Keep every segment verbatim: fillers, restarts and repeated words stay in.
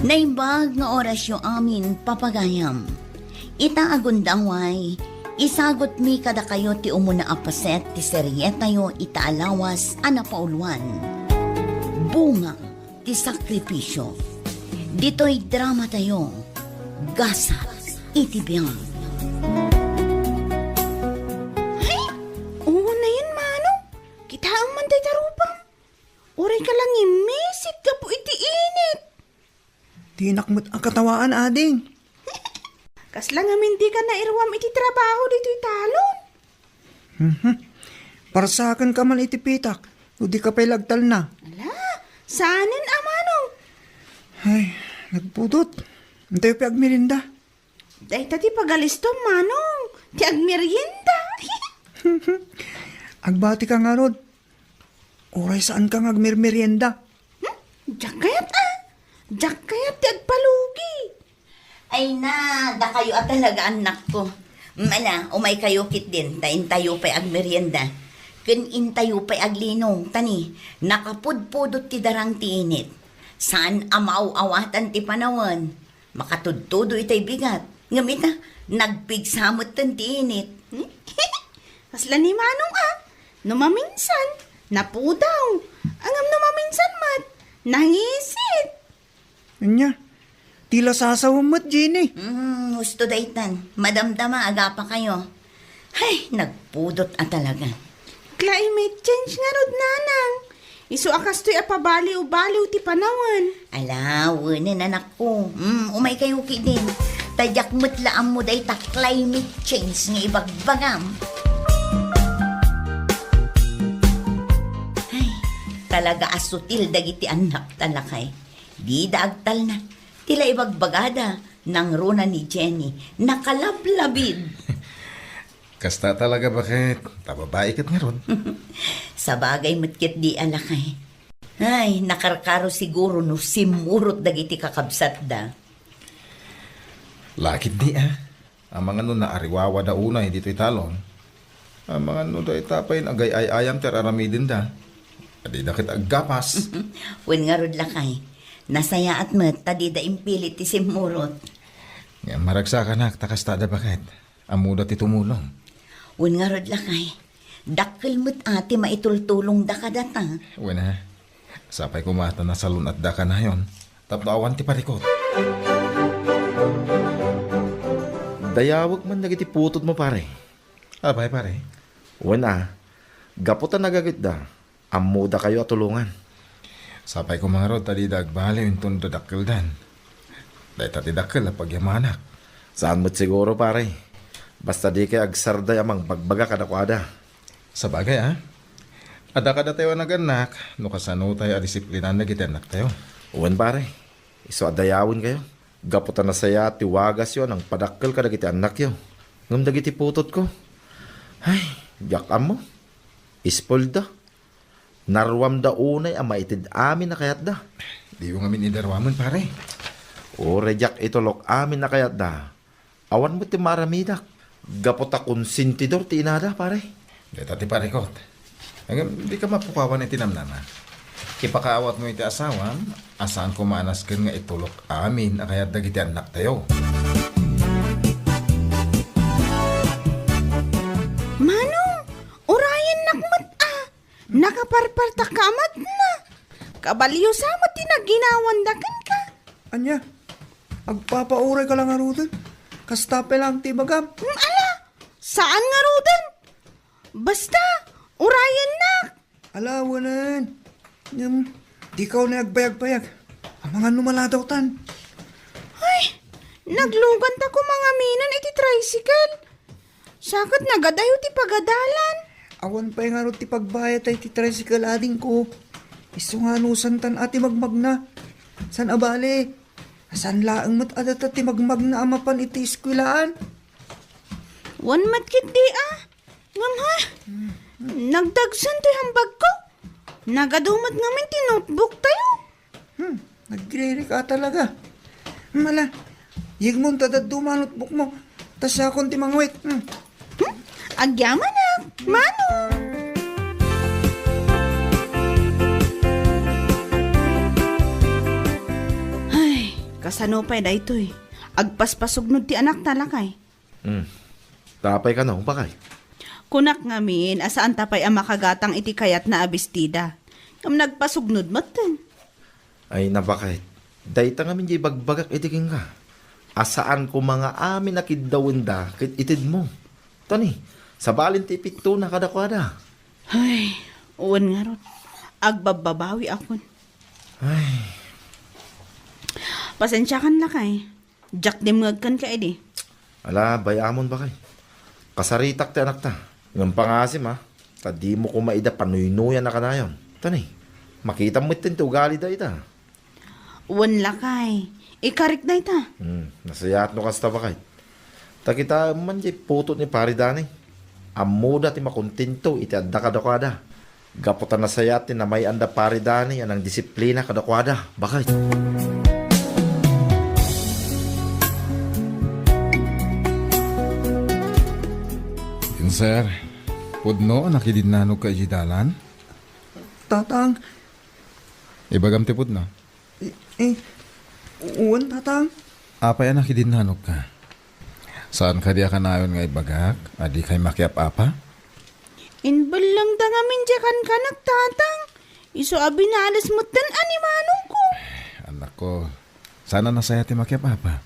Naimbag nga orasyo amin, papagayam. Ita a gundaway, isagutmi kadakayo ti umuna a paset ti serietayo ita a lawas a napauluan, Bunga ti Sakripisyo. Ditoy dramatayo, Gasat iti Biag. Ay, unayen, Manong. Kitaem man dayta rupam. Uray ka la ngimmisit gapu iti init. Dinak met a katawaan, ading. Kasla ngamin dika nairuam iti trabaho ditoy talon? Mhm. Parsakenka man iti pitak, no dika pay la agtalna. Ala, saanen a, Manong. Ay, nagpudot. Intayo pay agmerienda. Dayta ti pagalistom, Manong, ti agmerienda. Agbatika ngarud. Uray saanka nga agmermerienda. Hmm? Diak kayat, a. Diak kayat ti agpalugi. Ay na, dakayo a talaga, annakko. Mala, umaykayo ketdin, ta intayo pay agmerienda. Ken intayo pay aglinong, ta ni, nakapudpudot ti darang ti init. Saan a maaw-awatan ti panawen. Makatudtudo itay bigat. Ngem ita, nagpigsa metten ti init. Kasla ni Manong a, no maminsan, napudaw. Ngem no maminsan met, nangisit. Ania, ti la sasawem met, Jenny. Hmm, husto daytan. Madamdama, agapakayo. Ay, nagpudot a talaga. Climate change ngarud, nanang. Isu a kastoy a pabaliw-baliw ti panawen. Ala, wenen, anakko. Mm, umaykayo ketdin. Ta diak met la ammo dayta climate change nga ibagbagam. Ay, talaga a sutil dagiti annak ta, lakay. Dida agtalna. Ti la ibagbagada, nangruna ni Jenny, nakalablabid. Kasta talaga, baket? Ta babai ket ngarud. Sabagay met ketdi a, lakay. Ay, nakarkaro siguro no simmurot dagiti kakabsatda. La ketdi a. Amangan no naariwawada unay ditoy talon. Amangan no dayta pay nagay-ay-ayam ti ar-aramidenda. Adida ket aggapas. Wen ngarud, lakay. Nasayaat met ta dida impilit ti simmurot. Ngem maragsakanak ta kastada, baket. Ammoda ti tumulong. Wen ngarud, lakay. Dakkel met a ti maitultulongda kadata. Wen a. Sapay koma ta nasalun-atda kanayon tapno awan ti parikut. Dayawek man dagiti putodmo, pare. Apay, pare? Wen a, gapu ta nagagitda, ammodakayo a tulongan. Sapay koma ngarud ta dida agbaliw inton dadakkeldan. Dayta ti dakkel a pagyamanak. Saan met siguro, pare. Basta dikay agsarday a mangbagbaga kadakuada. Sabagay, a. Adda kadatayo a nagannak, no kasanotayo a disiplinan dagiti annaktayo. Wen, pare. Isu a dayawenkayo. Gapu ta nasayaat ti wagasyo a nangpadakkel kadagiti annakyo. Ngem dagiti putotko, ay, diak ammo. Ispolda. Naruamda unay a maited amin a kayatda. Diyo ngamin ida ruamen, pare. Uray diak itulok amin a kayatda, awan met ti maaramidak. Gapu ta konsentidor ti inada, pare. Dayta ti parikut. Ngem, dika mapukawan iti namnama. Ipakaawatmo iti asawam a saan koma a nasken nga itulok amin a kayat dagiti annaktayo. Manong, urayennak met a. Nakaparpartak ka met na. Kabalio sa met ti naginawanda kenka. Ania, agpapauray ka la ngaruden? Kasta pay laeng ti ibagam. Hmm, ala, saan ngaruden? Basta, urayennak. Ala, wenen. Ngem, dika unay agbayagbayag. Amangan no maladawtan. Ay, nagluganta koma ngaminen iti tricycle. Sa ket nagadayo ti pagadalan. Awan pay ngarud ti pagbayad ti tricycle, adingko. Isu nga anusantan a ti magmagna. Saan a bale? Saan laeng met a data ti magmagna a mapan iti eskuelaan? Wen met ketdi a. Ngem ha? Nagdagsen toy hambagko. Nagadu met ngamin ti notebook tayo. Hmm, nagririka talaga. Hmm, ala, yegmon ta dadduma a notebook mo. Ta siakon ti mangawit. Hmm? Hmm? Agyamanak, Manong. Ay, Kasano pay daytoy? Agpaspasugnod ti anakta, lakay. Hmm. Apay kano, baket? Kunak ngamin a saanta pay a makagatang iti kayatna a bestida. Ngem nagpasugnod metten. Ay, baket. Dayta ngamin diay ibagbagak idi kenka. A saan koma nga amin a kiddawenda ket itedmo. Tani, sabalin ti ipittona kadakuada. Ay, wen ngarud. Agbabbabawiakon. Ay. Pasensiakan, lakay. Diak dimngeg kenka idi. Ala, bay-amon, baket. Kasaritak ti anakta. Ngem pangasim, a, ta dimo koma ida panuynuyan a kanayon. Tani, makitam metten ti ugalida ita. Wen, lakay. Ikarik dayta. Hmm, nasayaat no kasta, baket. Ta kitaem man diay putot ni Pari Dani. Ammoda ti makontento iti adda kadakuada. Gapu ta nasayaat ti namay-anda Pari Dani a nangdisiplina kadakuada, baket. Sir, pudno a nakidinnanogka idiay dalan? Tatang. Ibagam ti pudno. Eh, eh, wen, Tatang. Apay a nakidinnanogka? Saan kadi a kanayon nga ibagak a dikay makiap-apa? Imbellengda ngamin diay kankanak, Tatang. Isu a binales metten a ni manongko. Anakko, saan a nasayaat ti makiap-apa?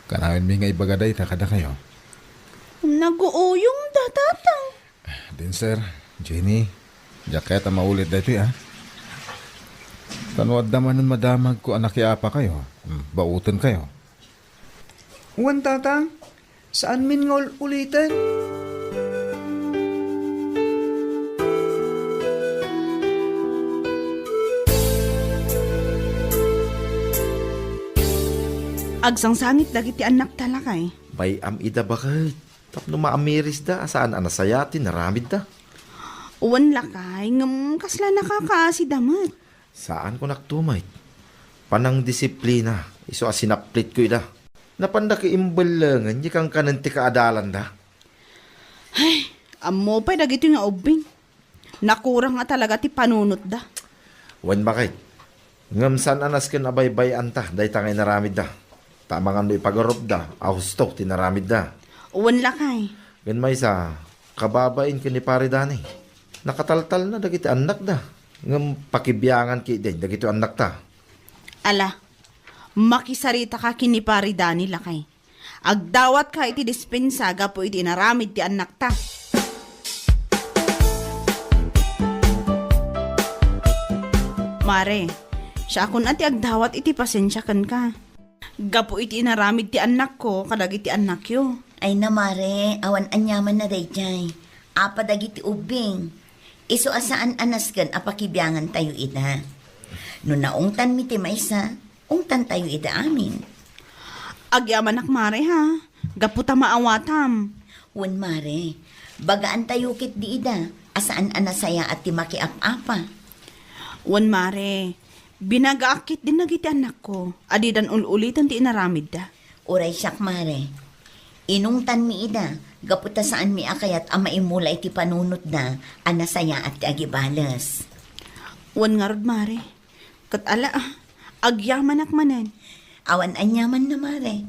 Kanayonmi nga ibaga dayta kadakayo. Naguuyongda, Tatang. Din, sir, Jenny, diak kayat a maulit daytoy, a. Ta no adda manen madamagko a nakiapakayo, hmm, baotenkayo. Wen, Tatang, saanmin nga ul-uliten. Agsangsangit dagiti annakta, lakay. Bay-am ida, baket. Tapno maamirisda a saan a nasayaat ti naramidda. Wen, lakay, ngem kasla nakakaasida met. Saan ko naktumay. Panangdisiplina, isu a sinaplitko ida. Napanda ki imbellengen diay kankanen ti kaadalanda. Ay, ammo pay dagitoy nga ubbing. Nakurang a talaga ti panunotda. Wen, baket. Ngem saan a nasken a baybay-anta dayta nga inaramidda. Ta amangan no ipagarupda a husto ti naramidda. Wen, lakay. Ken maysa, kababain ken ni Pare Dani. Nakataltalna dagiti annakda. Ngem pakibiangan ketdin dagiti annakta. Ala, makisaritaka ken ni Pare Dani, lakay. Agdawatka iti dispensa gapu iti inaramid ti annakta. Mare, siakon a ti agdawat iti pasensia kenka. Gapu iti inaramid ti annakko kadagiti annakyo. Ay na, Mare, awan aniamanna daydiay. Apa dagiti ubbing? Isu a saan a nasken a pakibiangantayo ida. No naungtanmi ti maysa, ungtantayo ida amin. Agyamanak, Mare, ha? Gapu ta maawatam. Wen, Mare. Bagaantayo ketdi ida a saan a nasayaat ti makiap-apa. Wen, Mare. Binagaak ketdin dagiti annakko a didan ul-uliten ti inaramidda. Uray siak, Mare. Inungtanmi ida gapu ta saanmi a kayat a maimula iti panunotda a nasayaat ti agibales. Wen ngarud, Mare. Ket ala, ah, agyamanak manen. Awan aniamanna, Mare.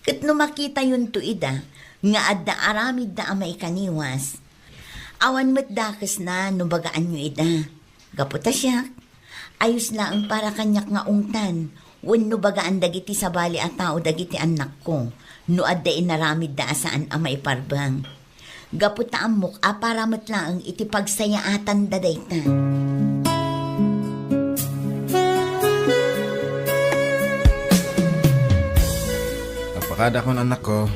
Ket no makitayonto ida nga adda aramidda a maikaniwas, awan met dakesna no bagaanyo ida. Gapu ta siak, ayos laeng para kaniak nga ungtan wenno bagaan dagiti sabali a tao dagiti annakko no adda inaramidda a saan a maiparbeng. Gapu ta ammok a para met laeng iti pagsayaatanda dayta. Agpakadakon, annakko.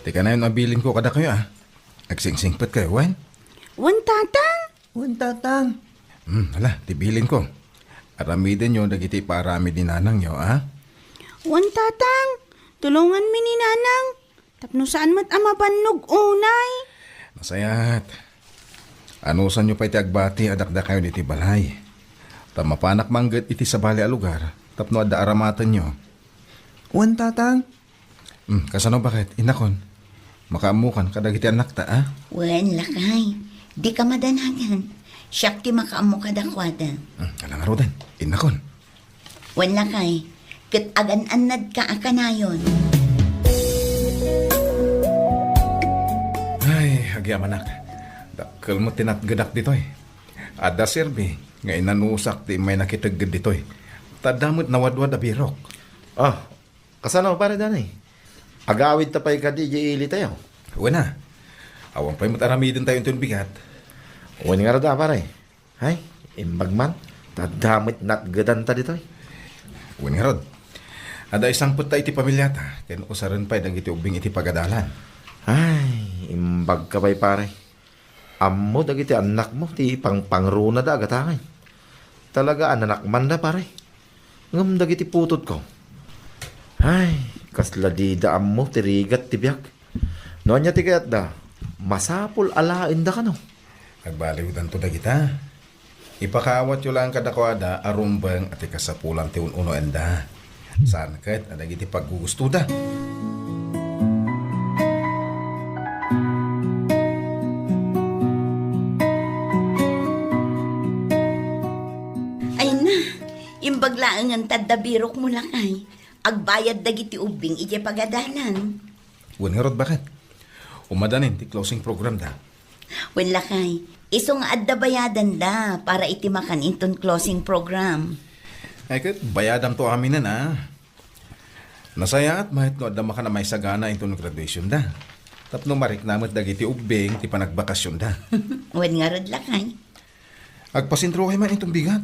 Ti kanayon a bilinko kadakayo, a. Agsingsingpetkayo, wen? Wen, Tatang. Wen, Tatang. Hmm, ala, ti bilinko. Aramidenyo dagiti ipaaramid ni nanangyo, a? Wen, Tatang. Tulonganmi ni Nanang. Tapno saan met a mabannog unay. Nasayaat. Anusanyo pay ti agbati a dakdakayon iti balay. Ta mapanak mangget iti sabali a lugar tapno adda aramatenyo. Wen, Tatang. Hmm, kasano, baket, innakon? Makaammokan kadagiti annakta, a? Wen, lakay. Dika madanagan. Siak ti makaammo kadakuada. Hmm, ala ngaruden, innakon. Wen, lakay. ket agan-annadka a kanayon. Ay, agyamanak. Dakkel met ti natgedak ditoy. Adda serbi nga inanusak ti immay nakitegged ditoy. Ta adda met nawadwad a birok. Ah, kasano, Pare Danny? Agawidta pay kadi idiay ilitayo? Wen a. Awan pay met aramidentayo inton bigat. Wen ngarud a, pare. Ay, imbag man. Ta adda met natgedanta ditoy. Wen ngarud. Adda isangpetta iti pamiliata, ken usaren pay dagiti ubbing iti pagadalan. Ay, imbagka pay, pare. Ammo dagiti annakmo ti pangpangrunada a gatangay. Talaga a nanakmanda, pare. Ngem dagiti putotko, ay, kasla dida ammo ti rigat ti biag. No ania ti kayatda, masapul a laenda kano. Agbaliwdanto dagita. Ipakaawatyo laeng kadakuada a rumbeng a ti kasapulan ti un-unoenda. Saan ket a dagiti paggugustoda. Ay na, imbag laengen ta adda birokmo, lakay. Agbayad dagiti ubbing idiay pagadalan. Wen ngarud, baket. Umadanin ti closing program da. Wen, lakay, isu nga adda bayadanda para iti makan inton closing program. Ay ket, bayadamto aminen a. Nasayaat met no adda makan a maisagana inton graduation da. Tapno marikna met dagiti ubbing ti panagbakasion da. Wen ngarud, lakay. Agpasentrokay man inton bigat.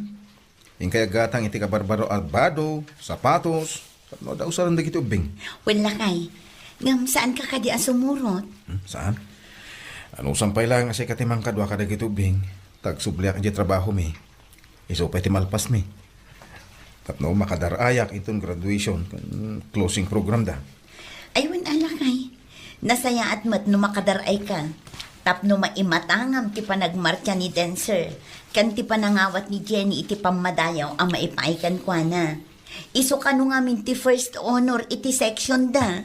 Inkay aggatang iti kabarbaro a bado, sapatos, tapno adda usaren dagiti ubbing. Wen, lakay, ngem saanka kadi a sumurot? Hmm, saan? Anusam pay laeng a sika ti mangkadua kadagiti ubbing, ta agsubliak idiay trabahomi. Isu pay ti malpasmi. Tapno makadar-ayak inton graduation ken closing program da. Ay, wen a, lakay. Nasayaat met no makadar-ayka. Tapno maimatangam ti panagmartsa ni Dancer, ken ti panangawat ni Jenny iti pammadayaw a maipaay kenkuana. Isu kano ngamin ti first honor iti section da.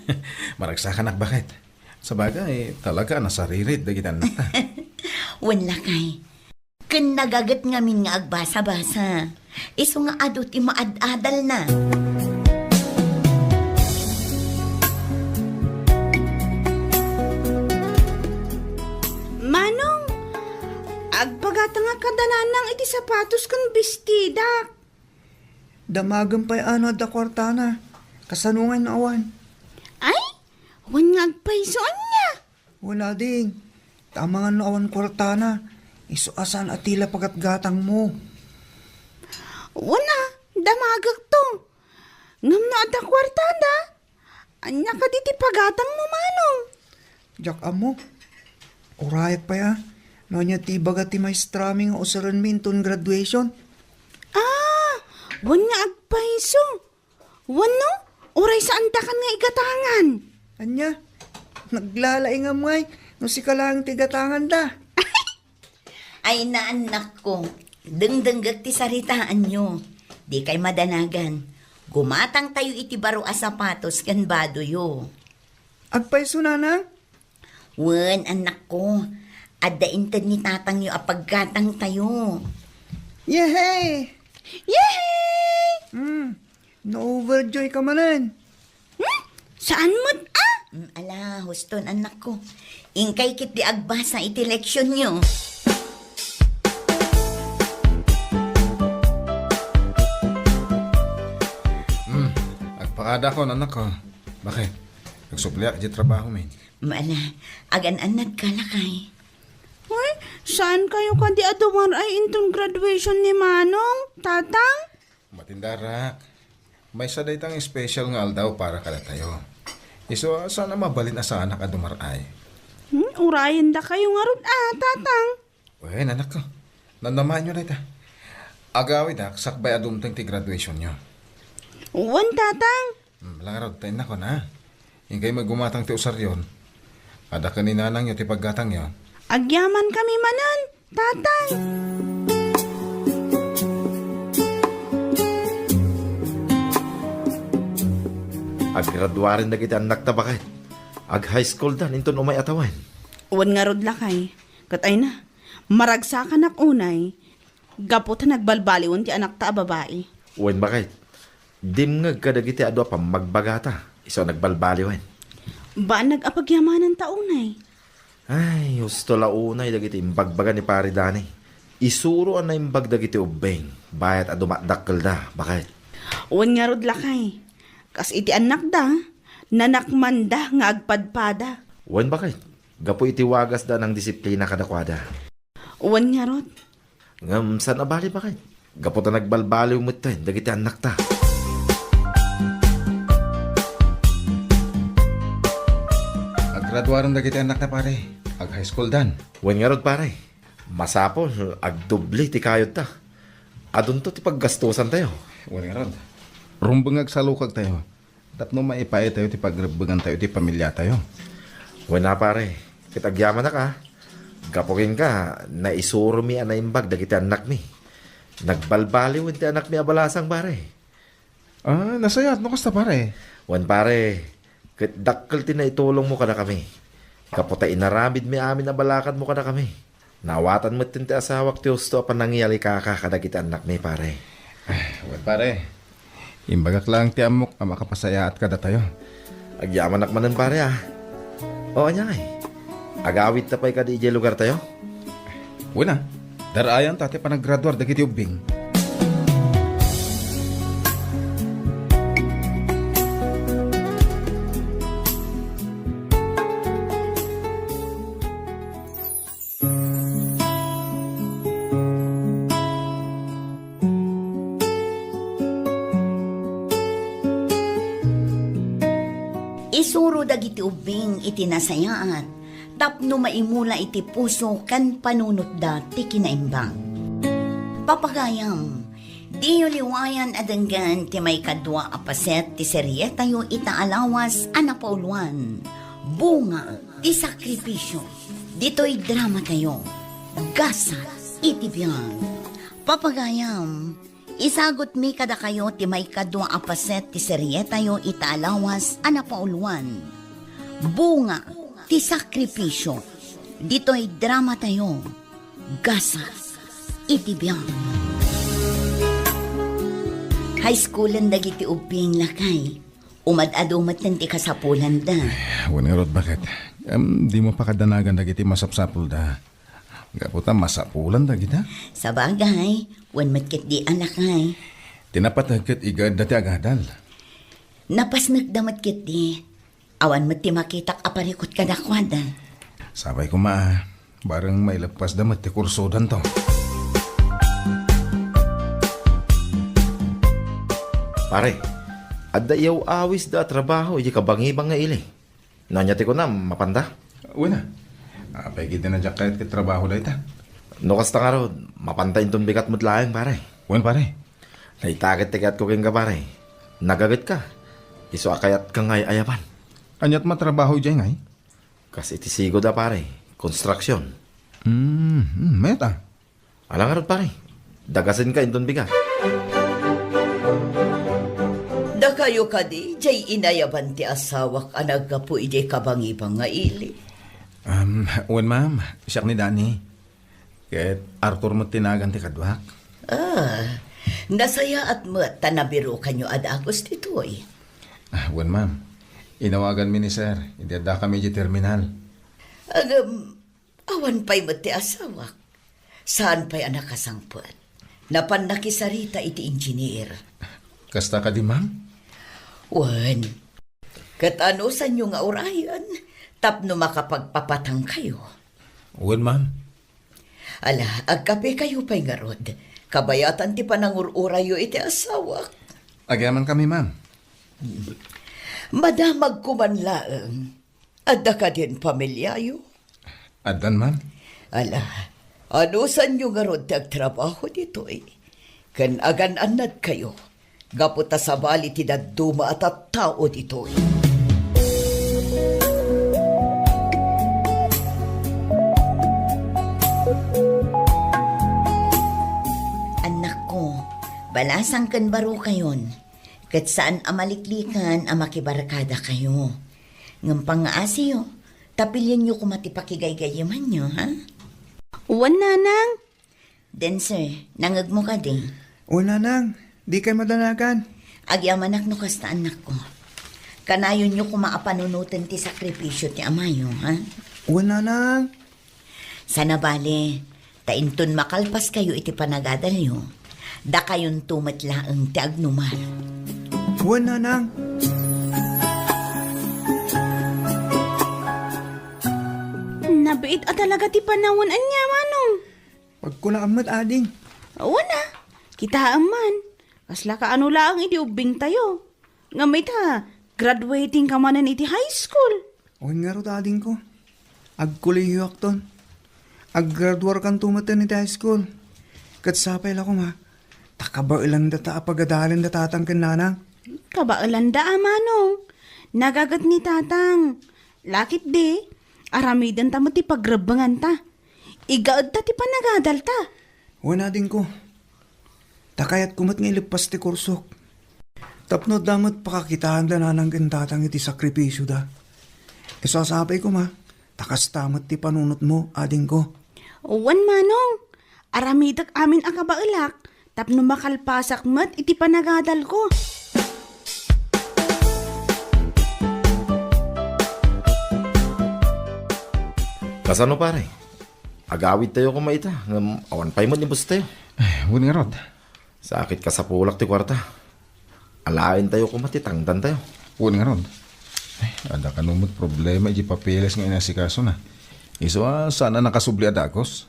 Maragsakanak, baket. Sabagay, talaga a nasaririt dagiti annakta. Wen, lakay. Ken nagaget ngamin nga agbasa-basa. Isu nga adu ti maad-adalna. Manong, agpagatangak kada nanang iti sapatos ken bestidak. Damagem pay a no adda kuartana. Kasano ngay no awan? Ay, wen nga agpayso, ania? Wala, ding. Ta amangan no awan kuartana, isu a saan a tila pagatgatangmo. Wen a, damagekto. Ngem no adda kuartada, ania kadi ti pagatangmo, Manong? Diak ammo. Urayak pay a, no ania ti ibaga ti maestrami nga usarenmi inton graduation. Ah, wen nga agpayso. Wenno, uray saandakan nga igatangan. Ania? Naglalaingam ngay no sika laeng ti igatanganda. Ay, naannakko, dengdenggek ti saritaanyo. Dikay madanagan. Gumatangtayo iti baro a sapatos ken badoyo. Agpayso, nanang? Wen, annakko, adda inted ni tatangyo a paggatangtayo. Yehey! Yehey! Hmm, na-overjoy ka manen. Hmm? Saan met a? Hmm, ala, huston, annakko. Inkay ketdi agbasa iti leksionyo. Hmm, agpakadakon, annakko. Bakit? Agsubliak iti trabaho, men. Maala, agan-annad ka, lakay. Uy, saan kayo kadi a dumar-ay inton graduation ni Manong, Tatang? Matindarak. Maysa dayta nga special nga aldaw para kadatayo. Isu a saan a mabalin a saanak a dumar-ay. Hmm, urayen da kayo ngarud a, Tatang. Wen, anak ko. Namnamaenyo dayta. Agawidak sakbay a dumteng ti graduationyo. Wen, Tatang. Hmm, langarod, ta innakon, ha? Inkay met gumatang ti usaryon. Adda ken ni nanangyo ti paggatangyo. Agyaman kami manen, Tatang. Aggraduaren dagiti annakta, baket. Ag-high school dan inton umay a tawen. Wen ngarud, lakay. Ket ay na, maragsakanak unay, gapu ta nagbalbaliwen ti anakta a babai. Wen, baket. Dimngeg kadagiti adu a pammagbagata, isu a nagbalbaliwen. Bannag a pagyamananta unay. Ay, husto la unay dagiti imbagbaga ni Pare Dani. Isuro a naimbag dagiti ubbing, bayat a dumadakkelda, baket. Wen ngarud, lakay, kas iti annakda, nanakmanda nga agpadpada. Wen, baket, gapu iti wagasda a nangdisiplina kadakuada. Wen ngarud. Ngem saan a bali, baket, gapu ta nagbalbaliw metten dagiti annakta. Aggraduaren dagiti annakta, pare. Ag-high school dan. Wen ngarud, pare. Masapul, agdubli ti kayodta. Adunto ti paggastusantayo. Wen ngarud. Rumbeng nga agsalukagtayo tapno maipaaytayo ti pagrebbengantayo iti pamiliatayo. Wen a, pare, ket agyamanak a. Gapu kenka, naisuromi a naimbag dagiti annakmi. Nagbalbaliwen ti annakmi a balasang, pare. Ah, nasayaat no kasta, pare. Wen, pare, ket dakkel ti naitulongmo kadakami. Gapu ta inaramidmi amin a balakadmo kadakami. Naawatan metten ti asawak ti husto a panangiyalikaka kadagiti annakmi, pare. Wen, pare. Imbagak laeng ti ammok a makapasayaat kadatayo. Agyamanak manen, pare, a. O, ania ngay? Agawidta pay kadi idiay lugartayo? Wen a, dar-ayanta ti panaggraduar dagiti ubbing. Isuro dagiti ubbing iti nasayaat tapno maimula iti puso ken panunotda ti kinaimbag. Papagayam, diyo liwayan a denggen ti maikadua a paset ti serietayo ita a lawas a napauluan, Bunga ti Sakripisio. Ditoy dramatayo, Gasat iti Biag. Papagayam, isagutmi kadakayo ti maikadua a paset ti serietayo ita a lawas a napauluan, Bunga ti Sakripisio. Ditoy dramatayo, Gasat iti Biag. High schoolen dagiti ubbing, lakay. Umad-adu metten ti kasapulanda. Wen ngarud, baket? Em, dimo pakadanagan dagiti masapsapulda. Gapu ta masapulan dagita. Sabagay, wen met ketdi a, lakay. Ti napateg ket igaedda ti agadal. Napasnekda met ketdi. Awan met ti makitak a parikut kadakuada. Sapay koma, bareng maileppasda met ti kursodanto. Pare, adda iyaw-awisda a trabaho idiay kabangibang nga ili. No ania ti kunam, mapanda? Wen a. Apay ketdi a diak kayat ket trabaho dayta? No kasta ngarud, mapanda inton bigat met laeng, pare. Wen, pare. Dayta ket ti kayatko kenka, pare. Nagagetka. Isu a kayatka nga ay-ayaban. Aniat matrabaho idiay ngay? Kas iti sigud a, pare. Konstruksion. Hmm, hmm, met a. Ala ngarud, pare. Dagasenka inton bigat. Dakayo kadi, diay inayaban ti asawak a naggapu idiay kabangibang nga ili? Um, wen, ma'am. Siak ni Danny. Ket Arthur met ti nagan ti kaduak. Ah, nasayaat met ta nabirukanyo a dagus ditoy. Ah, wen, ma'am. Inawaganmi ni sir, idi addakami idiay terminal. Agam, awan pay met ti asawak. Saan pay a nakasangpet. Napan nakisarita iti engineer. Kasta kadi, ma'am? Wen. Ket anusanyo nga urayen tapno makapagpapatangkayo? Wen, ma'am. Ala, agkapekayo pay ngarud. Kabayatan ti panangur-urayyo iti asawak. Agyamankami, ma'am. Madamagko man laeng. Adda kadin pamiliayo? Addan, ma'am. Ala, anusanyo ngarud ti agtrabaho ditoy? Ken agan-annadkayo? Gapu ta sabali ti dadduma a tattao ditoy. Annakko, balasang ken barukayon, ket saan a maliklikan a makibarkadakayo. Ngem pangngaasiyo, ta pilienyo koma ti pakigaygayimanyo, ha? Wen, nanang. Denser, nangngegmo kadi? O, nanang, dikay madanagan. Agyamanak no kasta, annakko. Kanayonyo koma a panunoten ti sakripisio ti amayo, ha? Wen, nanang. Sana bale, ta inton makalpaskayo iti panagadalyo, dakayonto met laeng ti agnumar. Wen, nanang. Nabiit a talaga ti panawen, ania, Manong? Pagkunaam met, ading. Wen a, kitaem man. Kasla kaano laeng idi ubbingtayo. Ngem ita, graduating ka manen iti high school. Wen ngarud, adingko. Agkolehiyoakton. Aggraduarkanto metten iti high school. Ket sapay la koma, ta kabaelanda ta a pagadalen da tatang ken nanang. Kabaelanda a, Manong. Nagaget ni tatang. Lakit di, aramidenta met ti pagrebbenganta. Igaedta ti panagadalta. Wen, adingko. Ta kayatko met nga ileppas ti kursok. Tapno adda met pakakitaanda nanang ken tatang iti sakripisioda. Isu a sapay koma, ta kasta met ti panunotmo, adingko. Wen, Manong. Aramidek amin a kabaelak tapno makalpasak met iti panagadalko. Kasano, pare? Agawidtayo koma ita, ngem awan pay met ni bosstayo. Ay, wen ngarud. Sakit kasapulak ti kuarta. Alaentayo koma ti tangdantayo. Wen ngarud. Ay, adda kano met problema iti papeles nga inasikasona. Isu a saan a nakasubli a dagus.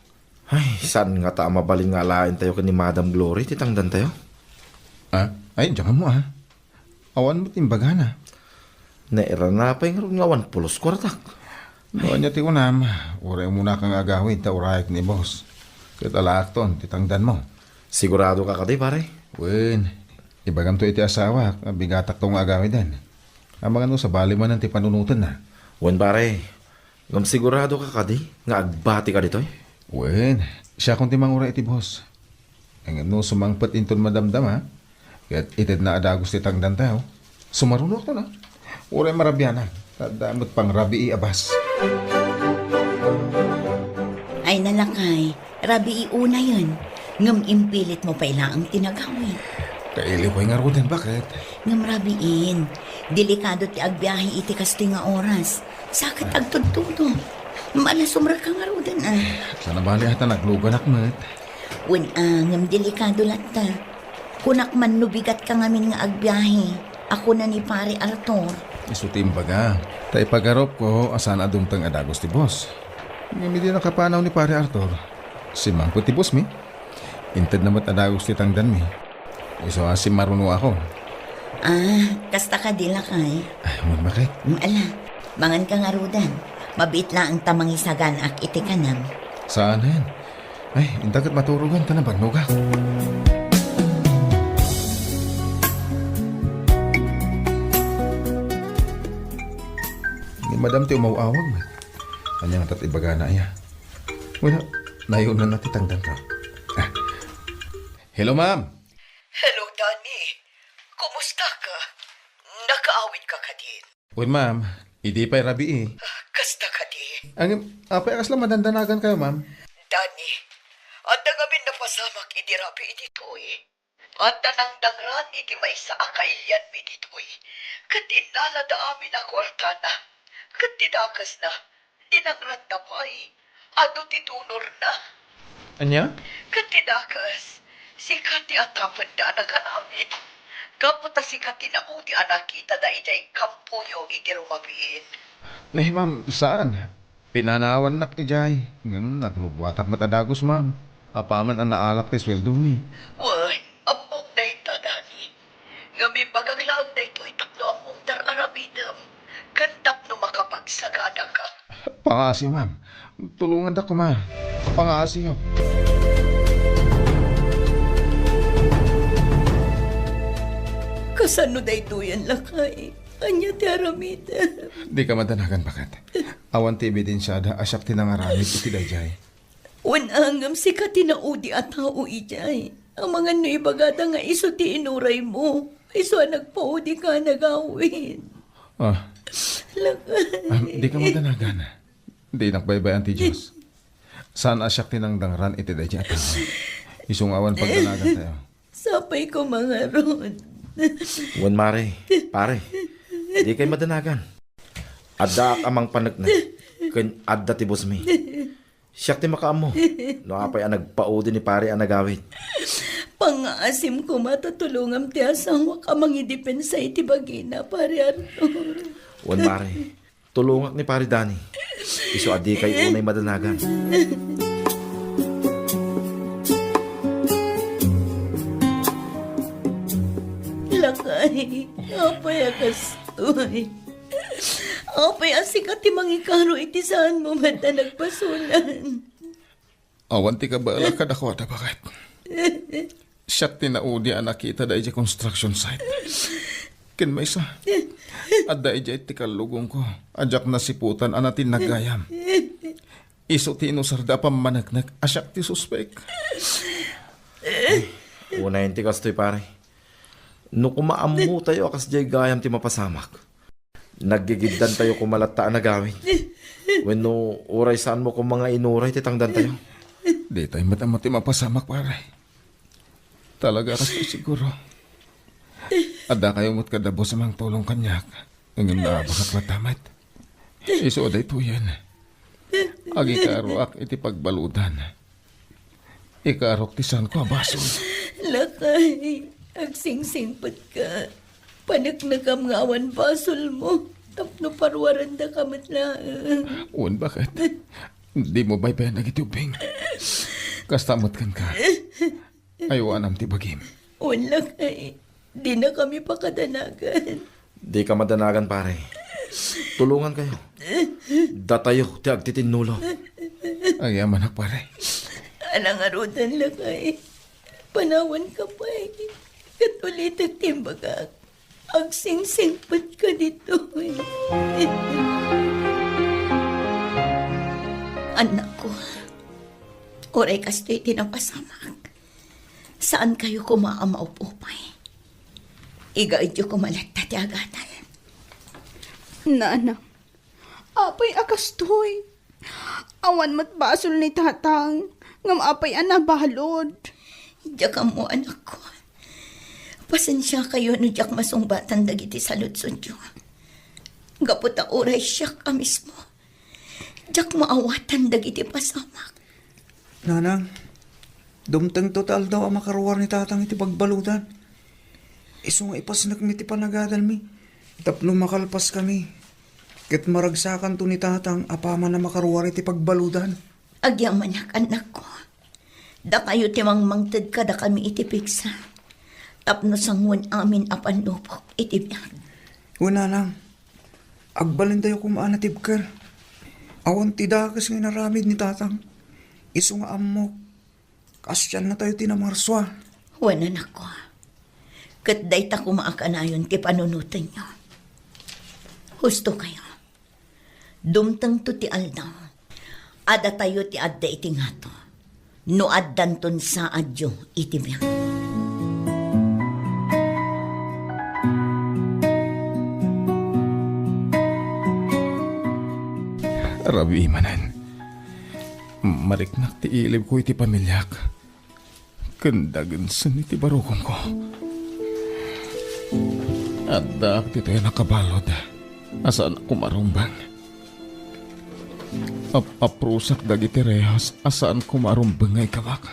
Ay, saan ngata a mabalin nga alaentayo ken ni Madam Glory ti tangdantayo? Ah, ay, diak ammo, ah. Awan met imbagana. Nairana pay ngarud nga awan pulos kuartak. No ania ti kunam, uray umuna ka nga agawid ta urayek ni boss. Ket alaakton ti tangdanmo. Sigurado ka kadi, pare? Wen, ibagamto iti asawak a bigatakto nga agawiden. Amangan no sabali manen ti panunotenna. Wen, pare. Ngem sigurado ka kadi nga agbati ka ditoy? Wen, siakon ti manguray iti boss. Ngem no sumangpet inton madamdama, ket itedna a dagus ti tangdantayo, sumarunoakon a. Uray marabianak, ta adda met pangrabii a bas. Ay, nalakay, rabii unayen, ngem impilitmo pay laeng ti nagawid. Kailiw pay ngaruden, baket? Ngem rabiin, delikado ti agbiahe iti kastoy nga oras. Saket agtudtudo. Malasumrek ka ngaruden, a. Sana bale a ta nagluganak met. Wen a, ngem delikado latta. Kunak man no bigat ka ngamin nga agbiahe, a kuna ni Pare Arthur. Isu ti imbaga. Ta ipagarupko a saan a dumteng a dagus ti boss. Ngem idi nakapanaw ni Pare Arthur, simmangpet ti bossmi. Intedna met a dagus ti tangdanmi. Isu a simmarunoakon. Ah, kasta kadi, lakay? Ay, wen, baket? Mm, ala, mangan ka ngaruden. Mabiit laeng ta mangisaganaak iti kanam. Saanen? Ay, inta ket maturogan ta nabannogak. Ni madam ti umaw-awag met. Ania ngata ti ibagana aya? Wala, nayunanna ti tangdanko. Ah. Hello, ma'am. Hello, Danny. Kumusta ka? Nakaawid ka kadin? Wen, ma'am. Idi pay rabii. Ah, kasta kadi? Ngem, apay a kasla madandanagan kayo, ma'am? Danny, adda ngamin napasamak idi rabii ditoy. Adda nangdangran iti maysa a kailianmi ditoy. Ket innalada amin a kuartana. Ket ti dakesna, dinangranna pay. Adu ti dunorna. Ania? Ket ti dakes, sika ti atapenda a nagaramin. Gapu ta sika ti naudi a nakitada idiay kampoyo iti rumabiin. Nay, ma'am, saan? Pinanawannak idiay. Ngem nagrubuatak met a dagus, ma'am. Apaman a naalak ti sueldomi. Wen, ammok dayta, Danny. Ngem imbagak laeng daytoy tapno ammom ti ar-aramidem ken tapno makapagsaganaka. Pangaasiyo, ma'am. Tulongandak koma. Pangaasiyo. Kasano daytoyen, lakay? Ania ti aramidem? Dika madanagan, baket. Awan ti ebidensiada a siak ti nangaramid iti daydiay. Wen a, ngem sika ti naudi a tao idiay. Amangan no ibagada nga isu ti inuraymo. Isu a nagpaudi ka a nagawid. Ah. Lakay. Ah, dika madanagan. Dinak baybay-an ti Dios. Saan a siak ti nangdangran iti daydiay a tao. Isu nga awan pagdanagantayo. Sapay koma ngarud. Wen, Mare, Pare, dikay madanagan. Addaak a mangpaneknek ken adda ti busmi. Siak ti makaammo no apay a nagpaudi ni Pare a nagawid. Pangngaasim koma ta tulongam ti asawak a mangidepensa iti bagina, Pare Arthur. Wen, Mare, tulongak ni Pare Dani. Isu a dikay unay madanagan. Lakay, apay a kastoy? Apay a sika ti mangikaro iti saanmo met a nagbasolan? Awan ti kabaelak kadakuada, baket. Siak ti naudi a nakita daydiay construction site. Ken maysa, adda idiay ti kallugongko a diak nasiputan a natinnag gayam. Isu ti inusarda a pammaneknek a siak ti suspek. Unayen ti kastoy, pare. No koma ammotayo a kasdiay gayam ti mapasamak, naggigiddantayo koma latta a nagawid. Wenno uray saanmo koma nga inuray ti tangdantayo. Ditay met ammo ti mapasamak, pare. Talaga, kastoy siguro. Addakayo met kadabus a mangtulong kaniak. Ngem naabakak latta met. Isu a daytoyen. Agikaroak iti pagbaludan. Ikarok ti saanko a basol. Lakay, agsingsingpetka. Paneknekam nga awan basolmo tapno paruarendaka met laeng. Wen, baket? Dimo baybay dagiti ubbing. Kasta met kenka. Ayawanam ti bagim. Wen, lakay, dinakami pakadanagan. Dika madanagan, pare. Tulongankayo. Datayo ti agtitinnulo. Agyamanak, pare. Ala ngaruden, lakay. Panawanka pay. Ket ulitek ti imbagak. Agsingsingpetka ditoy. Annakko, uray kastoy ti napasamak, saankayo koma a maupupay. Igaedyo koma latta ti agadal. Nana, apay a kastoy? Awan met basol ni Tatang, ngem apay a nabalud? Diak ammo, anakko. Pasensiakayo no diak masungbatan dagiti saludsodyo. Gapu ta uray siak a mismo, diak maawatan dagiti pasamak. Nanang, dumtengto ti aldaw a makaruar ni Tatang iti pagbaludan. Isu nga ipasnekmi ti panagadalmi tapno makalpaskami ket maragsakanto ni Tatang apaman a makaruar iti pagbaludan. Agyamanak, annakko. Dakayo ti mangmangted kadakami iti pigsa tapno sangoen amin a pannubok iti biag. Wen, nanang, agbalintayo koma a natibker. Awan ti dakes nga inaramid ni Tatang. Isu nga ammok, kaasiannatayo ti namarsua. Wen, anakko. Ket dayta koma a kanayon ti panunotenyo. Hustokayo. Dumtengto ti aldaw a datayo ti adda iti ngato no addanton saadyo iti biag. Rabii manen. Mariknak ti ilibko iti pamiliak ken dagensen iti barukongko. Addaak ditoy a nakabalud a saan a kumarumbeng. Ap-aprusak dagiti rehas a saan kumarumbeng nga ikabak.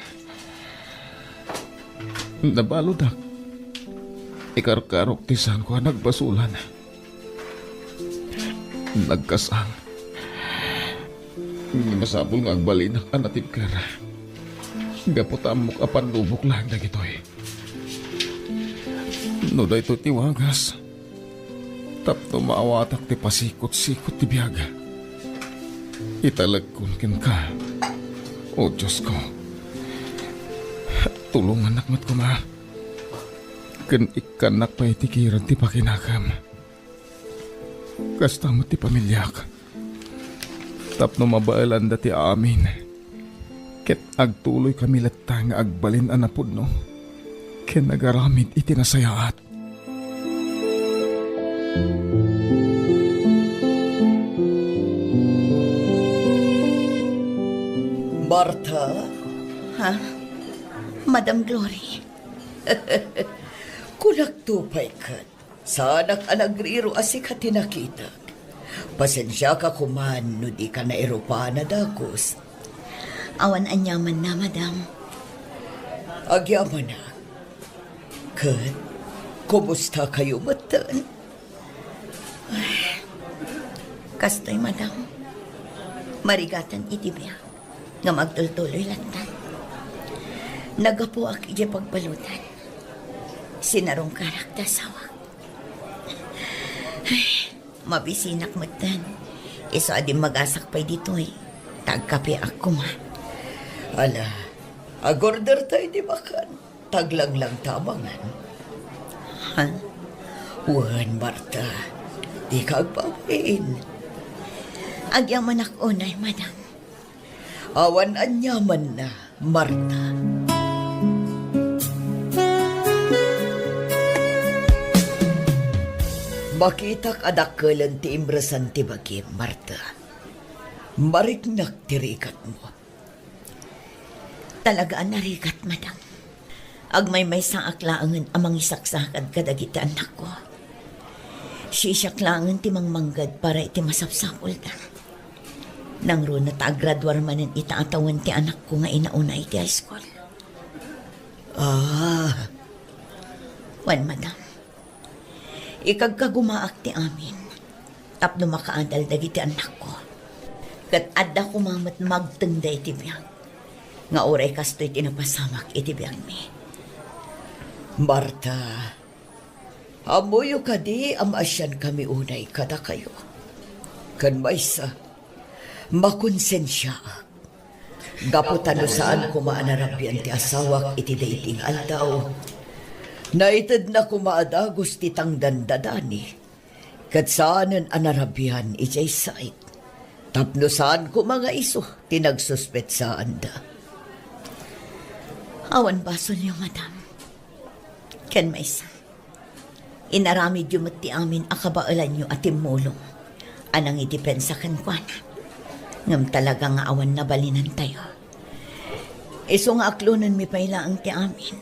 Nabaludak. Ikarkarok ti saanko a nagbasolan. Nagkasang. Masapul nga agbalinak a natibker. Gapu ta ammok a pannubok laeng dagitoy. No daytoy ti wagas, tapno maawatak ti pasikot-sikot ti biag. Italekon kenka, O Diosko. Tulongannak met koma. Ken ikkannak pay ti kirad ti pakinakem. Kasta met ti pamiliak. Tapno mabaelanda ti amin. Ket agtuloykami latta nga agbalin a napudno ken agaramid iti nasayaat. Martha? Ha? Madam Glory? Kunakto pay ket, saanak a nagriro a sika ti nakitak. Pasensiaka koman no dika nairupaan a dagus. Awan aniamanna, madam. Agyamanak. Ket, kumustakayo metten? Ay, kastoy, madam. Marigatan iti biag. Ngem agtultuloy latta. Naggapuak idiay pagbaludan. Sinarungkarak ti asawak. Ay, mabisinak metten. Isu a dimmagasak pay ditoy. Ta agkapeak koma. Ala, agorder tayo ti makan. Taglanglang ta a mangan. Ha? Wen, Marta. Dika agbabain. Agyamanak unay, madam. Awan aniamanna, Marta. Makitak a dakkelen ti imresan ti bagim, Marta. Mariknak ti rikatmo. Talaga a narigat, madam. Agmaymaysaak laengen a mangisaksakad kadagiti annakko. Siak laengen ti mangmangged para iti masapsapulda. Nangruna ta agraduar manen ita a tawen ti anakko nga inauna iti high school. Ah. Wen, madam. Ikagkagumaak ti amin tapno makaadal dagiti annakko. Ket adda koma met magtengda iti biag nga uray kastoy ti napasamak iti biagmi. Marta, ammoyo kadi a maasiankami unay kadakayo? Ken maysa, makonsensiaak. Gapu ta no saan koma a narabian ti asawak iti daydi nga aldaw, naitedna koma a dagus ti tangdan da Dani, ket saanen a narabian idiay sait, tapno saan koma nga isu ti nagsuspetsaanda. Awan basolyo, madam. Ken maysa, inaramidyo met ti amin a kabaelanyo a timmulong a nangidepensa kenkuana. Ngem talaga nga awan nabalinantayo. Isu nga aklonenmi pay laeng ti amin,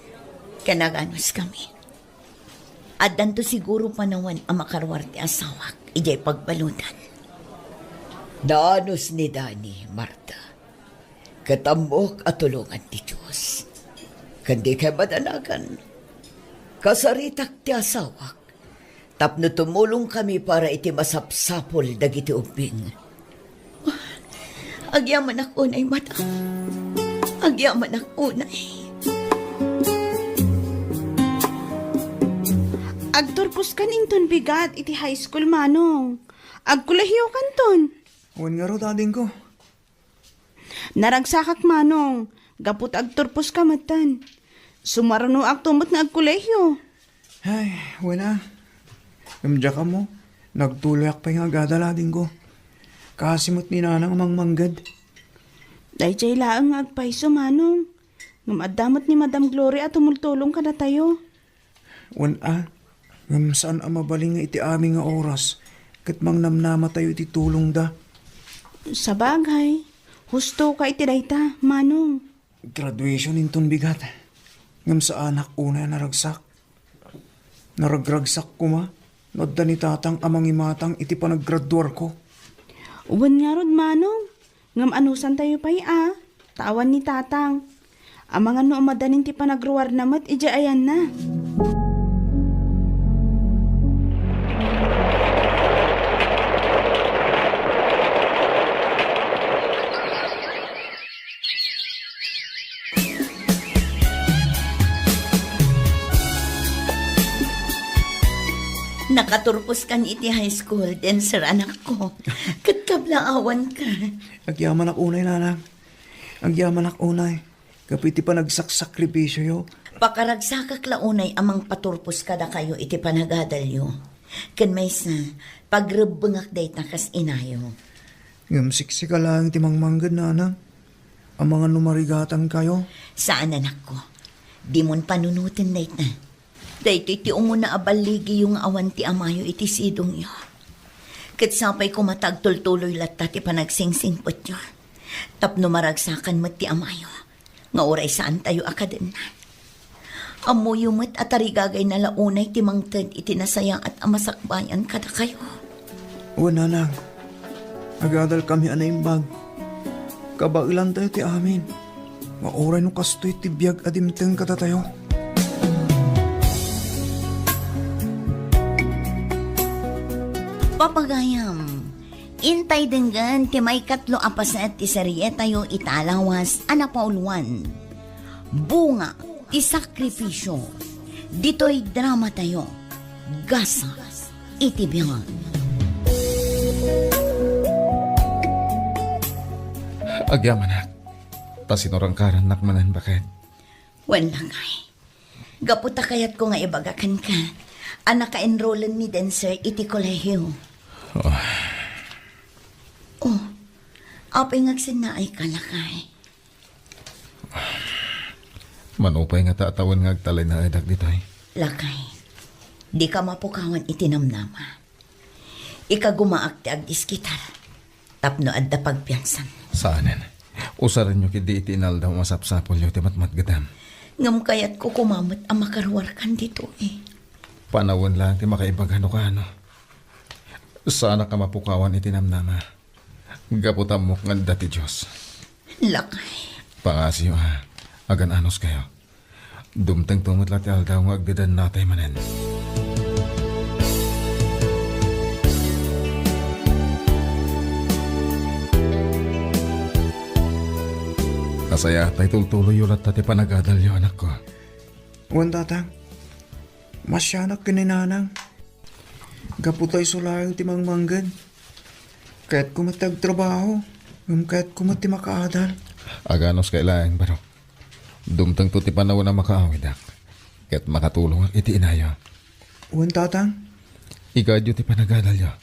ken aganuskami. Addanto siguro panawen a makaruar ti asawak idiay pagbaludan. Naanus ni Dani, Marta. Ket ammok a tulongan ti Dios. Ken dikay madanagan. Kasaritak ti asawak tapno tumulongkami para iti masapsapul dagiti ubbing. Agyamanak unay, madam. Agyamanak unay. Agturposkan inton bigat iti high school, Manong. Agkolehiyokanton. Wen ngarud, adingko. Naragsakak, Manong, gapu ta agturposka metten. Sumarunoakto met nga agkolehiyo. Ay, wen a. Ngem diak ammo, nagtuloyak pay nga agadal, adingko. Kaasi met ni Nanang a mangmangged. Daydiay laeng nga agpayso, Manong. Ngem adda met ni Madam Gloria a tumultulong kadatayo. Wen a, ngem saan a mabalin nga iti amin nga oras ket mangnamnamatayo iti tulongda. Sabagay, hustoka iti dayta, Manong. Graduation inton bigat. Ngem saanak unay a naragsak. Naragragsak koma no adda ni Tatang a mangimatang iti panagraduarko. Wen ngarud, Manong. Ngem anusantayo pay a, ta awan ni Tatang. Amangan no umadanin ti panagruarna met idiay ayanna. Nakaturposkan iti high school, dancer, anakko. Ket kablaawanka. Agyamanak unay, Nanang. Agyamanak unay, gapu iti panagsaksakripisioyo. Pakaragsakak la unay a mangpaturpos kadakayo iti panagadalyo. Ken maysa, pagrebbengak dayta kas inayo. Ngem siksika laeng ti mangmangged, Nanang. Amangan no marigatankayo. Saan, anakko. Dimon panunoten dayta. Daytoy ti umuna a balligiyo nga awan ti amayo iti sidongyo. Ket sapay koma ta agtultuloy latta ti panagsingsingpetyo tapno maragsakan met ti amayo nga uray saantayo a kadenna. Ammoyo met a tarigagayna la unay ti mangted iti nasayaat a masakbayan kadakayo. O, nanang, agadalkami a naimbag. Kabaelantayo ti amin. Nga uray no kastoy ti biag a dimteng kadatayo. Papagayam, intay denggen ti maikatlo a paset ti serietayo ita a lawas a napauluan. Bunga ti sakripisio. Ditoy dramatayo, Gasat iti Biag. Agyamanak, ta sinurangkarannak manen, baket. Wen, lakay. Gapu ta kayatko nga ibaga kenka a naka-enrollen ni Denser iti kolehiyo. Oh. Oh, apay nga agsennaayka, lakay? Mano pay nga ta a tawen nga agtalinaedak ditoy? Lakay, dika mapukawan iti namnama. Ikagumaak ti agdiskitar tapno adda pagpiansan. Saanen. Usarenyo ketdi iti inaldaw a masapsapulyo ti matmatgedam. Ngem kayatko koma met a makaruarkan ditoy. Panawen laeng ti makaibaga no kaano. Saanak a mapukawan iti namnama. Gapu ta ammok nga adda ti Dios. Lakay. Pangasiyo a, agan-anuskayo. Dumtengto met la ti aldaw nga agdedennatay manen. Nasayaat ta itultuloyyo latta ti panagadalyo, anakko. Wen, tatang. Masianak ken ni nanang. Gapu ta isu laeng ti mangmangged. Kayatko met ti agtrabaho, ngem kayatko met ti makaadal. Aganuskay laeng, barok. Dumtengto ti panawen a makaawidak, ket makatulongak iti inayo. Wen, tatang. Igaedyo ti panagadalyo.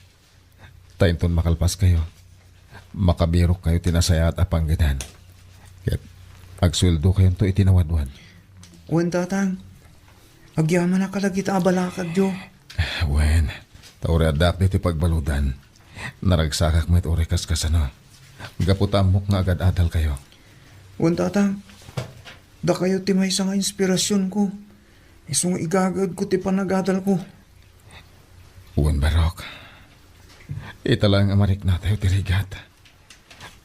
Ta inton makalpaskayo, makabirokkayo ti nasayaat a panggedan. Ket agsueldokayonto iti nawadwad. Wen, tatang. Agyamanak kadagita a balakadyo. Wen, ta uray addaak ditoy pagbaludan, naragsakak met uray kaskasano. Gapu ta ammok nga agad-adalkayo. Wen, tatang. Dakayo ti maysa nga inspirasionko. Isu nga igagaedko ti panagadalko. Wen, barok. Ita laeng a mariknatayo ti rigat.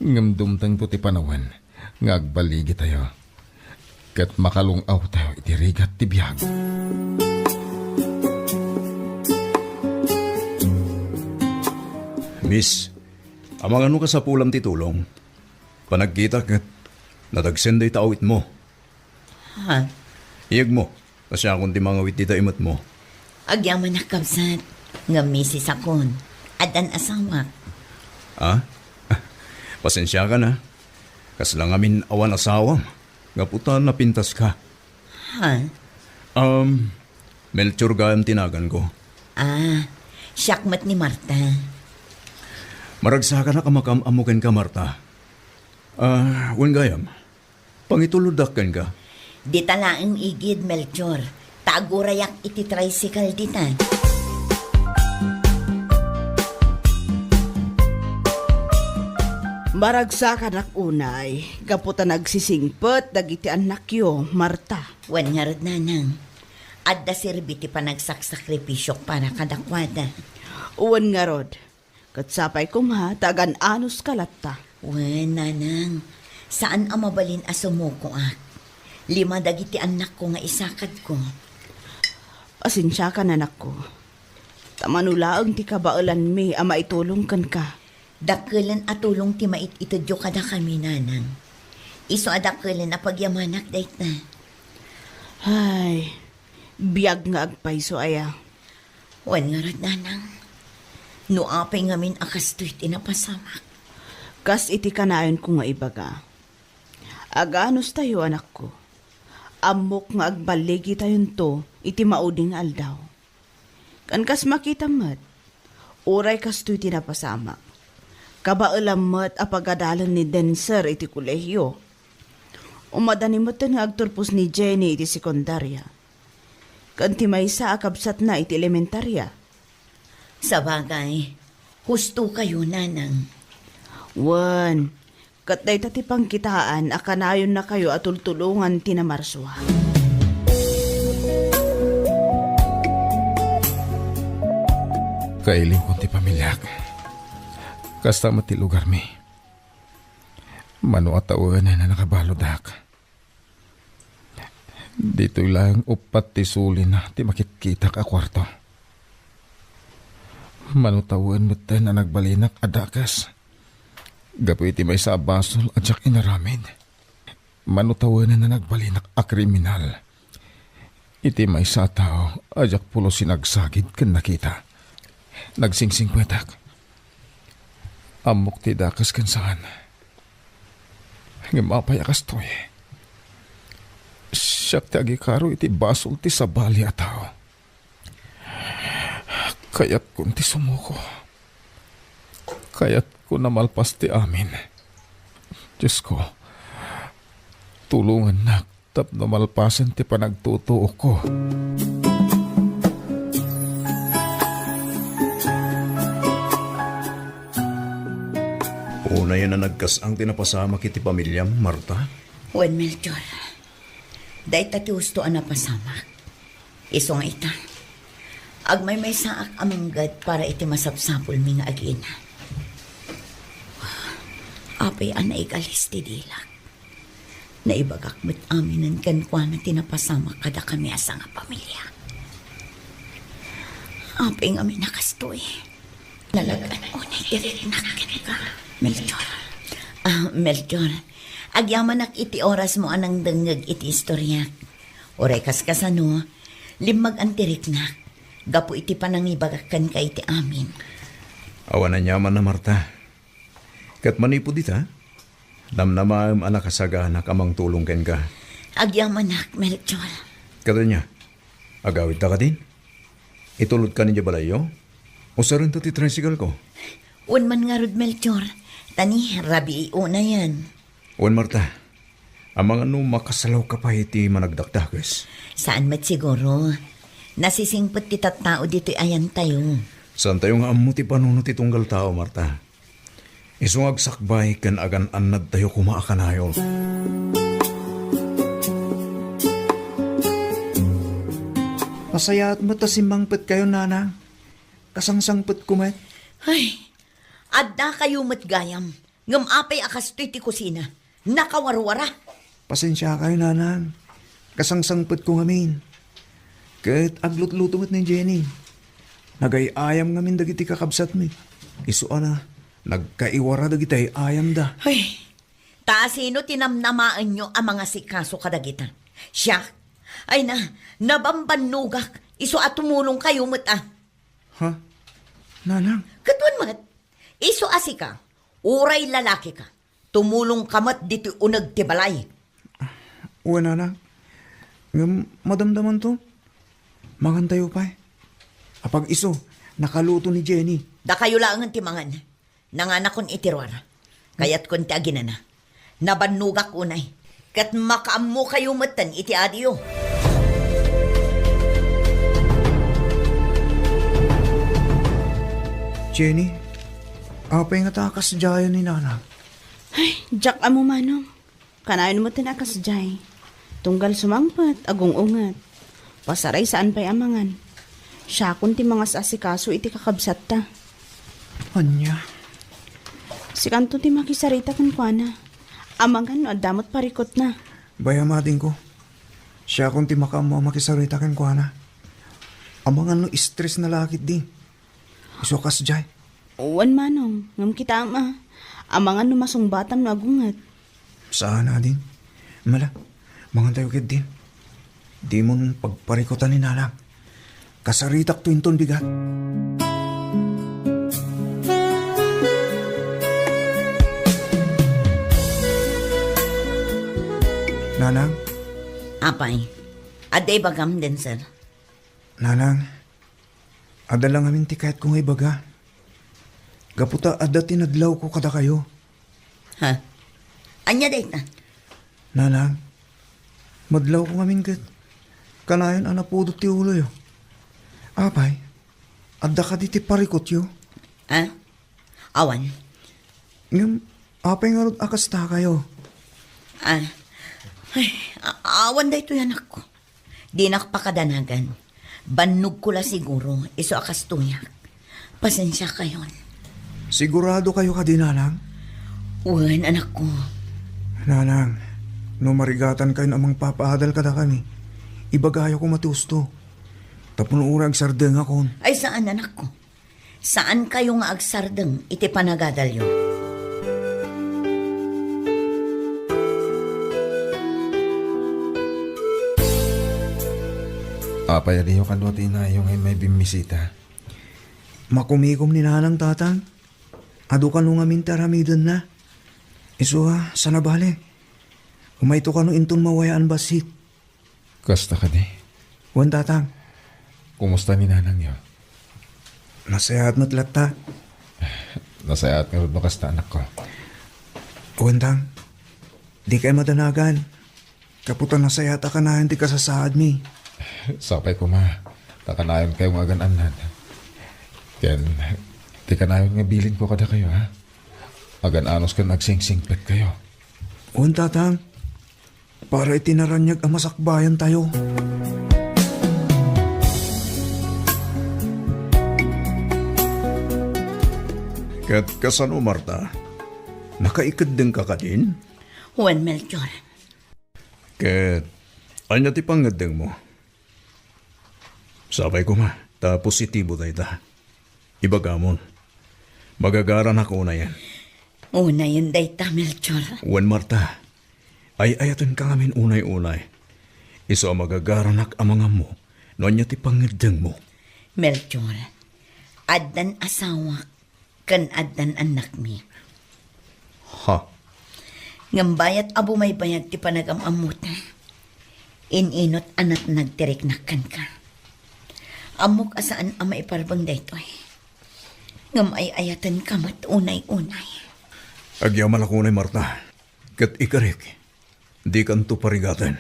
Ngem dumtengto ti panawen nga agballigitayo ket makalung-awtayo iti rigat ti biag. Miss, amangan no kasapulam ti tulong. Panagkitak ket nadagsen dayta awitmo. Ha? Iyegmo, ta siakon ti mangawit dita imetmo. Agyamanak, kabsat, ngem misisakon. Addan asawak. Ah? Pasensiakan a. Kasla ngamin awan asawam. Gapu ta napintaska. Ha? Um, Melchor gayam ti naganko. Ah, siak met ni Marta. Maragsakanak a makam-ammo kenka, Marta. Ah, wen gayam. Pangituloddak kenka. Dita laeng igid, Melchor. Ta agurayak iti tricycle dita. Maragsakanak unay, gapu ta nagsisingpet dagiti annakyo, Marta. Wen ngarud, nanang. Adda serbi ti panagsaksakripisyok para kadakuada. Wen ngarud. Ket sapay koma ta agan-anuska latta. Wen, nanang, saan a mabalin a sumukoak. Lima dagiti annakko nga isakadko. Pasensiakan, anakko. Ta mano laeng ti kabaelanmi a maitulong kenka. Dakkelen a tulong ti mait-itedyo kadakami, nanang. Isu a dakkelen a pagyamanak dayta. Ay, biag nga agpayso aya. Wen ngarud, nanang, no apay ngamin a kastoy ti napasamak. Kas iti kanayonko nga ibaga, aganustayo, anakko. Ammok nga agballigitayonto iti maudi nga aldaw. Ken kas makitam met, uray kastoy ti napasamak, kabaelam met a pagadalen ni Denser iti kolehiyo. Umadani metten nga agturpos ni Jenny iti sekundaria. Ken ti maysa a kabsatna iti elementaria. Sabagay, husto kayo, nanang. Wen, ket dayta ti pangkitaan a kanayonnakayo a tultulongan ti namarsua. Kailiwkon ti pamiliak. Kasta met ti lugarmi. Mano a tawen a nakabalodak. Ditoy laeng uppat ti sulina ti makitkitak a kuarto. Mano tawen metten a nagbalinak a dakes gapu iti maysa a basol a diak inaramid. Mano tawen a nagbalinak a kriminal iti maysa a tao a diak pulos sinagsagid ken nakita. Nagsingsingpetak. Ammok ti dakes ken saan. Ngem apay a kastoy? Siak ti agikaro iti basol ti sabali a tao. Kayatkon ti sumuko. Kayatko a malpas ti amin. Diosko, tulongannak tapno malpasen ti panagtutuokko. Unayen a nagkas-ang ti napasamak iti pamiliam, Marta? Wen, Melchor. Dayta ti husto a napasamak. Isu nga ita, agmaymaysaak a manggad para iti masapsapulmi nga agina. Apay a naigalis ti dilak. Naibagak met aminen kenkuana ti napasamak kadakami a sangapamilia. Apay ngamin a kastoy? Nalagan unay ti riknak kenka, Melchor. Ah, Melchor, agyamanak iti orasmo a nangdengngeg iti istoriak. Uray kaskasano, limmagan ti riknak gapu iti panangibagak kenka iti amin. Awan aniamanna, Marta. Ket manipud ita, namnamaem a nakasaganak a mangtulong kenka. Agyamanak, Melchor. Ket ania, agawidta kadin? Itulodkan idiay balayyo? Usarenta ti tricycle ko? Wen man ngarud, Melchor. Ta ni, rabii unayen. Wen, Marta, amangan no makasalawka pay iti managdakdakes? Saan met siguro. Nasisingpet ti tattao ditoy ayantayo. Saantayo nga ammo ti panunot ti tunggal tao, Marta. Isu nga agsakbay ken agan-annadtayo koma a kanayon. Nasayaat met ta simmangpetkayo, nanang. Kasangsangpetko met. Ay, addakayo met gayam. Ngem apay a kastoy ti kusina? Nakawarwara. Pasensiakayo, nanang. Kasangsangpetko ngamin. Ket aglutluto met ni Jenny. Nagay-ayam ngamin dagiti kakabsatmi. Isu a nagkaiwara dagiti ay-ayamda. Ay, ta asino ti namnamaenyo a mangasikaso kadagita? Siak? Ay na, nabambannogak. Isu a tumulongkayo met a. Ha? Nanang? Ket wen met, isu a sika, uray lalakika, tumulongka met ditoy uneg ti balay. Wen, nanang. Ngem madamdamanto. Mangantayo pay. Apag-isu, nakaluto ni Jenny. Dakayo laengen ti mangan. Nanganakon iti ruar. Kayatkon ti aginana. Nabannogak unay. Ket makaammokayo metten iti adiyo. Jenny, apay ngata a kasdiayo ni Nana? Ay, diak ammo, Manong. Kanayon metten a kasdiay. Tunggal sumangpet, agung-unget. Pasaray saan pay a mangan. Siakon ti mangas-asikaso iti kakabsatta. Ania? Sikanto ti makisarita kenkuana. Amangan no adda met parikutna. Bay-am, adingko. Siakon ti makaammo a makisarita kenkuana. Amangan no stressna la ketdi. Isu a kasdiay. Wen, Manong, ngem kitaem a. Amangan no masungbatam no agunget. Saan, ading. Mala, mangantayo ketdin. Dimon pagparikutan ni Nanang. Kasaritakto inton bigat. Nanang? Apay, adda ibagam, Denzel? Nanang, adda la ngamin ti kayatko nga ibaga. Gapu ta adda ti nadlawko kadakayo. Ha? Ania dayta? Nanang, madlawko ngamin ket kanayon a napudot ti uloyo. Apay, adda kadi ti parikutyo? Ah? Awan. Ngem, apay ngarud a kastakayo? Ah, ay, a-, awan daytoy, anakko. Dinak pakadanagan. Bannogko la siguro, isu a kastoyak. Pasensiakayon. Sigurado kayo kadi, Nanang? Wen, anakko. Nanang, no marigatan kayon a mangpapaadal kadakami, ibagayo koma ti usto. Tapno uray agsardengakon. Ay, saan, anakko. Saan kayo nga agsardeng iti panagadalyo. Apay, adiyo kano ti inayo nga immay bimmisita? Makumikom ni Nanang, Tatang. Adu kano ngamin ti aramidenna. Isu a, saan a bale. Umayto kano inton mawayaan bassit. Kasta kadi? Wen, Tatang. Kumusta ni Nanangyo? Nasayaat met latta. Nasayaat ngarud no kasta, anakko. Wen, Tang. Dikay madanagan. Gapu ta nasayaat a kanayon ti kasasaadmi. Sapay koma, ta kanayonkayo nga agan-annad. Ken, ti kanayon nga bilinko kadakayo, ha? Agan-anos ken agsingsingpetkayo. Wen, Tatang. Para iti naraniag a masakbayantayo. Ket kasano, Marta? Nakaikeddengka kadin? Wen, Melchor. Ket ania ti pangngeddengmo? Sapay koma, ta positibo dayta. Ibagamon, magagaranak unayen. Unayen dayta, Melchor. Wen, Marta, ay-ayatenka ngamin unay-unay. Isu a magagaranak a mangammo no ania ti pangngeddengmo. Melchor, addan asawak ken addan annakmi. Ha? Ngem bayat a bumaybayag ti panagam-ammota, in-inot a natnag ti riknak kenka. Ammok a saan a maiparbeng daytoy. Ngem ay-ayatenka met unay-unay. Agyamanak unay, Marta, ket ikarik, dikanto parigaten.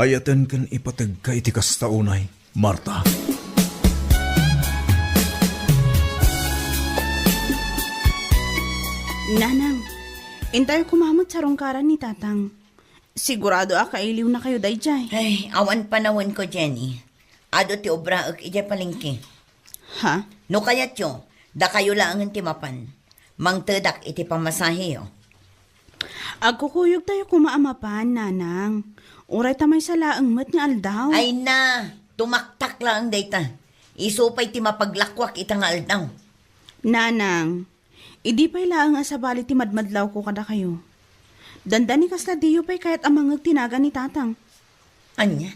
Ayaten ken ipategka iti kasta unay, Marta. Nanang, intayo koma met sarungkaran ni Tatang. Sigurado a kailiwnakayo daydiay. Ay, awan panawenko, Jenny. Adu ti obraek idiay palengke. Ha? No kayatyo, dakayo laengen ti mapan. Mangtedak iti pamasaheyo. Agkukuyogtayo koma a mapan, Nanang. Uray ta maysa laeng met nga aldaw. Ay na, tumaktak laeng dayta. Isu pay ti mapaglakuak ita nga aldaw. Nanang, idi pay laeng a sabali ti madmadlawko kadakayo, dandani kasla diyo pay kayat a mangngeg ti nagan ni Tatang. Ania?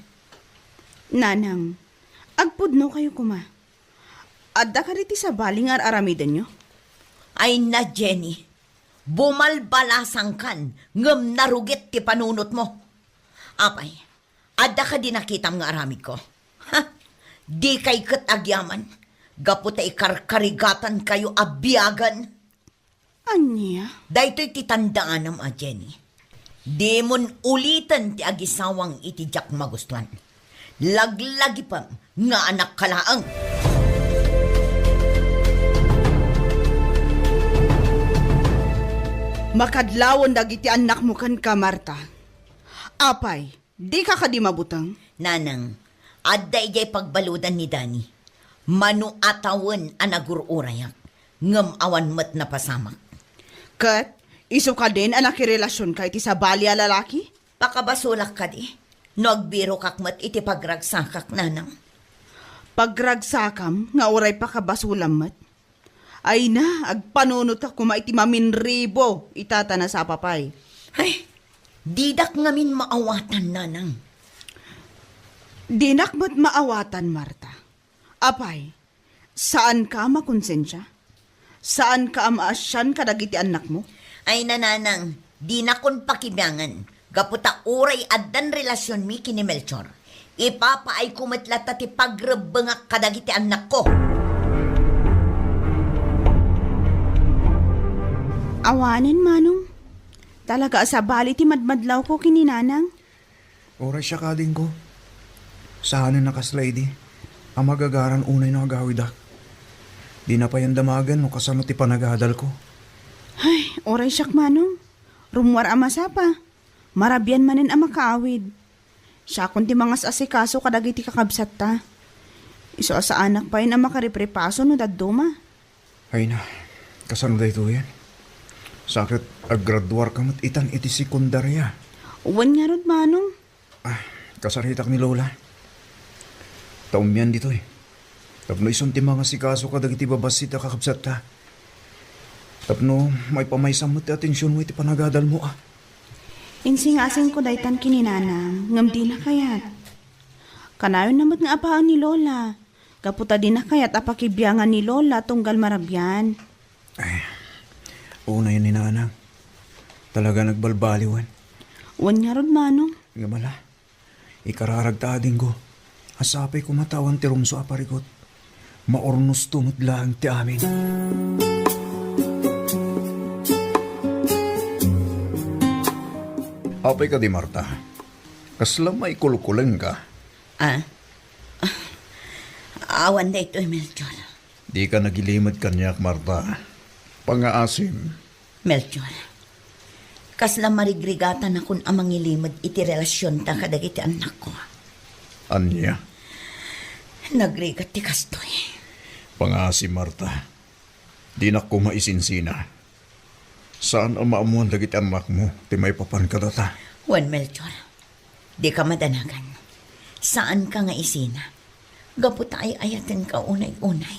Nanang, agpudnokayo koma. Adda kadi ti sabali nga ar-aramidenyo? Ay na, Jenny, bumalbalasangkan ngem narugit ti panunotmo. Apay, adda kadi nakitam nga aramidko? Ha? Dikay ket agyaman gapu ta ikarkarigatankayo a biagen. Ania? Daytoy ti tandaanam a, Jenny. Dimon uliten ti agisawang iti diak magustuan. Laglagipem nga anakka laeng. Makadlawen dagiti annakmo kenka, Marta. Apay, dika kadi mabuteng? Nanang, adda idiay pagbaludan ni Dani. Mano a tawen a nagur-urayak, ngem awan met napasamak. Ket isu kadin a nakirelasionka iti sabali a lalaki? Pakabasolak kadi no agbirokak met iti pagragsakak, Nanang. Pagragsakam nga uray pakabasolam met? Ay na, agpanunotka koma iti maminribo, ita ta nasapa pay. Ay, didak ngamin maawatan, Nanang. Dinak met maawatan, Marta. Apay, saanka a makonsensia? Saanka a maasian kadagiti annakmo? Ay, Nanang, dinakon pakibiangen. Gapu ta uray addan relasionmi ken ni Melchor, ipapaayko met latta ti pagrebbengak kadagiti annakko. Awanen, Manong. Talaga a sabali ti madmadlawko ken ni Nanang. Uray siak, adingko. Saanen a kasla idi a magagaran unay no agawidak. Dina payen damagen no kasano ti panagadalko. Ay, uray siak, Manong. Rummuar a masapa. Marabian manen a makaawid. Siakon ti mangas-asikaso kadagiti kakabsatta. Isu a saanak payen a makaripripaso no dadduma. Ay na, kasano daytoyen? Sa ket aggraduarka met itan iti sekundaria. Wen ngarud, Manong. Ah, kasaritak ni Lola. Ta ummian ditoy. Tapno isun ti mangasikaso kadagiti babassit a kakabsatta. Tapno maipamaysam met ti atensionmo iti panagadalmo, ah. Insingasingko daytan ken ni Nanang, ngem dina kayat. Kanayonna met nga apaen ni Lola. Gapu ta dina kayat a pakibiangan ni Lola tunggal marabian. Ay, unay ni Nanang. Talaga nagbalbaliwen. Wen ngarud, Manong. Ngem ala, ikararagta, adingko, a sapay koma ta awan ti rumsua a parigot. Maurnosto met laeng ti amin. Apay kadi, Marta? Kasla maikulkulengka? Ah? Awan daytoy, Melchor. Dika nagilimed kaniak, Marta. Pangaasim. Melchor, kasla marigrigatanakon a mangilimed iti relasionta kadagiti annakko. Ania? Nagrigat ti kastoy. Pangaasim, Marta. Dinak koma isinsina. Saan a maammuan dagiti annakmo ti maipapan kadata. Wen, Melchor, dika madanagan. Saanka nga isina. Gapu ta ay-ayatenka unay-unay.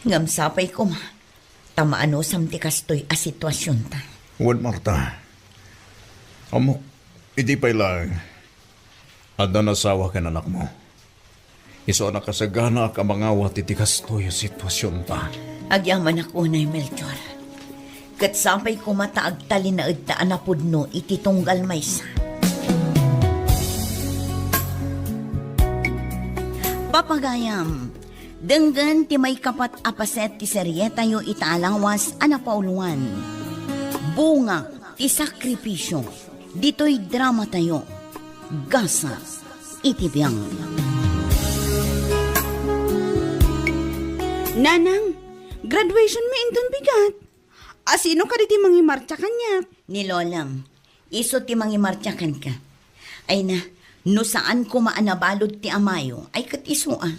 Ngem sapay koma ta maanusam ti kastoy a situasionta. Wen, Marta, ammok, idi pay laeng, adda nasawa ken anakmo. Isu a nakasaganaak a mangawat iti kastoy a situasionta. Agyamanak unay, Melchor. Ket sapay koma ta agtalinaedta a napudno iti tunggal maysa. Papagayam, denggen ti maikapat a paset ti serietayo ita a lawas a napauluan, Bunga ti Sakripisio. Ditoy dramatayo, Gasa iti Biang. Nanang, graduation mi inton bigat. A sino kadi ti mangimartsa kaniak? Ni Lolam. Isu ti mangimartsa kenka. Ay na, no saan koma a nabalud ti amayo, ay ket isu a.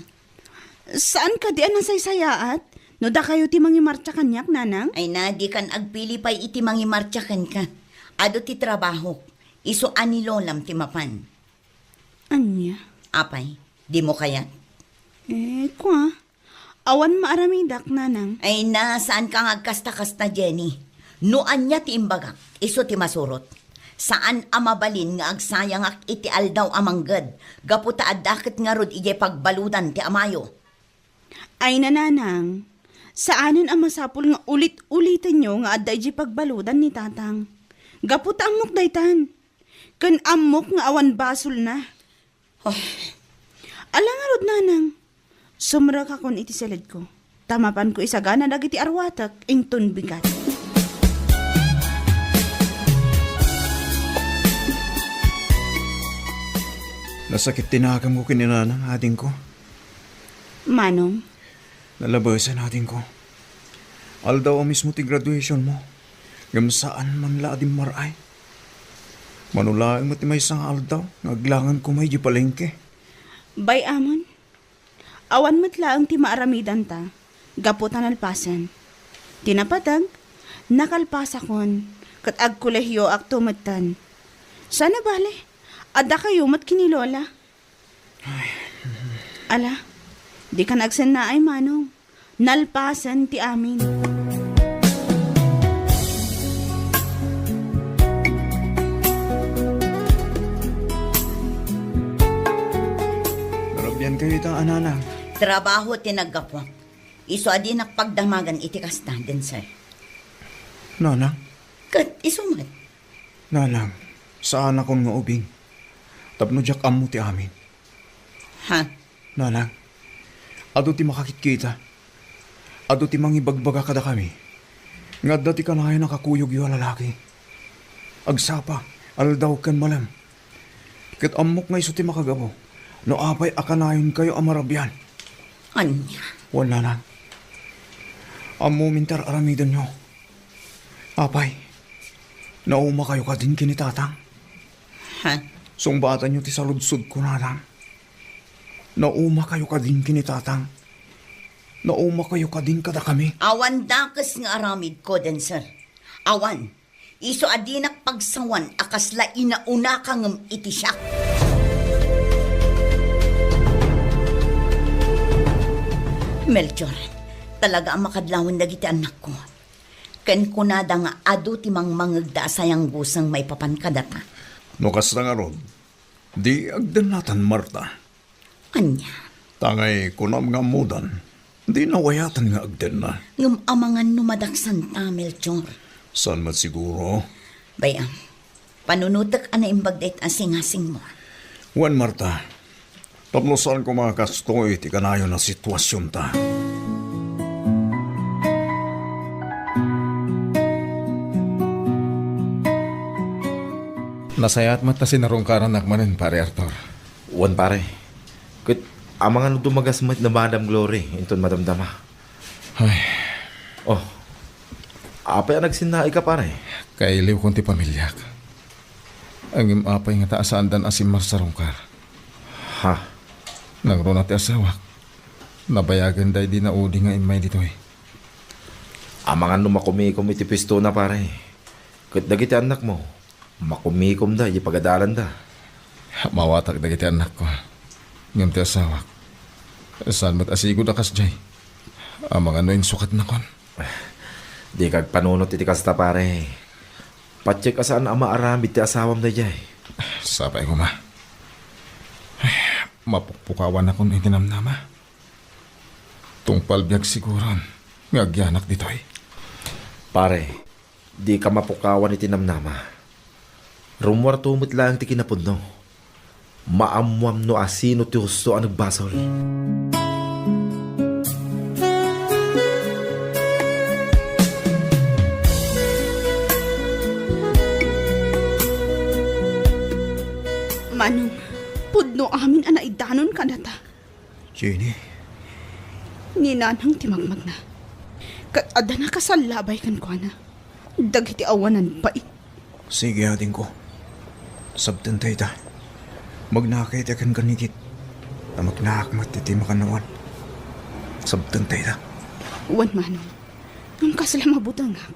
Saan kadi a nasaysayaat no dakayo ti mangimartsa kaniak, Nanang? Ay na, dikan agpili pay iti mangimartsa kenka. Adu ti trabahok. Isu a ni Lolam ti mapan. Ania? Apay, dimo kayat? Eh, kua. Awan maaramidak, Nanang. Ay na, saanka nga agkasta-kasta, Jenny. No ania ti imbagak, isu ti masurot. Saan a mabalin nga agsayangak iti aldaw a mangged, gapu ta adda ket ngarud idiay pagbaludan ti amayo. Ay na, Nanang, saanen a masapul nga ulit-ulitenyo nga adda idiay pagbaludan ni Tatang. Gapu ta ammok daytan. Ken ammok nga awan basolna. Oh. Ala ngarud, Nanang. Sumrekakon iti siledko. Ta mapanko isagana dagiti arwatek inton bigat. Nasakit ti naganko ken ni Nanang, adingko. Manong? Nalabesen, adingko. Aldaw a mismo ti graduationmo. Ngem saan man la a dimmar-ay. Mano laeng met ti maysa nga aldaw nga aglangan koma idiay palengke. Bay-amon, awan met laeng ti maaramidanta gapu ta nalpasen. Ti napateg, nakalpasakon ket agkolehioakto metten. Saan a bale, addakayo met ken ni Lola. Ala, dikan agsennaay, Manong. Nalpasen ti amin. Narabiankayo ita, a Nanang. Trabaho ti naggapuak. Isu a dinak pagdamagan iti kasta, Denzel. Nanang? Ket isu met. Nanang, saanakon nga ubing. Tapno diak ammo ti amin. Ha? Nanang, adu ti makakitkita. Adu ti mangibagbaga kadakami nga adda ti kanayon a kakuyogyo a lalaki. Agsapa, aldaw ken malem. Ket ammok nga isu ti makagapu no apay a kanayonkayo a marabian. Ania? Wen, Nanang. Ammomin ti ar-aramidenyo. Apay, naumakayo kadin ken ni Tatang? Ha? Sungbatanyo ti saludsodko, Nanang. Naumakayo kadin ken ni Tatang? Naumakayo kadin kadakami? Awan dakes nga aramidko, Denser. Awan. Isu a dinak pagsawan a kasla inaunaka ngem iti siak. Melchor, talaga a makadlawen dagiti annakko. Ken kunada nga adu ti mangmangegda a sayangguseng maipapan kadata. No kasta ngarud, di agdennatan, Marta. Ania? Tangay kunam nga ammodan, di nawayatan nga agdenna. Ngem amangan no madaksanta, Melchor. Saan met siguro? Bay-am, panunotek a naimbag dayta asingasingmo. Wen, Marta, tapno saan koma kastoy ti kanayon a situasionta. Nasayaat met ta sinarungkarannak manen, Pare Arthur. Wen, pare. Ket amangan no dumagas met ni Madam Glory inton madamdama. Ay. Oh. Apay a nagsinnaika, pare? Kailiwkon ti pamiliak. Ngem apay ngata a saandan a simmarsarungkar? Ha? Nangruna ti asawak, nabayagen daydi naudi nga immay ditoy. Amangan no makumikom iti puestona, pare. Ket dagiti annakmo, makumikomda iti pagadalanda. Mawatak dagiti annakko. Ngem ti asawak, saan met a sigud a kasdiay. Amangan no insukatnakon. Dika agpanunot iti kasta, pare. Patiek a saan a maaramid ti asawam daydiay. Sapay koma. Mapukpukawanakon iti namnama. Tungpal biag siguron nga agyanak ditoy. Pare, dika mapukawan iti namnama. Rummuarto met laeng ti kinapudno. Maammuam no asino ti husto a nagbasol. Manong, pudno amin a naidanon kadata. Jenny. Ni Nanang ti magmagna. Ket adda nakasallabay kenkuana dagiti awanan pay. Sige, adingko. Sabtenta ita. Magnaka iti kenkanigit. Ta magnaak met iti makannawan. Sabtenta ita. Wen, Manong. Ngem kasla mabutengak.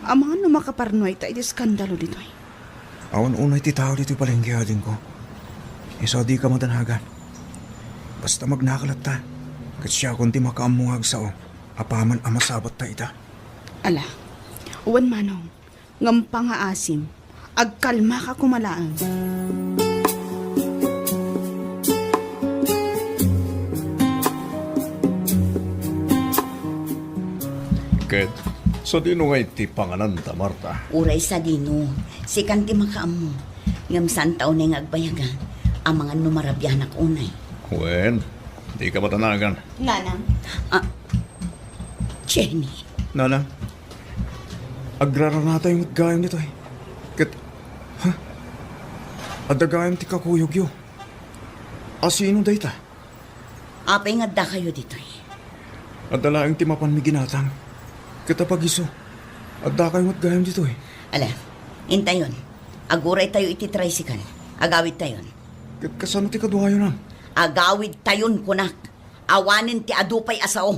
Amangan no makaparnuay ta iti eskandalo ditoy. Awan unay ti tao ditoy palengke, adingko. Isu a dika madanagan. Basta magnaka latta, ket siakon ti makaammo nga agsao apaman a masabatta ita. Ala, wen, Manong, ngem pangaasim, agkalmaka koma laeng. Ket sadino ngay ti pangananta, Marta? Uray sadino, sikan ti makaammo. Ngem saanta unay nga agbayagan, amangan no marabianak unay. Wen, dika madanagan. Nanang. Ah, Jenny. Nanang, agraranatayo met gayam ditoy. Ket, ha? Adda gayam ti kakuyogyo. Asino dayta? Apay nga addakayo ditoy? Adda laeng ti mapanmi ginatang. Ket apag-isu, addakayo met gayam ditoy. Ala, intayon. Aguraytayo iti tricycle. Agawidtayon. Ket kasano ti kaduayo, Nang? Agawidtayon, kunak. Awanen ti adu pay a sao.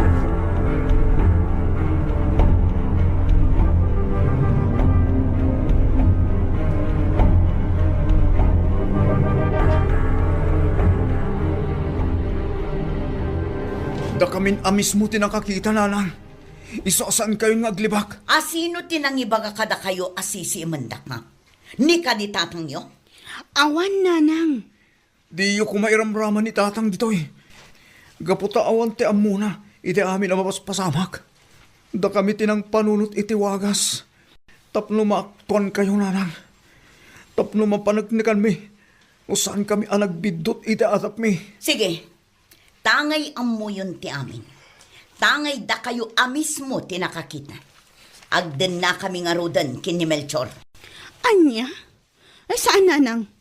Dakamin a mismo ti nakakita, Nanang. Isu a saankayon nga aglibak. Asino ti nangibaga kadakayo a sisiimendak, ha? Ni kadi tatangyo? Awan, Nanang. Diyo koma iramraman ni Tatang ditoy. Gapu ta awan ti ammona iti amin a mapaspasamak. Dakami ti nangpanunot iti wagas tapno maaktuankayo, Nanang. Tapno mapaneknekanmi no saankami a nagbiddut iti adapmi. Sige, tangay ammoyon ti amin. Tangay dakayo a mismo ti nakakita. Agdennakami ngaruden ken ni Melchor. Ania? Ay, saan, Nanang.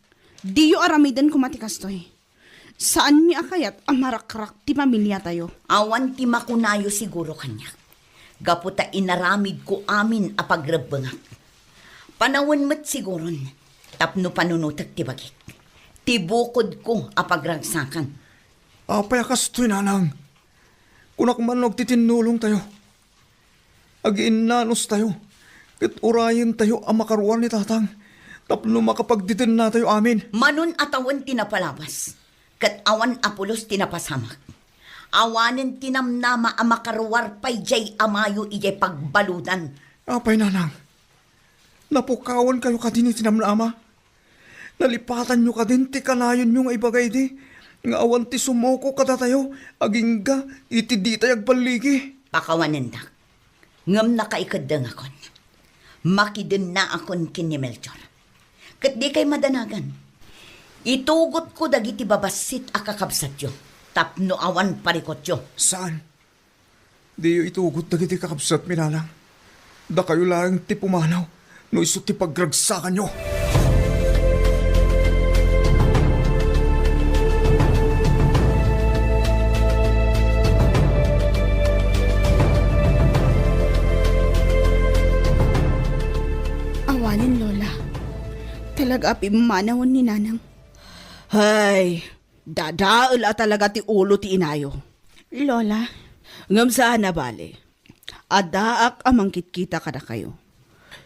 Diyo aramiden koma ti kastoy. Saanmi a kayat a marakrak ti pamiliatayo. Awan ti makunayo siguro kaniak. Gapu ta inaramidko amin a pagrebbengak. Panawen met siguron tapno panunotek ti bagik. Ti bukodko a pagragsakan. Apay a kastoy, Nanang? Kunak man no agtitinnulongtayo. Agiinnanustayo. Ket urayentayo a makaruar ni Tatang tapno makapagdetennatayo amin. Manon a tawen ti napalawas, ket awan a pulos ti napasamak. Awanen ti namnama a makaruar pay diay amayo idiay pagbaludan. Apay, nanang? Napukawankayo kadin iti namnama? Nalipatanyo kadin ti kanayonyo nga ibaga idi nga awan ti sumuko kadatayo agingga iti ditay agballigi? Pakawanendak. Ngem nakaikeddengakon. Makidennaakon ken ni Melchor. Ket dikay madanagan. Itugotko dagiti babassit a kakabsatyo tapno awan parikutyo. Saan? Diyo itugot dagiti kakabsatmi, nanang. Dakayo laeng ti pumanaw no isu ti pagragsakanyo. Awanen, Lola. Talaga a pimmanawen ni Nanang. Hay, dadael a talaga ti ulo ti inayo. Lola. Ngem saan a bale. Addaak a mangkitkita kadakayo.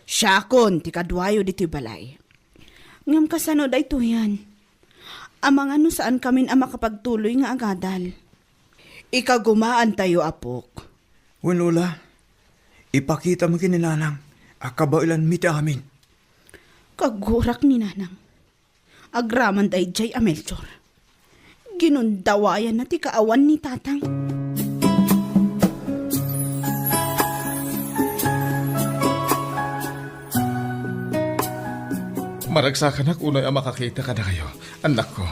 Siakon ti kaduayo ditoy balay. Ngem kasano daytoyen? Amangan no saankamin a makapagtuloy nga agadal. Ikagumaantayo, apok. Wen, Lola, ipakitam ken ni Nanang a kabaelanmi ti amin. Kagurak ni Nanang. Agraman daydiay a Melchor. Ginundawayanna ti kaawan ni Tatang. Maragsakanak unay a makakita kadakayo, annakko.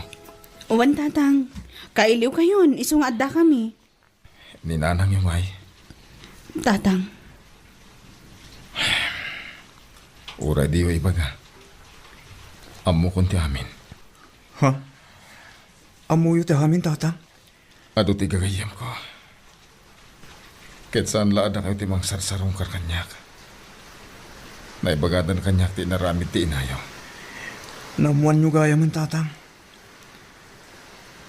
Wen, Tatang. Kailiwkayon, isu nga addakami. Ni nanangyo ngay? Tatang. Uray diyo ibaga. Ammokon ti amin. Ha? Ammoyo ti amin, Tatang? Adu ti gagayyemko. Ket saan la a dakayo ti mangsarsarungkar kaniak. Naibagadan kaniak ti inaramid ti inayo. Naammoanyo gayamen, Tatang.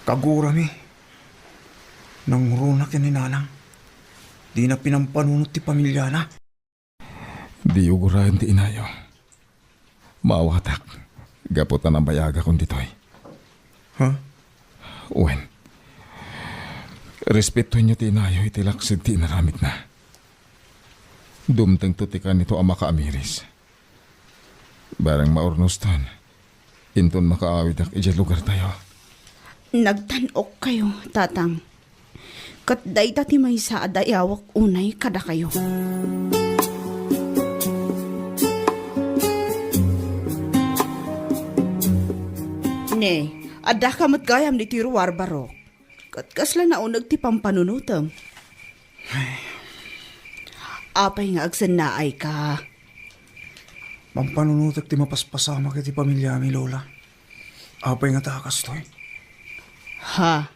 Kagurami. Nangurona ken ni Nanang. Dina pinampanunot ti pamiliana. Diyo guraen ti inayo. Maawatak, gapu ta nabayagakon ditoy. Ha? Wen, respetoenyo ti inayo iti laksid ti inaramidna. Dumtengto ti kanito a makaamiris. Bareng maurnoston, inton makaawidak idiay lugartayo. Nagtan-okkayo, Tatang. Ket dayta ti maysa a dayawek unay kadakayo. Ne, addaka met gayam ditoy ruar, Barok. Ket kasla nauneg ti pampanunotem. Ay. Apay nga agsennaayka? Pampanunotek ti mapaspasamak iti pamiliami, Lola. Apay nga ta kastoy? Ha?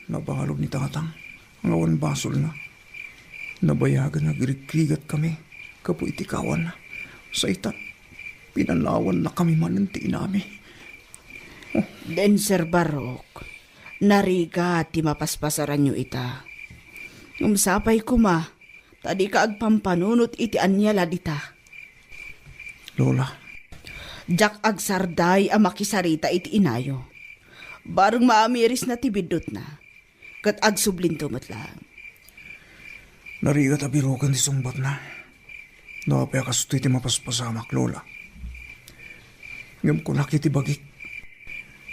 Nabalud ni Tatang nga awan basolna. Nabayagan nga agrigrigat kami gapu iti kawanna. Saytan, pinanawannakami manen ti inami. Den, Sir Barok, narigat ti mapaspasaranyo ita. Ngem sapay koma ta dika agpampanunot iti ania la dita. Lola. Diak agsarday a makisarita iti inayo. Bareng maamirisna ti biddutna, ket agsublinto met laeng. Narigat a biroken ti sungbatna. No apay a kastoy ti mapaspasamak, Lola. Ngem kunak iti bagik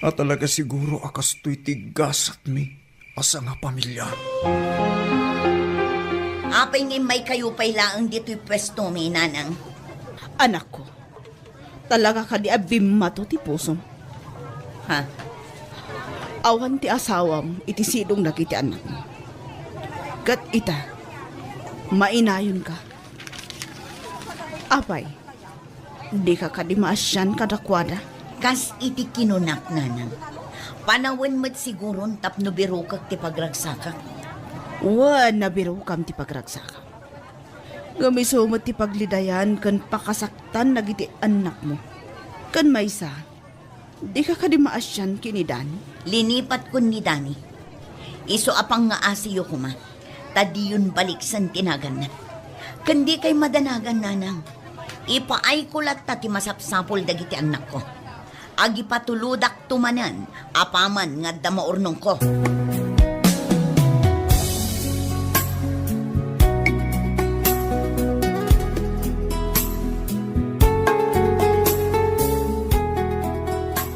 a talaga siguro a kastoy ti gasatmi a sangapamilia. Apay nga immaykayo pay laeng ditoy puestomi, Nanang? Anakko, talaga kadi a bimmato ti pusom? Ha? Awan ti asawam iti sidong dagiti annakmo. Ket ita, mainayonka. Apay, dika kadi maasian kadakuada? Kas iti kinunak, Nanang, panawen met siguron tapno birokek ti pagragsakak. Wen, nabirokam ti pagragsakam. Ngem isu met ti paglidayan ken pakasaktan dagiti annakmo. Ken maysa, dika kadi maasian ken ni Dani? Linipatkon ni Dani. Isu a pangngaasiyo koma. ta diyon baliksen ti naganna. Ken dikay madanagan, nanang. Ipaayko latta ti masapsapul dagiti annakko. Agipatulodakto manen apaman nga adda maurnongko.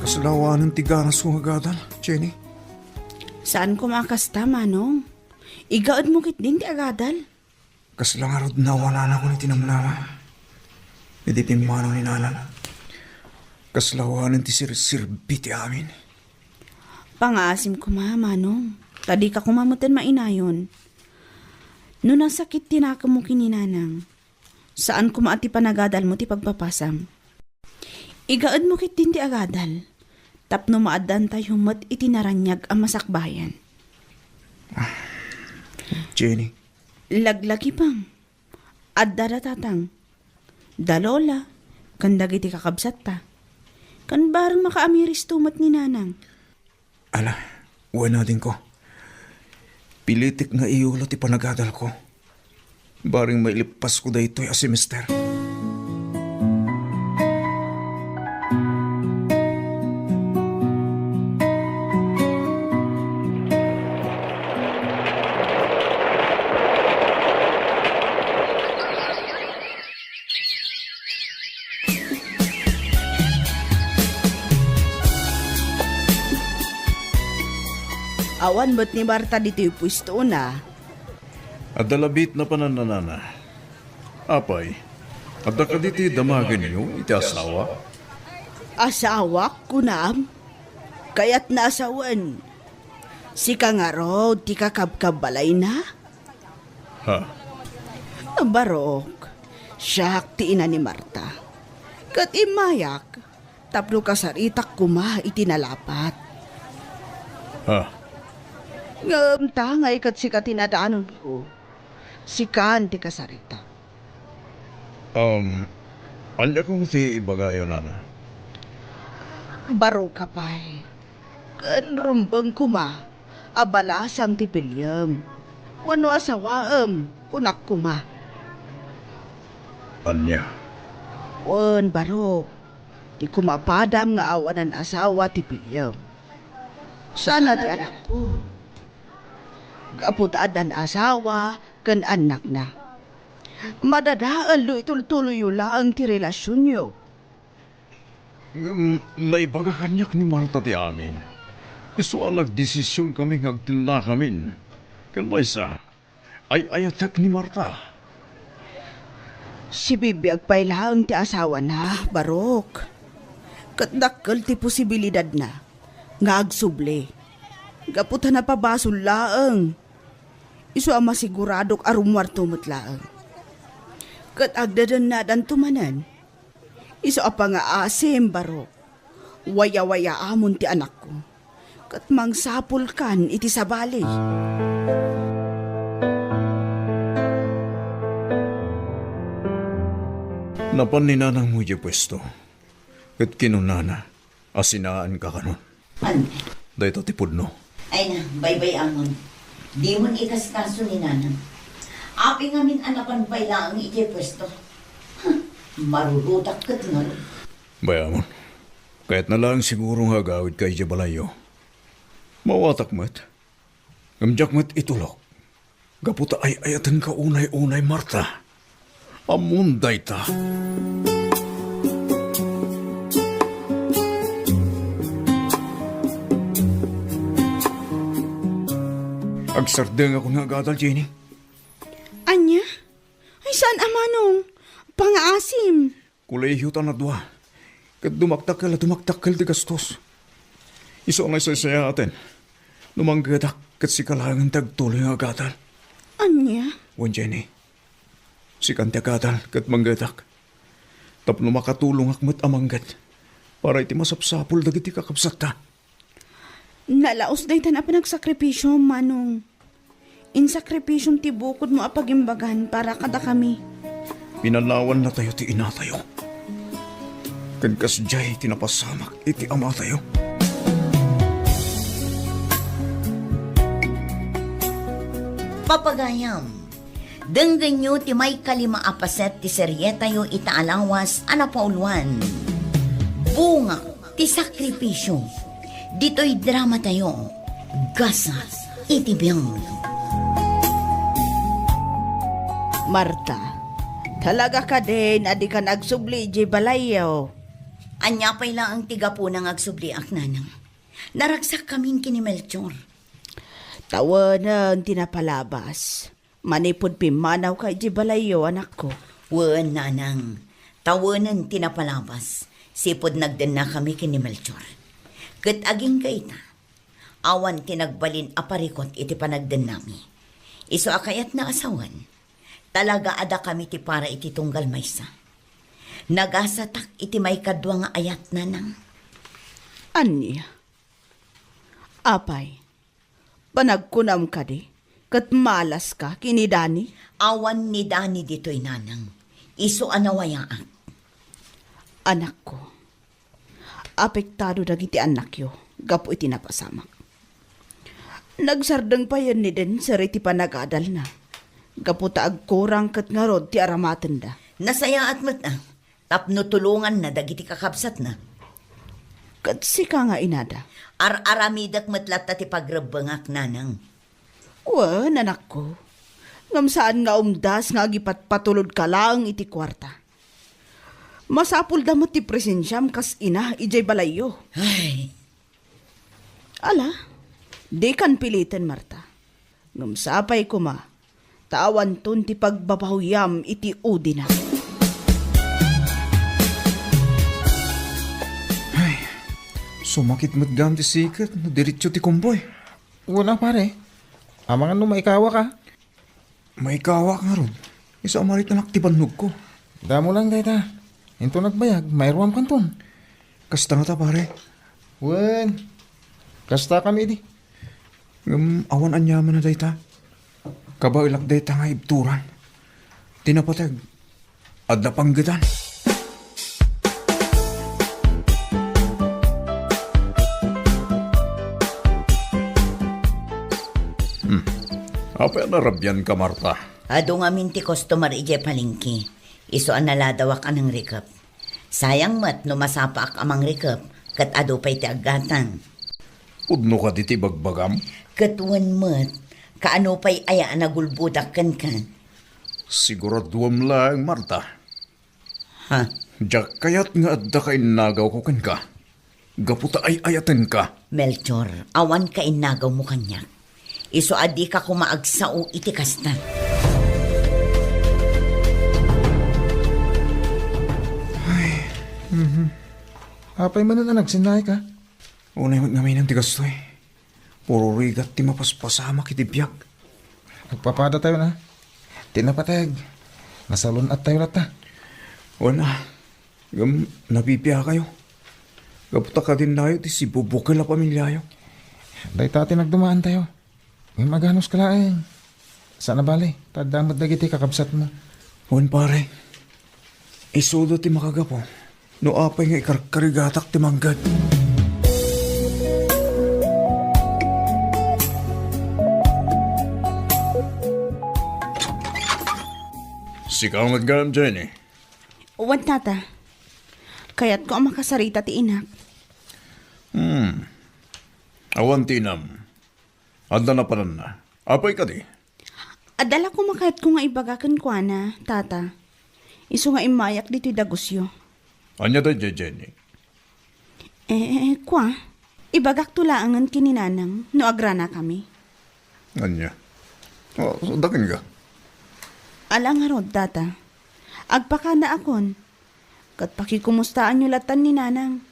Kasla awanen ti ganasmo nga agadal, Jenny? Saan koma a kasta, Manong. Igaedmo ketdin ti agadal. Kasla ngarud nawalanakon iti namnama. Idi pimmanaw ni Nanang, kasla awanen ti sirserbi ti amin. Pangaasim koma, Manong, ta dika koma metten mainayon. No nasakit ti nakemmo ken ni Nanang, saan koma a ti panagadalmo ti pagpapasam. Igaedmo ketdin ti agadal, tapno maaddaantayo met iti naraniag a masakbayan. Jenny. Laglagipem. Adda da tatang, da lola, ken dagiti kakabsatta. Ken bareng makaamiristo met ni nanang. Ala, wen adingko. Pilitek nga iyulo ti panagadalko. Bareng mailippasko daytoy a semester. Awan met ni Marta ditoy puestona. Adda labit napanan nanana. Apay, adda kadi ti damagenyo iti asawa? Asawak, kunam? Kayatna a sawen. Sika ngarud ti kakabkabbalayna? Ha? Barok, siak ti ina ni Marta. Ket immayak tapno kasaritak koma iti nalapat. Ha? Ngem tangay ket sika ti nadanonko. Sikan ti kasaritak. Um, ania koma ti ibagayo, nana? Barok, apay. Ken rumbeng koma a balasang ti piliem. Wenno asawaem, kunak koma. Ania? Wen, barok. Ti kumapadam nga awanan asawa ti piliem. Sana ti anakko. Gapu ta addan asawa ken annakna. Madadael no itultuloyyo laeng ti relasionyo. Ngem naibaga kaniak ni Marta ti amin. Isu a nagdesisionkami nga agtellakamin. Ken maysa, ay-ayatek ni Marta. Sibibiag pay laeng ti asawana, Barok. Ket dakkel ti posibilidadna nga agsubli. Gapu ta napabasol laeng. Isu a masiguradok a rummuarto met laeng. Ket agdadannadanto manen. Isu a pangaasim, Barok. Wayawayaamon ti anakko. Ket mangsapulkan iti sabali. Napan ni nanangmo idiay puesto, ket kinunana, a sinaanka kanon. Ania? Dayta ti pudno. Ay na, baybay-amon. Dimon ikaskaso ni nanang. Apay ngamin a napan pay laeng idiay puesto. Huh, marurutak ket ngarud. Bay-amon. Kayatna laeng siguro nga agawidka idiay balayyo. Mawatak met. Ngem diak met itulok. Gapu ta ay-ayatenka unay-unay, Marta. Ammom dayta. Agsardengakon nga agadal, Jenny. Ania? Ay, saan a manong? Pangaasim. Kolehiyo ta nadua, ket dumakdakkel a dumakdakkel ti gastos. Isu a nasaysayaaten, no manggedak ket sika laengen ti agtuloy nga agadal. Ania? Wen, Jenny, sikan ti agadal ket manggedak, tapno makatulongak met a mangget para iti masapsapul dagiti kakabsatta. Nalaos daytan a panagsakripisio, Manong. Insakripisiom ti bukodmo a pagimbagan para kadakami. Pinanawannatayo ti inatayo. Ken kasdiay ti napasamak iti amatayo. Papagayam, denggenyo ti maikalima a paset ti serietayo ita a lawas a napauluan, Bunga ti Sakripisyo. Ditoy dramatayo, Gasat iti Biag. Marta, talaga kadin a dikan agsubli idiay balayyo? Ania pay laeng ti gapuna nga agsubliak, nanang? Naragsak kamin ken ni Melchor. Tawenen ti napalabas. Manipud pimmanawka idiay balayyo, anakko. Wen, nanang. Tawenen ti napalabas. Sipud nagdennakami ken ni Melchor. Ket agingga ita, awan ti nagbalin a parikut iti panagdennami. Isu a kayatna a sawen, talaga a dakami ti para iti tunggal maysa. Nagasatak iti maikadua nga ayat, nanang. Ania? Apay, panagkunam kadi, ket malaska ken ni Dani? Awan ni Dani ditoy, nanang. Isu a nawayaak. Anakko, apektado dagiti annakyo gapu iti napasamak. Nagsardeng payen ni Denser iti panagadalna, gapu ta agkurang ket ngarud ti aramatenda. Nasayaat met, a, tapno tulonganna dagiti kakabsatna. Ket sika nga inada? Ar-aramidek met latta ti pagrebbengak, nanang. Wen, anakko. Ngem saan nga umdas nga agipatpatulodka laeng iti kuarta. Masapulda met ti presensiam kas ina idiay balayyo. Ay. Ala, dikan piliten, Marta. Ngem sapay koma, ta awanton ti pagbabahoyam iti udina. Ay, sumakit met gayam ti siket no diretso ti kumboy. Wen a, pare. Amangan no maikawak a? Maikawak ngarud. Isu a maritanak ti bannogko. Damo lang dayta. Inton agbayag, mairuam kanton. Kasta ngata, pare? Wen, kasta kami idi. Ngem awan aniaman a dayta. Kabaelak dayta nga ibturan. Ti napateg, adda panggetan. Hmm. Apay a narabianka, Marta? Adu ngamin ti customer idiay palengke. Isu a naladawak a nangrikep. Sayang met no masapaak a mangrikep ket adu pay ti aggatang. Pudno kadi ti bagbagam? Ket wen met, kaano pay aya a nagulbodak kenka? Siguraduem laeng, Marta. Ha? Diak kayat nga adda kainnagawko kenka. Gapu ta ay-ayatenka. Melchor, awan kainnagawmo kaniak. Isu a dika koma agsao iti kasta. Ay, mhm. Apay manen a nagsinnaayka? Unay met ngamin ti gastoy. Puro rigat ti mapaspasamak iti biag. Agpapadatayon a. Ti napateg, nasalun-attayo latta. Wen a, ngem nabibiakayo. Gapu ta kadinnayo ti sibubukel a pamiliayo. Dayta ti nagdumaantayo. Ngem aganuska laeng. Saan a bale, ta adda met dagiti kakabsatmo. Wen, pare. Isuda ti makagapu no apay nga ikarkarigatak ti mangged. Sika met gayam, Jenny? Wen, tata. Kayatko a makasarita ti inak. Hmm. Awan ti inam. Adda napananna. Apay kadi? Adda la koma kayatko nga ibaga kenkuana, tata. Isu nga immayak ditoy dagusyo. Ania daydiay, Jenny? Eh, kua, ibagakto laengen ken ni Nanang no agranakami. Ania? O, dakengka. Ala ngarud, tata. Agpakadaakon. Ket pakikumustaanyo latan ni Nanang.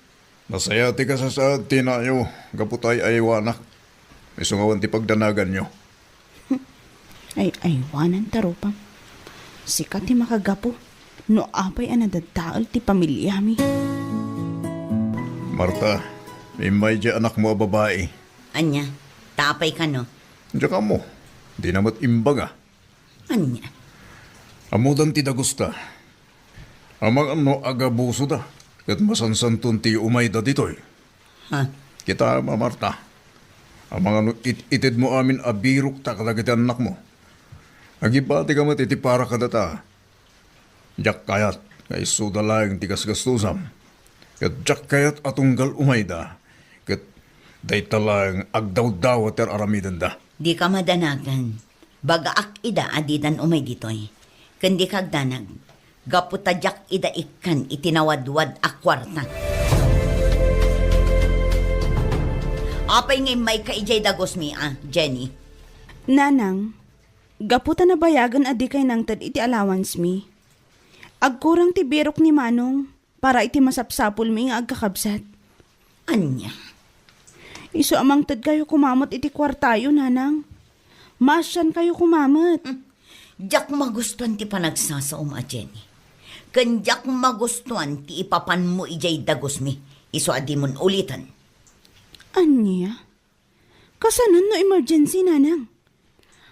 Nasayaat ti kasasaad ti inayo gapu ta ay-aywanak. Isu nga awan ti pagdanaganyo. Ay-aywananta rupam. Sika ti makagapu no apay a nadadael ti pamiliami. Marta, immay diay anakmo a babai. Ania? Ta apay kano? Diak ammo. Dina met imbaga. Ania? Ammodan ti dagusta. Amangan no agabusoda, ket masansanton ti umayda ditoy. Ha? Kitaem a, Marta. Amangan no it-itedmo amin a birokta kadagiti annakmo. Agibatika met iti para kadata. Diak kayat nga isuda laeng ti gasgastusam. Ket diak kayat a tunggal umayda. Ket dayta laeng agdawdawa ti ar-aramidenda. Dika madanagan. Bagaak ida a didan umay ditoy. Ken dika agdanag. Gapu ta diak ida ikkan iti nawadwad a kuarta. Apay nga immayka idiay dagusmi a, Jenny? Nanang, gapu ta nabayagen a dikay nangted iti allowance mi, agkurang ti birok ni Manong para iti masapsapulmi nga agkakabsat. Ania? Isu a mangtedkayo koma met iti kuartayo, Nanang. Maasiankayo koma met. Hmm. Diak magustuan ti panagsasaom a, Jenny. Ken diak magustuan ti ipapanmo idiay dagusmi. Isu a dimon uliten. Ania? Kasano no emergency, Nanang?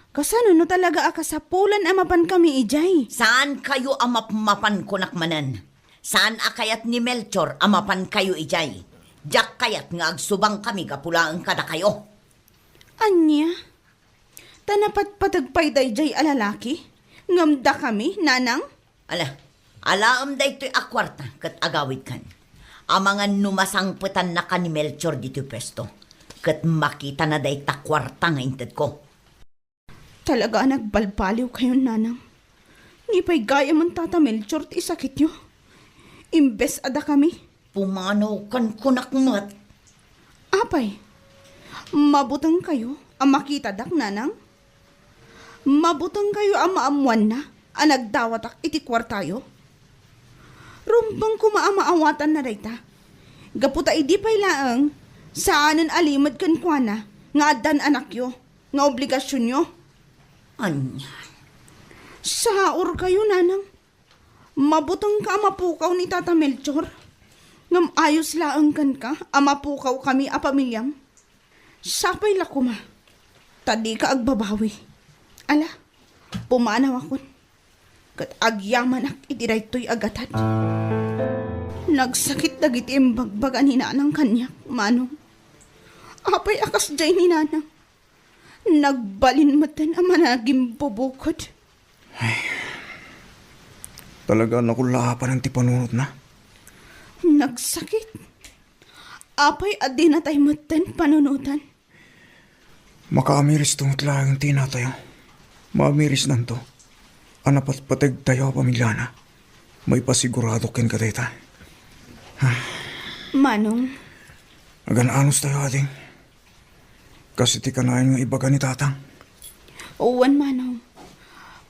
Kasano no talaga a kasapulan a mapankami idiay? Saankayo a mapmapan, kunak manen. Saan a kayat ni Melchor a mapankayo idiay. Diak kayat nga agsubangkami gapu laeng kadakayo. Ania? Ta napatpateg pay daydiay a lalaki? Ngem dakami, Nanang? Ala, alaem daytoy a kuarta ket agawidkan. Amangan no masangpetannaka ni Melchor ditoy puesto, ket makitana dayta kuarta nga intedko. Talaga a nagbalbaliwkayon, Nanang. Ni pay gayamen Tata Melchor ti isakityo. Imbes a dakami. Pumanawkan, kunak met. Apay, mabutengkayo a makitadak, Nanang? Mabutengkayo a maammoanna a nagdawatak iti kuartayo? Rumbeng koma a maawatanna dayta. Gapu ta idi pay laeng, saanen a limed kenkuana nga addan anakyo nga obligasionyo. Ania? Saurkayo, Nanang. Mabutengka a mapukaw ni Tata Melchor. Ngem ayos laeng kenka a mapukawkami a pamiliam. Sapay la koma ta dika agbabawi. Ala, pumanawakon. Ket agyamanak iti daytoy a gatad. Nagsakit dagiti imbagbaga ni Nanang kaniak, Manong. Apay a kasdiay ni Nanang? Nagbalin metten a managimbubukod. Ay, talaga a nakullaapanen ti panunotna. Nagsakit. Apay a dinatay metten panunotan? Makaamiris to met laeng ti inatayo. Maamirisnanto a napatpategtayo a pamiliana. Maipasigurado kenka dayta. Manong. Agan-anos tayo, ading. Kas iti kanayon nga ibaga ni Tatang. Wen, Manong.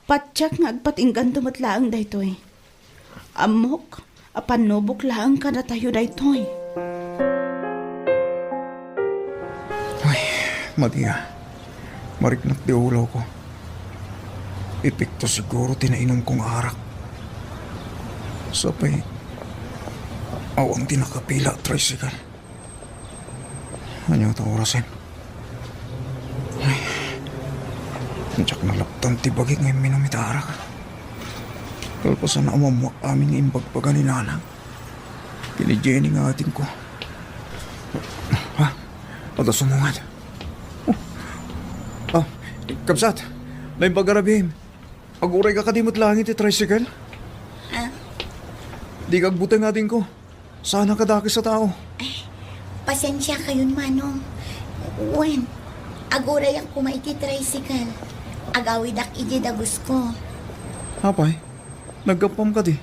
Patiek nga agpatingganto met laeng daytoy. Ammok a pannubok laeng kadatayo daytoy. Ay, Maria, mariknak ti ulawko. Epekto siguro ti nainumko nga arak. Sapay, awan ti nakapila a tricycle. Ania ta orasen? Ay, diak nalaptan ti bagi nga imminum iti arak. Kalpasan a umammoak amin nga imbagbaga ni Nanang ken ni Jenny nga adingko. Ha? Adda sumungad. Oh. Ah, kabsat, naimbag a rabiim. Agurayka kadi met laeng iti tricycle? Ah? Dika agbuteng, adingko. Saan a kadakes a tao. Ay, pasensiakayon, Manong. Wen, agurayak koma iti tricycle. Agawidak iti dagusko. Apay, naggapuam kadi?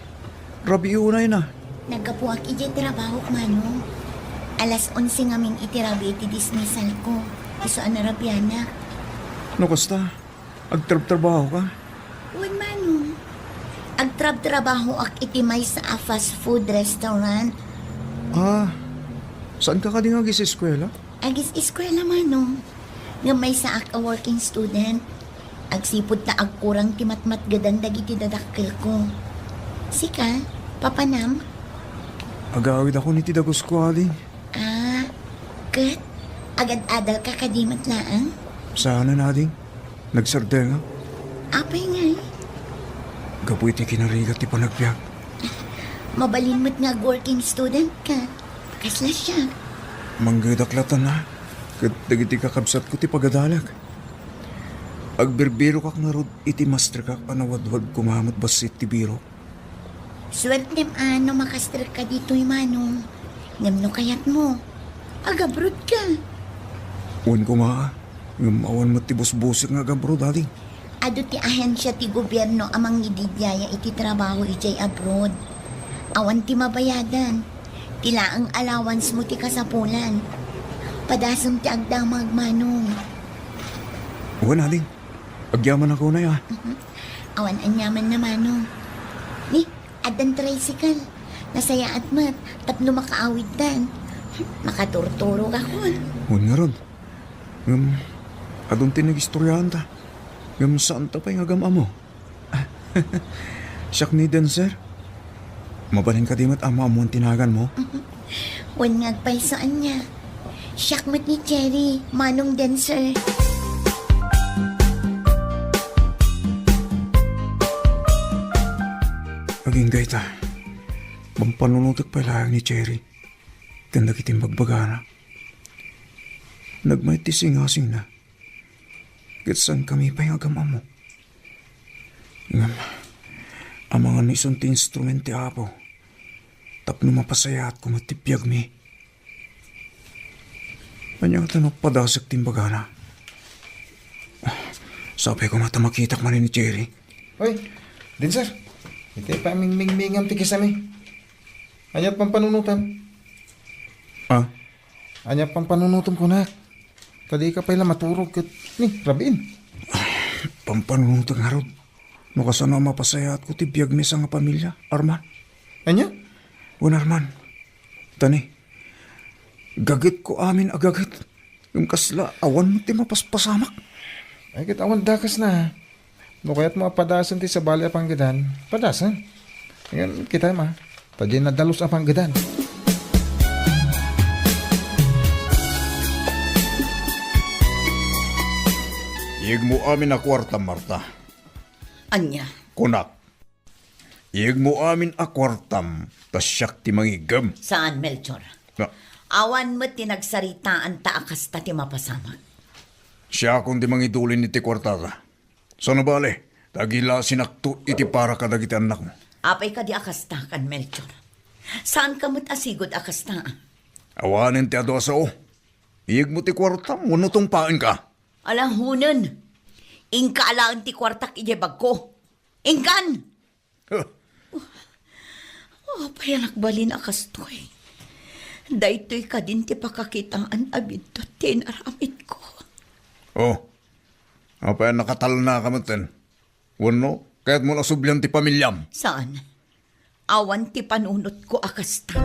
Rabii unayna. Naggapuak iti trabahok, Manong. Alas onse ngamin iti rabii ti dismissalko. Isu a narabianak. No kasta, agtrabtrabahoka? Wen, Manong. Agtrabtrabahoak iti maysa a fast food restaurant. Ah, saanka kadi nga agis-eskuela? Agis-eskuela, Manong. Ngem maysaak a working student. Agsipud ta agkurang ti matmatgedan dagiti dadakkelko. Sika, papanam? Agawidakon iti dagusko, ading. Ah, ket? Agad-adalka kadi met laeng? Saanen, ading. Nagsardengak. Apay ngay? Gapu iti kinarigat ti panagbiag. Mabalin met nga ag-working student ka. Kasla siak. Manggedak latta, ket dagiti kakabsatko ti pagadalag. Agbirbirokak ngarud iti masterkak a nawadwad koma met bassit ti birok. Suertem a no makasterka ditoy, Manong. Ngem no kayatmo, agabrodka. Wen koma, ngem awan met ti busbusik nga agabroad, ading. Adu ti ahensia ti gobierno a mangididiaya iti trabaho idiay abroad. Awan ti mabayadan. Ti laeng allowance mo ti kasapulan. Padasem ti agdamag, Manong. Wen, ading. Agyamanak unay, a. Mhm. Awan aniamanna, Manong. Ni, addan tricycle. Nasayaat met tapno makaawiddan. Makaturturogakon. Wen ngarud. Ngem, adun ti nagistoriaanta. Ngem, saanta pay nga agam-ammo. Siak ni Dancer. Mabalin kadi met a maammuan ti naganmo? Wen nga agpayso ania. Siak met ni Cherry, Manong Dancer. Agingga ita, mampanunotek pay laeng ni Cherry ken dagiti imbagbagana. Nagmayat ti singasingna. Ket saankami pay nga agam-ammo. Ngem, amangan no isun ti instrumento ti Apo tapno mapasayaatko met ti biagmi. Ania ngata no padasek ti imbagana? Sapay koma ta makitak manen ni Cherry. Oy, Dancer, iti pamingmingmingam ti kisami. Ania ti pampanunotam? Ah? Ania pampanunotem kunak? Ta dika pay la maturog ket, ni, rabiin. Pampanunotek ngarud. No kasano a mapasayaatko ti biagmi a sangapamilya, Arman. Ania? Wen, Arman. Ta ni, gagetko amin a gaget. Ngem kasla, awan met ti mapaspasamak. Ay, ket awan dakesna. No kayatmo a padasen ti sabali a panggedan, padasen. Ngem kitaem a, ta diay nadalus a panggedan. Iyegmo amin a kuartam, Marta. Ania? Kunak, iyegmo amin a kuartam, ta siak ti mangiggem. Saan, Melchor. Na- Awan met ti nagsaritaanta a kasta ti mapasamak. Siakon ti mangidulin iti kuartata. Saan a bale, ta agilasinakto iti para kadagiti annakmo. Apay kadi a kasta kan Melchor? Saanka met a sigud a kasta? Awanen ti adu a sao. Iyegmo ti kuartam wenno tungpaenka. Ala, hunen. Inka alaen ti kuartak idiay bagko. Inkan! Huh. Apay a nagbalin a kastoy? Daytoy kadin ti pakakitaan a biddut ti inaramidko. Oh, apay a nakatalnaka metten? Wenno, kayatmo a sublian ti pamiliam? Saan. Awan ti panunotko a kasta.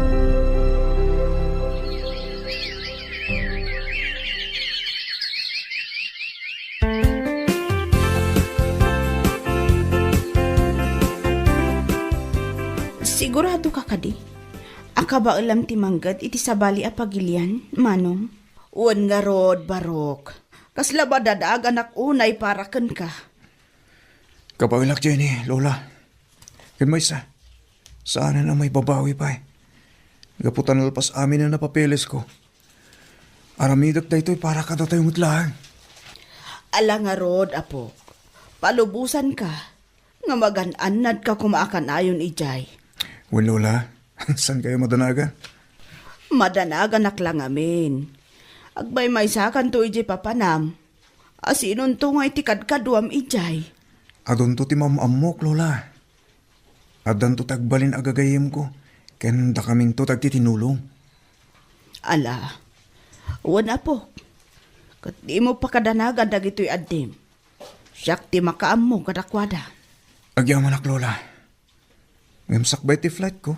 Siguradoka kadi a kabaelam ti mangged iti sabali a pagilian, Manong? Wen ngarud, Barok. Kasla madanaganak unay para kenka. Kabaelak, Jenny, Lola. Ken maysa, saanen a maibabawi pay. Gapu ta nalpas amin a napapelesko. Aramidek daytoy para kadatayo met laeng. Ala ngarud, apok. Palubosanka nga magan-annadka koma a kanayon idiay. Wen, Lola, saankayo madanagan? Madanaganak la ngamin. Agmaymaysakanto idiay papanam. Asinonto ngay ti kadkaduam idiay? Adunto ti maam-ammok, Lola. Addanto ti agbalin a gagayyemko, ken dakaminto ti agtitinulong. Ala, wen, apok, ket dimo pakadanagan dagitoy addim. Siak ti makaammo kadakuada. Agyamanak, Lola. Ngem sakbay ti flightko,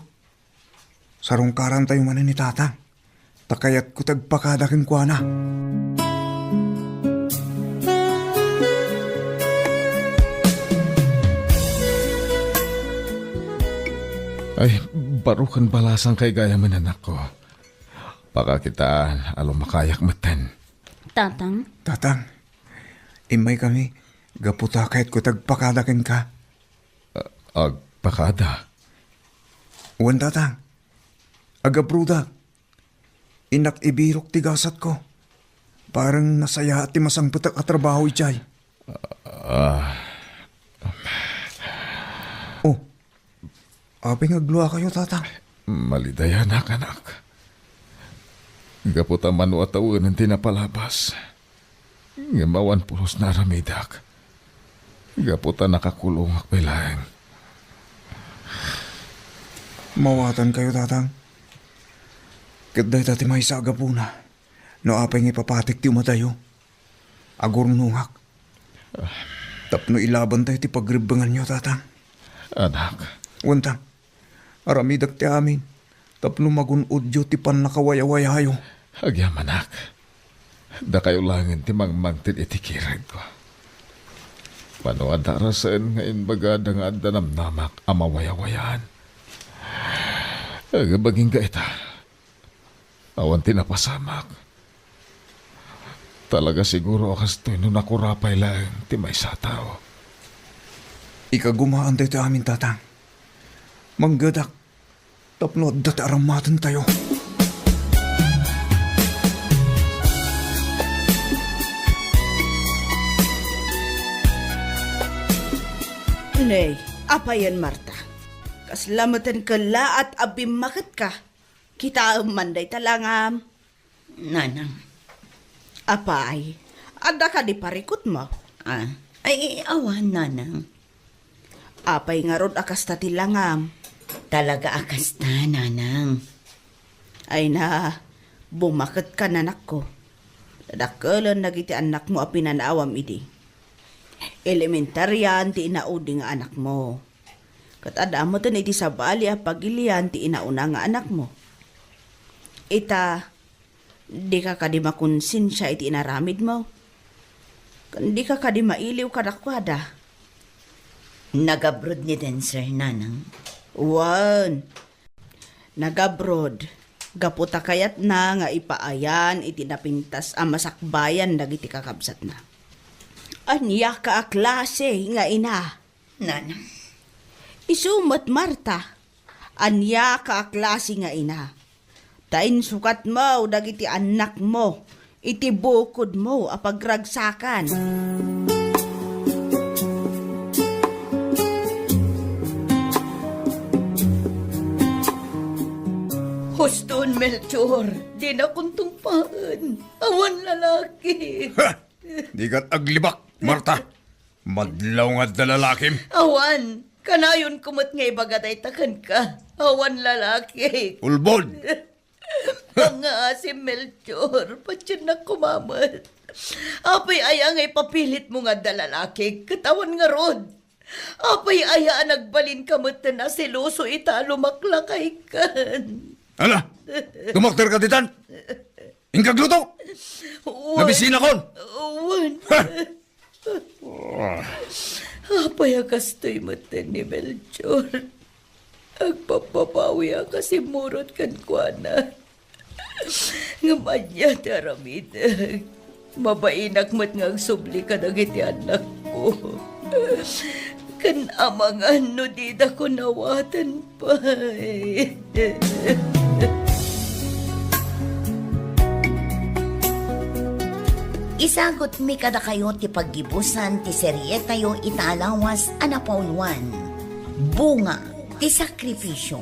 sarungkarantayo manen ni Tatang. Ta kayatko ti agpakada kenkuana. Ay, baro ken balasan kay gayamen, anakko. Pakakitaan a lumakayak metten. Tatang? Tatang, immaykami gapu ta kayatko ti agpakada kenka. A-, agpakada? Wen, Tatang. Agabroadak. Innak ibirok ti gasatko. Parang nasayaat ti masangpetak a trabaho idiay. Ah. Oh, apay nga agluakayo, Tatang? Malidayanak, anak. Gapu ta mano a tawenen ti napalabas. Ngem awan pulos nga aramidek. Gapu ta nakakulongak pay laeng. Mawatankayo, Tatang. Ket dayta ti maysa a gapuna no apay nga ipapatik ti umadayo. Agurnongak tapno ilabantayo ti pagrebbenganyo, Tatang. Anak. Wen, Tang. Aramidek ti amin tapno magun-odyo ti pannakawayawayayo. Agyamanak, dakayo laengen ti mangmangted iti kirekko. Mano a darasen nga imbagada nga adda namnamak a mawayawayaan. Agabagingga ita. Awan ti napasamak. Talaga siguro a kastoy no nakurapay laeng ti maysa a tao. Ikagumaan daytoy amin, Tatang. Manggedak tapno adda ti arammatentayo. Nay, apayen, Marta? Kasla meten kellaat a bimmaketka. Kitaem man dayta langam. Nanang. Apay, adda kadi parikutmo? Ah, ay, awan, Nanang. Apay ngarud a kasta ti langam? Talaga a kasta, Nanang. Ay na, bumaketka, anakko. Dadakkelen dagiti annakmo a pinanaawam idi. Elementarian ti inaudi nga anakmo. Ket adda meten iti sabali a pagilian ti inauna nga anakmo. Ita, dika kadi makonsensia iti inaramidmo? Ken dika kadi mailiw kadakuada? Nagabroad ni Denser, Nanang. Wen, nagabroad gapu ta kayatna nga ipaayan iti napintas a masakbayan dagiti kakabsatna. Ania ka a klase nga ina? Nanang. Isu met, Marta, ania ka a klase nga ina? Ta insukatmo dagiti annakmo iti bukodmo a pagragsakan. Huston, Melchor, dinakon tungpaen. Awan lalaki. Ha! Dikat aglibak, Marta. Madlaw nga adda lalakim. Awan, kanayonko met nga ibaga dayta kenka. Awan lalaki. Ulbod! Pangngaasi, Melchor, patiennak koma met. Apay aya nga ipapilitmo nga adda lalaki, ket awan ngarud? Apay aya a nagbalinka metten a seloso ita a lumaklakaykan? Ala, tumakderka ditan? Inka agluto! Wen. Nabisinakon! Wen. Ha! Apay a kastoy metten ni Melchor? Agpappabawi a kasimmurot kenkuana. Ngem ania ti aramidek? Mabainak met nga agsubli kadagiti annakko. Ken amangan no didako nawaten pay. Isagutmi kadakayo ti paggibusan ti serietayo ita a lawas a napauluan, Bunga ti Sakripisio.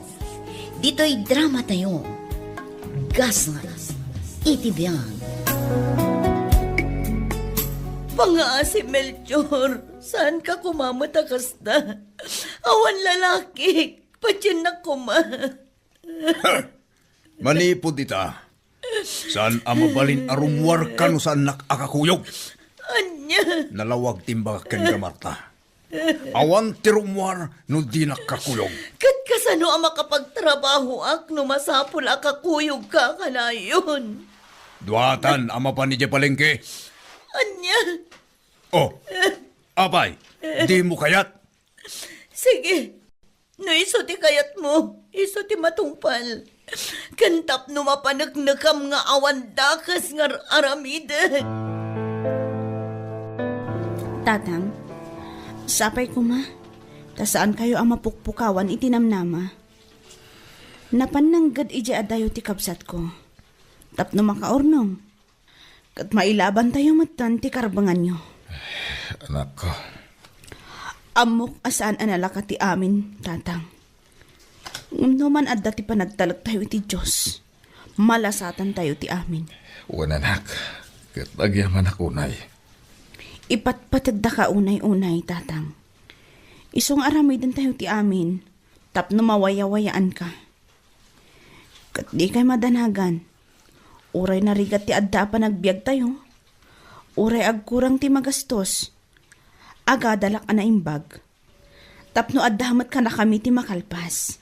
Ditoy dramatayo, Gasat iti Biag. Pangngaasi, Melchor, saanka koma met a kasta? Awan lalaki, patiennak koma. Manipud ita, saan a mabalin a rummuarka no saannak a kakuyog. Ania? Nalawag ti imbagak kenka, Marta. Awan ti rummuar no dinak kakuyog. Ket kasano a makapagtrabahoak no masapul a kakuyogka kanayon? Duatan a mapan idiay palengke. Ania? Oh, apay, dimo kayat? Sige, no isu ti kayatmo, isu ti matungpal. Ken tapno mapaneknekam nga awan dakes nga ar-aramidek. Tatang, sapay koma, ta saankayo a mapukpukawan iti namnama. Napan nangged idiay adayo ti kabsatko, tapno makaurnong. Ket mailabantayo metten ti karbenganyo. Anakko. Ammok a saan a nalaka ti amin, Tatang. Ngem no man adda ti panagtalektayo iti Dios, malasatantayo ti amin. Wen, anak, ket agyamanak unay. Ipatpategdaka unay-unay, Tatang. Isu nga aramidentayo ti amin tapno mawayawayaanka. Ket dikay madanagan. Uray narigat ti adda a panagbiagtayo, uray agkurang ti magastos, agadalak a naimbag. Tapno adda met kadakami ti makalpas.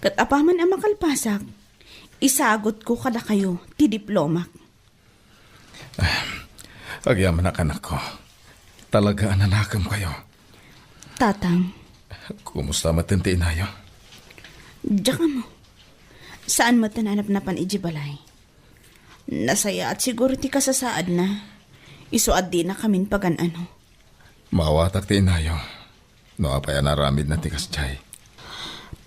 Ket apaman a makalpasak, isagutko kadakayo ti diplomak. Agyamanak, anakko. Talaga a nanakemkayo. Tatang. Kumusta met ti inayo? Diak ammo. Saan met a nanapnapan idiay balay. Nasayaat siguro ti kasasaadna. Isu a dinakamin pagan-ano. Maawatak ti inayo no apay a naaramidna ti kasdiay.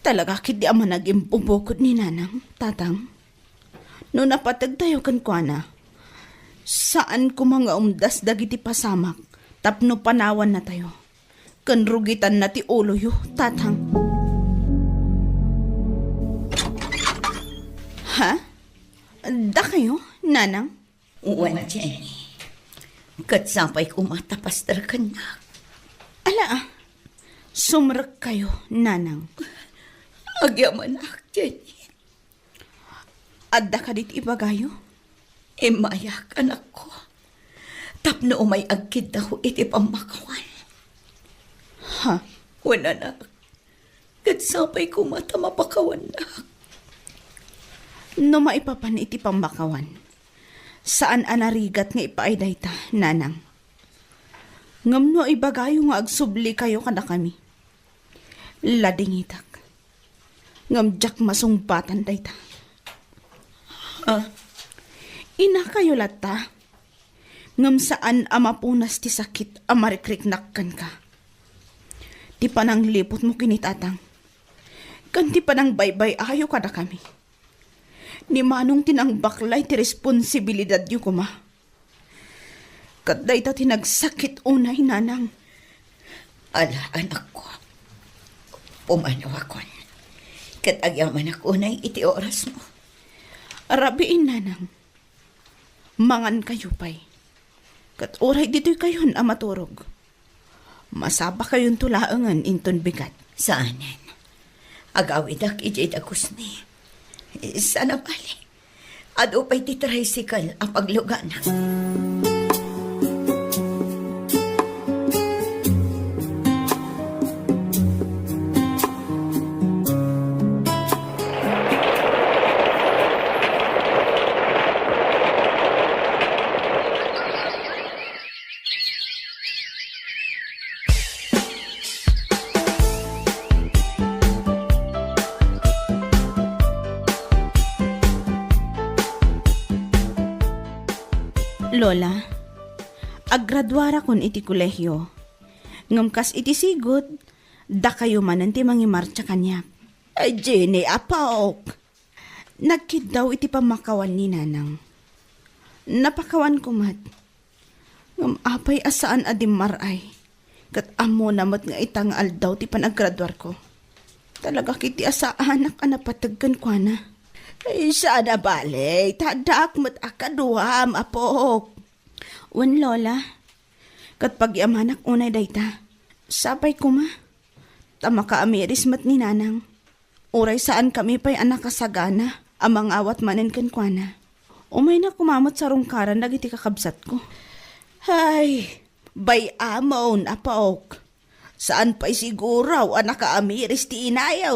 Talaga ketdi a managimbubukod ni Nanang, Tatang. No napategtayo kenkuana, saan koma nga umdas dagiti pasamak tapno panawannatayo ken rugitanna ti uloyo, Tatang. Ha? Dakayo, Nanang? Wen, Jenny. Ket sapay koma ta paster kennak. Ala, a. Sumrekkayo, Nanang. Agyamanak, Jenny. Adda kadi ti ibagayo? Immayak, anakko. Tapno umay agkiddaw iti pammakawan. Ha? Wen, anak. Ket sapay koma ta mapakawannak. No maipapan iti pammakawan, saan a narigat nga ipaay dayta, Nanang. Ngem no ibagayo nga agsublikayo kadakami, ladingitak. Ngem diak masungbatan dayta. Ah. Inakayo latta, ngem saan a mapunas ti sakit a marikriknak kenka. Ti panangliputmo ken ni Tatang, ken ti panangbaybay-ayo kadakami. Ni Manong ti nangbaklay ti responsibilidadyo koma. Ket dayta ti nagsakit unay, Nanang. Ala, anakko. Pumanawakon. Ket agyamanak unay iti orasmo. Rabii, Nanang. Mangankayo pay. Ket uray ditoykayon a maturog, masapakayonto laengen inton bigat. Saanen. Agawidak idiay dagus ni. Saan a bale. Adu pay ti tricycle a paglugana. Lola, aggraduarakon iti kolehio. Ngem kas iti sigud, dakayo manen ti mangimartsa kaniak. Ay, Jenny, apok! Nagkiddaw iti pammakawan ni Nanang. Napakawanko met. Ngem apay a saan a dimmar-ay, ket ammona met nga ita nga aldaw ti panagraduarko. Talaga ketdi a saanak a napateg kenkuana. Ay, saan a bale, ta addaak met a kaduam, apok. Wen, Lola. Ket pagyamanak unay dayta. Sapay koma ta makaamiris met ni Nanang. Uray saankami pay a nakasagana a mangawat manen kenkuana. Umayna koma met sarungkaran dagiti kakabsatko. Hay, bay-amon, apok. Saan pay siguro a nakaamiris ti inayo.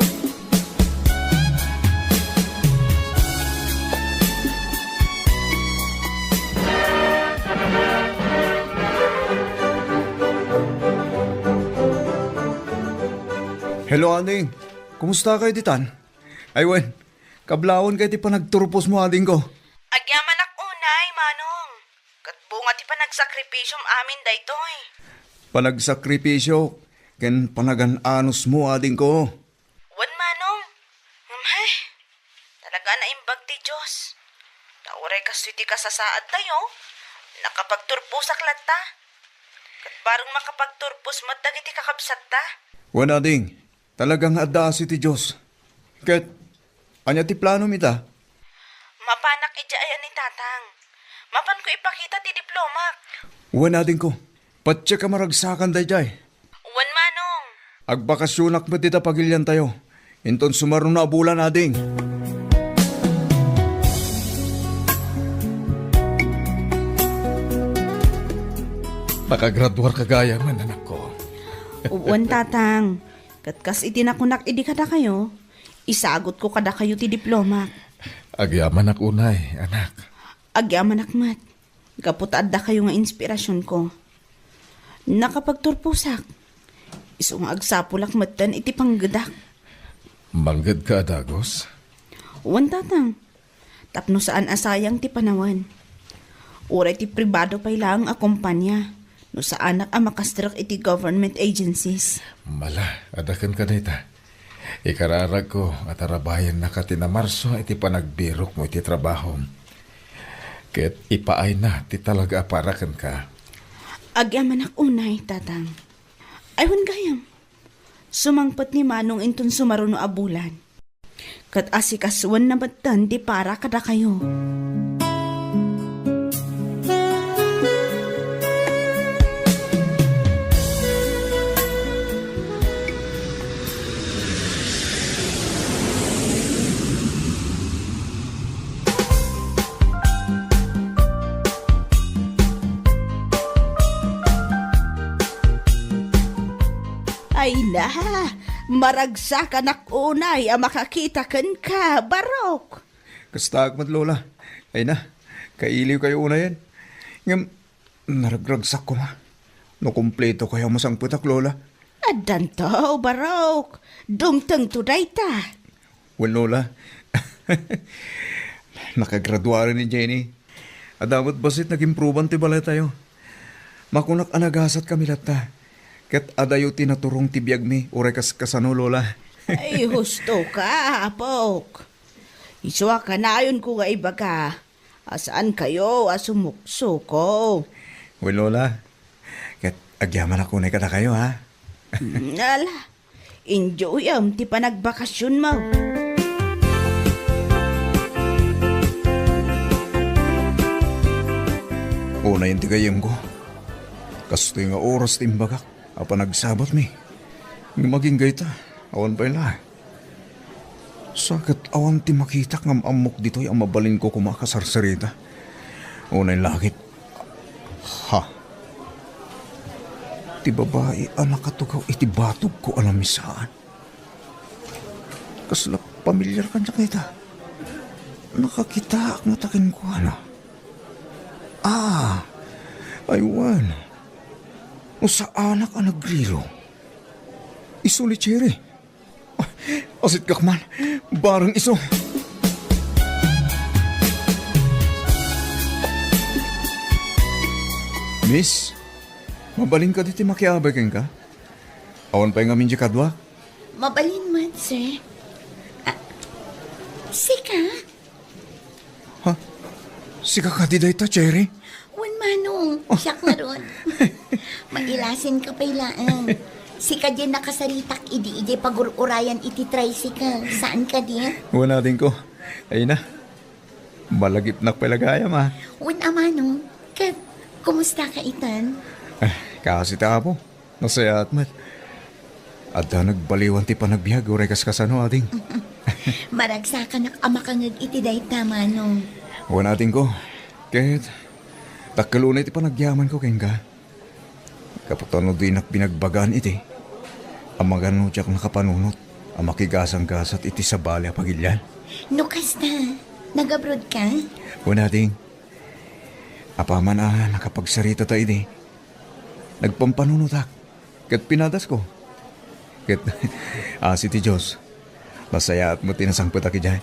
Hello, ading. Kumusta kayo ditan? Ay, wen, kablaon kayo ti panagturposmo, adingko. Agyamanak unay, Manong. Ket bunga ti panagsakripisyom amin daytoy. Panagsakripisyo ken panagan-anosmo, adingko. Wen, Manong. Ngem, hay, talaga a naimbag ti Dios. Ta uray kastoy ti kasasaadtayo, nakapagturposak latta. Ket bareng makapagturpos met dagiti kakabsatta. Wen, ading, talaga nga adda asi ti Dios. Ket ania ti planom ita? Mapanak idiay a ni Tatang. Mapanko ipakita ti diplomak. Wen, adingko, patiek a maragsakan daydiay. Wen, Manong. Agbakasionak met dita pagiliantayo. Inton sumaruno a bulan, ading. Nakagraduarka gayam, anakko. Wen, Tatang. Ket kas iti nakunak idi kadakayo, isagutko kadakayo ti diplomak. Agyamanak unay, anak. Agyamanak met. Gapu ta addakayo nga inspirasionko. Nakapagturposak. Isu nga agsapulak metten iti panggedak. Manggedka a dagus? Wen, Tatang. Tapno saan a sayang ti panawen. Uray ti pribado pay laeng a kompania, no saanak a makastrek iti government agencies. Mala, adda kenka dayta. Ikararagko a tarabahennaka ti namarso iti panagbirokmo iti trabahom. Ket ipaayna ti talaga a para kenka. Agyamanak unay, Tatang. Ay, wen gayam. Sumangpet ni Manong inton sumaruno a bulan. Ket asikasuenna metten ti para kadakayo. Ay na, maragsakanak unay a makakita kenka, Barok. Kastaak met, Lola. Ay na, kailiwkayo unayen. Ngem, naragragsakko la. No kumpletokayo a masangpetak, Lola. Addanto, Barok. Dumtengto dayta. Wen, Lola. Nakagraduaren ni Jenny. Adda met bassit nagimproban ti balaytayo. Makunak a nagasatkami latta. Ket adayo ti naturong ti biagmi, uray kas-, kasano, Lola? Ay, husto ka, apok. Isu a kanayonko nga ibaga a saankayo a sumuksuko. Wen, Lola. Ket agyamanak unay kadakayo, ha? Mm, ala, enjoyem ti panagbakasionmo. Unayen ti gayyemko. Kastoy nga oras ti imbagak a panagsabatmi. Ngem agingga ita, awan pay la. Sa ket awan ti makitak ngem ammok ditoy a mabalinko koma a kasarsarita. Unay la ket, ha? Ti babai a nakatugaw iti batogko a lamisaan. Kasla pamilyar kaniak ita. Nakakitaak ngata kenkuana. Ah, ay wen. No saanak a nagriro. Isu ni Cherry. Asitkak man, bareng isu. Miss, mabalin kadi ti makiabay kenka? Awan pay ngamin diay kadua? Mabalin met, sir. Ah, sika? Ha? Sika kadi dayta, Cherry? Wen, Manong, siak ngarud. Mailasin ka pay laeng. Sika diay nakasaritak idi idiay pagur-urayan iti tricycle. Saan kadi? Wen, adingko. Ay na. Malagipnak pay la gayam, a. Wen a, Manong. Ket, kumusta ka itan? Ah, kaasi ti Apo. Nasayaat met. Adda nagbaliwan ti panagbiag, uray kas kasano, ading. Maragsakanak a makangeg iti dayta, Manong. Wen, adingko. Ket, dakkel unay ti panagyamanko kenka. Gapu ta no dinak binagbagaan iti, amangan no diak nakapanunot a makigasanggasat iti sabali a pagilian. No kasta, nagabroad ka? Wen, ading. Apaman a nakapagsaritata idi, nagpampanunotak ket pinadasko. Ket asi ti Dios, nasayaat met ti nasangpetak idiay.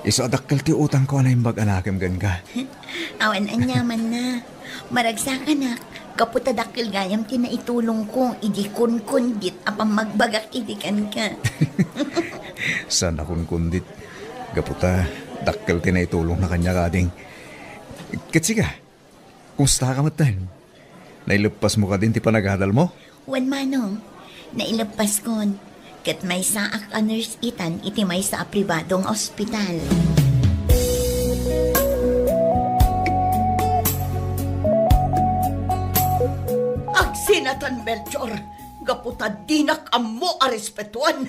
Isu a dakkel ti utangko a naimbag a nakem kenka. Awan aniamanna. Maragsakanak, gapu ta dakkel gayam ti naitulongko idi kunkundit a pammagbagak idi kenka. Saan a kunkundit? Gapu ta dakkel ti naitulongna kaniak, ading. Ket sika, kumusta ka metten? Naileppasmo kadin ti panagadalmo? Wen, Manong. Naileppaskon. Ket maysaak a nurse itan iti maysa a pribado nga ospital. Agsinatan, Melchor, gapu ta dinak ammo a respetoan.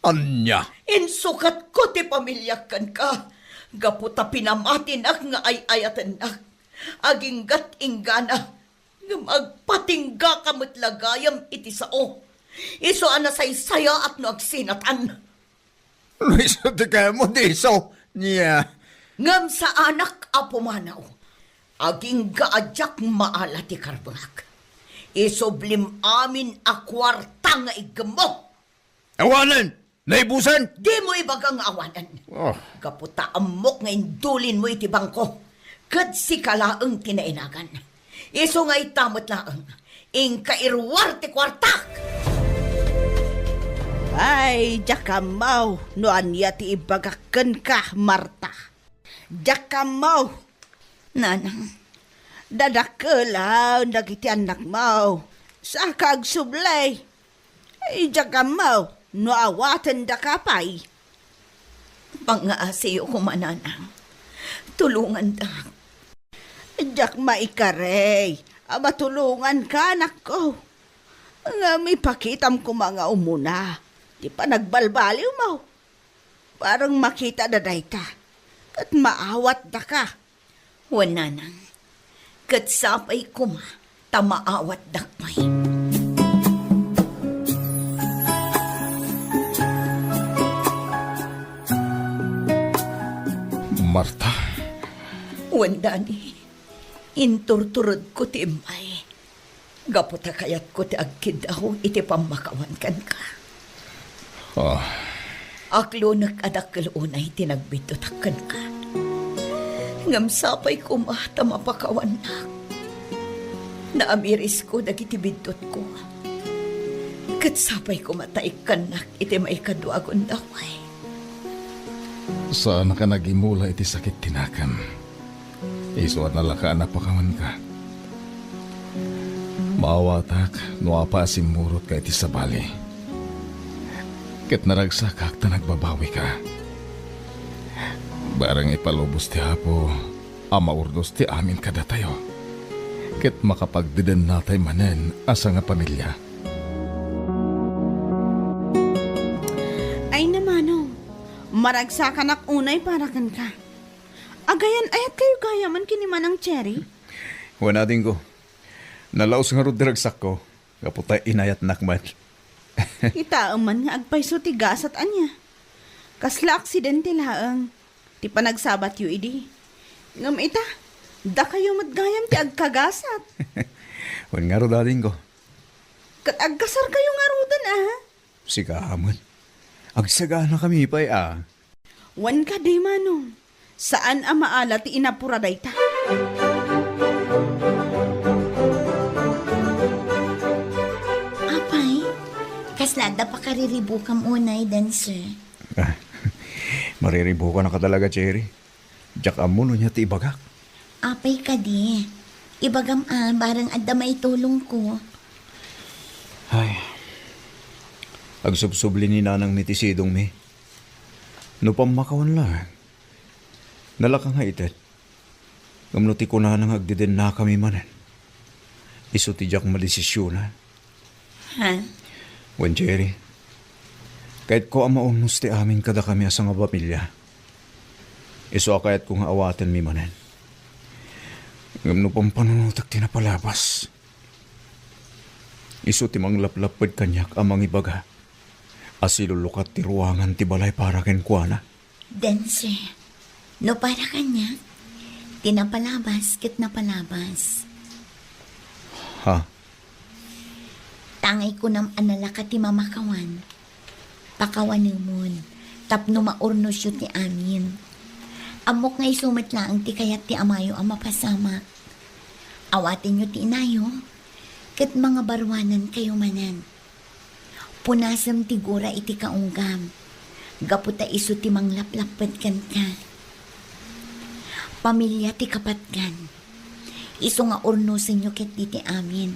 Ania? Insukatko ti pamiliak kenka, gapu ta pinamatinak nga ay-ayatennak. Aginggat inggana, ngem agpatinggaka met la gayam iti sao. Isu a nasaysayaat no agsinatan. No isu ti kayatmo, di isu. Nia? Ngem saanak a pumanaw. Agingga a diak maala ti karburak. Isublim amin a kuarta nga iggemmo. Awanen! Naibusen! Dimo ibaga nga awanen. Oh. Gapu ta ammok nga indulinmo iti bangko. Ket sika laeng ti nainagan. Isu nga ita met laeng, inka iruar ti kuartak! Ay, diak ammo no ania ti ibagak kenka, Marta. Diak ammo. Nanang, dadakkel dagiti annakmo. Saka agsubli. Ay, diak ammo no awatendaka pay. Pangngaasiyo koma, Nanang. Tulongandak. Diak maikari a matulonganka, anakko. Ngem ipakitam koma nga umuna ti panagbalbaliwmo. Bareng makitada dayta, ket maawatdaka. Wen, Nanang, ket sapay koma ta maawatdak pay. Marta. Wen, Dani, inturturedko ti immay. Gapu ta kayatko ti agkiddaw iti pammakawan kenka. Ah. Aklonek a dakkel unay ti nagbiddutak kenka. Ngem sapay koma ta mapakawannak. Naamirisko dagiti biddutko. Ket sapay koma ta ikkannak iti maikadua a gundaway. Saanak a nagimula iti sakit ti nakem. Isu a nalaka a napakawanka. Maawatak no apay a simmurotka iti sabali. Ket naragsakak ta nagbabawika. Bareng ipalubos ti Apo a maurnos ti amin kadatayo. Ket makapagdedennatay manen a sangapamilia. Ay, namano, maragsakanak unay para kenka. Agayan-ayatkayo gayamen ken ni Manang Cherry? Wen, adingko. Nalaus ngarud ti ragsakko, gapu ta inayatnak met. Kitaem man nga agpayso ti gasat ania. Kasla aksidente laeng ti panagsabatyo idi. Ngem ita, dakayo met gayam ti agkagasat. Wen ngarud, adingko. Ket agkasarkayo ngaruden, a? Sika met. Agsaganakami pay, a. Wen kadi, Manong, saan a maala ti inapura dayta. Apay, kasla adda pakariribukam unay, Dancer? Ah, mariribukanaka talaga, Cherry. Diak ammo no ania ti ibagak. Apay kadi, ibagam a, bareng adda maitulongko. Ay, agsubsubli ni nanangmi ti sidongmi. No pammakawan laeng, nalaka nga ited. Ngem no ti kunana nga agdedennakami manen, isu ti diak madesisionan. Ha? Wen, Cherry, kayatko a maurnos ti amin kadakami a sangapamilia. Isu a kayatko nga awatenmi manen. Ngem no pampanunotek ti napalabas, isu ti manglaplapped kaniak a mangibaga a silulukat ti ruangan ti balay para kenkuana. Dancer, no para kaniak, ti napalabas ket napalabas. Ha? Tangay kunam a nalaka ti mamakawan. Pakawanemon, tapno maurnosyo ti amin. Ammok nga isu met laeng ti kayat ti amayo a mapasamak. Awatenyo ti inayo, ket mangabaruanankayo manen. Punasem ti gura iti kaunggam, gapu ta isu ti manglaplapped kenka. Pamilia ti kapatgan. Isu nga urnosenyo ketdi ti amin,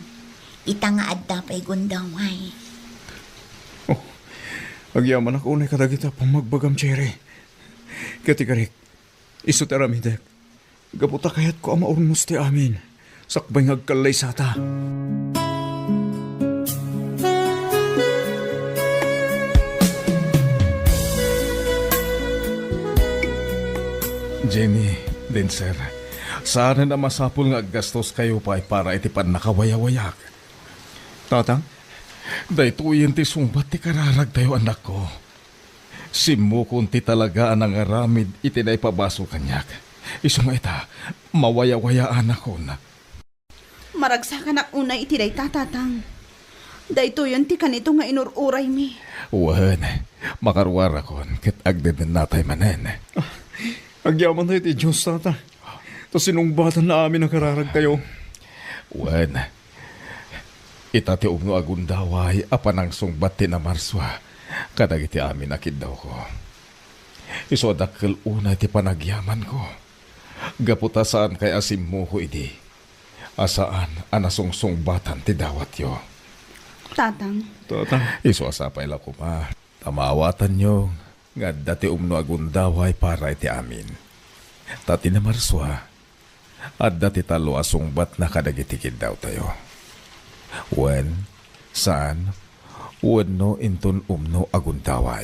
ita nga adda pay gundaway. Oh, agyamanak unay kadagiti a pammagbagam, Cherry. Ket ikarik, isu ti aramidek. Gapu ta kayatko a maurnos ti amin, sakbay nga agkallaysata. Jenny, Denser, saanen a masapul nga aggastoskayo pay para iti pannakawayawayak. Tatang, daytoyen ti sungbat ti kararagtayo, anakko. Simmukon ti talaga a nangaramid iti naipabasol kaniak. Isu nga ita, mawayawayaanakon. Maragsakanak unay iti dayta, Tatang. Daytoyen ti kanito nga inur-uraymi. Wen, makaruarakon ket agdedennatay manen. Ah, agyamankay iti Dios, Tata. Ta sinungbatanna amin a kararagtayo. Wen, ita ti umno a gundaway a panangsungbat ti namarsua kadagiti amin a kiddawko. Isu a dakkel unay ti panagyamanko. Gapu ta saankay a simmuko idi a saan a nasungsungbatan ti dawatyo. Tatang. Tatang. Isu a sapay la koma ta maawatanyo nga adda ti umno a gundaway para iti amin. Ta ti namarsua, adda ti tallo a sungbatna kadagiti kiddawtayo. Wen, saan, wenno inton umno a gundaway.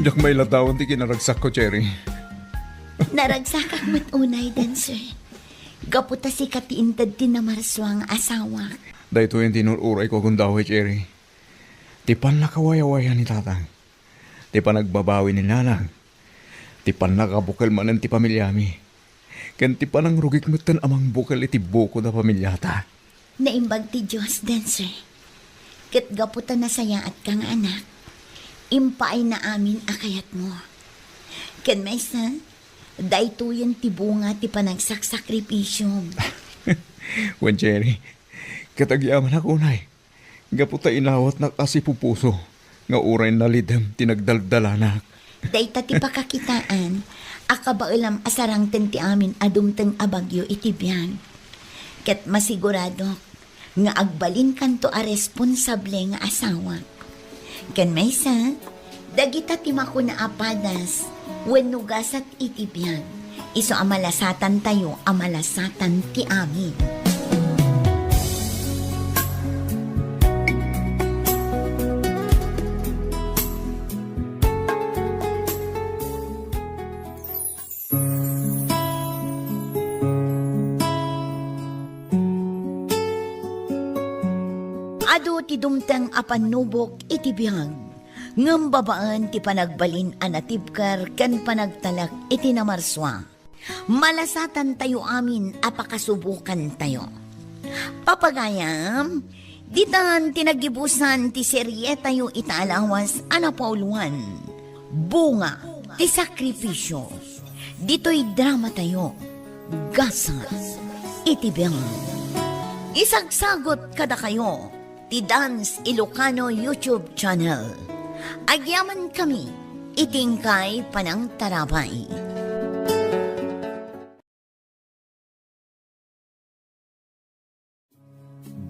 Diak mailadawan ti kinaragsakko, Cherry. Naragsakak met unay, Denser. Gapu ta sika ti inted ti namarsua nga asawak. Daytoyen ti inur-urayko a gundaway, Cherry. Ti pannakawayawayan ni Tatang. Ti panagbabawi ni Nanang. Ti pannakabukel manen ti pamiliami. Ken ti panangrugik metten a mangbukel iti bukod a pamiliata. Naimbag ti Dios, Denser. Ket gapu ta nasayaatka nga anak, impaayna amin a kayatmo. Ken maysa, daytoyen ti bunga ti panagsaksakripisyom. Wen, Cherry, ket agyamanak unay. Gapu ta inawatnak a sipupuso nga uray nalidem ti nagdaldalanak. Dayta ti pakakitaan a kabaelam a sarangten ti amin a dumteng a bagyo iti biag. Ket masiguradok nga agbalinkanto a responsable nga asawa. Ken maysa, dagita ti makuna a padas wenno gasat iti biag, isu a malasatantayo a malasatan ti amin. Adu ti dumteng a pannubok iti biag, ngem babaen ti panagbalin a natibker ken panagtalek iti namarsua. Malasatantayo amin a pakasubokantayo. Papagayam, ditan ti nagibusan ti serietayo ita a lawas a napauluan, Bunga ti Sakripisyo. Ditoy dramatayo, Gasat iti Biag. Isagsagot kadakayo ti Dance Ilocano YouTube channel. Agyamankami iti inkay panangtarabay.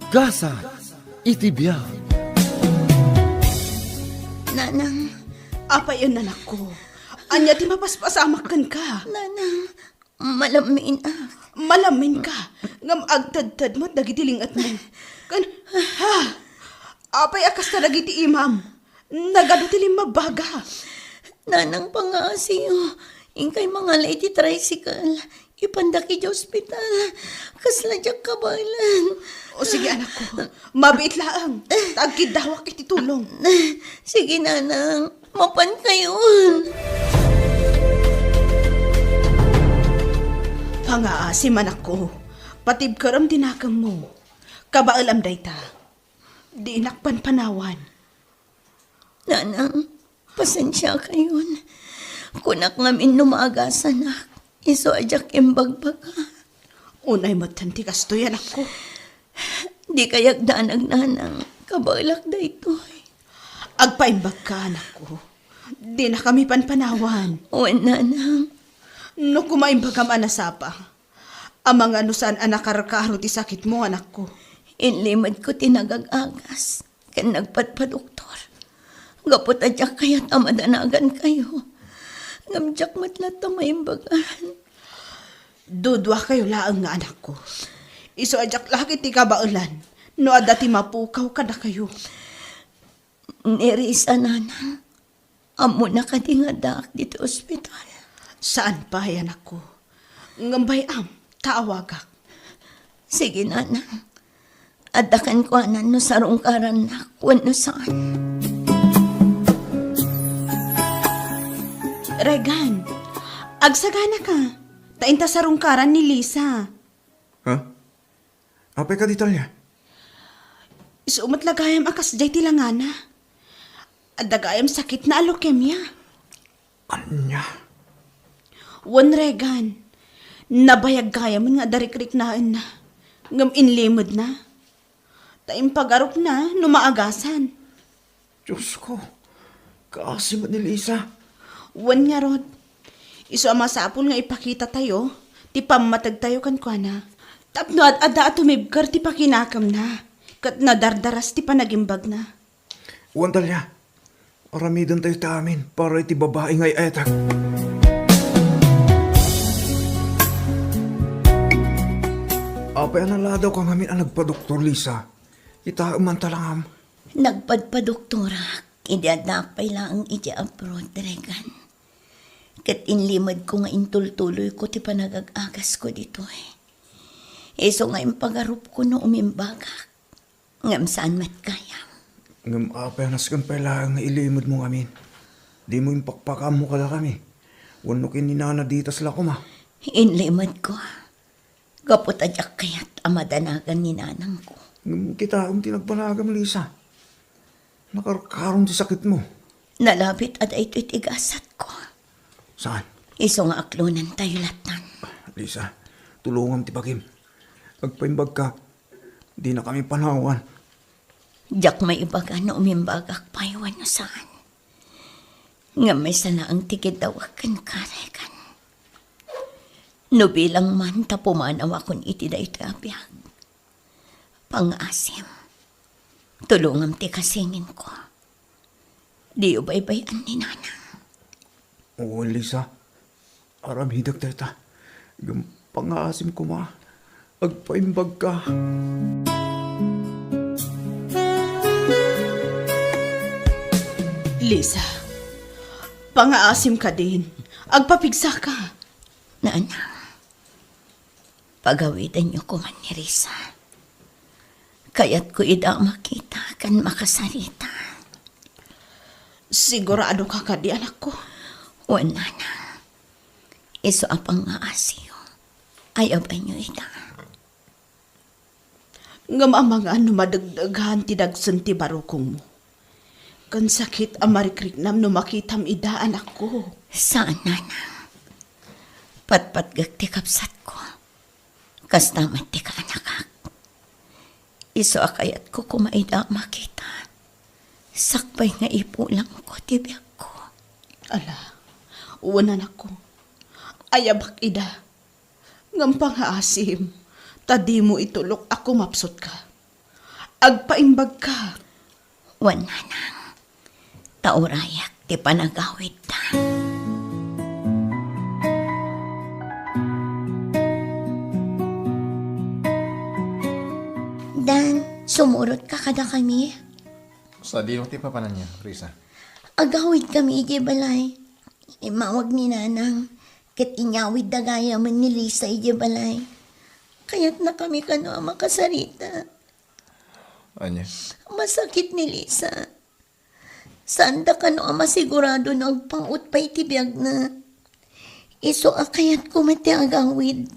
Gasat iti biag. Nanang. Apay, anakko? Ania ti mapaspasamak kenka? Nanang, malamminak. Malamminka, ngem agtedted met dagiti lingetmo. Ken, ha? Apay a kasta dagiti imam? Nagadu ti limmabbaga. Nanang, pangaasiyo. Inkay mangala iti tricycle. Ipandak iti ospital. Kasla diak kabaelan. O sige, anakko. Mabiit laeng. Ta agkiddawak iti tulong. Sige, Nanang. Mapankayon. Pangaasi, anakko. Patibkerem ti nakemmo. Kabaelam dayta. Dinak panpanawan. Nanang, Pasensiakayon. Kunak ngamin no maagasanak, isu a diak imbagbaga. Unay met ti kastoy, anakko. Di kayat danag, nanang, kabaelak daytoy. Agpaimbagka, anakko. Dinakami panpanawan. Wen, nanang. No koma imbagam a nasapa, amangan no saan a nakarkaro ti sakitmo, anakko. Inlimedko ti nagag-agas ken nagpadpadoktor. Gapu ta diak kayat a madanagankayo. Ngem diak met latta maimbagan. Duduakayo laeng nga anakko. Isu a diak la ketdi kabaelan no adda ti mapukaw kadakayo. Ni Risa, nanang, ammona kadi nga addaak ditoy ospital? Saan pay, anakko. Ngem bay-am ta awagak. Sige, nanang. Adda kenkuana no sarungkarannak wenno saan. Regan, agsaganaka. Ta inta sarungkaran ni Lisa. Ha? Apay kadi, Talia? Isu met la gayam a kasdiay ti langana. Adda gayam sakitna a leukemia. Ania? Wen, Regan, nabayag gayamen nga adda rikriknaenna, ngem inlimedna. Ta impagarupna no maagasan. Diosko, kaasi met ni Lisa. Wen ngarud, isu a masapul nga ipakitatayo ti pammategtayo kenkuana. Tapno ad-adda a tumibker ti pakinakemna, ket nadardaras ti panagimbagna. Wen, Talia, aramidentayo ti amin para iti babai nga ay-ayatek. Apay a naladawka ngamin a nagpadoktor, Lisa? Kitaem man ta langam. Nagpadpadoktorak idi addaak pay laeng idiay abroad, Regan. Ket inlimedko nga intultuloyko ti panagag-agasko ditoy. Isu nga impagarupko no umimbagak, ngem saan met gayam. Ngem apay a nasken pay laeng nga ilimedmo ngamin? Dimo impakpakaammo kadakami wenno ken ni Nana Ditas la koma? Inlimedko. Gapu ta diak kayat a madanagan ni nanangko. Ngem kitaem ti nagbanagam, Lisa. Nakarkaron ti sakitmo. Nalabit a daytoy ti gasatko. Saan? Isu nga aklonentayo lattan. Lisa, tulongam ti bagim. Agpaimbagka. Dinakami panawan. Diak maibaga no umimbagak pay wenno saan. Ngem maysa laeng ti kiddawek kenka, Regan. No bilang man ta pumanawakon iti daytoy a biag, pangngaasim, tulongam ti kasinginko. Diyo baybay-an ni nanang. Oo, Lisa. Aramidek dayta. Ngem pangngaasim koma. Agpaimbagka. Lisa, pangngaasim kadin. Agpapigsaka. Nanang, pagawidenyo koman ni Risa. Kayatko ida a makita ken makasarita. Siguradoka kadi, anakko? Wen, nanang. Isu a pangngaasim, ayabanyo ida. Ngem amangan no madegdegan ti dagsen ti barukongmo ken sakit a marikriknam no makitam ida, anakko. Saan, nanang. Patpatgek ti kabsatko. Kasta met ti kaanakak. Isu a kayatko koma ida a makita. Sakbay nga ipulangko ti biagko. Ala, wen, anakko. Ayabak ida. Ngem pangngaasim, ta dimo itulok a kumapsutka. Agpaimbagka. Wen, nanang, ta urayak ti panagawidda. Dan, sumurotka kadakami? Sadino ti papananyo, Risa? Agawidkami idiay balay. Immawag ni Nanang, ket inyawidda gayamen ni Lisa idiay balay. Kayatnakami kano a makasarita. Ania? Masakit ni Lisa. Saanda kano a masigurado no agpang-ot pay ti biagna. Isu a kayatko met ti agawid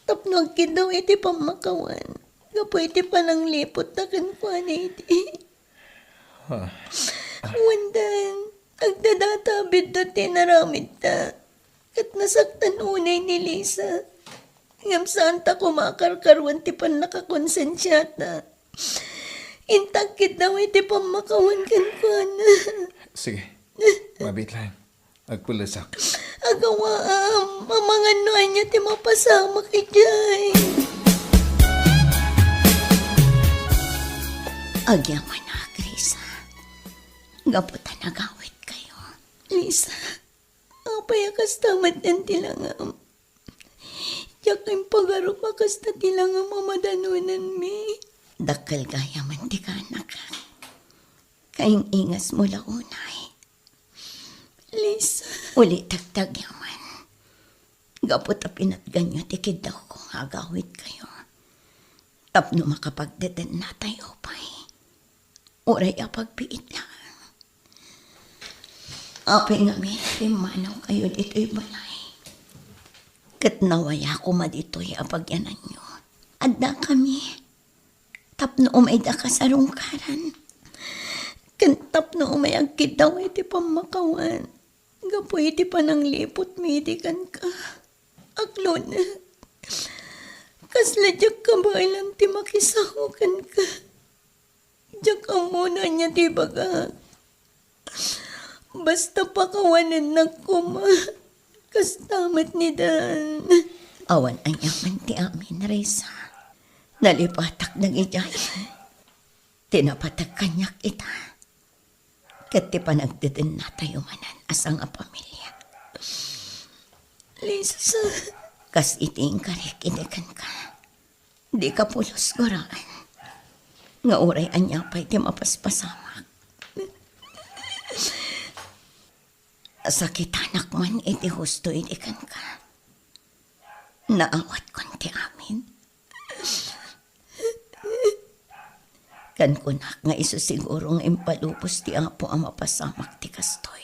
tapno agkiddaw iti pammakawan gapu iti panangliputta kenkuana idi. Ah. Wen, Dan, Agdadata a biddut ti inaramidta, ket nasaktan unay ni Lisa. Ngem saanta koma a karkaruan ti pannakakonsensiata. Inta agkiddaw iti pammakawan kenkuana. Sige, mabiit laeng. Agpullesak. Agawaam, amangan no ania ti mapasamak idiay. Agyamanak, Risa. Gapu ta nagawidkayo. Lisa, apay a kasta met ti langam? Diak impagarup a kasta ti langam a madanonanmi. Dakkel gayamen ti kaanakak. Kaing-ingasmo la unay. Lisa. Ulitek ti agyaman. Gapu ta pinatganyo ti kiddawko nga agawidkayo. Tapno makapagdedennatayo pay. Uray a pagbiit laeng. Apay ngamin, pimmanawkayo ditoy balay. Ket nawaya koma ditoy a pagyananyo. Addakami. Tapno umay daka sarungkaran. Ken tapno umay agkiddaw iti pammakawan. Gapu iti panangliputmi idi kenka. Aglunek. Kasla diak kabaelan ti makisao kenka. Diak ammo no ania ti ibagak. Basta pakawanennak koma. Kasta met ni Dan. Awan aniaman ti amin, Risa. Nalipatak dagidiay. Ti napateg kaniak ita. Ket ti panagdedennatayo manen a sangapamilia. Lisa. Kas iti inkarik idi kenka. Dika pulos guraan. Nga uray ania pay ti mapaspasamak. Sakitanak man iti husto idi kenka. Naawatkon ti amin. Ken kunak nga isu siguro nga impalubos ti Apo a mapasamak ti kastoy.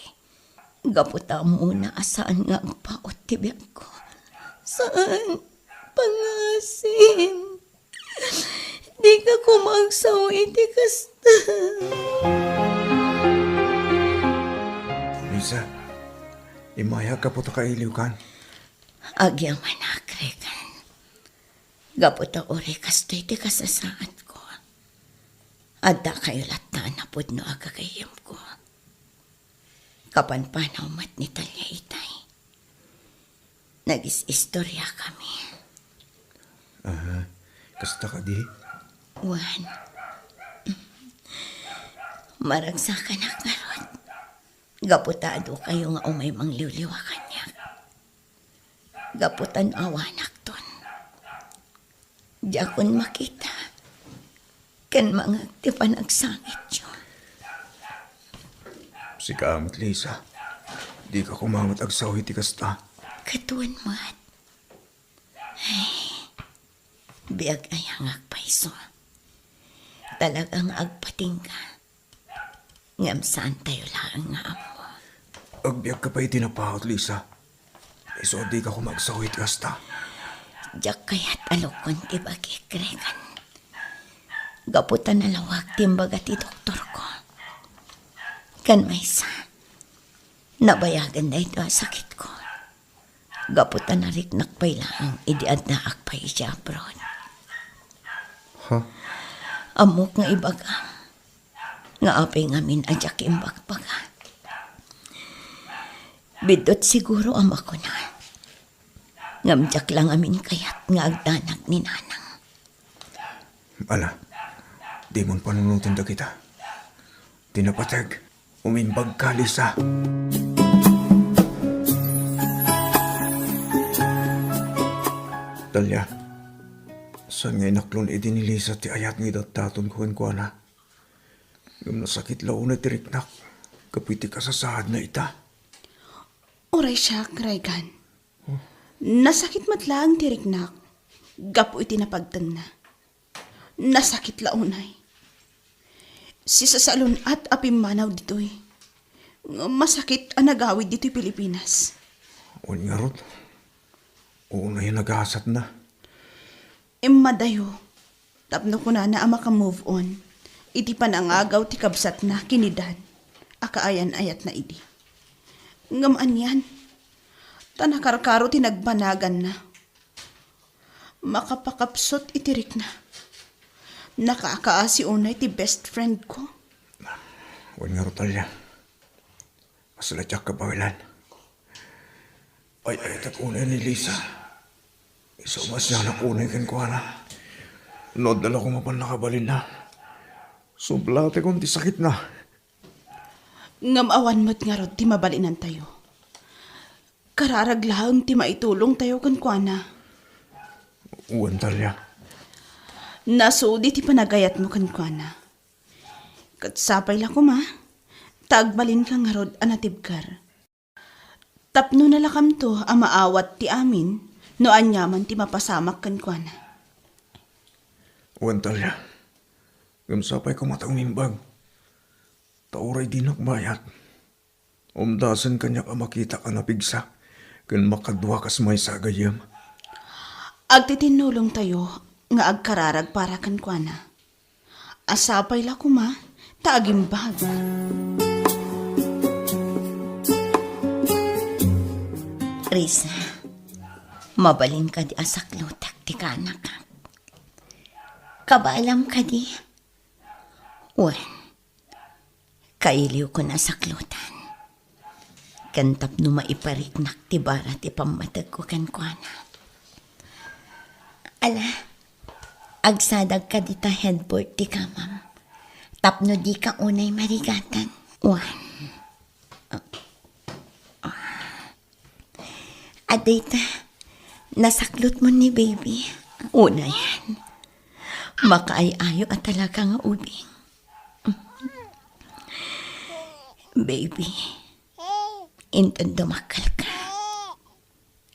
Gapu ta ammona a saan nga agpaut ti biagko. Saan? Pangasim. Dika koma agsao iti kasta. Lisa, immayak gapu ta kailiwkan. Agyamanak, Regan. Gapu ta uray kastoy ti kasasaadko. Addakayo latta a napudno a gagayyemko. Kapanpanaw met ni Talia itay. Nagis-istoriakami. Ah, kasta kadi? Wen. Maragsakanak ngarud. Gapu ta adukayo nga umay mangliwliwa kaniak. Gapu ta no awanakton, diakon makita ken mangngeg ti panagsangityo. Sika met, Lisa. Dika koma met agsao iti kasta. Ket wen met. Ay, biag aya nga agpayso. Talaga nga agpatingga. Ngem saantayo laeng nga ammo. Agbiagka pay iti napaut, Lisa. Isu a dika koma agsao iti kasta. Diak kayat a lukon ti bagik, Regan. Gapu ta nalawag ti imbaga ti doktorko. Ken maysa, nabayagen daytoy a sakitko. Gapu ta nariknak pay laeng idi addaak pay idiay abroad. Ha? Ammok nga ibagam nga apay ngamin a diak imbagbaga. Biddut siguro a makuna, ngem diak la ngamin kayat nga agdanag ni Nanang. Ala, dimon panunoten dagita. Ti napateg, umimbagka, Lisa. Talia, saan nga inaklon idi ni Lisa ti ayat nga idatdatonko kenkuana? Ngem nasakit la unay ti riknak gapu iti kasasaadna ita. Uray siak, Regan. Nasakit met laeng ti riknak gapu iti napagtenna. Nasakit la unay. Sisasalun-at a pimmanaw ditoy. Ngem masakit a nagawid ditoy Pilipinas. Wen ngarud, unay a nagasatna. Immadayo, tapno kunana a maka-move on iti panangagaw ti kabsatna ken ni Dan. a kaayan-ayatna idi. Ngem anian, ta nakarkaro ti nagbanaganna. Makapakapsut iti rikna. Nakakaasi unay ti best friend ko. Wen ngarud, Talia. Kasla diak kabaelan. Ay-ayatek unay ni Lisa. Isu a masianak unay kenkuana. No adda la koma pannakabalinna, sublatekon ti sakitna. Ngem awan met ngarud ti mabalinantayo. Kararag laeng ti maitulongtayo kenkuana. Wen, Talia. Nasudi ti panagayatmo kenkuana. Ket sapay la koma, ta agbalinka ngarud a natibker. Tapno nalakamto a maawat ti amin no aniaman ti mapasamak kenkuana. Wen, Talia. Ngem sapay koma ta umimbag. Ta uray dinak mayat, umdasen kaniak a makitak a napigsa ken makadua kas maysa a gayyem. Agtitinnulongtayo nga agkararag para kenkuana. A sapay la koma ta agimbag. Risa, mabalin kadi a saklutek ti kaanakak? Kabaelam kadi? Wen, kailiwkon a saklutan. Ken tapno maipariknak ti bara ti pammategko kenkuana. Ala, agsadag kadi ta headboard ti kamam. Tapno dika unay marigatan. Wen. Adda ita, nasaklutmo ni baby. Unayen. Makaay-ayo a talaga nga ubing. Baby, inton dumakkelka,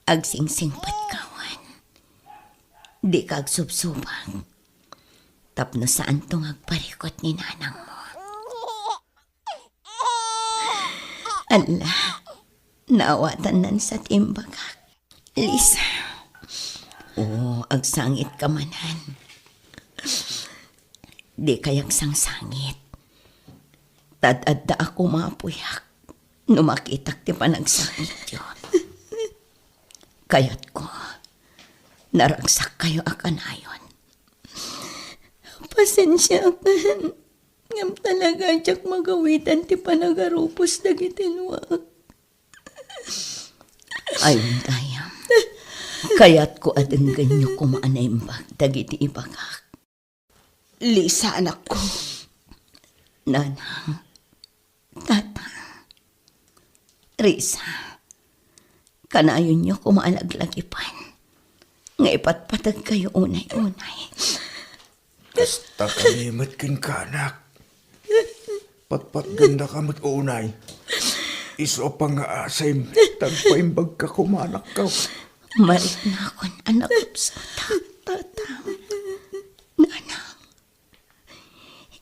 agsingsingpetkawan. Dika agsubsubag. Tapno saanto nga agparikut ni nanangmo. Ala, naawatannan sa ti imbagak. Lisa. O, agsangitka manen. Dikay agsangsangit. Ta adda a kumapuyak no makitak ti panagsangityo. Kayatko, naragsakkayo a kanayon. Pasensiakan. Ngem talaga diak magawitan ti panagarupos dagiti luak. Ay, dayam. Kayatko a denggenyo koma a naimbag dagiti ibagak. Lisa, anakko. Nanang, Tata, Risa, kanayonyo koma a laglagipan nga ipatpategkayo unay-unay. Kasta kami met kenka, anak. Patpatgandaka met unay. Isu a pangngaasim, ta agpaimbagka koma, anakko. Mariknakon a nagubsotak, Tata. Nanang,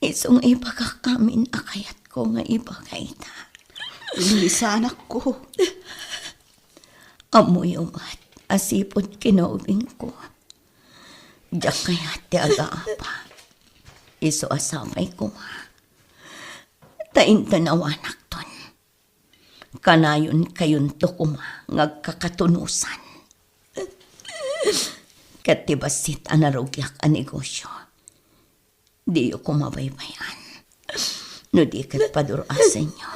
isu nga ibagak amin a kayatko nga ibaga ita. Lisa, anakko. Ammoyo met a sipud kinaubingko, diak kayat ti agaapa. Isu a sapay koma ta inton awanakton, kanayonkayonto koma nga agkakatunosan. Ket ti bassit a narugiak a negosio, diyo koma baybay-an. No di ket padurasenyo,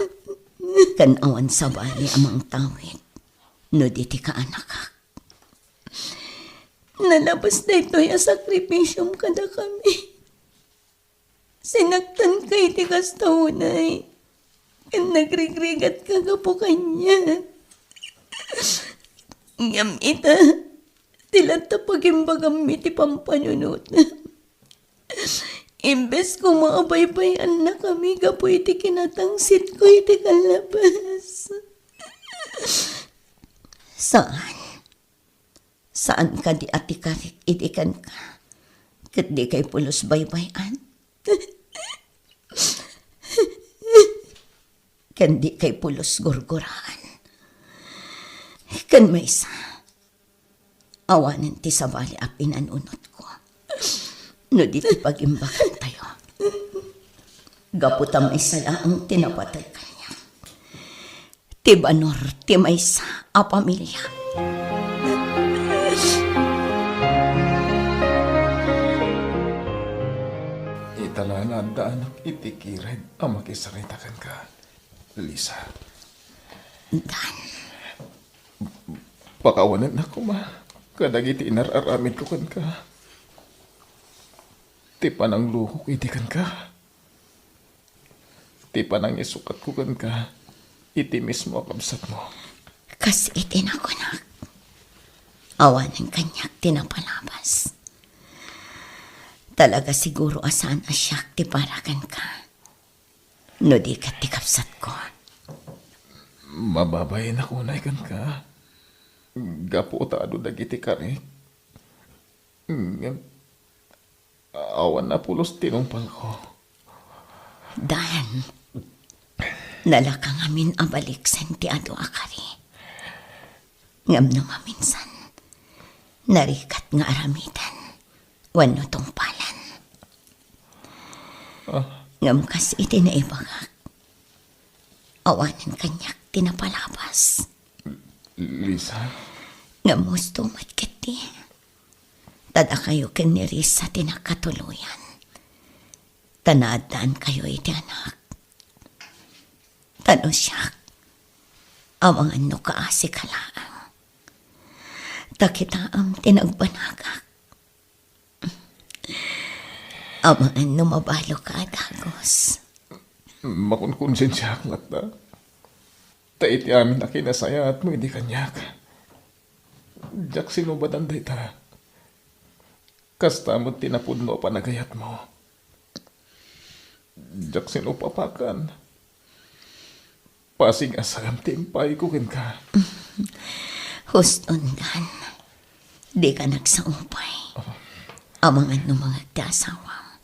ken awan sabali a mangtawid no di ti kaanakak. Nalabas daytoy a sakripisiom kadakami. Sinaktanka iti kasta unay, ken nagrigrigatka gapu kaniak. Ngem ita, ti latta pagimbagammi ti pampanunotam. Imbes koma a baybay-annakami gapu iti kinatangsitko iti kallabas. Saan. Saan kadi a tikarik idi kenka, ket dikay pulos baybay-an? Ken dikay pulos gurguraan? Ken maysa, awanen ti sabali a pinanunotko no di ti pagimbagantayo. Gapu ta maysa laeng ti napateg kaniak. ti banor ti maysa a pamilia. Ita la nga addaanak iti kired a makisarita kenka, Lisa. Dan. Pakawanennak koma kadagiti inar-aramidko kenka. Ti pananglukok idi kenka. Ti panangisukatko kenka iti mismo a kabsatmo. Kas iti nakunak, awanen kaniak ti napalabas. Talaga siguro a saan a siak ti para kenka. No di ket ti kabsatko. Mababain a kunay kenka. Gapu ta adu dagiti karik. Ngem, awan a pulos tinungpalko. Dan, nalaka ngamin a baliksen ti adu a kari. Ngem no maminsan, narigat nga aramiden wenno tungpalen. Ah. Ngem kas iti naibagak, awanen kaniak ti napalabas. Lisa? Ngem husto met ketdi. Ta dakayo ken ni Risa ti nagkatuloyan. Ta naaddaankayo iti anak. Ta no siak, amangan no kaasika laeng. Ta kitaem ti nagbanagak. Amangan no mabaloka a dagus. Makonkonsensiaak latta. Ta iti amin a kinasayaatmo idi kaniak, diak sinubotan dayta. Kasta met ti napudno a panagayatmo. Diak sinupapakan. Pasig a saem ti impayko kenka. Huston, Dan. Dika nagsaupay. Amangan no mangeg ti asawam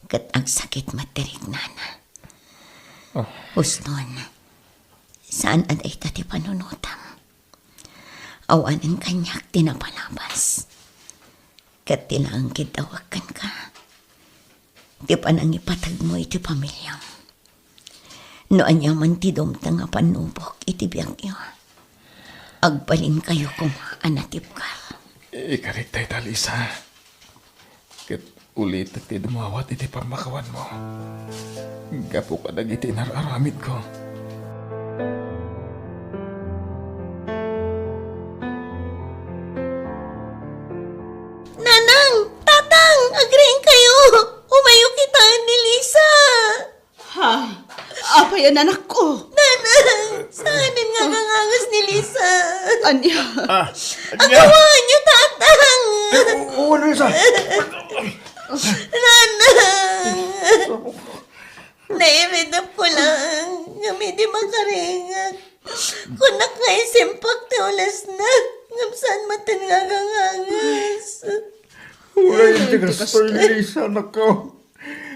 ket agsakit met ti riknana. Ah. Huston, saan a dayta ti panunotam. Awanen kaniak ti napalabas. Ket ti laeng kiddawek kenka, ti panangipategmo iti pamiliam. No aniaman ti dumteng a pannubok iti biagyo, agbalinkayo koma a natibker. Ikarik dayta, Lisa. Ket ulitek ti dumawat iti pammakawanmo gapu kadagiti inar-aramidko. Nanang! Tatang! Agriingkayo! Umayo kitaen ni Lisa! Ha? Apay a nanakko? Nanang! Saanen nga aganganges ni Lisa? Ania? Ah, ania? Agawaanyo, Tatang! Eh, o-, o, Lisa! Nanang! Nairidep ko lang, ngem idi makaringak, kunak nga isimpak ti ulesna, ngem saan maten nga aganganges. Uray, ti kastoy ni Lisa, anakko.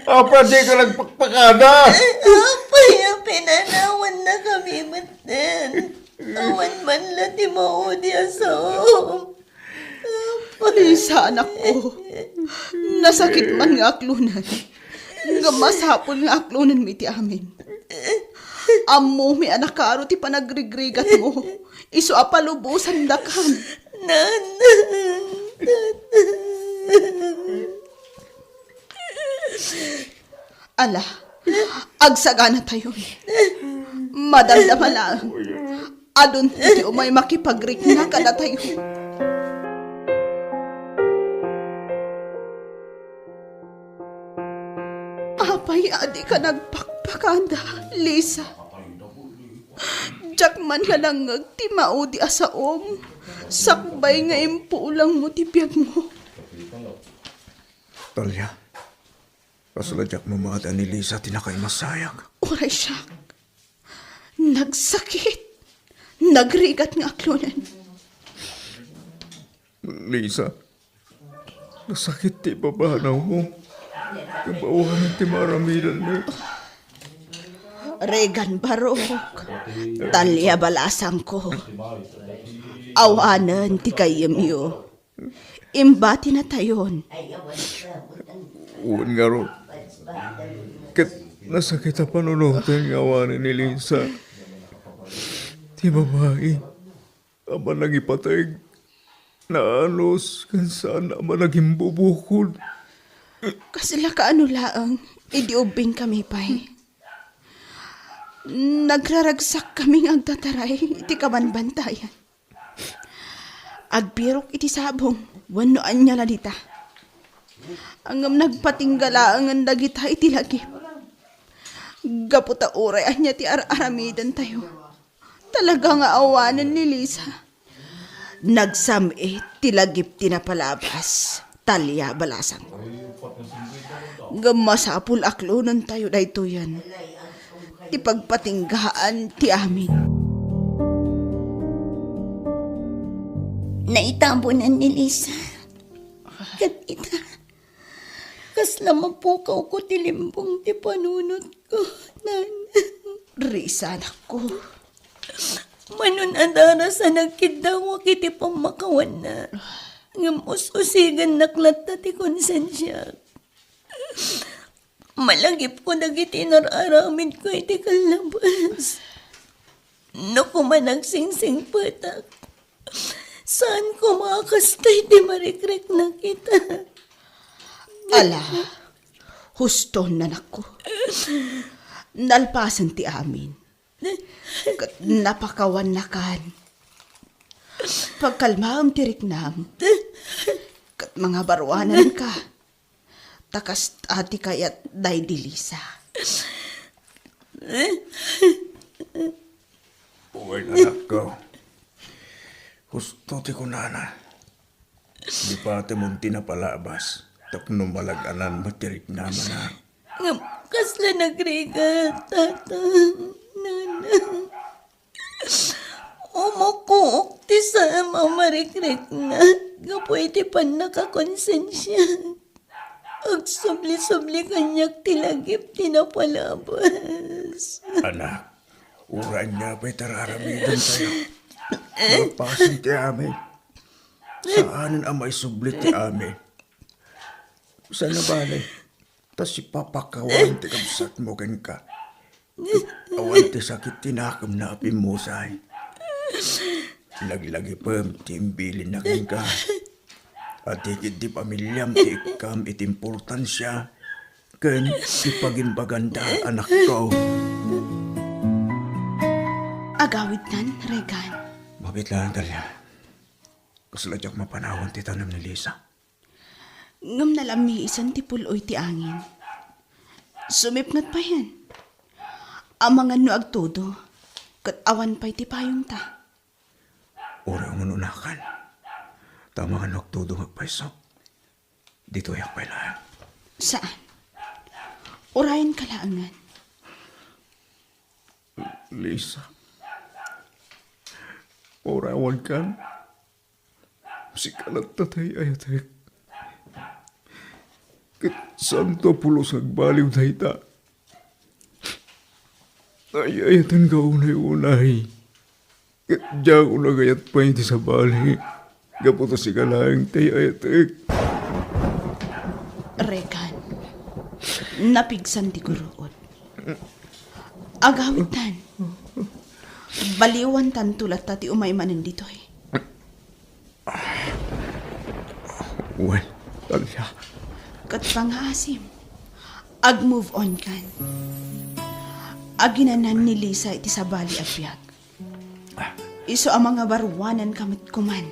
Apay a dika nagpakpakada? Apay a pinanawannakami metten. Awan man la ti maudi a saom. Lisa, anakko, nasakit man nga aklonen, ngem masapul nga aklonenmi ti amin. Ammomi a nakaro ti panagrigrigatmo, isu a palubosandakan. Nanang, nanang. Ala, agsaganatayon. Madamdama laeng. Adun ti umay makipagrikna kadatayo. Apay a dika nagpakpakada, Lisa? Diak man nga nangngeg ti maudi a saom, sakbay nga impulangmo ti biagmo. Talia, kasla diak mamati a ni Lisa ti nakaimasayak. Uray siak. Nagsakit. Nagrigat nga aklonen. Lisa, nasakit ti ibabanawmo. Kabawanan ti maaramidanmi. Regan Barok, Talia balasangko. Awanen ti gayyemyo. Imbatinatayon. Wen ngarud, ket nasakit a panunoten nga awanen ni Lisa. ti babai a manangipateg, naanus ken saan a managimbubukod. Kasla kaano laeng, idi ubbingkami pay. Nagraragsakkami nga agtataray iti kabanbantayan. Agbirok iti sabong wenno ania la dita. Ngem nagpatingga laengen dagita iti lagip. Gapu ta uray ania ti ar-aramidentayo, talaga nga awanen ni Lisa. Nagsam-it ti lagip ti napalabas, Talia, balasangko. Ngem masapul a klonentayo daytoyen ti pagpatinggaan ti amin. Naitabunan ni Lisa. Ket ita, kasla mapukawko ti limbong ti panunotko, Nana. Risa, anakko. Manun-adaras a nagkiddawak iti pammakawanna, ngem us-usigennak latta ti konsensiak. Malagipko dagiti inar-aramidko iti kallabas. No koma nagsingsingpetak, saan koma a kasta iti marikriknak ita. Ala, huston, anakko. Nalpasen ti amin. Ket napakawannakan. Pagkalmaem ti riknam. Ket mangabaruananka. Ta kasta ti kayat daydi Lisa. Wen, anakko. Husto ti kunana. Di patemon ti napalabas tapno malag-anan met ti riknamana. Ngem kasla nagrigat, Tata, Nana. Umukook ti saem a marikriknak gapu iti pannakakonsensiak. Agsubli-subli kaniak ti lagip ti napalabas. Anak, uray ania pay ti ar-aramidentayo, nalpasen ti amin. Saanen a maisubli ti amin. Saan a bale, ta sipapakawan ti kabsatmo kenka. Awan ti sakit ti nakemna a pimmusay. Laglagipem ti imbilinna kenka. Adda ketdi pamiliam ti ikkam iti importansia ken ti pagimbaganda, anakko. Agawidtan, Regan. Mabiit laeng, Talia. Kasla diak mapanawan ti tanem ni Lisa. Ngem nalammiisen ti pul-oy ti angin. Sumipnget payen. Amangan no agtudo, ket awan pay ti payongta. Uray umun-unakan. Ta amangan no agtudo nga agpayso, ditoyak pay laeng. Saan? Urayenka laengen. Lisa, uray awankan. Sika latta ti ay-ayatek. Ket saanto a pulos nga agbaliw dayta. Ay-ayatenka unay-unay. Ket diak nagayat pay iti sabali. Gapu ta sika laeng ti ay-ayatek. Regan, napigsan ti guruod. Agawidtan. Baliwantanto latta ti umay manen ditoy. Wen, Talia. Ket pangaasim, ag-move on kan. Aginanan ni Lisa iti sabali a biag. Isu a mangabaruananka met koman.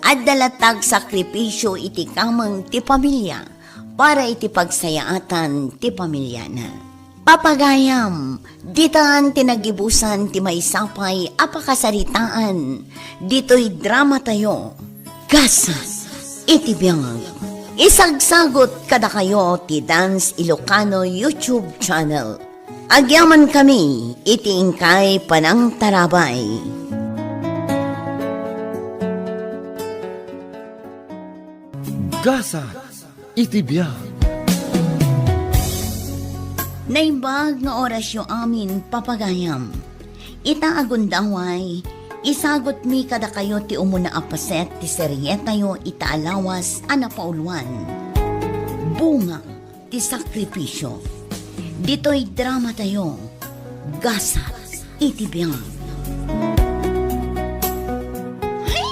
Adda latta agsakripisio iti kameng ti pamilia para iti pagsayaatan ti pamiliana. Papagayam, ditan ti nagibusan ti maysa pay a pakasaritaan ditoy dramatayo. Gasat iti biag. Isagsagut kadakayo ti Dance Ilocano YouTube channel. Agyamankami iti inkay panangtarabay. Gasat iti biag. Naimbag nga orasyo amin, papagayam. Ita a gundaway, isagutmi kadakayo ti umuna a paset ti serietayo ita a lawas a napauluan, Bunga. ti sakripisio. Ditoy dramatayo, Gasat iti Biag. Ay,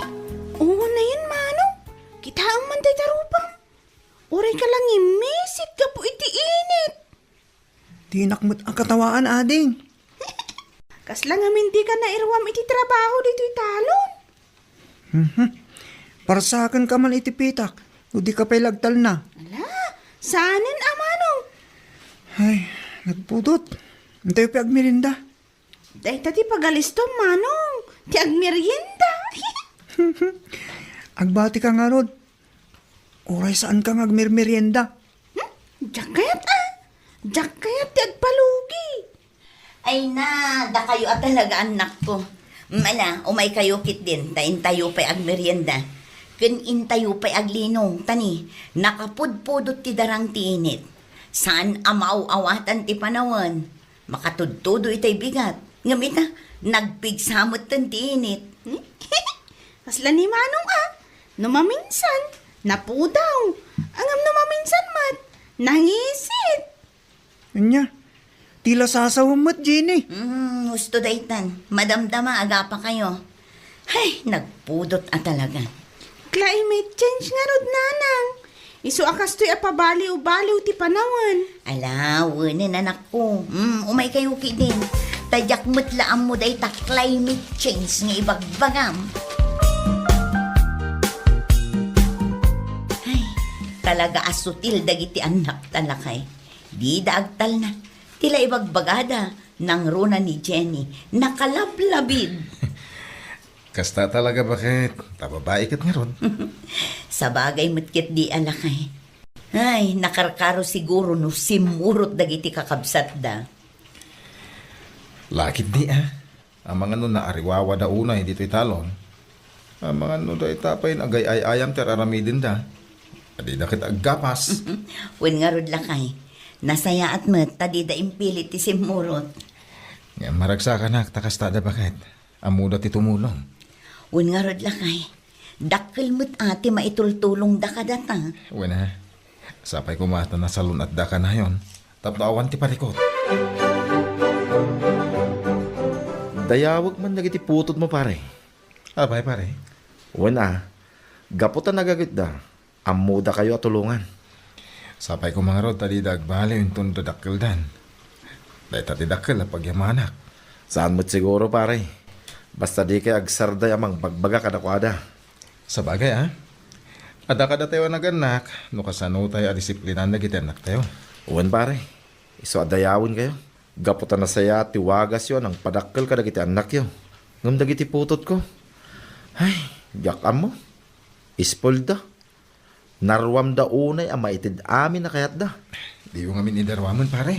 unayen, Manong. Kitaem man dayta rupam. Uray ka la ngimmisit gapu iti init. Dinak met a katawaan, ading. Kasla ngamin dika nairuam iti trabaho ditoy talon? Mhm. Parsaken ka man iti pitak, no di ka pay lagtalna. Ala, saanen a, Manong. Ay, nagpudot. Intayo pay agmerienda. Dayta ti pagalistom, Manong, ti agmerienda. Agbati ka ngarud. Uray saan ka nga agmermerienda. Hmm? Diak kayat, a. Diak kayat ti agpalugi. Ay na, dakayo a talaga, annakko. Mala, umay kayo ketdin, ta intayo pay agmerienda. Ken intayo pay aglinong, ta ni, nakapudpudot ti darang ti init. Saan a maaw-awatan ti panawen. Makatudtudo itay bigat. Ngem ita, nagpigsa metten ti init. Kasla ni Manong a, no maminsan, napudaw. Ngem no maminsan met, nangisit. Ania, ti la sasawem met, Jenny. Hmm, husto daytan. Madamdama, agapa kayo. Ay, nagpudot a talaga. Climate change ngarud, Nanang. Isu a kastoy a pabaliw-baliw ti panawen. Ala, wenen, anakko. Mm, umay kayo ketdin. Ta diak met la ammo dayta climate change nga ibagbagam. Ay, talaga a sutil dagiti annak ta lakay. Dida agtalna. Ti la ibagbagada, nangruna ni Jenny, nakalablabid. Kasta talaga, baket? Ta babai ket ngarud. Sabagay met ketdi a lakay. Ay, nakarkaro siguro no simmurot dagiti kakabsatda. Lakit di, a. Amangan no naariwawada unay ditoy talon. Amangan no dayta pay nagay-ay-ayam ti ar-aramidenda. Adida ket aggapas. Wen ngarud lakay. Nasayaat met ta dida impilit ti simmurot. Ngem maragsakanak ta kastada, baket. Ammoda ti tumulong. Wen ngarud lakay. Dakkel met a ti maitultulongda kadata. Wen a. Sapay koma ta nasalun-atda kanayon. Tapno awan ti parikot. Dayawek man dagiti putotmo, pare. Apay, pare? Wen a. Gapu ta nagagitda. Ammodakayo a tulongan. Sapay koma ngarud ta dida agbaliw inton dadakkeldan. Dayta ti dakkel a pagyamanak. Saan met siguro, pare. Basta dikay agsarday a mangbagbaga kadakuada. Sabagay, a. Adda kadatayo a nagannak no kasanotayo a disiplinan dagiti annaktayo. Wen, pare. Isu a dayawenkayo. Gapu ta nasayaat ti wagasyo a nangpadakkel kadagiti annakyo. Ngem dagiti putotko, ay, diak ammo. Ispoilda. Naruamda unay a maited amin a kayatda. Diyo ngamin idi aruamen, pare.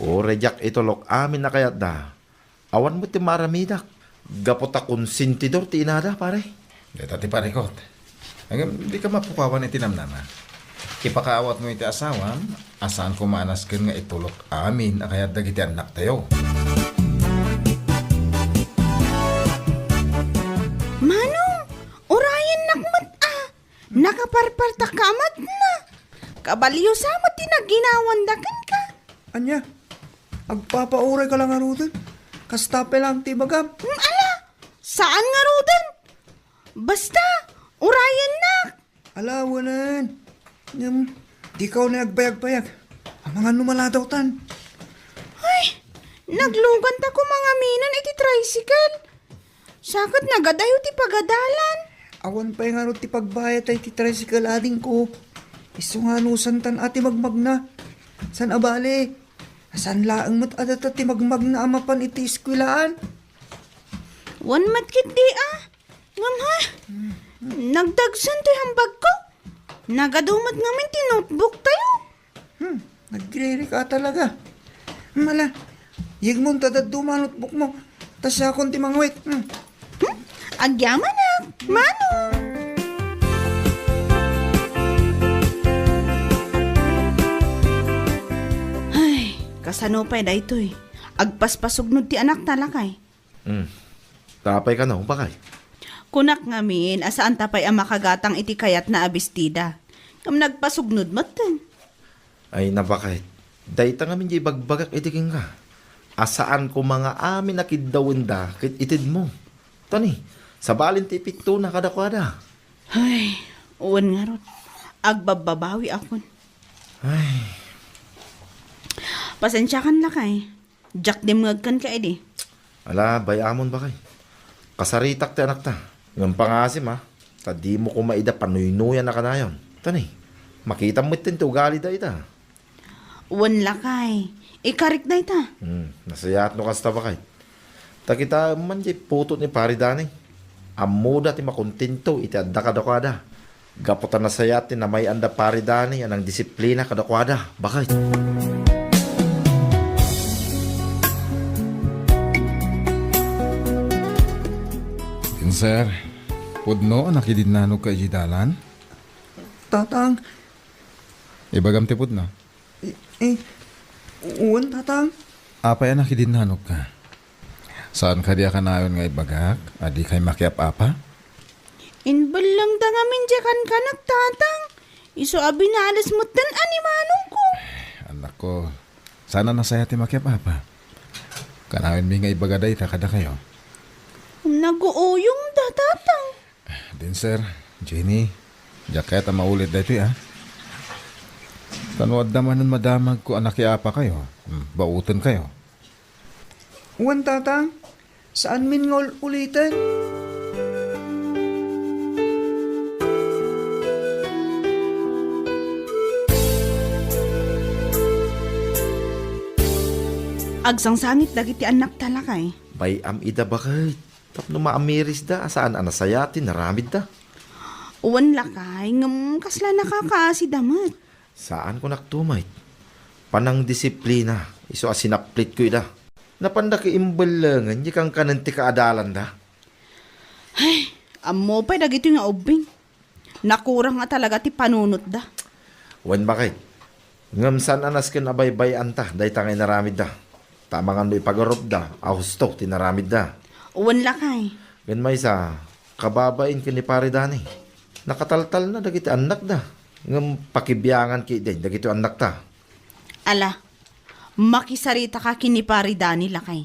Uray diak itulok amin a kayatda. Awan met ti maaramidak. Gapu ta konsentidor ti inada, pare. Dayta ti parikot. Ngem, dika mapukawan iti namnama. Ipakaawatmo iti asawam a saan koma a nasken nga itulok amin a kayat dagiti annaktayo. Manong, urayennak met a. Nakaparpartak ka met na. Kabalio sa met ti naginawanda kenka. Ania? Agpapauray ka la ngaruden? Kasta pay laeng ti ibagam. Hmm, ala, saan ngaruden? Basta, urayennak. Ala, wenen. Ngem, dika unay agbayagbayag. Amangan no maladawtan. Ay, nagluganta koma ngamin iti tricycle. Sa ket nagadayo ti pagadalan. Awan pay ngarud ti pagbayadta iti tricycle, adingko. Isu nga anusantan a ti magmagna. Saan a bale, saan laeng met a data ti magmagna a mapan iti eskuelaan. Wen met ketdi a. Ngem ha? Nagdagsen toy hambagko. Nagadu met ngamin ti notebook tayo. Hmm, nagririka talaga. Hmm, ala, yegmon ta dadduma a notebook mo. Ta siakon ti mangawit. Hmm. Hmm? Agyamanak, Manong. Ay, kasano pay daytoy? Agpaspasugnod ti anak ta lakay. Hmm. Ta apay kano, bakay? Kunak ngamin a saanta pay a makagatang iti kayatna a bestida. Ngem nagpasugnod metten. Ay, nabakit. Dayta ngamin diay ibagbagak idi kenka. A saan koma nga amin a kiddawenda ket itedmo. Tani, sabalin ti ipittona kadakuada. Ay, wen ngarud. Agbabbabawiakon. Ay. Pasensiakan, lakay. Diak dimngegken ka idi. Ala, bay-amon, bakit. Kasaritak ti anakta. Ngem pangasim, a, ta dimo koma ida panuynuyan a kanayon. Tani, makitam metten ti ugalida ita. Wen, lakay. Ikarik dayta. Hmm, nasayaat no kasta, bakit. Ta kitaem man diay putot ni Pari Dani. Ammoda ti makontento iti adda kadakuada. Gapu ta nasayaat ti namay-anda Pari Dani a nangdisiplina kadakuada. Bakit. Sir, pudno a nakidinnanogka idiay dalan? Tatang. Ibagam ti pudno. I, i, wen, Tatang. Apay a nakidinnanogka? Saan kadi a kanayon nga ibagak a dikay makiap-apa? Imbellengda ngamin diay kankanak, Tatang. Isu a binales metten a ni manongko. Anakko, saan a nasayaat ti makiap-apa. Kanayonmi nga ibaga dayta kadakayo. Naguuyongda, Tatang. Din, sir, Jenny, diak kayat a maulit daytoy, a. Ta no adda manen madamagko a nakiapakayo, hmm, baotenkayo. Wen, Tatang, saanmin nga ul-uliten. Agsangsangit dagiti annakta, lakay. Bay-am ida, bakit. Tapno maamirisda a saan a nasayaat ti naramidda. Wen, lakay, ngem kasla nakakaasida met. Saan kunak tumay. Panangdisiplina, isu a sinaplitko ida. Napanda ket imbellengen diay kankanen ti kaadalanda. Ay, ammo pay dagitoy nga ubbing. Nakurang a talaga ti panunotda. Wen, bakit. Ngem saan a nasken a baybay-anta dayta nga inaramidda. Ta amangan no ipagarupda a husto ti naramidda. Wen, lakay. Ken maysa, kababain ken ni Pare Dani. Nakataltalna dagiti annakda. Ngem pakibiangan ketdin dagiti annakta. Ala, makisaritaka ken ni Pare Dani, lakay.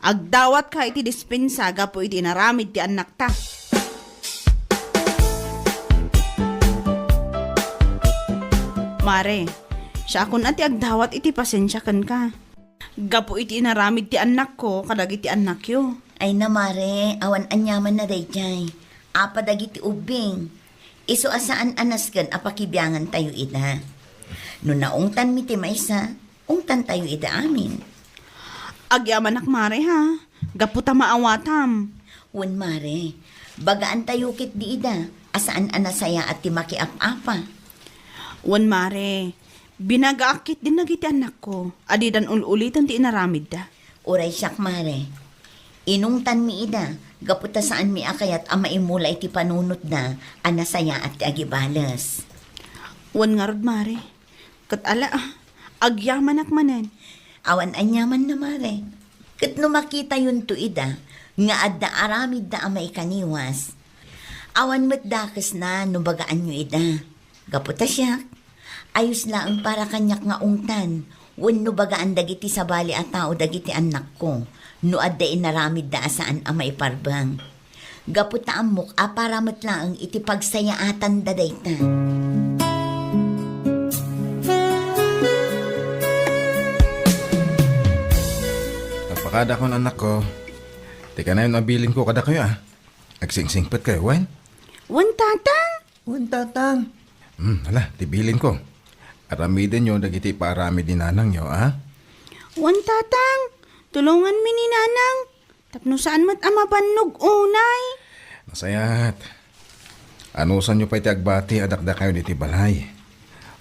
Agdawatka iti dispensa gapu iti inaramid ti annakta. Mare, siakon a ti agdawat iti pasensia kenka. Gapu iti inaramid ti annakko kadagiti annakyo. Ay na, Mare, awan aniamanna daydiay. Apa dagiti ubbing? Isu a saan a nasken a pakibiangantayo ida. No naungtanmi ti maysa, ungtantayo ida amin. Agyamanak, Mare, ha? Gapu ta maawatam. Wen, Mare. Bagaantayo ketdi ida a saan a nasayaat ti makiap-apa. Wen, Mare. Binagaak ketdin dagiti annakko a didan ul-uliten ti inaramidda. Uray siak, Mare. Inungtanmi ida gapu ta saanmi a kayat a maimula iti panunotda a nasayaat ti agibales. Wen ngarud, Mare. Ket ala, ah, agyamanak manen. Awan aniamanna, Mare. Ket no makitayonto ida nga adda aramidda a maikaniwas, awan met dakesna no bagaanyo ida. Gapu ta siak, ayos laeng para kaniak nga ungtan wenno bagaan dagiti sabali a tao dagiti annakko no adda inaramidda a saan a maiparbeng. Gapu ta ammok a para met laeng iti pagsayaatanda dayta. Nagpakadakon, annakko. Ti kanayon a bilinko kadakayo, a. Agsingsingpetkayo, wen? Wen, Tatang. Wen, Tatang. Hmm, ala, ti bilinko. Aramidenyo dagiti ipaaramid ni nanangyo, a? Wen, Tatang. Tulonganmi ni Nanang. Tapno saan met a mabannog unay. Nasayaat. Anusanyo pay ti agbati a dakdakayon iti balay.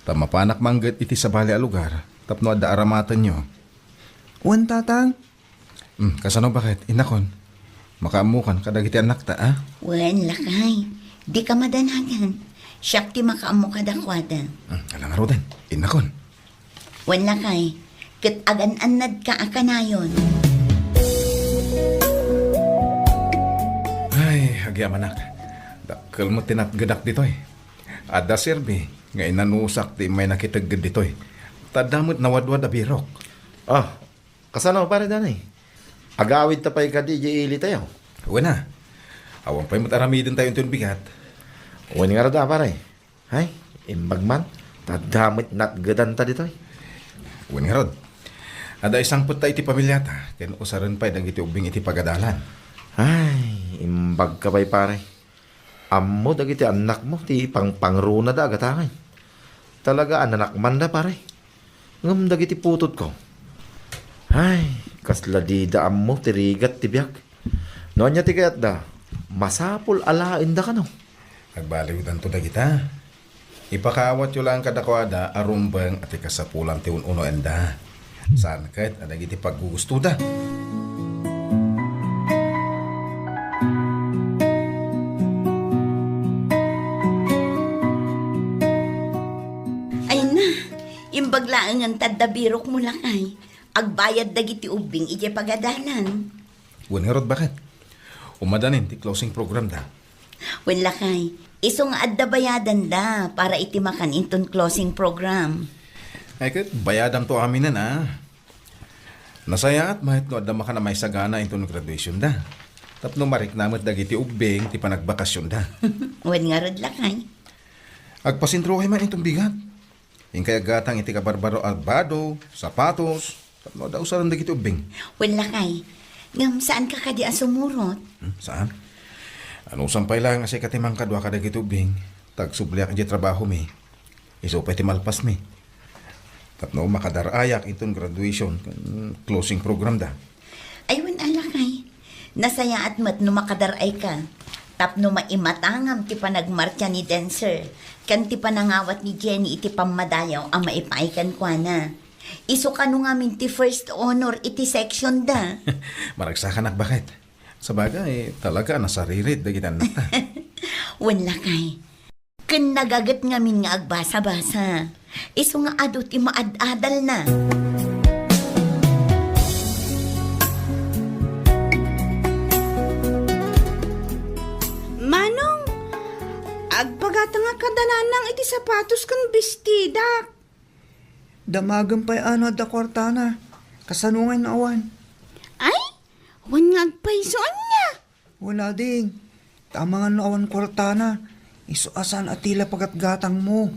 Ta mapanak mangget iti sabali a lugar tapno adda aramatenyo. Wen, Tatang. Hmm, kasano, baket, innakon? Makaammokan kadagiti annakta, a? Wen, lakay. Dika madanagan. Siak ti makaammo kadakuada. Hmm, ala ngaruden. Innakon. Wen, lakay. Ket agan-annadka a kanayon. Ay, agyamanak. Dakkel met ti natgedak ditoy. Adda serbi nga inanusak ti immay nakitegged ditoy. Ta adda met nawadwad a birok. Ah, kasano, Pare Danny? Agawidta pay kadi idiay ilitayo? Wen a. Awan pay met aramidentayo inton bigat. Wen ngarud a, pare. Ay, imbag man. Ta adda met natgedanta ditoy. Wen ngarud. Adda isangpetta iti pamiliata, ken usaren pay dagiti ubbing iti pagadalan. Ay, imbagka pay, pare. Ammo dagiti annakmo ti pangpangrunada a gatangay. Talaga a nanakmanda, pare. Ngem dagiti putotko, ay, kasla dida ammo ti rigat ti biag. No ania ti kayatda, masapul a laenda kano. Agbaliwdanto dagita. Ipakaawatyo laeng kadakuada a rumbeng a ti kasapulan ti un-unoenda. Saan ket a dagiti paggugustoda. Ay na, imbag laengen ta adda birokmo, lakay. Agbayad dagiti ubbing idiay pagadalan. Wen ngarud, baket. Umadanin ti closing program da. Wen, lakay. Isu nga adda bayadan da para iti makan inton closing program. Ay ket, bayadamto aminen a. Nasayaat met no adda makan a maisagana inton graduation da. Tapno marikna met dagiti ubbing ti panagbakasyon da. Wen ngarud, lakay. Agpasentrokay man inton bigat. Inkay aggatang iti kabarbaro a bado, sapatos, tapno adda usaren dagiti ubbing. Wen, lakay. Ngem saanka kadi a sumurot? Hmm, saan? Anusam pay laeng a sika ti mangkadua kadagiti ubbing, ta agsubliak iti trabahomi. Isu pay ti malpasmi. Tapno makadar-ayak inton graduation, ken closing program da. Ay, wen a, lakay. Nasayaat met no makadar-ayka. Tapno maimatangam ti panagmartsa ni Denser, ken ti panangawat ni Jenny iti pammadayaw a maipaay kenkuana. Isu kano ngamin ti first honor iti section da. Maragsakanak, baket. Sabagay, talaga a nasaririt dagiti annakta. Wen, lakay. Ken nagaget ngamin nga agbasa-basa. Isu nga adu ti maad-adalna. Manong, agbagatangak kada nanang iti sapatos ken bestidak. Damagem pay a no adda kuartana. Kasano ngay no awan? Ay, wen nga agpayso ania? Wen a, ding. Amangan no awan kuartana. Isu a saan a ti la pagatgatangmo.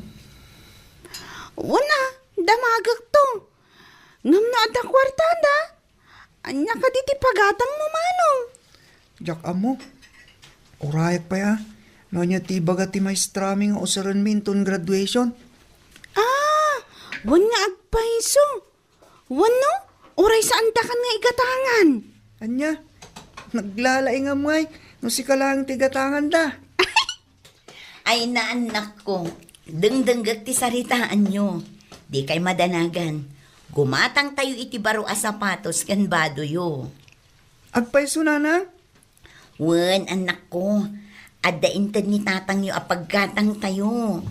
Wen a, damagekto. Ngem no adda kuartada, ania kadi ti pagatangmo, Manong? Diak ammo. Urayak pay a. No ania ti ibaga ti maestrami nga usarenmi inton graduation? Ah, wen nga agpayso. Wenno, uray saandakan nga igatangan. Ania? Naglalaingam ngay no sika laeng ti igatanganda. Ay, naannakko, dengdenggek ti saritaanyo. Dikay madanagan. Gumatangtayo iti baro a sapatos ken badoyo. Agpayso, nanang? Wen, annakko, adda inted ni tatangyo a paggatangtayo.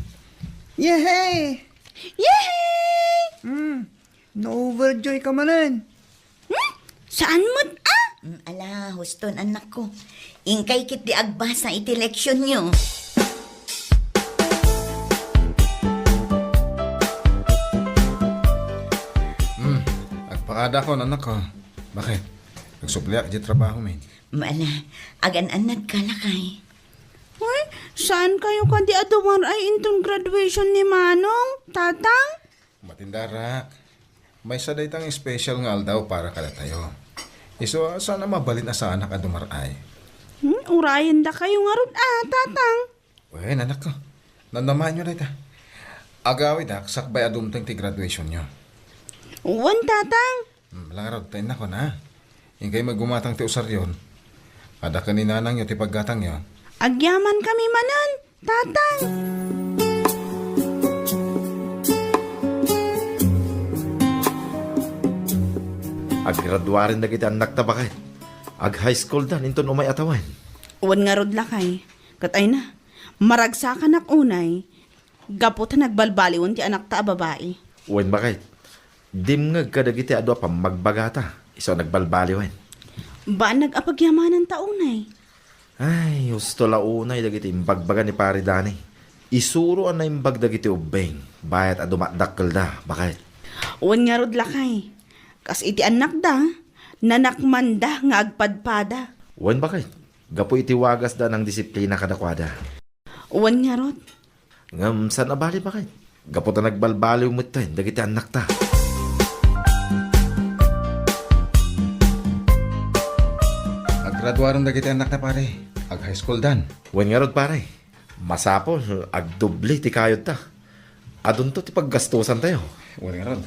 Yehey! Yehey! Hmm, na-overjoy ka manen. Hmm? Saan met a? Hmm, ala, huston, annakko. Inkay ketdi agbasa iti leksionyo. Hmm, agpakadakon, annakko. Baket? Agsubliak iti trabahomi. Ala, agan-annadka, lakay. Uy, saankayo kadi a dumar-ay inton graduation ni Manong, Tatang? Matindarak. Maysa dayta nga special nga aldaw para kadatayo. Isu a saan a mabalin a saanak a dumar-ay. Hmm, urayendakayo ngarud a, Tatang. Wen, annakko. Namnamaenyo dayta. Agawidak sakbay a dumteng ti graduationyo. Wen, Tatang. Hmm, ala ngarud, ta innakon, ha? Inkay met gumatang ti usaryon. Adda ken ni nanangyo ti paggatangyo. Agyamankami manen, Tatang. Aggraduaren dagiti annakta, baket. Ag-high school dan inton umay a tawen. Wen ngarud, lakay. Ket ay na, maragsakanak unay, gapu ta nagbalbaliwen ti anakta a babai. Wen, baket. Dimngeg kadagiti adu a pammagbagata, isu a nagbalbaliwen. Bannag a pagyamananta unay. Ay, husto la unay dagiti imbagbaga ni Pari Dani. Isuro a naimbag dagiti ubbing, bayat a dumadakkelda, baket. Wen ngarud, lakay, kas iti annakda, nanakmanda nga agpadpada. Wen, baket, gapu iti wagasda a nangdisiplina kadakuada. Wen ngarud. Ngem saan a bali, baket, gapu ta nagbalbaliw metten dagiti annakta. Aggraduaren dagiti annakta, pare. Ag-high school dan. Wen ngarud, pare. Masapul, agdubli ti kayodta. Adunto ti paggastosantayo. Wen ngarud.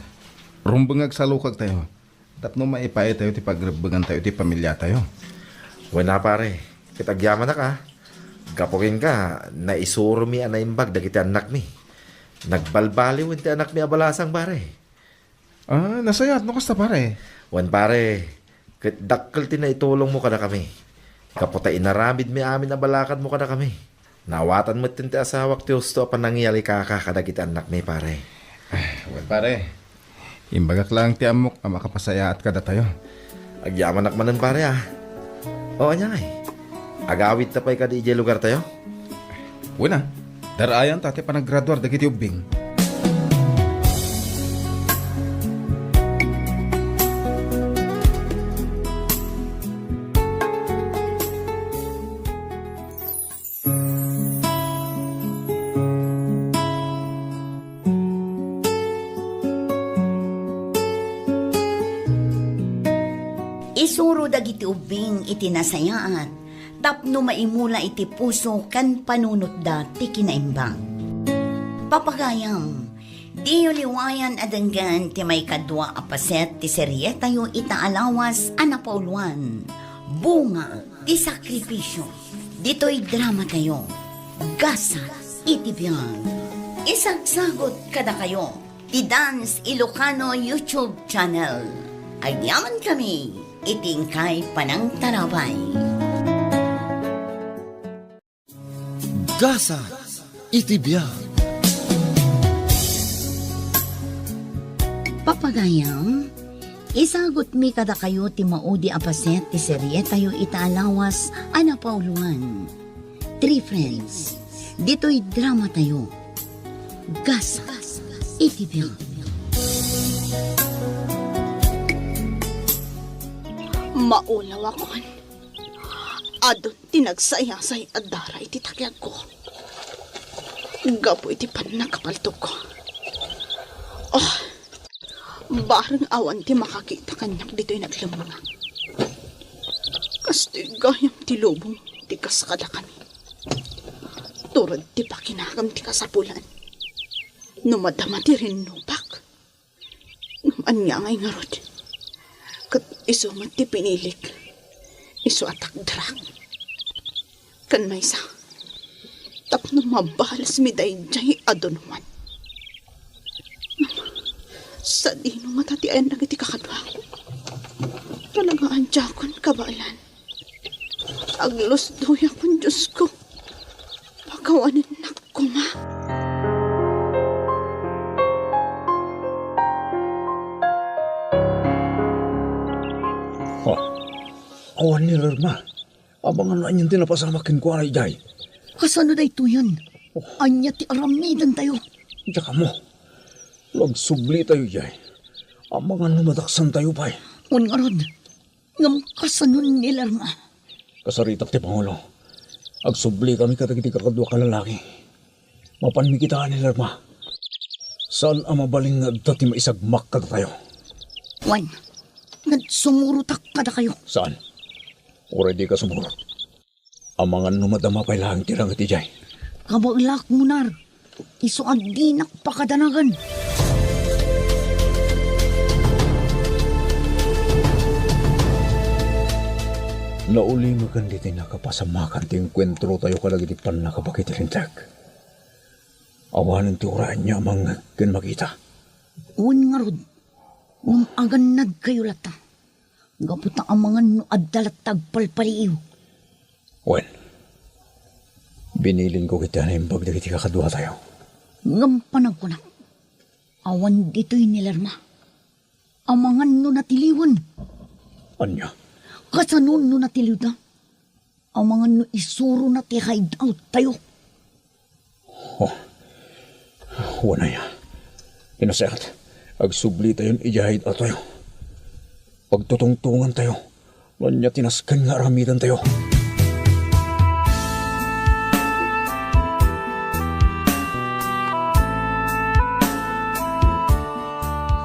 Rumbeng nga agsalukagtayo tapno maipaaytayo ti pagrebbengantayo ti pamiliatayo. Wen a, pare, ket agyamanak a. Gapu kenka, naisuromi a naimbag dagiti annakmi. Nagbalbaliwen ti annakmi a balasang, pare. Ah, nasayaat no kasta, pare. Wen, pare, ket dakkel ti naitulongmo kadakami. Gapu ta inaramidmi amin a balakadmo kadakami. Naawatan metten ti asawak ti husto a panangiyalikaka kadagiti annakmi, pare. Wen, pare, imbagak laeng ti ammok a makapasayaat kadatayo. Agyamanak manen, pare, a. O, ania ngay? Agawidta pay kadi idiay lugartayo? Wen a, dar-ayanta ti panaggraduar dagiti ubbing. Isuro dagiti ubbing iti nasayaat tapno maimula iti puso ken panunotda ti kinaimbag. Papagayam, diyo liwayan a denggen ti maikadua a paset ti serietayo ita a lawas a napauluan, Bunga ti Sakripisio. Ditoy dramatayo, Gasat iti Biag. Isagsagut kadakayo ti Dance Ilocano YouTube channel. Agyamankami iti inkay panangtarabay. Gasat iti Biag. Papagayam, isagutmi kadakayo ti maudi a paset ti serietayo ita a lawas a napauluan, Three Friends. Ditoy dramatayo, Gasat iti Biag. Maulawakon. Adun ti nagsayasay a dara iti takiagko. Gapu iti pannakapaltogko. Oh, bareng awan ti makakita kaniak ditoy naglemmengak. Kastoy gayam ti lubong ti kas kadakami. Tured ti pakinakam ti kasapulan. No madama ti rinnupak, ngem ania ngay ngarud? Ket isu met ti pinilik, isu a takderak. Ken maysa, tapno mabalasmi daydiay a Don Juan. Ngem sadino ngata ti ayan dagiti kakaduak? Talaga a diakon kabaelan. Aglusdoyakon, Diosko. Pakawanennak koma. Oh, awan ni Lerma. Amangan no anian ti napasamak kenkuana idiay. Kasano daytoyen? Oh. Ania ti aramidentayo? Diak ammo. No agsublitayo idiay, amangan no madaksantayo pay. Wen ngarud, ngem kasano ni Lerma? Kasaritak ti pangulo. Agsublitami kadagiti kakaduak a lalaki. Mapanmi kitaan ni Lerma. Saan a mabalin nga adda ti maisagmak kadatayo. Wen, ngem sumurotak kadakayo. Saan? Uray dika sumurot. Amangan no madama pay laeng ti langet idiay. Kabaelak, Munar. Isu a dinak pakadanagan. Naulimekan ditoy nakapasamakan ti engkuentrotayo kadagiti pannakabakit ti Linteg. Awanen ti uray ania a mangngeg ken makita. Wen ngarud, ngem agannadkayo latta. Gapu ta amangan no adda latta agpalpaliiw. Wen, binilinko ketdi a naimbag dagiti kakaduatayo. Ngem panagkunak, awan ditoy ni Lerma. Amangan no natiliwen. Ania? Kasano no natiliwda? Amangan no isurona ti hideout tayo. Oh. Wen aya. Ti nasayaat, Agsublitayon idiay atoy. Pagtutungtongantayo no ania ti nasken nga aramidantayo.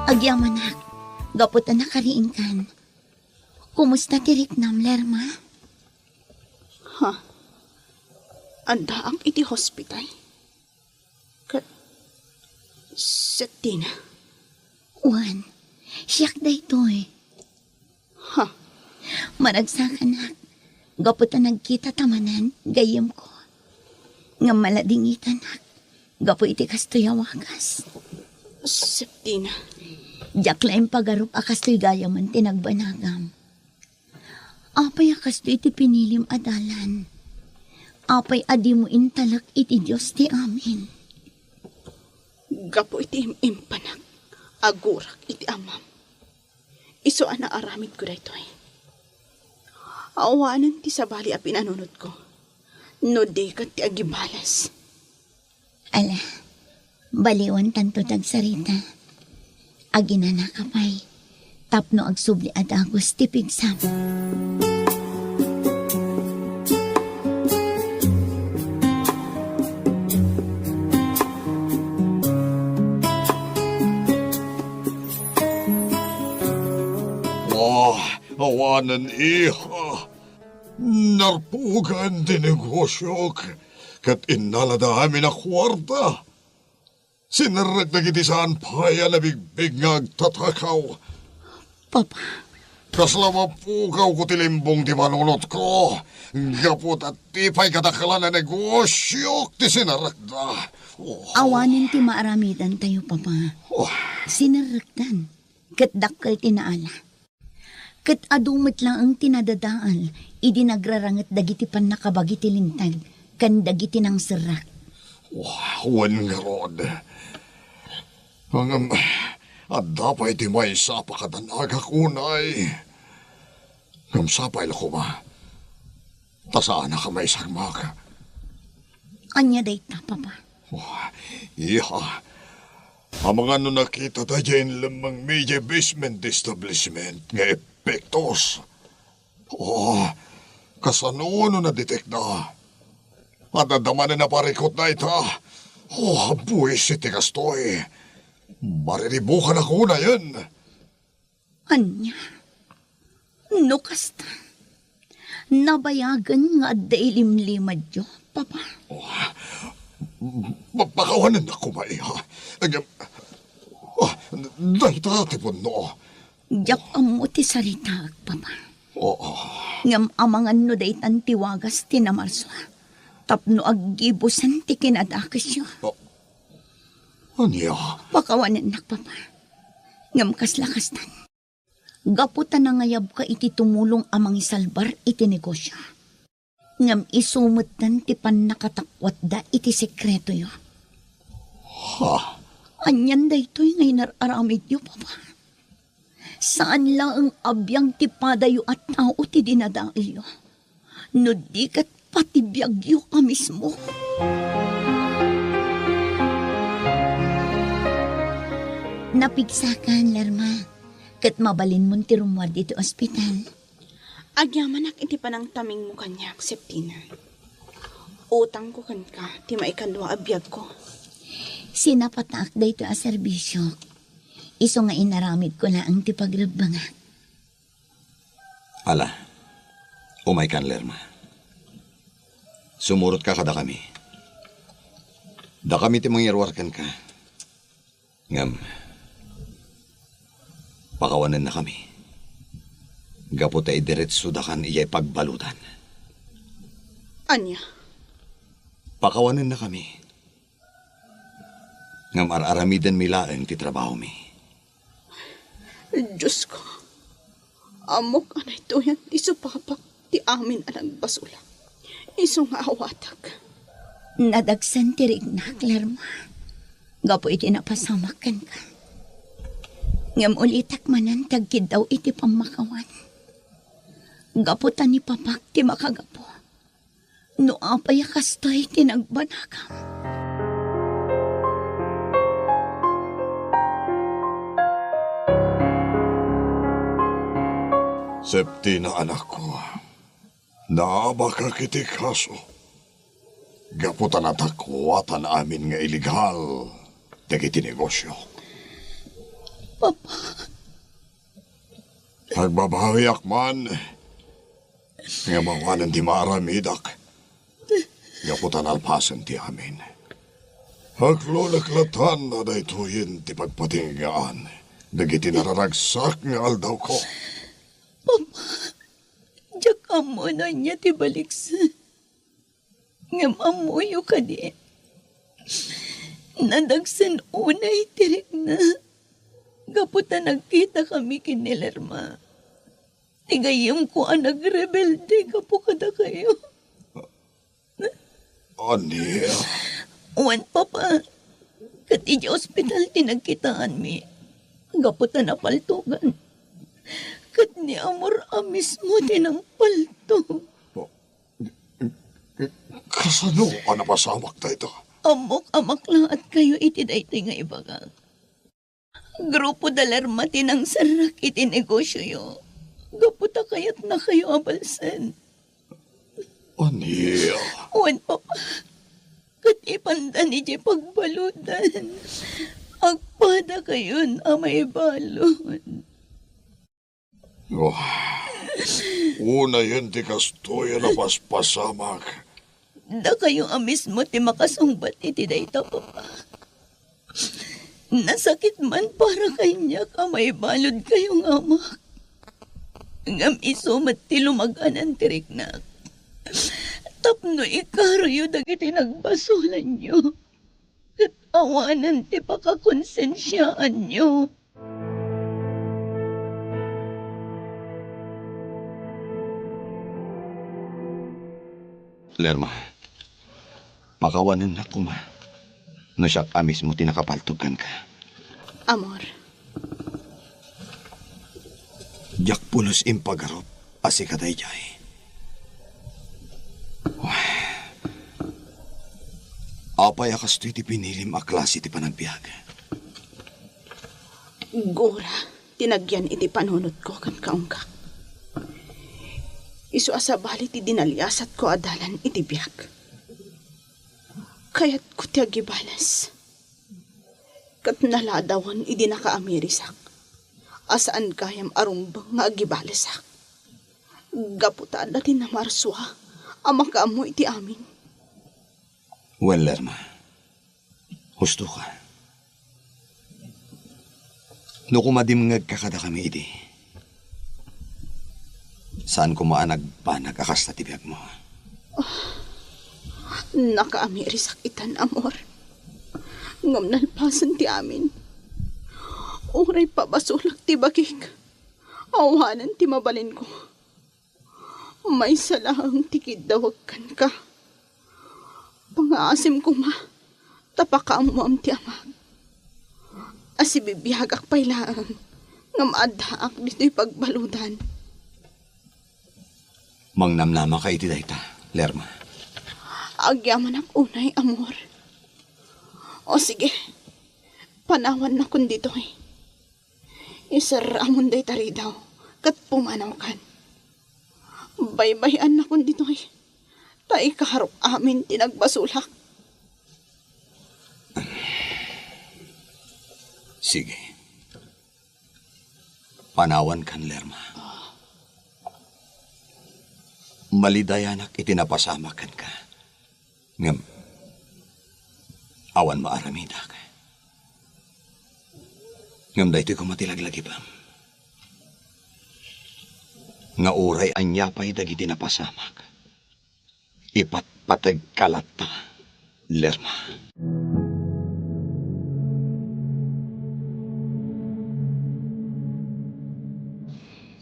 Agyamanak, gapu ta nakariingkan. Kumusta ti riknam, Lerma? Ha? Addaak iti hospital? Ka-, Septina? Wen, siak daytoy. Ha? Maragsakanak, gapu ta nagkita ta manen, gayyemko. Ngem maladingitanak, gapu iti kastoy a wagas. Septina. Diak la impagarup a kastoy gayamen ti nagbanagam. Apay a kastoy ti pinilim a dalan? Apay a dimo intalek iti Dios ti amin? Gapu iti im-impanak, agurak iti Amam. Isu a naaramidko daytoy. Awanen ti sabali a pinanunotko, no di ket ti agibales. Ala, baliwan tanto ti agsarita. Aginanaka pay, tapno agsubli a dagus ti pigsam. Ah, awanen, iha. Narpugan ti negosiok, ket innalada amin a kuarta. Sinerrek dagiti saan pay a nabigbig nga agtatakaw. Papa. Kasla mapukawko ti limbong ti panunotko. Gapu ta ti pay kadaklan a negosiok ti sinerrekda. Oh. Awanen ti maaramidantayo, Papa. Oh. Sinerrekdan, ket dakkel ti naala. Ket adu met laeng ti nadadael idi nagraranget dagiti pannakabagi ti linteg ken dagiti nangserrek. Wen ngarud, ngem adda pay ti maysa a pakadanagak unay. Ngem sapay la koma ta saanak a maisagmak. Ania dayta, Papa? Oh, iha, amangan no nakitada diay inlemmengmi diay basement ti establishment nga epektos. Oh, kasano no nadetekda? Adda manen a parikut dayta. Oh, buis iti kastoy. Mariribukanak unayen. Ania? No kasta, nabayagen nga adda ilimlimadyo, Papa? Oh, pa-, pakawanennak koma, iha. Ngem, ah, dayta ti punno. Diak ammo ti saritaek, Papa. Oo. Ngem amangan no daytan ti wagas ti namarsua tapno aggibusen ti kinadakesyo. Oh. Ania? Pakawanennak, Papa. Ngem kasla kastan, gapu ta nangayabka iti tumulong a mangisalbar iti negosio, ngem isu metten ti pannakatakuatda iti sekretoyo. Ha? Anian daytoy nga inar-aramidyo, Papa? Saan laeng a biag ti padayo a tao ti dinadaelyo, no di ket pati biagyo a mismo. Napigsakan, Lerma, ket mabalinmon ti rummuar ditoy ospital. Agyamanak iti panangtamingmo kaniak, Septina. Utangko kenka ti maikadua a biagko. Sinapataak daytoy a serbisio. Isu nga inaramidko laeng ti pagrebbengak. Ala, umaykan, Lerma. Sumurotka kadakami. Dakami ti mangiruar kenka. Ngem, pakawanennakami. Gapu ta idiretsodakan idiay pagbaludan. Ania? Pakawanennakami. Ngem ar-aramidenmi laeng ti trabahomi. Diosko, ammok a naytoyan ti supapak ti amin a nagbasolak. Isu nga awatek. Nadagsen ti riknak, Lerma, gapu iti napasamak kenka. Ngem ulitek manen ti agkiddaw iti pammakawan. Gapu ta ni Papak ti makagapu. No apay a kastoy ti nagbanagam. Septina, anakko, naabakak iti kaso gapu ta natakuatan amin nga iligal dagiti negosio. Papa. Agbabawiak man nga mawanen ti maaramidak gapu ta nalpasen ti amin. Aklolek latta a daytoyen ti pagpatinggaan dagiti nararagsak nga aldawko. Papa, diak ammo no ania ti baliksen. Ngem ammoyo kadi, nadagsen unay ti rikna gapu ta nagkitakami ken ni Lerma, ti gayyemko a nagrebelde gapu kadakayo. Ania? Wen, Papa, ket idiay ospital ti nagkitaanmi gapu ta napaltogan. Ket ni Amor a mismo ti nangpaltog. Kasano a napasamak dayta? Ammok a maklaatkayo iti daytoy nga ibagak. Grupo da Lerma ti nangserrek iti negosioyo gapu ta kayatnakayo a balsen. Ania? Wen, Papa, ket ipanda idiay pagbaludan. Agpadakayon a maibalud. Oh, unayen ti kastoy a napaspasamak. Dakayo a mismo ti makasungbat iti dayta, Papa. Nasakit man para kaniak a maibaludkayo nga amak. Ngem isu met ti lumaganan ti riknak. Tapno ikaroyo dagiti nagbasolanyo. Ket awanen ti pakakonsensiaanyo. Lerma, pakawanennak koma no siak a mismo ti nakapaltog kenka. Amor. Diak pulos impagarup a sika daydiay. Apay a kastoy ti pinilim a klase ti panagbiag? Gura ti nagyan iti panunotko ken kaunggak. Isu a sabali ti dinaliasatko a dalan iti biag. Kayatko ti agibales. Ket naladawen idi nakaamirisak a saan gayam a rumbeng nga agibalesak. Gapu ta adda ti namarsua a makaammo iti amin. Wen, Lerma, husto ka. No kumadimngegka kadakami idi, saan koma a nagbanag a kasta ti biagmo. Nakaamirisak itan, Amor. Ngem nalpasen ti amin. Uray pabasolak ti bagik, awanen ti mabalinko. Maysa laeng ti kiddawek kenka. Pangaasim koma ta pakaammoam ti amak. A sibibiagak pay laeng ngem addaak ditoy pagbaludan. Mangnamnamaka iti dayta, Lerma. Agyamanak unay, Amor. O sige, panawannakon ditoy. Iserramon dayta ridaw ket pumanawkan. Baybay-annakon ditoy, ta ikarok amin ti nagbasolak. Sige. Panawankan, Lerma. Malidayanak iti napasamak kenka. Ngem, awan maaramidak. Ngem daytoy koma ti laglagipem, nga uray ania pay dagiti napasamak, ipatpategka latta, Lerma.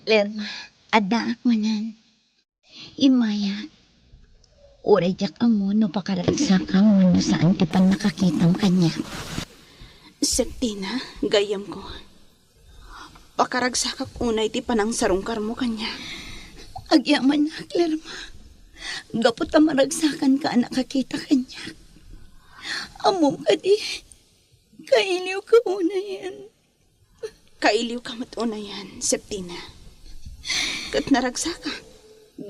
Lerma, addaak manen. Immayak. Uray diak ammo no pakaragsakam wenno saan ti pannakakitam kaniak. Septina, gayyemko. Pakaragsakak unay ti panangsarungkarmo kaniak. Agyamanak, Lerma. Gapu ta maragsakanka a nakakita kaniak. Ammom kadi, kailiwka unayen. Kailiwka met unayen, Septina. Ket naragsaka,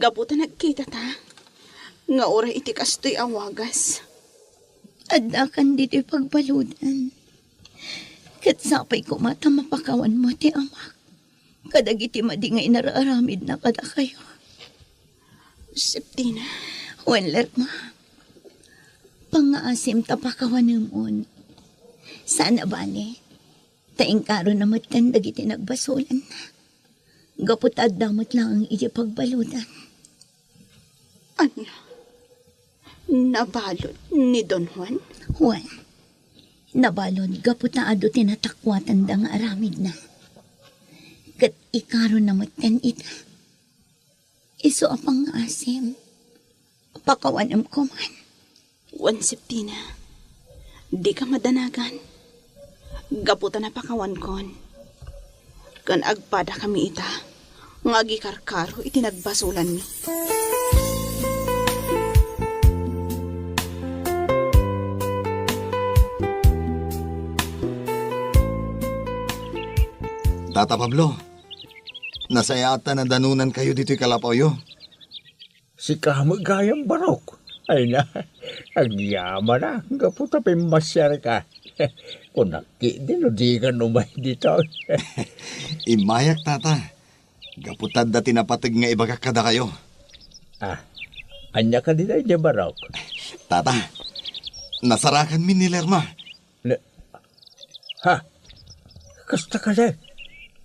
gapu ta nagkitata, nga uray iti kastoy a wagas. Addakan ditoy pagbaludan. Ket sapay koma ta mapakawanmo ti amak kadagiti madi nga inararamidna kadakayo. Septina. Wen, Lerma, pangngaasim ta pakawanemon. Saan a bale, ta inkarona metten dagiti nagbasolanna. Gapu ta adda met laeng iti pagbaludan. Ania? Nabalud ni Don Juan? Wen, nabalud gapu ta adu ti natakuatanda nga aramidna. Ket ikarona metten ita. Isu a pangngaasim, pakawanem koman. Wen, Septina, dika madanagan. Gapu ta napakawankon, ken agpadakami ita nga agikarkaro iti nagbasolanmi. Tata Pablo, nasayaat ta nadanonankayo ditoy kalapawyo. Sika met gayam, Barok. Ay na, agyamanak gapu ta pimmasiarka. Kunak ketdi no dikan umay ditoy. Immayak, Tata. Gapu ta adda ti napateg nga ibagak kadakayo. Ah, ania kadi daydiay, Barok? Tata, nasarakanmi ni Lerma. Ne-, ha? Kasta kadi?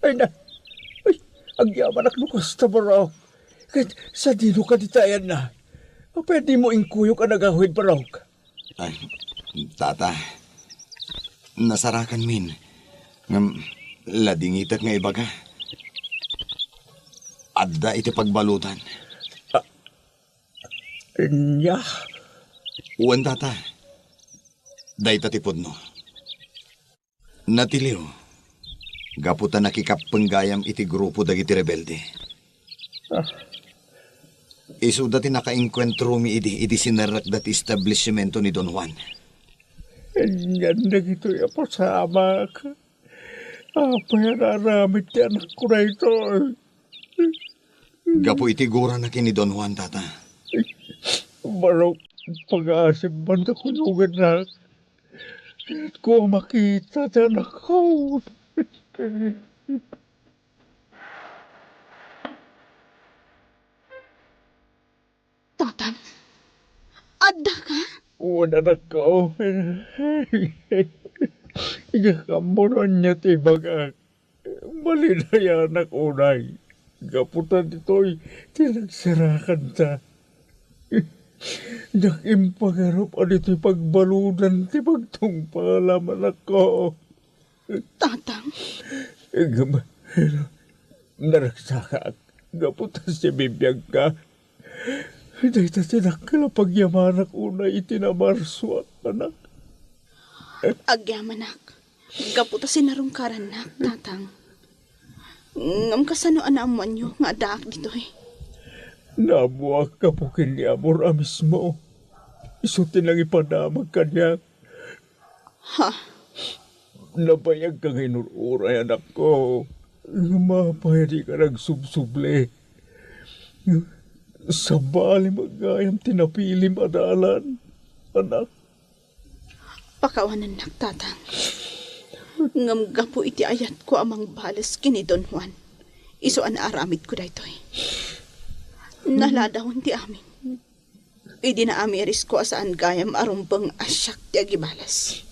Ay na, ay, agyamanak no kasta, Barok. Ket sadino kadi ti ayanna? Apay a dimo inkuyog a nagawid, Barok? Ay, Tata, nasarakanmin. Ngem, ladingitek nga ibaga. Adda iti pagbaludan. Ah, ania? Wen, Tata. Dayta ti pudno. Natiliw, gapu ta nakikappeng gayam iti grupo dagiti rebelde. Ah. Isuda ti nakaenkuentromi idi, idi sinerrekda ti establisimento ni Don Juan. Anian dagitoy a pasamak? Apay a naaramid ti anakko daytoy? Gapu iti gurana ken ni Don Juan, Tata. Barok, pangngaasim man ta kuyogennak. Ket kua makita ti anakko. Tatang, addaka? Wen, anakko. Idiak ammo no ania ti ibagak. Malinayanak unay. Gapu ta ditoy ti nagsarakanta. Diak impagarup a ditoy pagbaludan ti pagtungpalam, anakko. Tatang. Ngem, naragsakak gapu ta sibibiagka. Dayta ti dakkel a pagyamanak unay iti namarsoak, anak. Agyamanak gapu ta sinarungkarannak, Tatang. Ngem kasano a naammoanyo nga addaak ditoy? Naammoak gapu ken ni Amor a mismo. Isu ti nangipadamag kaniak. Ha? Nabayagka nga inur-uray, anakko. Ngem apay a dika nagsubsubli? Sabali met gayam ti napilim a dalan, anak. Pakawanennak, Tatang. Ngem gapu iti ayatko a mangbales ken ni Don Juan, isu a naaramidko daytoy. Naladawen ti amin. Idi naamirisko a saan gayam a rumbeng a siak ti agibales.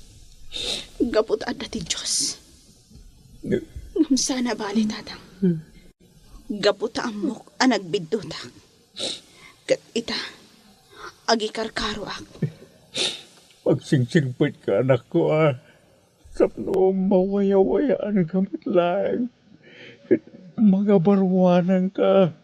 Gapu ta adda ti Dios. Ngem saan a bale, Tatang. Gapu ta ammok a nagbiddutak. Ket ita, agikarkaroak. Agsingsingpetka, anakko, a. Tapno mawayawayaanka met laeng. Ket mangabaruananka.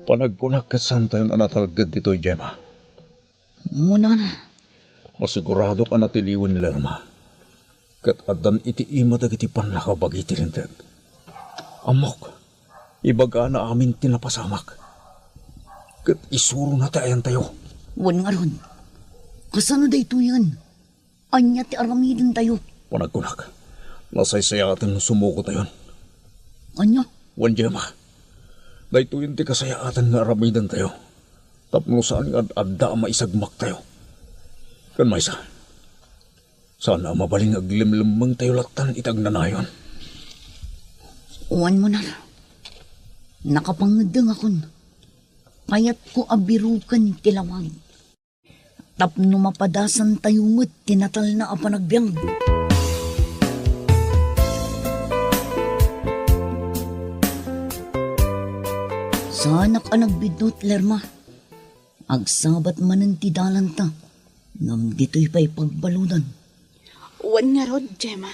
Panagkunak ket saantayon a natalged ditoy, Gemma. Munana. Masiguradok a natiliwen ni Lerma. Ket addan iti ima dagiti pannakabagi ti Linteg. Ammok, ibagana amin ti napasamak. Ket isurona ti ayantayo. Wen ngarud, kasano daytoyen? Ania ti aramidentayo? Panagkunak, nasaysayaaten no sumukotayon. Ania? Wen, Gemma, daytoyen ti kasayaatan nga aramidentayo tapno saan nga ad-adda a maisagmaktayo. Ken maysa, saan a mabalin nga aglemlemmengtayo lattan iti agnanayon. Wen, Munar, nakapangeddengakon. Kayatko a biroken ti lawag tapno mapadasantayo met ti natalna a panagbiag. Saanak a nagbidut, Lerma. Agsabat manen ti dalanta, ngem ditoy pay pagbaludan. Wen ngarud, Gemma.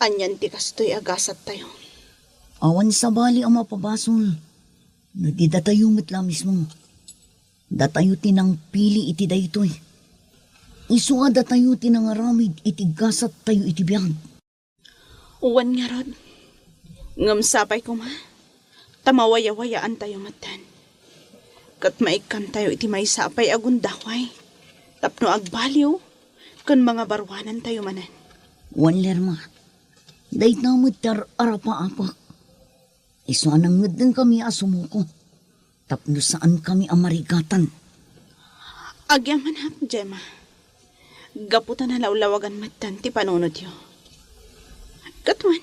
Anian ti kastoy a gasattayo? Awan sabali a mapabasol no di datayo met la mismo. Datayo ti nangpili iti daytoy. Isu a datayo ti nangaramid iti gasattayo iti biag. Wen ngarud, ngem sapay koma ta mawayawayaantayo metten. Ket maikkantayo iti maysa a pay a gundaway tapno agbaliw ken mangabaruanantayo manen. Wen, Lerma, dayta met ti ar-arapaapek. Isu a nangngeddengkami a sumuko tapno saankami a marigatan. Agyamanak, Gemma, gapu ta nalawlawagan metten ti panunotyo. Ket wen,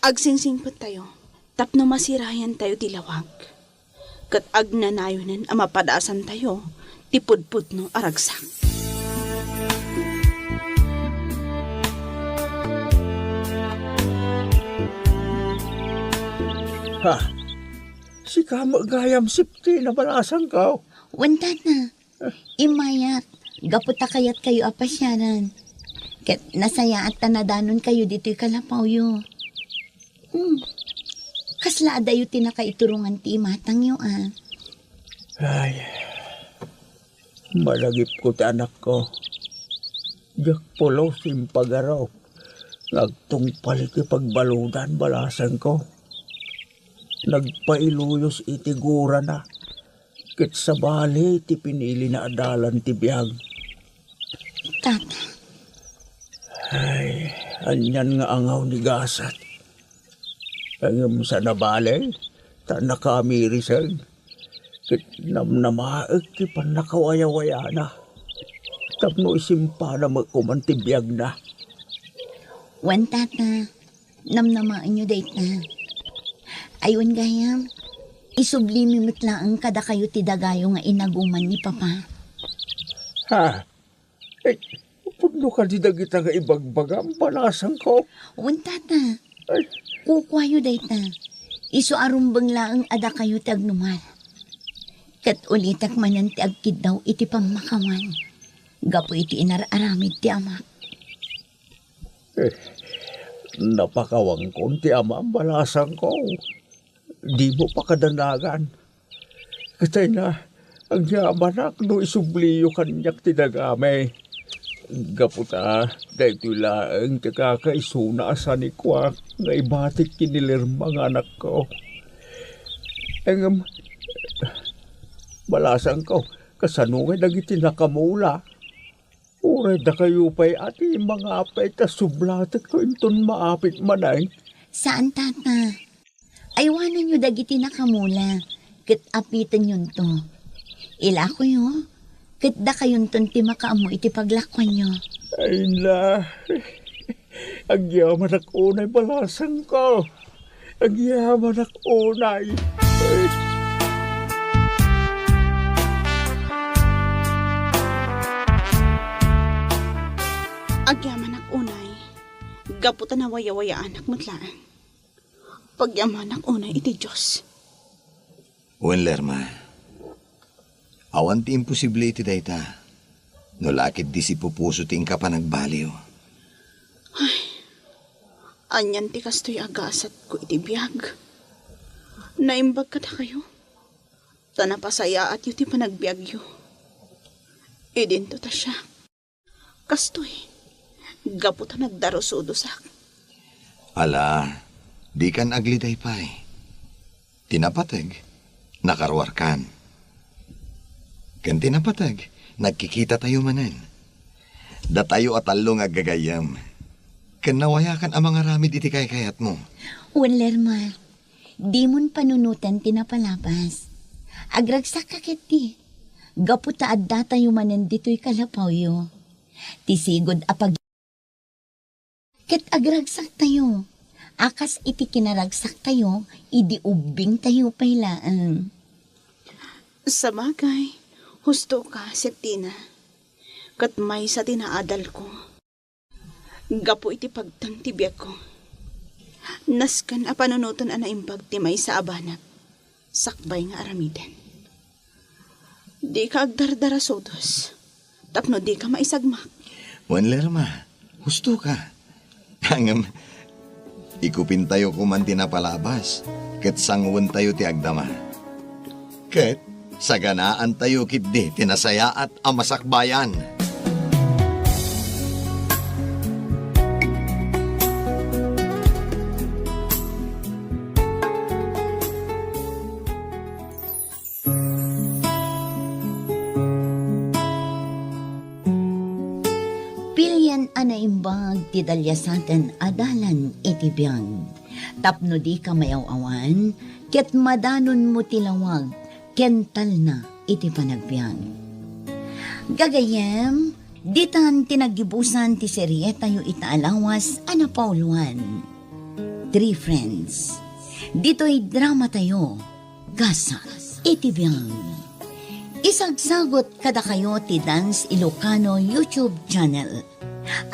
agsingsingpettayo tapno masirayantayo ti lawag, ket agnanayonen a mapadasantayo ti pudpudno a ragsak. Ha? Sika met gayam, Septina, balasangko? Wen, Tata. Immayak, gapu ta kayatkayo a pasiaran. Ket nasayaat ta nadanonkayo ditoy kalapawyo. Hmm. Kasla adayo ti nakaiturongan ti imatangyo, a? Ay, malagipko ti anakko. Diak pulos impagarup nga agtungpal iti pagbaludan, balasangko. Nagpailuyos iti gurana, ket sabali ti pinilina a dalan ti biag. Tata. Ay, anian nga angaw ni gasat. Ngem saan a bale, ta nakaamiriseg. Ket namnamaek ti pannakawayawayana. Tapno isimpana met koman ti biagna. Wen, Tata. Namnamaenyo dayta. Ay, wen gayam, isublimi met laeng kadakayo ti dagayo nga inaguman ni Papa. Ha? Eh, pudno kadi dagita nga ibagbagam, balasangko? Wen, Tata. Ay. Kukuayo dayta. Isu a rumbeng laeng a dakayo ti agnumal. Ket ulitek manen ti agkiddaw iti pammakawan gapu iti inar-aramid ti amak. Eh, napakawankon ti amam, balasangko. Dimo pakadanagan. Ket ay na, agyamanak no isubliyo kaniak ti dagami. Gapu ta, daytoy laeng ti kakaisuna a sanikuak nga ibatik ken ni Lerma nga anakko. Ngem, balasangko, kasano ngay dagiti nakamula? Uray dakayo pay a ti mangapay ta sublatekto inton maapit manen? Saan, Tata. Aywanenyo dagiti nakamula, ket apitenyonto. Ilakoyo, ket dakayonton ti makaammo iti paglakuanyo. Ay na, agyamanak unay, balasangko. Agyamanak unay. Agyamanak unay, gapu ta nawayawayaanak met laeng. Pagyamanak unay iti Dios. Wen, Lerma, awan ti imposible iti dayta, no la ket di sipupuso ti inka panagbaliw. Ay, anian ti kastoy a gasatko iti biag? Naimbag kadakayo, ta napasayaatyo ti panagbiagyo. Idinto ta siak. Kastoy, gapu ta nagdarusodosak. Ala, dikan agliday pay. Ti napateg, nakaruarkan. Ken ti napateg, nagkikitatayo manen. Datayo a tallo nga aggagayyem. Ken nawayakan a mangaramid iti kaykayatmo. Wen, Lerma, dimon panunoten ti napalabas. Agragsakka ketdi. Gapu ta addatayo manen ditoy kalapawyo. Ti sigud a pag-, ket agragsaktayo. A kas iti kinaragsaktayo, idi ubbingtayo pay laeng. Sabagay, husto ka, Septina. Ket maysa ti naadalko. Gapu iti pagteng ti biagko, nasken a panunoten a naimbag ti maysa a banag sakbay nga aramiden. Dika agdardara, Sodos, tapno dika maisagmak. Wen, Lerma, husto ka. Ngem, ikupintayo koman ti napalabas, ket sanguentayo ti agdama. Ket saganaantayo ketdi ti nasayaat a masakbayan. Pilian a naimbag ti daliasaten a dalan iti biag. Tapno dika mayaw-awan, ket madanonmo ti lawag ken talna iti panagbiag. Gagayyem, ditan ti naggibusan ti serietayo ita a lawas a napauluan, Three Friends. Ditoy dramatayo, Gasa iti Biang. Isagsagut kadakayo ti Dance Ilocano YouTube channel.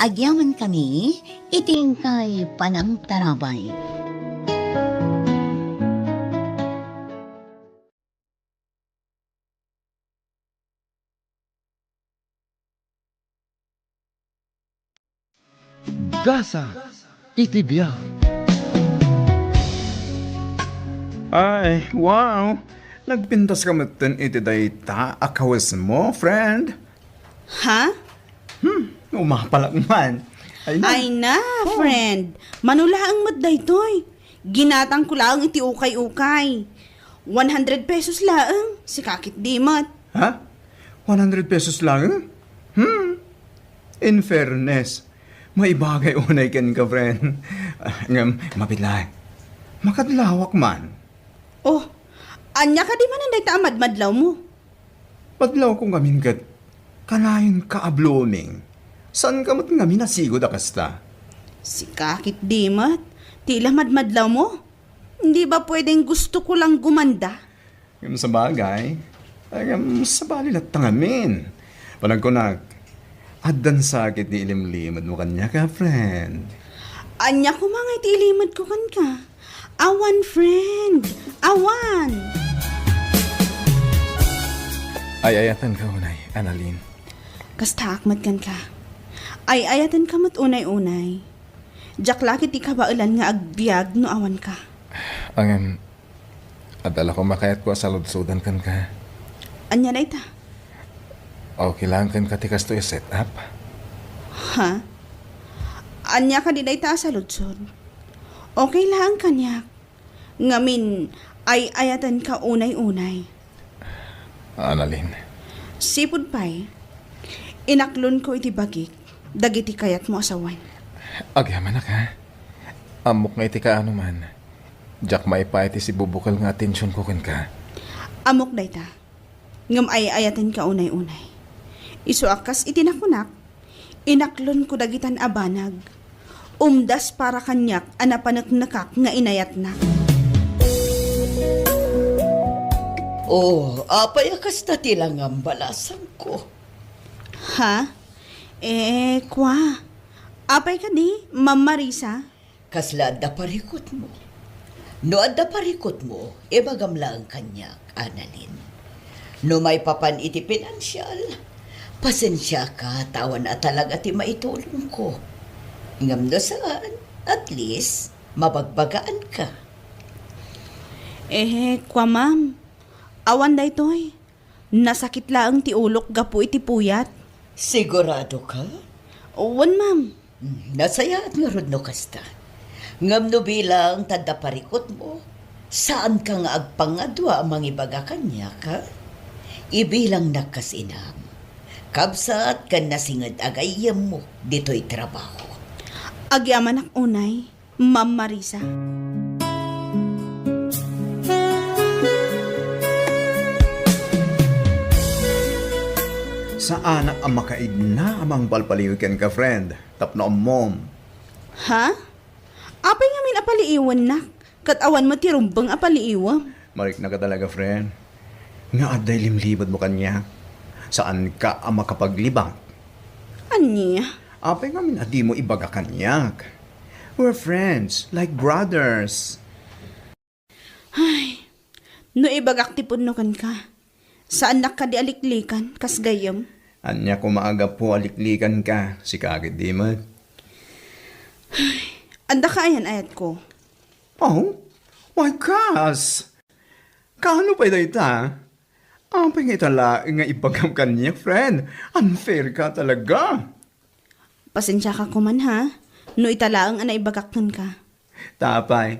Agyamankami iti inkay panangtarabay. Gasa iti biag. Ay, wow! Nagpintas ka metten iti dayta a kawesmo, friend? Ha? Hmm, umapalak man. Ay na. Ay na, Oh. friend. Mano laeng met daytoy. Ginatangko laeng iti ukay-ukay. One hundred pesos laeng. Sika ketdi met. Ha? One hundred pesos laeng? Hmm. In fairness, maibagay unay kenka, friend. Ah, ngem, mabiit laeng. Makadlawak man. Oh, ania kadi manen dayta a madmadlawmo? Madlawko ngamin ket kanayon ka a blooming. Saan ka met ngamin a sigud a kasta? Sika ketdi met, ti la madmadlawmo? Hindi ba pwedeng gusto ko lang gumanda? Ngem sabagay, ay, ngem sabali latta ngamin. Panagkunak, addan sa ket ti ilimlimedmo kaniak, friend. Ania koma nga iti ilimedko kenka? Awan, friend. Awan. Ay-ayatenka unay, Annalyn. Kastaak met kenka. Ay-ayatenka met unay-unay. Diak la ket ikabaelan nga agbiag no awanka. Ngem, adda la koma kayatko a saludsodan kenka. Ania dayta? Okay lang kenka ti kastoy a set-up? Ha? Ania kadi dayta a saludsod? Okay laeng kaniak. Ngamin, ay-ayatenka unay-unay. Annalyn. Sipud pay, inaklonko iti bagik dagiti kayatmo a sawen. Agyamanak, ha? Ammok nga iti kaano man, diak maipaay ti sibubukel nga atensionko kenka. Ammok dayta. Ngem ay-ayatenka unay-unay. Isu a kas iti nakunak, inaklonko dagitan a banag. Umdas para kaniak a napaneknekak nga inayatnak. Oh, apay a kasta ti langam, balasangko? Ha? Eh, kwa. Apay kadi, Ma'am Marisa? Kasla adda parikutmo? No adda parikutmo, ibagam laeng kaniak, Annalyn. No maipapan iti pinansial, pasensiaka ta awan a talaga ti maitulongko. Ngem no saan, at least, mabagbagaanka. Eh, kwa, ma'am. Awan daytoy. Nasakit laeng ti ulok gapu iti puyat. Sigurado ka? Wen, ma'am. Hmm, nasayaat ngarud no kasta. Ngem no bilang ta adda parikutmo, saanka nga agpangadua a mangibaga kaniak, ha? Ibilangnak kas inam. kabsat ken nasinged a gayyemmo ditoy trabaho. Agyamanak unay, Ma'am Marisa. Saanak a makaigna a mangpalpaliw kenka, friend, tapno ammom. Ha? Apay ngamin a paliiwennak, ket awan met ti rumbeng a paliiwem? Mariknaka talaga, friend, nga adday limlibetmo kaniak. Saanka a makapaglibak. Ania? Apay ngamin a dimo ibaga kaniak? We're friends, like brothers. Ay, no ibagak ti pudno kenka, saannak kadi a liklikan, kas gayyem? Ania koma a gapu a liklikanka, sika ketdi met. Ay, adda ka ayan-ayatko. Oh? Why, kas? Kaano pay dayta? Apay nga ita laeng nga ibagam kaniak, friend? Unfair ka talaga. Pasensiaka koman, ha, no ita laeng a naibagak kenka. Ta apay?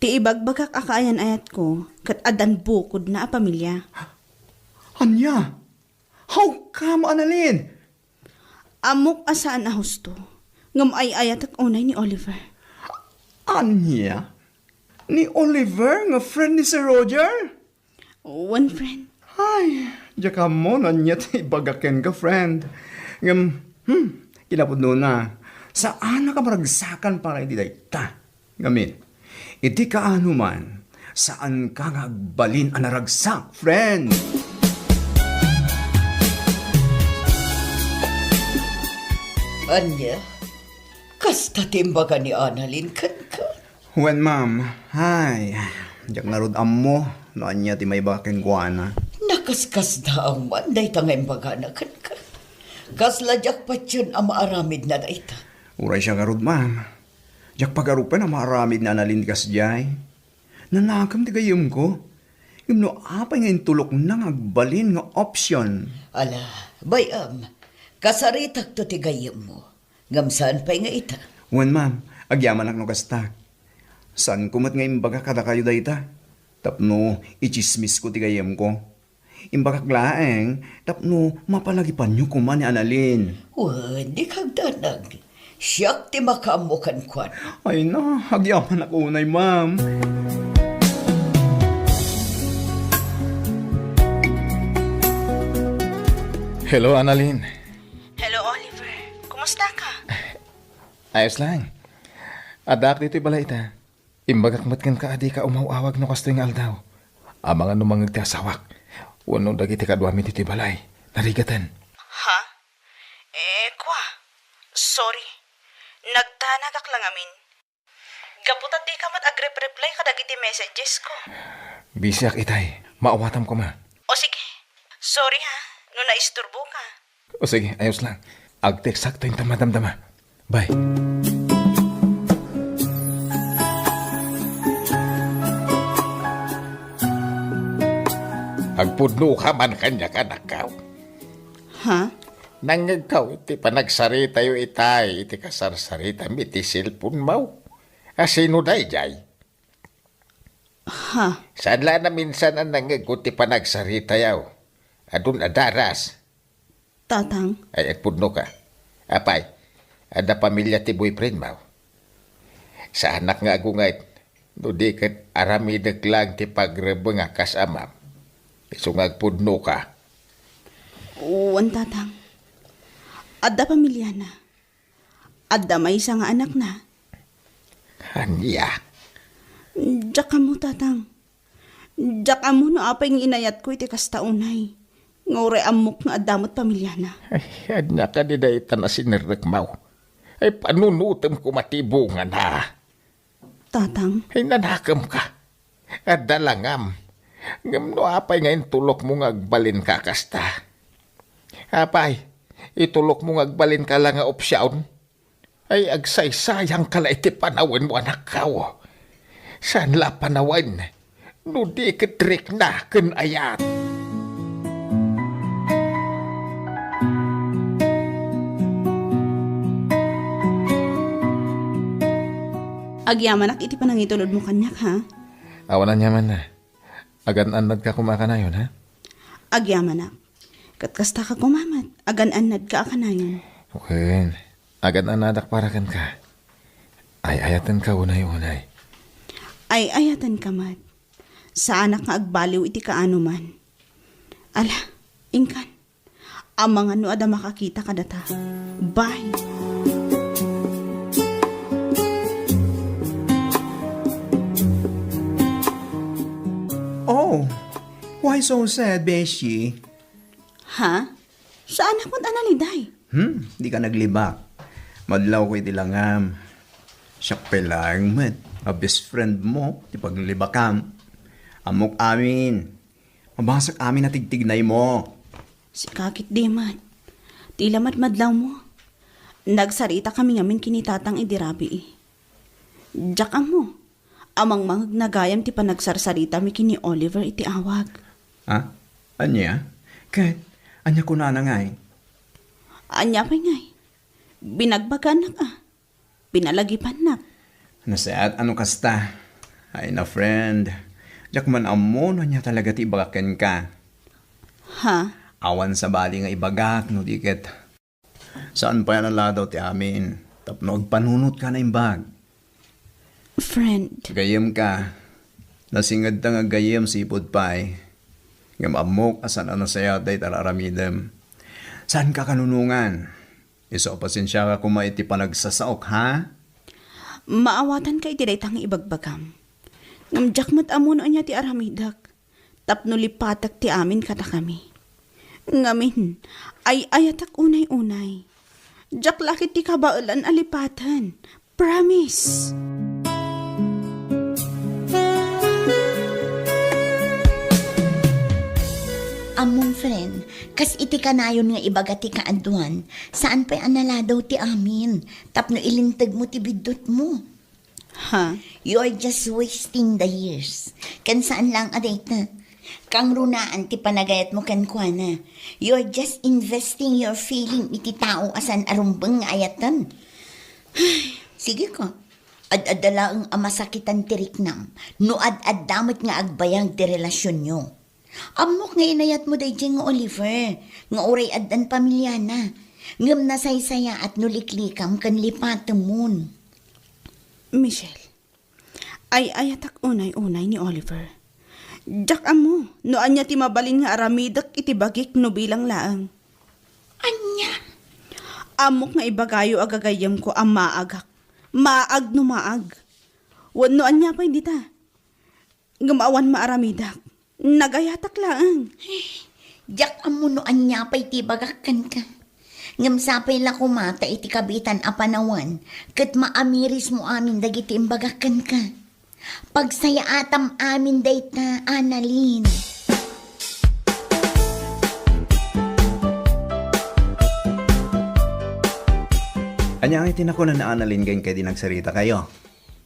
Ti ibagbagak a kaayan-ayatko, ket addan bukodna a pamilia. Ania? Hawkam, Annalyn! Ammok a saan a husto, ngem ay-ayatek unay ni Oliver. Ania? Ni Oliver nga friend ni Sir Roger? Wen, friend. Ay, diak ammo no ania ti ibaga kenka, friend. Ngem, hmm, kinapudnona, saanak a maragsakan para iti dayta. Ngamin, iti kaano man, saanka nga agbalin a naragsak, friend. Ania? Kasta ti imbaga ni Annalyn kenka? Wen, ma'am. Ay, diak ngarud ammo no ania ti maibaga kenkuana. Nakaskasdaaw man dayta nga imbagana kenka. Kasla diak patien a maaramidna dayta. Uray siak ngarud, ma'am. Diak pagarupen a maaramid ni Annalyn ti kasdiay. Nanakem ti gayyemko. Ngem no apay nga intulokna nga agbalin nga option? Ala, bay-am, kasaritakto ti gayyemmo. Ngem saan pay nga ita? Wen, ma'am, agyamanak no kasta. Saanko met nga imbaga kadakayo dayta tapno itsismisko ti gayyemko. Imbagak laeng tapno mapalagipanyo koma ni Annalyn. Wen, dika agdanag. Siak ti makaammo kenkuana. Ay na, agyamanak unay, ma'am. Hello, Annalyn. Hello, Oliver. Kumusta ka? Ayos lang. Addaak ditoy balay ita. Imbagak met kenka a dika umaw-awag no kastoy nga aldaw. Amangan no mangngeg ti asawak wenno dagiti kaduami ditoy balay. Narigaten. Ha? Eh, kwa. Sorry. Nagdanagak la ngamin. Gapu ta dika met agrep-reply kadagiti messages ko. Busy ak itay. Maawatam koma. O sige. Sorry ha, no naisturboka. O sige, ayos lang. Agtekstak to inton madamdama. Bye. Agpudnoka man kaniak, anakko. Ha? Nangngegko iti panagsaritayo itay iti kasarsaritami iti cellphone-mo. A sino daydiay? Ha? Saan la a naminsan a nangngegko ti panagsaritayo. Adun a daras. Tatang. Ay, agpudnoka. Apay, adda pamilia ti boyfriend-mo? Saanak nga agunget, no di ket aramidek laeng ti pagrebeng a kas amam. Isu nga agpudnoka. Wen, Tatang. Adda pamiliana. Adda maysa nga anakna. Ania? Diak ammo, Tatang. Diak ammo no apay nga inayatko iti kasta unay. Nga uray ammok nga adda met pamiliana. Ay, ania kadi dayta a sinerrekmo? Ay, panunotem koma ti bungana. Tatang. Ay, nanakemka. Adda langam. Ngem no apay nga intulokmo nga agbalinka kasta? Apay, itulokmo nga agbalinka la nga opsiyon? Ay, agsaysayangka la iti panawenmo, anakko. Saan la a panawen no di ket rikna ken ayat. Agyamanak iti panangitulodmo kaniak, ha? Awan aniaman. Agan-annadka koma kanayon, ha? Agyamanak. Ket kasta ka koma met, agan-annadka a kanayon. Wen, agan-annadak para kenka. Ay-ayatenka unay-unay. Ay-ayatenka met. Saanak nga agbaliw iti kaanoman. Ala, inkan. Amangan no adda makakita kadata. Bye. Oh, why so sad, Beshi? Ha? Saanak met a naliday? Hmm, di ka naglibak. Madlaw ko iti langam. Siak pay laeng met a best friend mo ti paglibakam. Ammok amin. Mabasek amin a tigtignay mo. Sika ket di met. Ti la met madlaw mo. Nagsarita kami ngamin ken ni Tatang idi rabii. Diak ammo. Amangmangeg na gayam ti panagsarsaritami ken ni Oliver iti awag. Ha? Ania? Ket ania kunana ngay? Ania pay ngay? Binagbaganak a. Pinalagipannak. Nasayaat a no kasta. Ay na, friend. Diak man ammo no ania talaga ti ibagak kenka. Ha? Awan sabali nga ibagak no di ket saan pay a naladaw ti amin tapno agpanunotka a naimbag. Friend. Gayyemka. Nasingedta nga gayyem sipud pay. Ngem ammok a saan a nasayaat dayta a aramidem. Saanka kanunongan. Isu a pasensiaka koma iti panagsasaok, ha? Maawatanka iti dayta nga ibagbagam. Ngem diak met ammo no ania ti aramidek tapno lipatek ti amin kadakami. Ngamin, ay-ayatek unay-unay. Diak la ket ti kabaelan a lipaten. Promise! Ammom, friend, kas iti kanayon nga ibaga ti kaaduan, saan pay a naladaw ti amin tapno ilintegmo ti biddutmo. Ha? You're just wasting the years. Ken saan laeng a dayta. Kangrunaan ti panagayatmo kenkuana. You're just investing your feeling iti tao a saan a rumbeng nga ayatem. Sige ka. Ad-adda laeng a masakitan ti riknam no ad-adda met nga agbayag ti relasionyo. Ammok nga inayatmo daydiay nga Oliver, nga uray addan pamiliana. Ngem nasaysayaat no liklikam ken lipatemmon. Michelle, ay-ayatak unay-unay ni Oliver. Diak ammo no ania ti mabalin nga aramidek iti bagik no bilang laeng. Ania? Ammok nga ibagayo a gagayyemko a maagak. Maag no maag. Wenno ania pay dita? Ngem awan maaramidek. Nagayatak laeng. Diak ammo no ania pay ti ibagak kenka. Ngem sapay la koma ta iti kabiitan a panawen, ket maamirismo amin dagiti imbagak kenka. Pagsayaatam amin dayta, Annalyn. Ania ngay ti nakunan ni Annalyn ken kadi nagsaritakayo?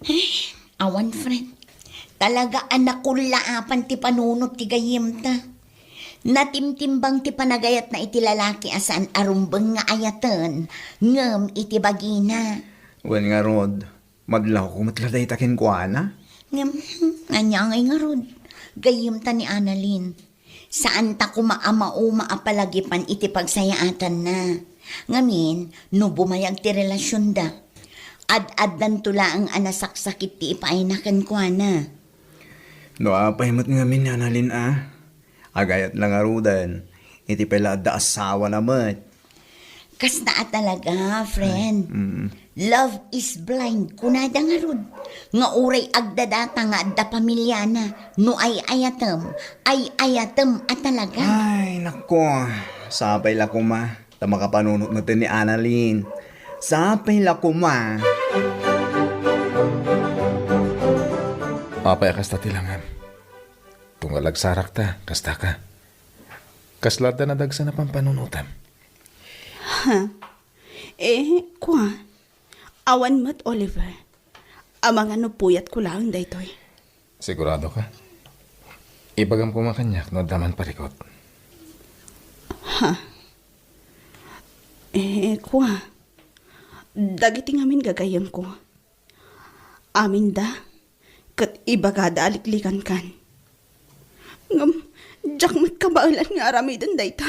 Eh, awan, friend. Talaga a nakullaapan ti panunot ti gayyemta. Natimtimbang ti panagayatna iti lalaki a saan a rumbeng nga ayaten, ngem iti bagina. Wen ngarud, madlawko met la dayta kenkuana? Ngem, ania ngay ngarud? Gayyemta ni Annalyn. Saanta koma a mauma a palagipan iti pagsayaatanna. Ngamin, no bumayag ti relasionda, ad-addanto laeng a nasaksakit ti ipaayna kenkuana. No apay met ngamin ni Annalyn a, agayat la ngaruden, iti pay la adda asawana met. Kasta a talaga, friend. Ay, mm. Love is blind, kunada ngarud. Nga uray agdadata nga adda pamiliana, no ay-ayatem, ay-ayatem a talaga. Ay, nako. Sapay la koma. Ta makapanunot met ni Annalyn. Sapay la koma. Apay a kasta ti langam? Tunggal agsarakta, kasta ka. Kasla adda nadagsen a pampanunotam? Ha? Eh, kua. Awan met, Oliver. Amangan no puyatko laeng daytoy. Sigurado ka? Ibagam koma kaniak no adda man parikut. Ha? Eh, kua. Dagiti ngamin gagayyemko. Aminda, ket ibagada a liklikankan. Ngem, diak met kabaelan nga aramiden dayta.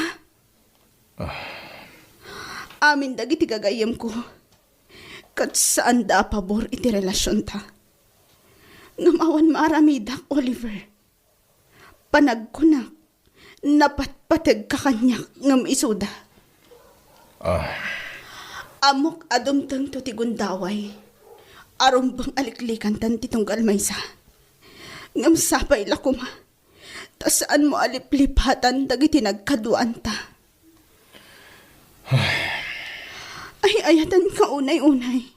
Amin dagiti gagayyemko, ket saanda a pabor iti relasionta. Ngem awan maaramidak, Oliver. Panagkunak, napatpategka kaniak ngem isuda. Ah. Ammok a dumtengto ti gundaway a rumbeng a liklikantan ti tunggal maysa. Ngem sapay la koma, ta saanmo a liplipatan dagiti nagkaduanta. Ay-ayatenka unay-unay.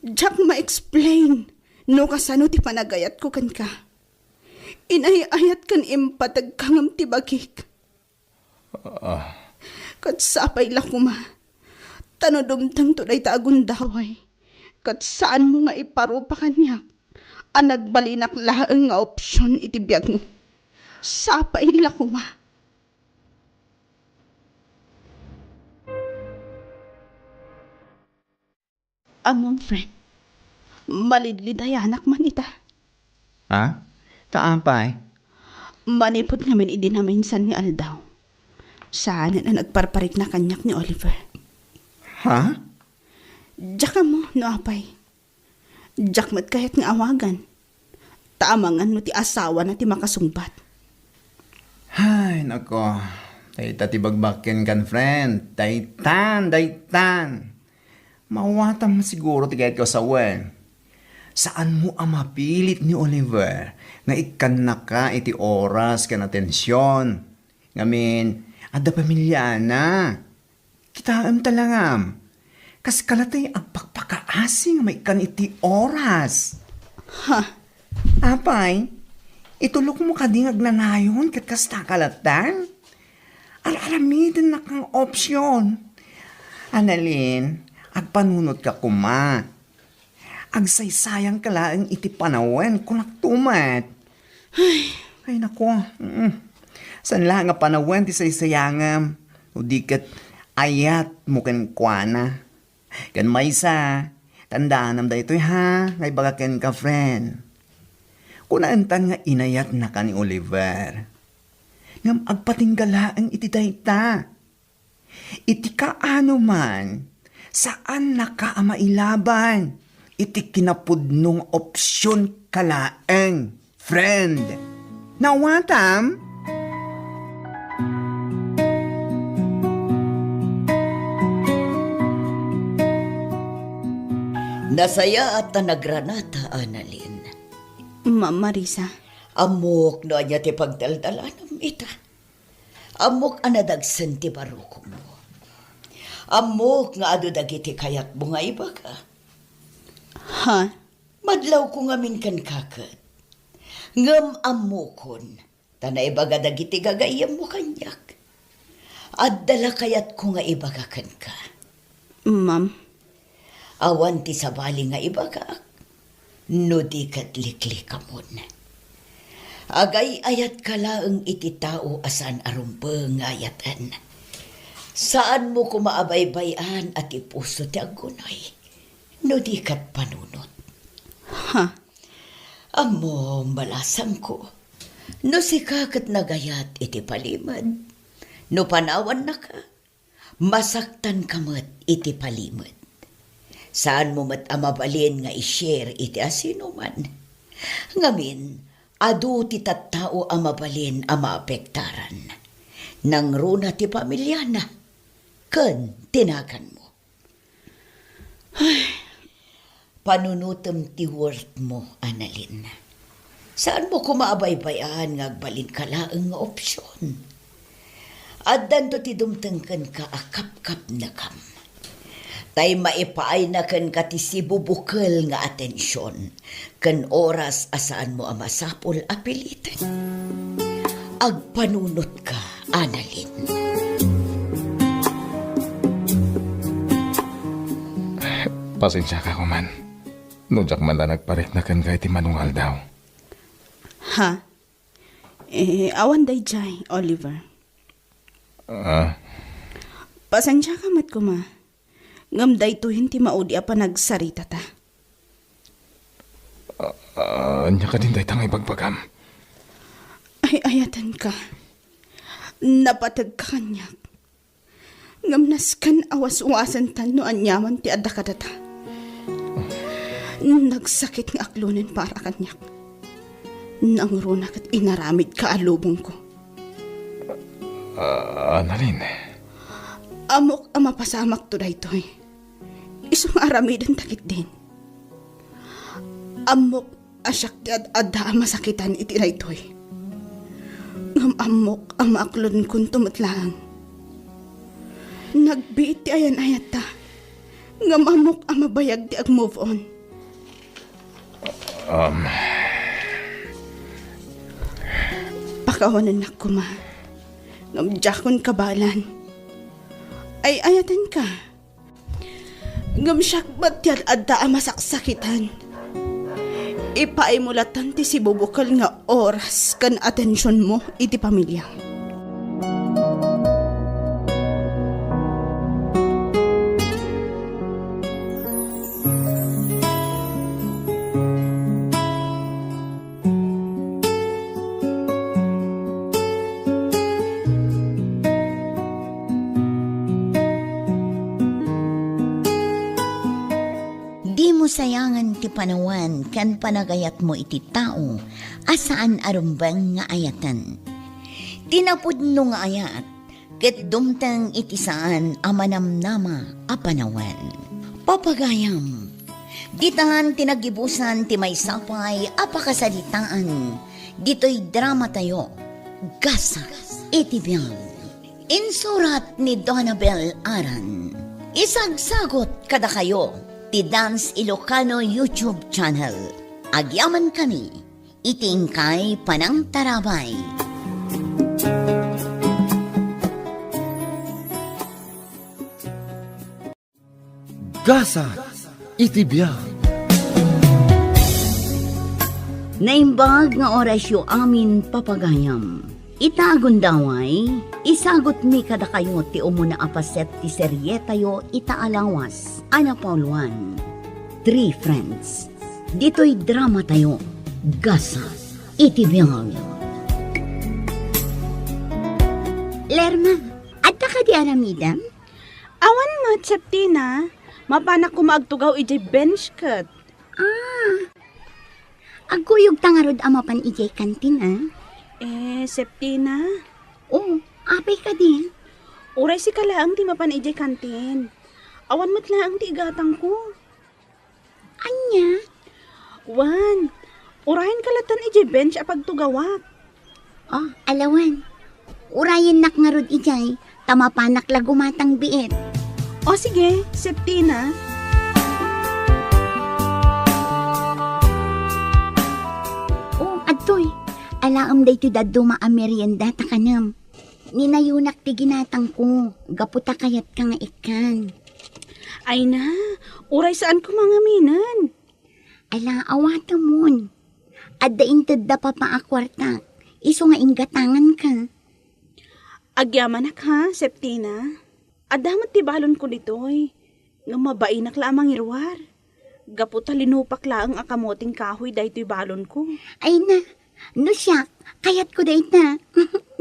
Diak ma-explain no kasano ti panagayatko kenka. Inay-ayat ken impategka ngem ti bagik. Ah. Ket sapay la koma, ta no dumtengto dayta a gundaway, ket saanmo nga iparupa kaniak a nagbalinak laeng nga opsion iti biagmo. Sapay la koma. Ammom, friend, malidlidayanak man ita. Ha? Ta apay? Manipud ngamin idi naminsan nga aldaw, saanen a nagparparikna kaniak ni Oliver. Ha? Diak ammo no apay. Diak met kayat nga awagan. Ta amangan no ti asawana ti makasungbat. Ay, nako. Dayta ti bagbagken kan, friend. Daytan, daytan. Mawatam siguro ti kayatko a sawen. Saanmo a mapilit ni Oliver nga ikkannaka iti oras ken atension. Ngamin, adda pamiliana. Kitaem ta langam. Kas kalatay agpakpakaasi nga maikkan iti oras. Ha? Apay, itulokmo kadi nga agnanayon ket kasta kalatan? Ar-aramidennak nga opsion. Annalyn, agpanunotka koma. Agsaysayangka laeng iti panawen, kunakto met. Ay, nako. Mm. Saan la nga panawen ti saysayangem, no di ket ayatmo kenkuana. Ken maysa, tandaanam daytoy ha, nga ibaga kenka, friend. Kunaentan nga inayatnaka ni Oliver. Ngem agpatingga laeng iti dayta. Iti kaano man, saannaka a mailaban iti kinapudno nga opsionka laeng, friend. Nawatam? Nasayaat ta nagranata, Annalyn. Ma'am Marisa. Ammok no ania ti pagdaldalanam ita. Ammok a nadagsen ti barukommo. Ammok nga adu dagiti kayatmo nga ibaga. Ha? Madlawko ngamin kenka ket. Ngem ammokon, ta naibaga dagiti gagayyemmo kaniak. Adda la kayatko nga ibaga kenka. Ma'am. Awan ti sabali nga ibagak, no di ket liklikamon. Agay-ayatka laeng iti tao a saan a rumbeng nga ayaten. Saanmo koma a baybay-an a ti puso ti aggunay, no di ket panunot. Ha? Ammom, balasangko, no sika ket nagayat iti palimed, no panawannaka, masaktanka met iti palimed. Saanmo met a mabalin nga i-share iti asinoman. Ngamin, adu ti tattao a mabalin a maapektaran. Nangruna ti pamiliana ken ti naganmo. Panunotem ti worth mo, Annalyn. Saanmo koma a baybay-an nga agbalinka laeng nga opsion. Addanto ti dumteng kenka a kapkapnekam. Tay maipaayna kenka ti sibubukel nga atension ken oras a saanmo a masapul a piliten. Agpanunotka, Annalyn. Pasensiaka koman no diak man la nagparikna kenka iti mano nga aldaw. Ha? Eh, awan daydiay, Oliver. Ah? Pasensiaka met koma. Ngem daytoyen ti maudi a panagsaritata. Ah, ania kadin dayta nga ibagbagam? Ay-ayatenka. Napategka kaniak. Ngem nasken a waswasentan no aniaman ti adda kadata. Nagsakit nga aklonen para kaniak. Nangruna ket inaramidka a lubongko. Ah, Annalyn. Ammok a mapasamakto daytoy. Isu nga aramidenta ketdin. Ammok a siak ti ad-adda a masakitan iti daytoy. Ngem ammok a maaklonkonto met laeng. Nagbiit ti ayan-ayatta. Ngem ammok a mabayag ti ag-move on. Um. Pakawanennak koma. Ngem diakon kabaelan. Ay-ayatenka. Ngem siak met ti ad-adda a masaksakitan. Ipaaymo latta ti sibubukel nga oras ken atensionmo iti pamiliam. Dimo sayangen ti panawen ken panagayatmo iti tao a saan a rumbeng nga ayaten. Ti napudno nga ayat, ket dumteng iti saan a manamnama a panawen. Papagayam, ditan ti nagibusan ti maysa pay a pakasaritaan ditoy dramatayo, Gasat iti Biag. Insurat ni Donabel Aran. Isagsagot kadakayo ti Dance Ilocano YouTube channel. Agyamankami iti inkay panangtarabay. Gasat iti Biag. Naimbag nga orasyo amin, papagayam. Ita a gundaway, isagutmi kadakayo ti umuna a paset ti serietayo ita a lawas a napauluan, Three Friends. Ditoy dramatayo, Gasat iti Biag. Lerma, adda kadi aramidem? Awan met, Septina. Mapanak koma agtugaw idiay bench ket. Ah, agkuyogta ngarud a mapan idiay kantin, a? Eh, Septina? Oh, apay kadi? Uray sika laeng ti mapan idiay kantin. Awan met laeng ti igatangko. Ania? Wen, urayenka latta idiay bench a pagtugawak. Oh, ala wen. Urayennak ngarud idiay, ta mapanak la gumatang biit. O sige, Septina. Oh, adtoy. Alaem daytoy dadduma a merienda ta kanem. Ninayonak ti ginatangko, gapu ta kayatka nga ikkan. Ay na, uray saan koma nga minen. Ala, awatemon. Adda intedda papa a kuarta, isu nga inggatanganka. Agyamanak ha, Septina. Adda met ti balonko ditoy. Ngem mabainak la a mangiruar. Gapu ta linupak laeng a kamoteng kahoy daytoy balonko. Ay na, no siak, kayatko dayta.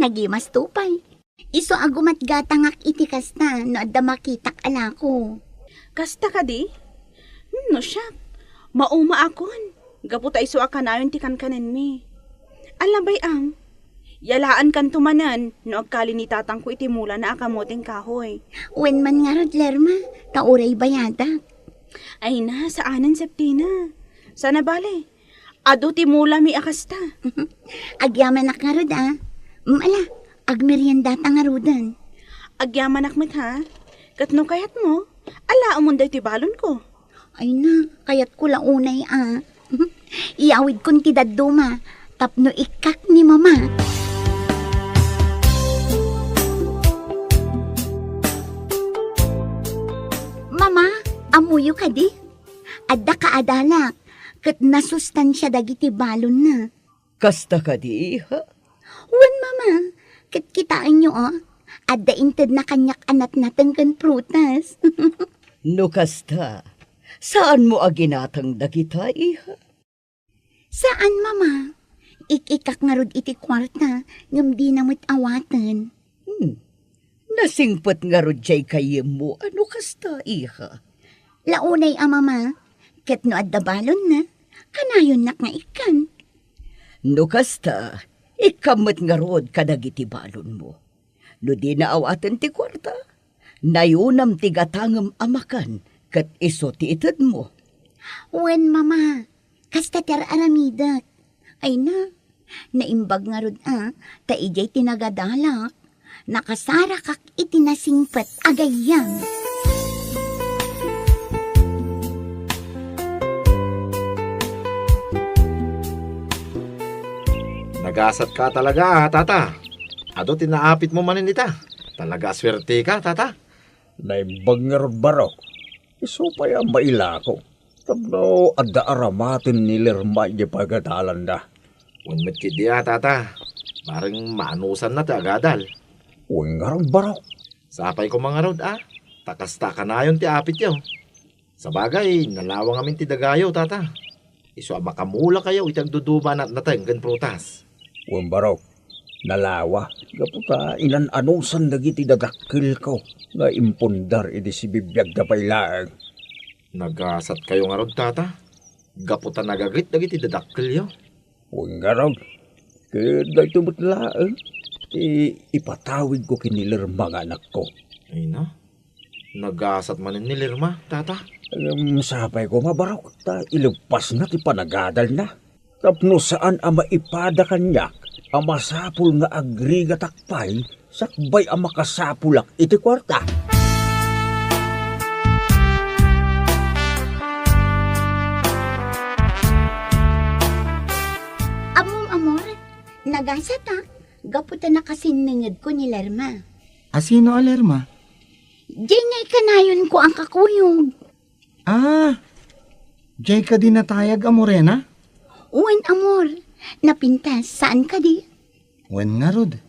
Nagimasto pay. Isu a gumatgatangak iti kasta no adda makitak a lako. Kasta kadi? No siak, maumaakon. Gapu ta isu a kanayon ti kankanenmi. Alabay am, yalaankanto manen no agkali ni tatangko iti mulana a kamoteng kahoy. Wen man ngarud, Lerma, ta uray bayadak. Ay na, saanen, Septina. Sana bale, adu ti mulami a kasta. Agyamanak ngarud, a. Mm, ala, agmeriendata ngaruden. Agyamanak met, ha? Ket no kayatmo, alaemon daytoy balonko. Ay na, kayatko la unay, a. Iyawidkon ti dadduma tapno ikkak ni Mama. Mama, ammoyo kadi? Adda kaadalak ket nasustansia dagiti balonna. Kasta kadi, iha? Wen, Mama. Ket kitaenyo, a. Adda intedna kaniak a natnateng ken prutas. No kasta, saanmo a ginatang dagita, iha? Saan, Mama. Ik-ikkak ngarud iti kuarta, ngem dina met awaten. Hmm. Nasingpet ngarud jay gayyemmo a no kasta, iha? La unay a, Mama, ket no adda balonna, kanayonnak nga ikkan. No kasta, ikkam met ngarud kadagiti balonmo. No dina awaten ti kuarta, nayonam ti gatangem a makan ket isu ti itedmo. Wen, Mama, kasta ti ar-aramidek. Ay na, naimbag ngarud a, ta idiay ti nagadalak, nakasarakak iti nasingpet a gayyem. Nagasatka talaga, Tata. Adu ti naapitmo manen ita. Talaga a suerteka, Tata. Naimbag ngarud, Barok. Isu pay a mailako tapno adda aramaten ni Lerma idiay pagadalanda. Wen met ketdi a, Tata. Bareng maanusanna ti agadal. Wen ngarud, Barok. Sapay koma ngarud a, ta kasta kanayon ti apityo. Sabagay, nalawa ngamin ti dagayo, Tata. Isu a makamulakayo iti agduduma a natnateng ken prutas. Wen, Barok, nalawa gapu ta inan-anusan dagiti dadakkelko nga impundar idi sibibiagda pay laeng. Nagasatkayo ngarud, Tata, gapu ta nagaget dagiti dadakkelyo. Wen ngarud, ket daytoy met laeng ti ipatawidko ken ni Lerma nga anakko. Ay na, nagasat manen ni Lerma, Tata. Ngem sapay koma, Barok, ta ileppasna ti panagadalna. Tapno saan a maipada kaniak a masapul nga agrigatak pay sakbay a makasapulak iti kuarta. Ammom, amor, nagasatak gapu ta nakasinnengedko ni Lerma. Asino a Lerma? Diay nga ikanayonko a kakuyog. Ah, diay kadi natayag a Morena? Wen, amor, napintas, saan kadi? Wen ngarud.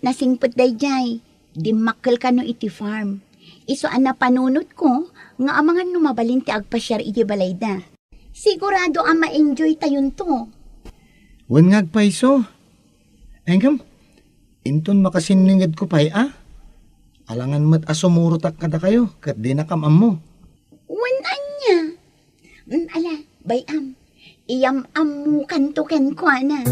Nasingpet daydiay, dimmakkel kano iti farm. Isu a napanunotko nga amangan no mabalin ti agpasiar iti balayda. Sigurado a ma-enjoy tayonto. Wen nga agpayso. Engem, inton makasinningedko pay a, alangan met a sumurotak kadakayo ket dinakam ammo. Wen ania? Mm, ala, bay-am. Iyam-ammokanto kenkuana.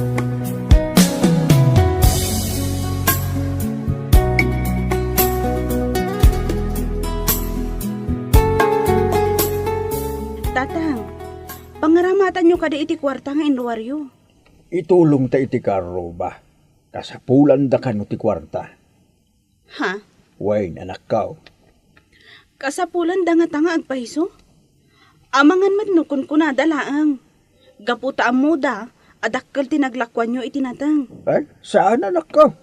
Tatang, pangaramatanyo kadi iti kuarta nga inruaryo. Itulongta iti karruba. Kasapulanda kano ti kuarta. Ha? Wen, anakko. Kasapulanda ngata nga agpayso? Amangan met no kunkunada laeng. Gapu ta ammoda a dakkel ti naglakuanyo iti nateng. Ay, saan, anakko.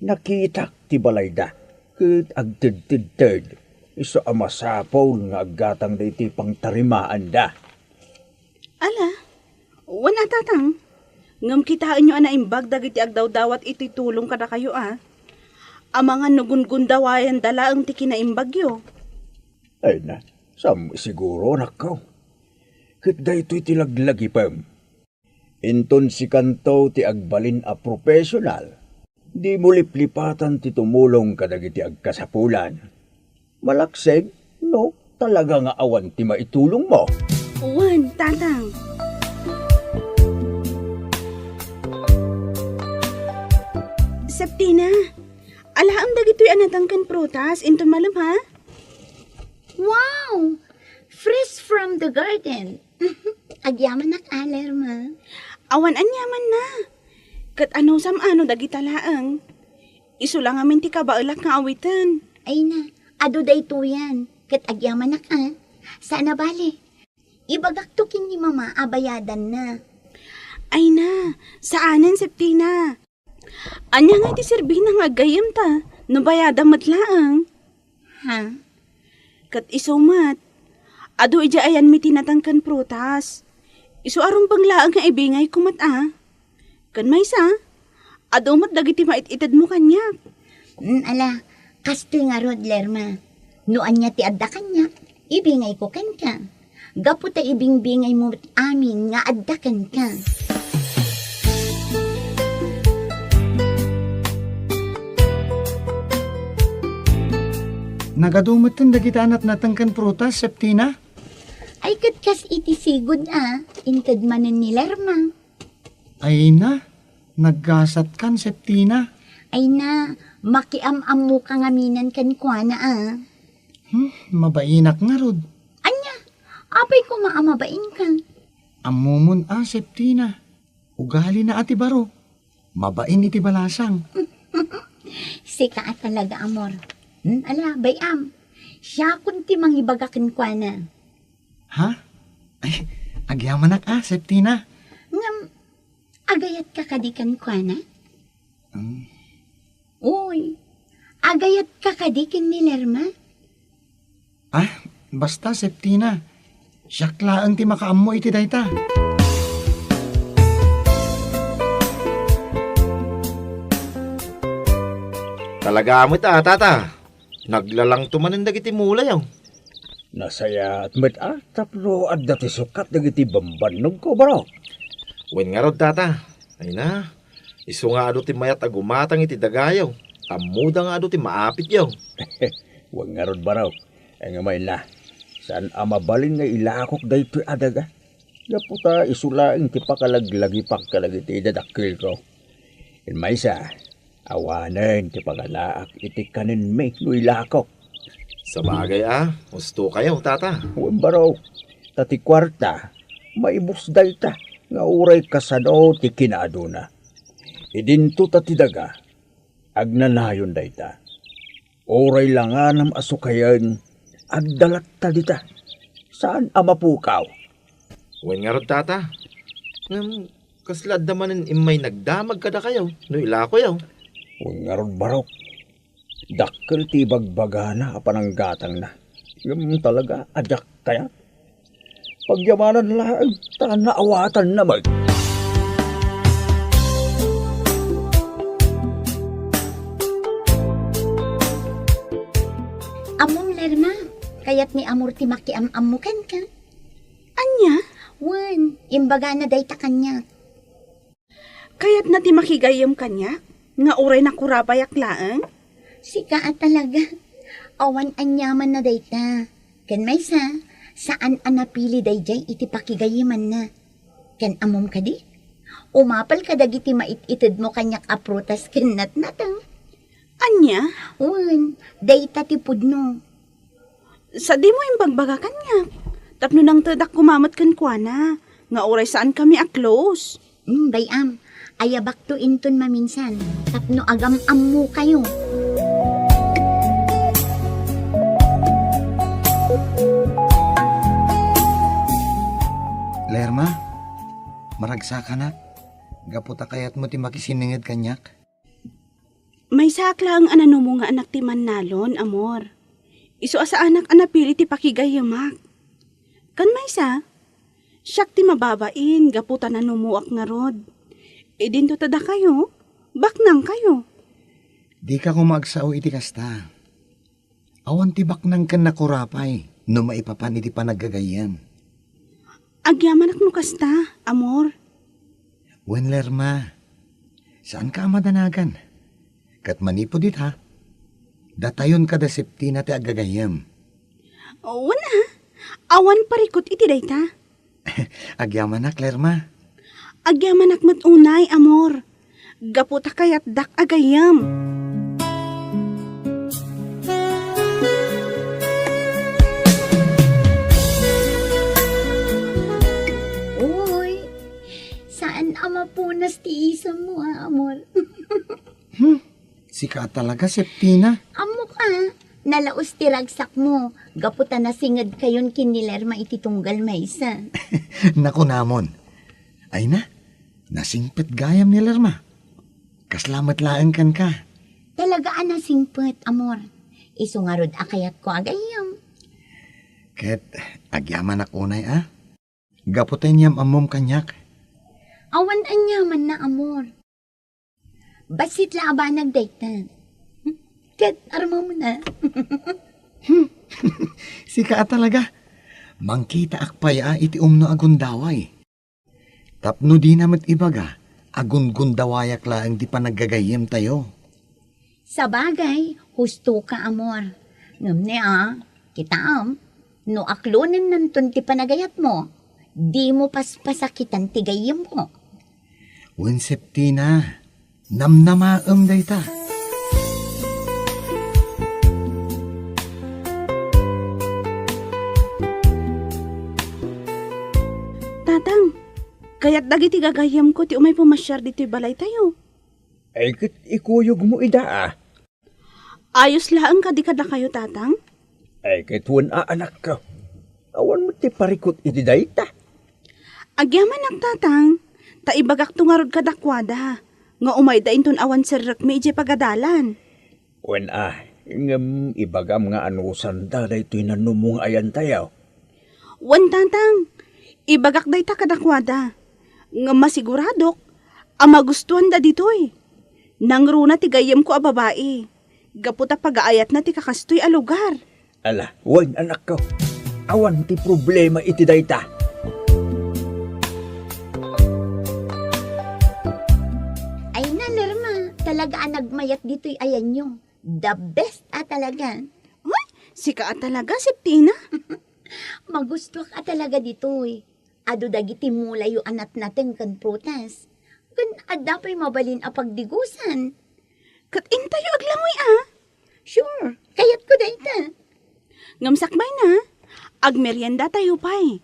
Nakitak ti balayda ket agtedtedted. Isu a masapul nga aggatangda iti pangtarimaanda. Ala, wen a, Tatang, ngem kitaenyo a naimbag dagiti agdawdawat iti tulong kadakayo a. Amangan no gungundawayanda laeng ti kinaimbagyo. Ay na, sam siguro, anakko. Ket daytoy ti laglagipem. Inton sikanto ti agbalin a professional, dimo liplipatan ti tumulong kadagiti agkasapulan. Malaksid, no, talaga nga awan ti maitulongmo. Wen, Tatang. Septina, alaem dagitoy a nateng ken prutas, inton malem, ha? Wow! Fresh from the garden. Agyamanak, Lerma. Awan aniamanna. Ket anusam a no dagita laeng? Isu la ngamin ti kabaelak nga awiten. Ay na, adu daytoyen. Ket agyamanak a. Saan a bale. Ibagakto ken ni Mama a bayadanna. Ay na, saanen, Septina. Ania nga iti serbina nga aggayyemta no bayadam met laeng? Ha? Ket isu met, adu idiay ayanmi ti nateng ken prutas. Isu a rumbeng laeng nga ibingayko met a. Ken maysa, adu met dagiti mait-itedmo kaniak. Mm, ala, kastoy ngarud, Lerma. No ania ti adda kaniak, ibingayko kenka. Gapu ta ibingbingaymo met amin nga adda kenka. Nagadu metten dagiti anatnateng ken prutas, Septina? Ay, ket kas iti sigud a, inted manen ni Lerma. Ay na, naggasatkan, Septina. Ay na, makiam-ammoka ngaminen kenkuana a. Hmm, mabainak ngarud. Ania, apay koma a mabainka? Ammomon a, Septina. Ugalina a ti baro. Mabain iti balasang. Sika a talaga, amor. Hmm? Ala, bay-am. Siakon ti mangibaga kenkuana. Ha? Ay, agyamanak a, Septina. Ngem, agayatka kadi kenkuana? Hmm. Uy, agayatka kadi ken ni Lerma? Ah, basta, Septina. Siak laeng ti makaammo iti dayta. Talaga met a, tata. Naglalangto manen dagiti mulayo. Nasayaat met a, tapno adda ti sukat dagiti bambannogko, baro. Wen ngarud, tata. Ay na, isu nga adu ti mayat a gumatang iti dagayo. Ammoda nga adu ti maapityo. Wen ngarud, baro. Ay nga mayna, saan a mabalin nga ilakok daytoy a daga. Gapu ta isu laeng ti pakalaglagipak kadagiti dadakkelko. Ken maysa, awanen ti pagalaak iti kanenmi no ilakok. Sabagay a, husto kayo, tata. Wen, baro, ta ti kuarta, maibus dayta, nga uray kasano ti kinaaduna. Idinto ta ti daga, agnanayon dayta. Uray langanam a sukayen, agdalatta dita. Saan a mapukaw. Wen ngarud, tata. Ngem, kasla adda manen immay nagdamag kadakayo no ilakoyo? Wen ngarud, baro. Dakkel ti ibagbagana a pananggatangna. Ngem talaga a diak kayat. Pagyamanan laeng ta naawatanna met. Ammom, Lerma, kayat ni Amor ti makiam-ammo kenka. Ania? Wen, imbagana dayta kaniak. Kayatna ti makigayyem kaniak, nga uray nakurapayak laeng? Sika a talaga. Awan aniamanna dayta. Ken maysa, saan a napili daydiay iti pakigayyemanna. Ken ammom kadi? Umapal kadagiti mait-itedmo kaniak a prutas ken natnateng. Ania? Wen, dayta ti pudno. Sadimo imbagbaga kaniak, tapno nangtedak koma met kenkuana, nga uray saankami a close. Hmm, bay-am, ayabakto inton maminsan, tapno agam-ammokayo. Lerma, maragsakanak, gapu ta kayatmo ti makisinenged kaniak. Maysaak laeng a nanumo nga anak ti mannalon, Amor. Isu a saanak a napili ti pakigayyemak. Ken maysa, siak ti mababain gapu ta nanumoak ngarud. Idinto ta dakayo, baknangkayo. Dika koma agsao iti kasta. Awan ti baknang ken nakurapay no maipapan iti panaggagayyem. Agyamanak no kasta, Amor. Wen, Lerma, saanka a madanagan. Ket manipud ita, datayon kada Septina ti aggagayyem. Wen a, awan parikut iti dayta. Agyamanak, Lerma. Agyamanak met unay, Amor. Gapu ta kayatdak a gayyem. Uy, saan a mapunas ti isammo, a, Amor. Hmm, sika talaga, Septina. Ammok a, nalaus ti ragsakmo, gapu ta nasingedkayon ken ni Lerma iti tunggal maysa. Nakunamon. Ay na, nasingpet gayam ni Lerma. Kasla met laeng kenka. Talaga a nasingpet, Amor. Isu ngarud a kayatko a gayyem. Ket agyamanak unay a. Gapu ta inyam-ammom kaniak. Awan aniamanna, Amor. Bassit la a banag dayta. Ket armamon a. Hmm. Sika a talaga. Mangkitaak pay a iti umno a gundaway. Tapno dina met ibaga a gungundawayak laeng ti panaggagayyemtayo. Sabagay, hustoka, Amor. Ngem ni a, kitaem, no aklonennanton ti panagayatmo, dimo paspasakitan ti gayyemko. Wen Septina, namnamaem dayta. Tatang, kayat dagiti gagayyemko ti umay pumasiar ditoy balaytayo. Ay, ket ikuyogmo ida, a. Ayos laeng kadi kadakayo, Tatang? Ay, ket wen a, anakko. Awan met ti parikut iti dayta. Agyamanak, Tatang, ta ibagakto ngarud kadakuada nga umayda inton awan serrekmi idiay pagadalan. Wen a, ngem ibagam nga anusanda daytoy nannumo nga ayantayo. Wen, Tatang, ibagak dayta kadakuada, ngem masiguradok a magustuanda ditoy. Nangruna ti gayyemko a babai, gapu ta pagaayatna ti kakastoy a lugar. Ala, wen, anakko. Awan ti problema iti dayta. Ay na, Lerma, talaga a nagmayat ditoy ayanyo. The best a talaga. Uy, sika a talaga, Septina. Magustuak a talaga ditoy. Adu dagiti mulayo a natnateng ken prutas. Ken adda pay mabalin a pagdigusan. Ket intayo aglangoy, a? Sure, kayatko dayta. Ngem sakbayna, agmeriendatayo pay.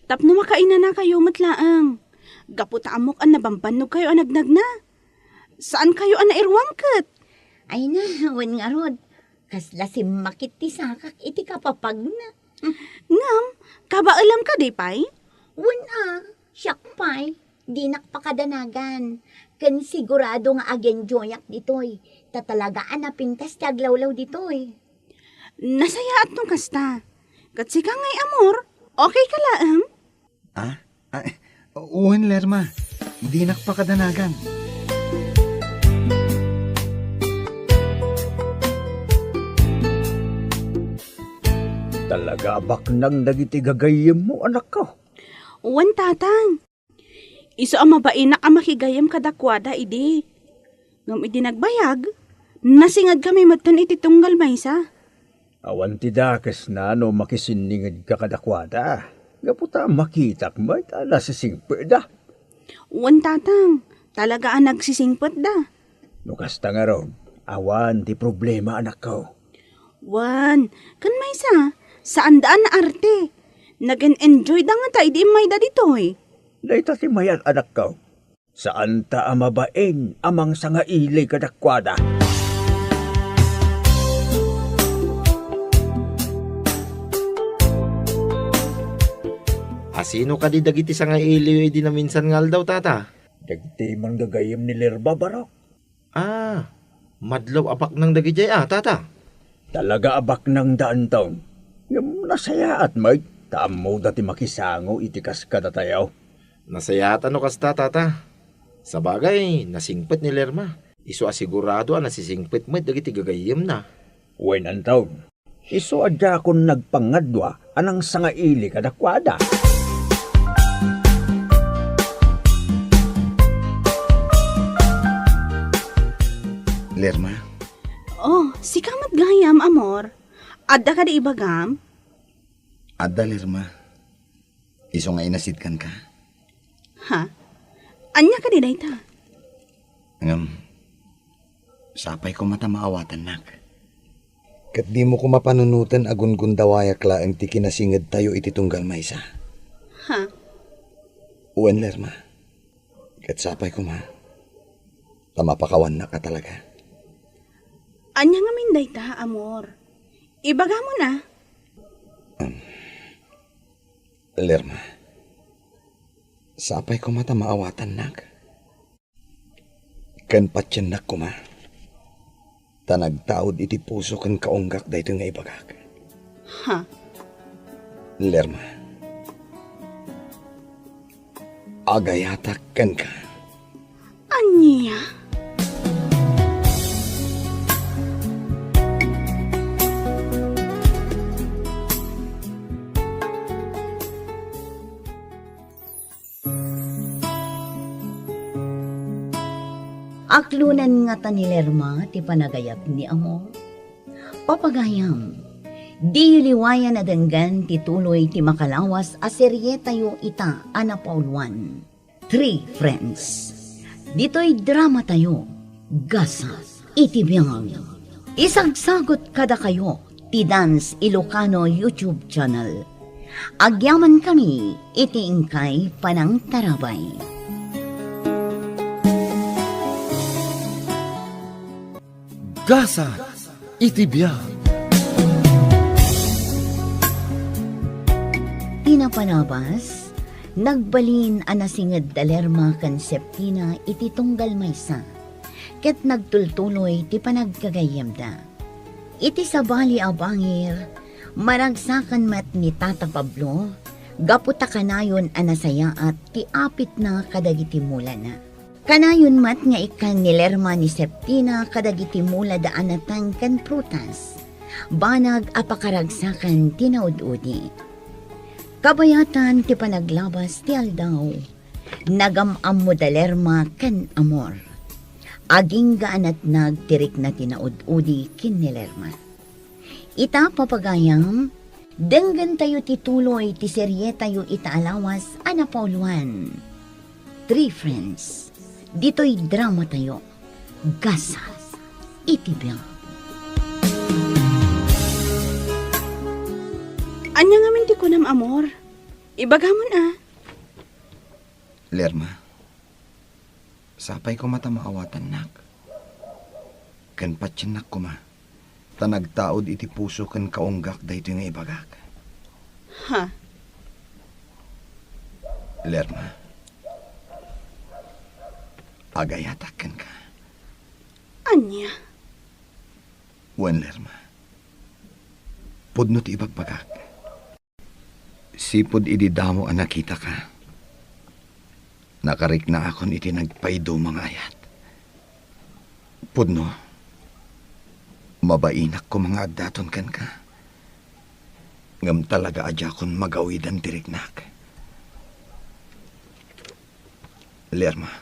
Tapno makainanakayo met laeng. Gapu ta ammok a nabambannogkayo a nagnagna. Saankayo a nairuang ket. Ay na, wen ngarud. Kasla simmakit ti sakak iti kapapagna. Ngem, kabaelam kadi pay? Wen a, siak pay. Dinak pakadanagan. Ken sigurado nga ag-enjoyak ditoy. Ta talaga a napintas ti aglawlaw ditoy. Nasayaat no kasta. Ket sika ngay, amor, okay ka laeng? Ah? Ay, wen, Lerma. Dinak pakadanagan. Talaga a baknang dagiti gagayyemmo, anakko. Wen, Tatang. Isu a mabainak a makigayyem kadakuada idi. Ngem idi nagbayag, nasingedkami metten iti tunggal maysa. Awan ti dakesna no makisinningedka kadakuada, gapu ta makitak met a nasisingpetda. Wen, Tatang, talaga a nagsisingpetda. No kasta ngarud, awan ti problema, anakko. Wen, ken maysa, saanda a naarte. Nag-en-enjoyda ngata idi immayda ditoy. Dayta ti mayat, anakko. Saanta a mabain a mangsangaili kadakuada. A sino kadi dagiti sangailiyo idi naminsan nga aldaw, Tata? Dagiti manggagayyem ni Lerma, barok. Ah, madlaw a baknang dagidiay a, Tata? Talaga a baknangda, Antong. Ngem nasayaat met ta ammoda ti makisango iti kas kadatayo. Nasayaat a no kasta, Tata. Sabagay, nasingpet ni Lerma. Isu a sigurado a nasisingpet met dagiti gagayyemna. Wen, Antong. Isu a diakon nagpangadua a nangsangaili kadakuada. Lerma? Oh, sika met gayam, amor. Adda kadi ibagam? Adda, Lerma. Isu nga inasidkanka. Ha? Ania kadi dayta? Ngem, sapay koma ta maawatannak. Ket dimo koma panunoten a gungundawayak laeng ti kinasingedtayo iti tunggal maysa. Ha? Wen, Lerma. Ket sapay koma ta mapakawannak a talaga. Ania ngamin dayta, amor? Ibagamon a. Lerma, sapay koma ta maawatannak. Ken patiennak koma, ta nagtaud iti puso ken kaunggak daytoy nga ibagak. Ha? Lerma, agayatak kenka. Ania? Aklonan ngata ni Lerma ti panagayat ni Amor? Papagayam, Diyo liwayan a denggen ti tuloy ti makalawas a serietayo ita a napauluan, Three Friends. Ditoy dramatayo, Gasat iti Biag. Isagsagut kadakayo ti Dance Ilocano YouTube channel. Agyamankami iti inkay panangtarabay. Gasat iti Biag. Ti napanabas, nagbalin a nasinged da Lerma ken Septina iti tunggal maysa, ket nagtultuloy ti panagkagayyemda. Iti sabali a bangir, maragsakan met ni Tata Pablo gapu ta kanayon a nasayaat ti apitna kadagiti mulana. Kanayon met nga ikkan ni Lerma ni Septina kadagiti mulada a nateng ken prutas, banag a pakaragsakan ti naud-udi. Kabayatan ti panaglabas ti aldaw, nagam-ammo da Lerma ken Amor. Agingga a natnag ti rikna ti naud-udi ken ni Lerma. Ita, papagayam, denggentayo ti tuloy ti serietayo ita a lawas a napauluan, Three Friends. Ditoy dramatayo, Gasat iti Biag. Ania ngamin ti kunam, Amor? Ibagamon a. Lerma, sapay koma ta maawatannak ken patiennak koma, ta nagtaud iti puso ken kaunggak daytoy nga ibagak. Ha? Lerma, agayatak kenka. Ania? Wen, Lerma, pudno ti ibagbagak. Sipud idi damo a nakitaka, nakariknaakon iti nagpaiduma nga ayat. Pudno, mabainak koma nga addaton kenka. Ngem talaga a diakon magawidan ti riknak. Lerma,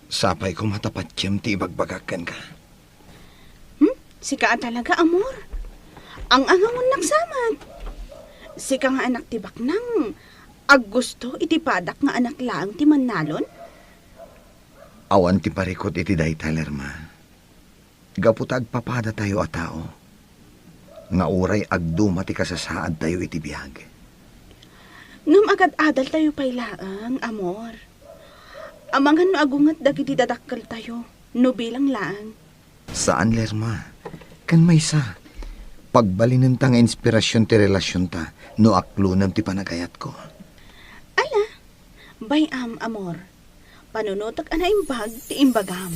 sapay koma ta patiem ti ibagbagak kenka. Hmm? Sika a talaga, Amor? Ang-angamonnak sa met. Sika nga anak ti baknang, aggusto iti padak nga anak laeng ti mannalon? Awan ti parikut iti dayta, Lerma. Gapu ta agpapadatayo a tao, nga uray agduma ti kasasaadtayo iti biag. Ngem agad-adaltayo pay laeng, Amor. Amangan no agunget dagiti dadakkeltayo, no bilang laeng. Saan, Lerma. Ken maysa, pagbalinenta nga inspirasion ti relasionta no aklonem ti panagayatko. Ala, bay-am, Amor. Panunotek a naimbag ti imbagam.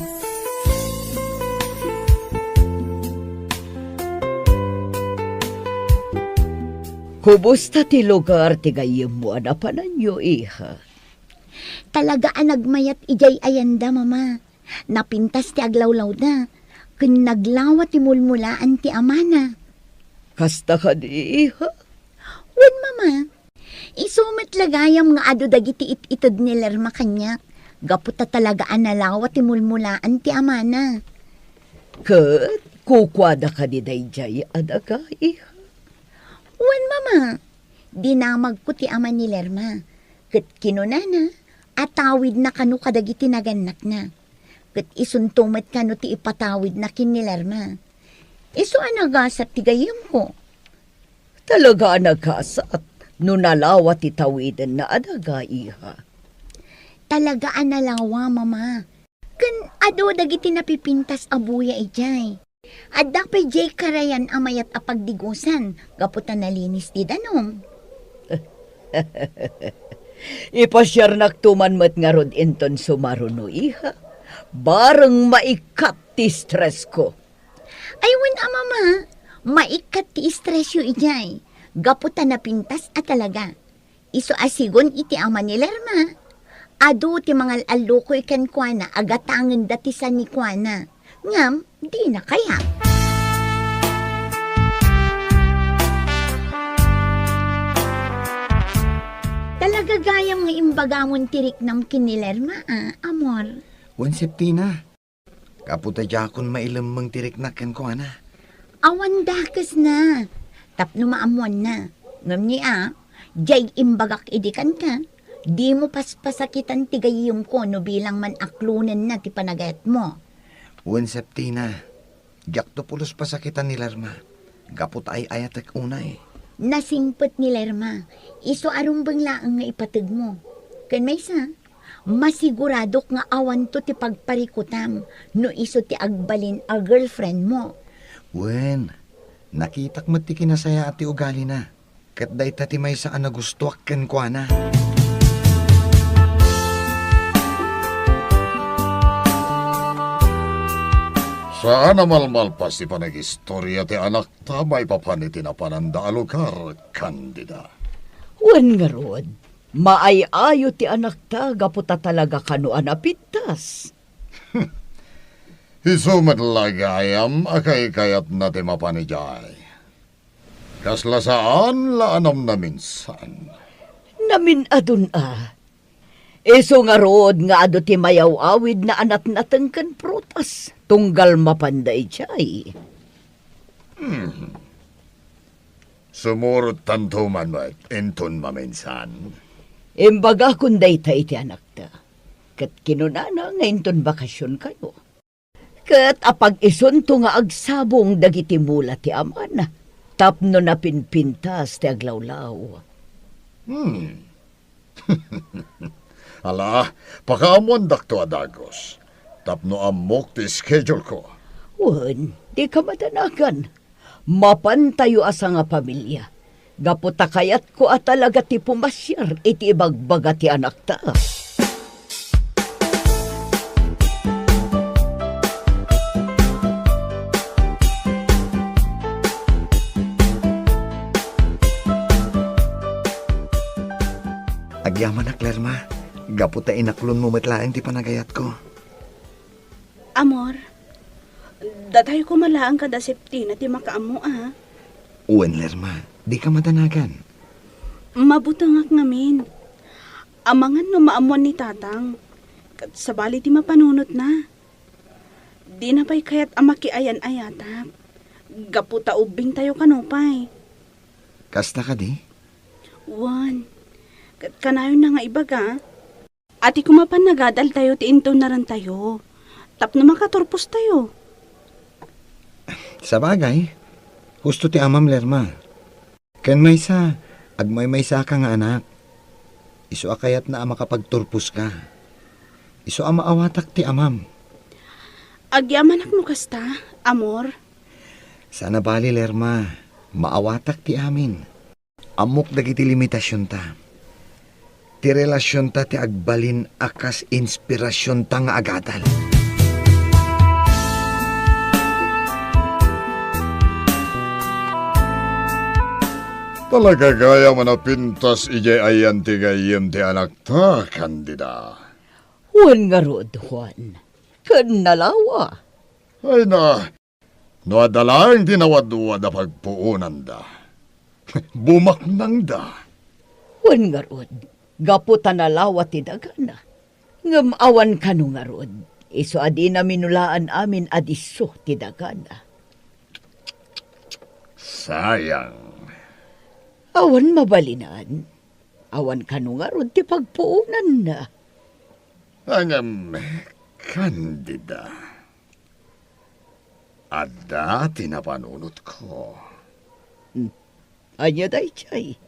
Kumusta ti lugar ti gayyemmo a napananyo, iha? Talaga a nagmayat idiay ayanda, Mama. Napintas ti aglawlawda, ken naglawa ti mulmulaan ti amana. Kasta kadi, iha? Wen, Mama. Isu met la gayam nga adu dagiti it-ited ni Lerma kaniak, gapu ta talaga a nalawa ti mulmulaan ti amana. Ket kukuada kadi daydiay a daga, iha? Wen, Mama. Dinamagko ti ama ni Lerma, ket kinunana a tawidna kano kadagiti nagannakna. Ket isunto met kano ti ipatawidna ken ni Lerma. Isu a nagasat ti gayyemko. Talaga a nagasat no nalawa ti tawidenna a daga, iha. Talaga a nalawa, Mama. Ken adu dagiti napipintas a buya idiay. Adda pay diay karayan a mayat a pagdigusan gapu ta nalinis ti danum. Ipasiarnakto man met ngarud inton sumaruno, iha. Bareng maikkat ti stressko. Ay, wen a, Mama, maikkat ti stressyo idiay gapu ta napintas a talaga. Isu a sigun iti ama ni Lerma, adu ti mangal-allukoy kenkuana a gatangenda ti sanikuana, ngem dina kayat. Talaga gayam nga imbagamon ti riknam ken ni Lerma, a, Amor. Wen, Septina, gapu ta diakon mailemmeng ti riknak kenkuana. Awan dakesna. tapno maammoanna. Ngem ni a, diay imbagak idi kenka, dimo paspasakitan ti gayyemko no bilang man aklonenna ti panagayatmo. Wen, Septina, diakto pulos pasakitan ni Lerma, gapu ta ay-ayatek unay. Nasingpet ni Lerma, isu a rumbeng laeng nga ipategmo. Ken maysa, masiguradok nga awanto ti pagparikutam no isu ti agbalin a girlfriendmo. Wen, nakitak met ti kinasayaat ti ugalina, ket dayta ti maysa a nagustuak kenkuana. Saan a malmalpas ti panagistoria ti anakta maipapan iti napananda a lugar, Candida. Wen ngarud, maay-ayo ti anakta gapu ta talaga kano a napintas. Isu met la gayam a kaykayatna ti mapan idiay. Kasla saan la a namnaminsan. Namin-adun a. Isu ngarud nga adu ti mayaw-awidna a natnateng ken prutas tunggal mapanda idiay. Hmm. Sumurottanto man met inton maminsan. Imbagakon dayta iti anakta, ket kinunana nga inton bakasionkayo. Ket apag-isunto nga agsabong dagiti mula ti amana tapno napinpintas ti aglawlaw. Hmm. Ala, pakaammoandakto a dagus, tapno ammok ti schedule-ko. Wen, dika madanagan. Mapantayo a sangapamilia, gapu ta kayatko a talaga ti pumasiar iti ibagbaga ti anakta. Agyamanak, Lerma, gapu ta inaklonmo met laeng ti panagayatko. Amor, datay koma laeng kada Septina ti makaammo a. Wen, Lerma, dika madanagan. Mabutengak ngamin. Amangan no maammoan ni Tatang, ket sabali ti mapanunotna. Dina pay kayat a makiayan-ayatak, gapu ta ubbingtayo kano pay. Kasta kadi? Wen, ket kanayonna nga ibaga, a ti koma pannagadaltayo ti intunarantayo tapno makaturpostayo. Sabagay, husto ti amam, Lerma. Ken maysa, agmaymaysaka nga anak. Isu a kayatna a makapagturposka. Isu a maawatak ti amam. Agyamanak no kasta, amor. Saan a bali, Lerma. Maawatak ti amin. Ammok dagiti limitasionta. Ti relasionta ti agbalin a kas inspirasionta nga agadal. Talaga gayam a napintas idiay ayan ti gayyem ti anakta, Candida. Wen ngarud, Juan. Ken nalawa. Ay na, no adda laeng ti nawadwad a pagpuonanda, bumaknangda. Wen ngarud, gapu ta nalawa ti dagana. Ngem awan kano ngarud, isu a dina minulaan amin a disso ti dagana. Sayang. Awan mabalinan. Awan kano ngarud ti pagpuonanna. Ngem, Candida, adda ti napanunotko. Hmm. Ania daydiay?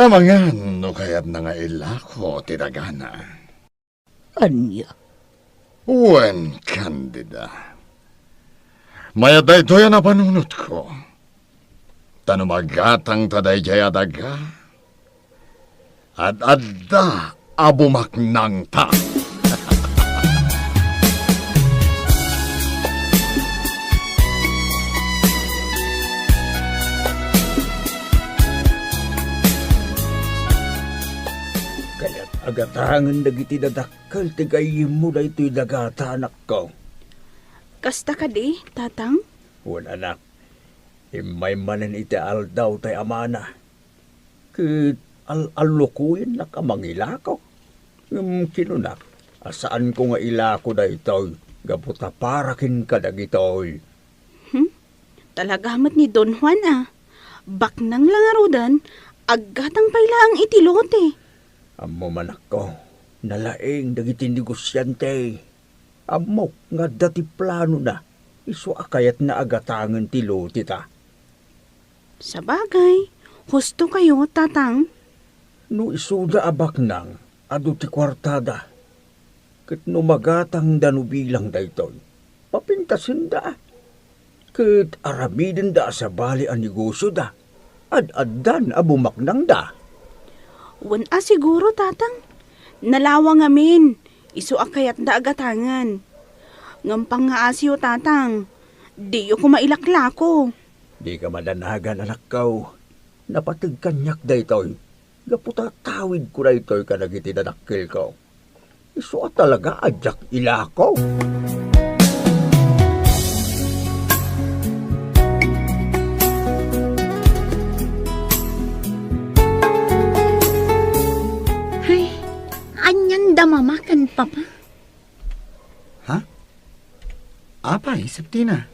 Amangan no kayatna nga ilako ti dagana. Ania? Wen, Candida. Mayat daytoy a napanunotko. Ta no magatangta daydiay a daga, ad-adda a bumaknangta. Kayat a gatangen dagiti dadak- kel ti gayyemmo daytoy dagata, anakko. Kasta kadi, Tatang? Wen, anak. Immay manen iti aldaw tay amana. Ket al-allukoyennak a mangilako. Ngem kinunak a saanko nga ilako daytoy gapu ta para kenka dagitoy. Hmm? Talaga met ni Don Juan a. Baknang la ngaruden, aggatang pay laeng iti lote. Ammom, anakko, nalaing dagiti negosiante. Ammok nga adda ti planona, isu a kayatna a gatangen ti loteta. Sabagay, husto kayo, Tatang. No isuda a baknang, adu ti kuartada. Ket no magatangda no bilang daytoy, papintasenda. Ket aramidenda a sabali a negosioda. Ad-addan a bumaknangda. Wen a siguro, Tatang. Nalawa ngamin, isu a kayatda a gatangen. Ngem pangngaasiyo, Tatang, diyo koma ilaklako. Dika madanagan, anakko. Napateg kaniak daytoy. Gapu ta tawidko daytoy kadagiti dadakkelko. Isu a talaga a diak ilako. Ay, anian da mama ken papa? Ha? Apay, Septina?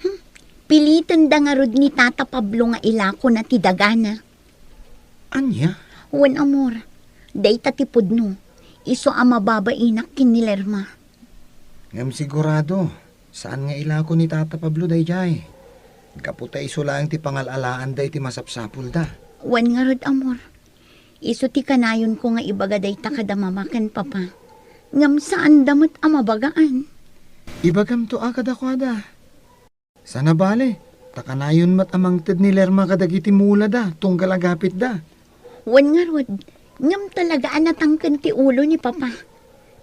Hmm, pilitenda ngarud ni Tata Pablo nga ilakona ti dagana. Ania? Wen, amor, dayta ti pudno. Isu a mababainak ken ni Lerma. Ngem sigurado, saan nga ilako ni Tata Pablo daydiay. Gapu ta isu laeng ti pangal-alaanda iti masapsapulda. Wen ngarud, amor. Isu ti kanayonko nga ibaga dayta kada mama ken papa. Ngem saanda met a mabagaan. Ibagamto a kadakuada. Sana bale, ta kanayon met a mangted ni Lerma kadagiti mulada tunggal agapitda. Wen ngarud, ngem talaga a natangken ti ulo ni Papa.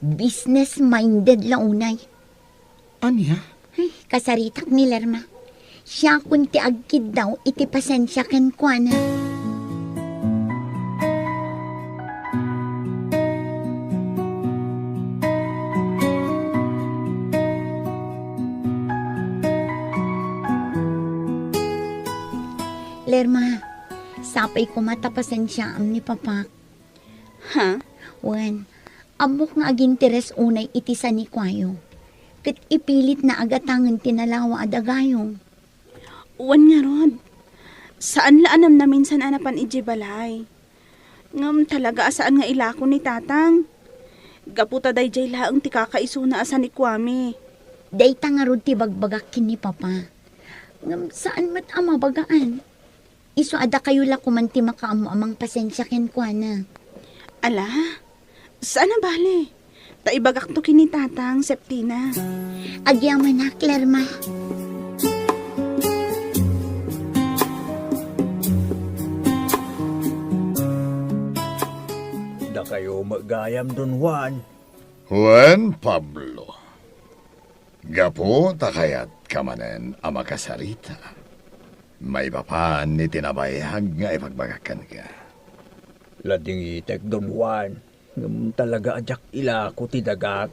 Business-minded la unay. Ania? Ay, kasaritak ni Lerma. Siakon ti agkiddaw iti pasensia kenkuana. Lerma, sapay koma ta pasensiaam ni Papak. Ha? Wen, ammok nga aginteres unay iti sanikuayo. Ket ipilitna a gatangen ti nalawa a dagayo. Wen ngarud, saan la a namnaminsan a napan idiay balay. Ngem talaga a saan nga ilako ni Tatang. Gapu ta daydiay laeng ti kakaisuna a sanikuami. Dayta ngarud ti bagbagak ken ni Papa. Ngem saan met a mabagaan. Isu a dakayo la koman ti makaammo a mangpasensia kenkuana. Ala, saan a bale. Ta ibagakto ken ni Tatang, Septina. Agyamanak, Lerma. Dakayo met gayam, Don Juan. Wen, Pablo. Gapu ta kayatka manen a makasarita, maipapan iti nabayag nga ipagbagak kenka. Ladingitek, Don Juan, ngem talaga a diak ilako ti dagak.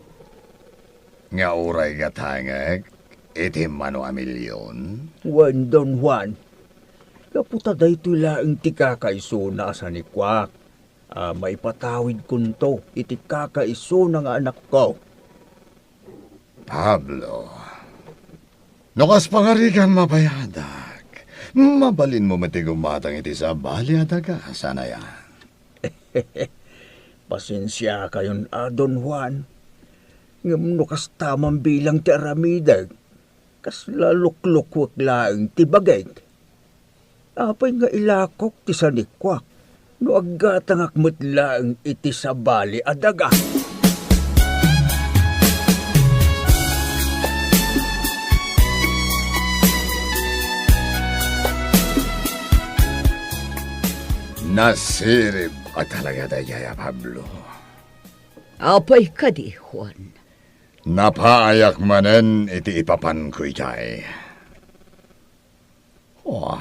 Nga uray gatangek iti mano a milion? Wen, Don Juan, gapu ta daytoy laeng ti kakaisuna a sanikuak a maipatawidkonto iti kakaisuna nga anakko. Pablo, no kas pangarigan mabayadak, mabalinmo met ti gumatang iti sabali a daga, saan aya? Pasensiakayon a, Don Juan. Ngem no kasta man bilang ti aramidek, kasla luklukuek laeng ti bagik. Apay nga ilakok ti sanikuak no aggatangak met laeng iti sabali a daga? Nasirib a talaga daydiay a Pablo. Apay kadi, Juan? Napaayak manen iti ipapanko idiay. Oh.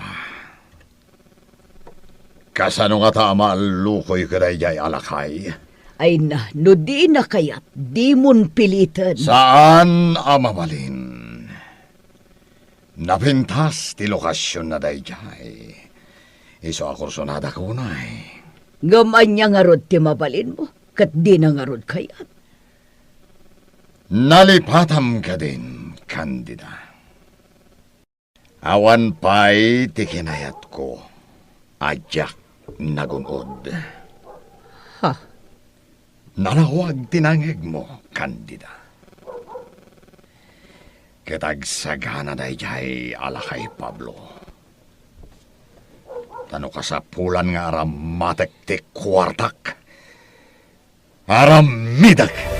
Kasano ngata a maallukoy kadaydiay a lakay? Ay na, no dina kayat, dimon piliten. Saan a mabalin. Napintas ti lokasionna daydiay. Isu a kursonadak unay. Ngem ania ngarud ti mabalinmo? Ket dina ngarud kayat. Nalipatam kadin, Candida. Awan pay ti kinayatko a diak nagun-od. Ha? Nalawag ti nangngegmo, Candida. Ket agsagana daydiay a lakay, Pablo. Ta no kasapulan nga arammatek ti kuartak, aramidek!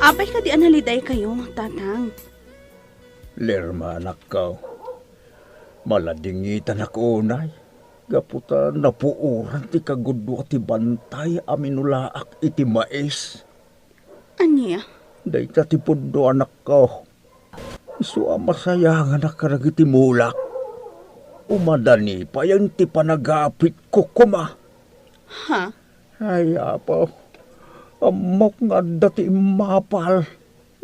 Apay kadi a nalidaykayo, Tatang? Lerma, anakko. Maladingitanak unay, gapu ta napuoran ti kagudua ti bantay a minulaak iti mais. Ania? Dayta ti pudno, anakko. Isu a masayanganak kadagiti mulak. Umadani payen ti panagapitko koma. Ha? Ay, Apo, ammok nga adda ti immapal.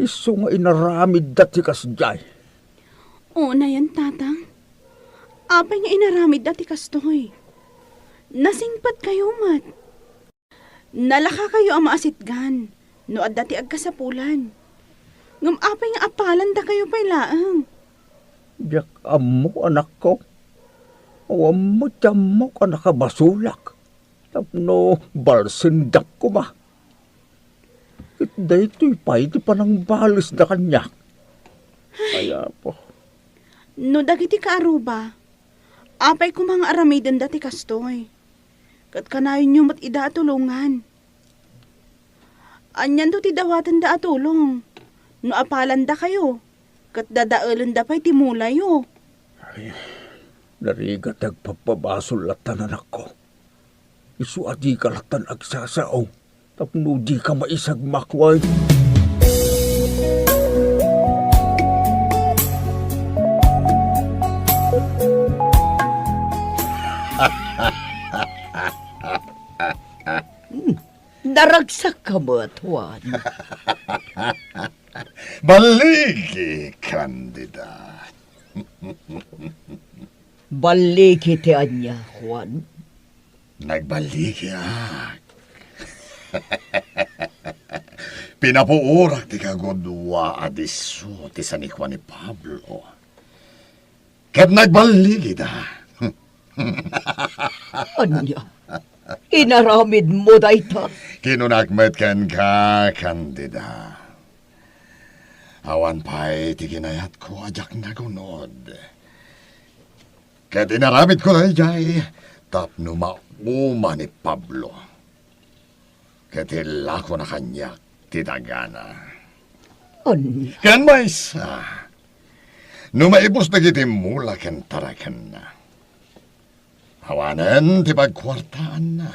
Isu nga inaramidda ti kasdiay. Unayen, Tatang. Apay nga inaramidda ti kastoy? Nasingpetkayo met. Nalakakayo a maasitgan no adda ti agkasapulan. Ngem apay nga apalandakayo pay laeng? Diak ammo, anakko. Awan met ti ammok a nakabasolak tapno balsendak koma. Ket daytoy pay ti panangbalesda kaniak. Ay, Apo. No dagiti kaaruba, apay koma nga aramidenda ti kastoy? Ket kanayonyo met ida a tulongan. Anianto ti dawatenda a tulong no apalandakayo ket dadaelenda pay ti mulayo? Ay, narigat ti agpabbabasol lattan, anakko. Isu a dika lattan agsasao tapno dika maisagmak, wen. Hmm, naragsakka met, Juan. Balligi, Candida. Balligi ti ania, Juan? Nagballigiak. Pinapuorak ti kagudua a disso ti sanikuan ni Pablo. Ket nagballigida. Ania? Inaramidmo dayta? Kinunak met kenka, Candida. Awan pay ti kinayatko a diak nagunod. Ket inaramidko daydiay tapno mauma ni Pablo. Ket illakona kaniak ti dagana. Ania? Ken maysa, no maibus dagiti mula ken tarakenna, awanen ti pagkuartaanna.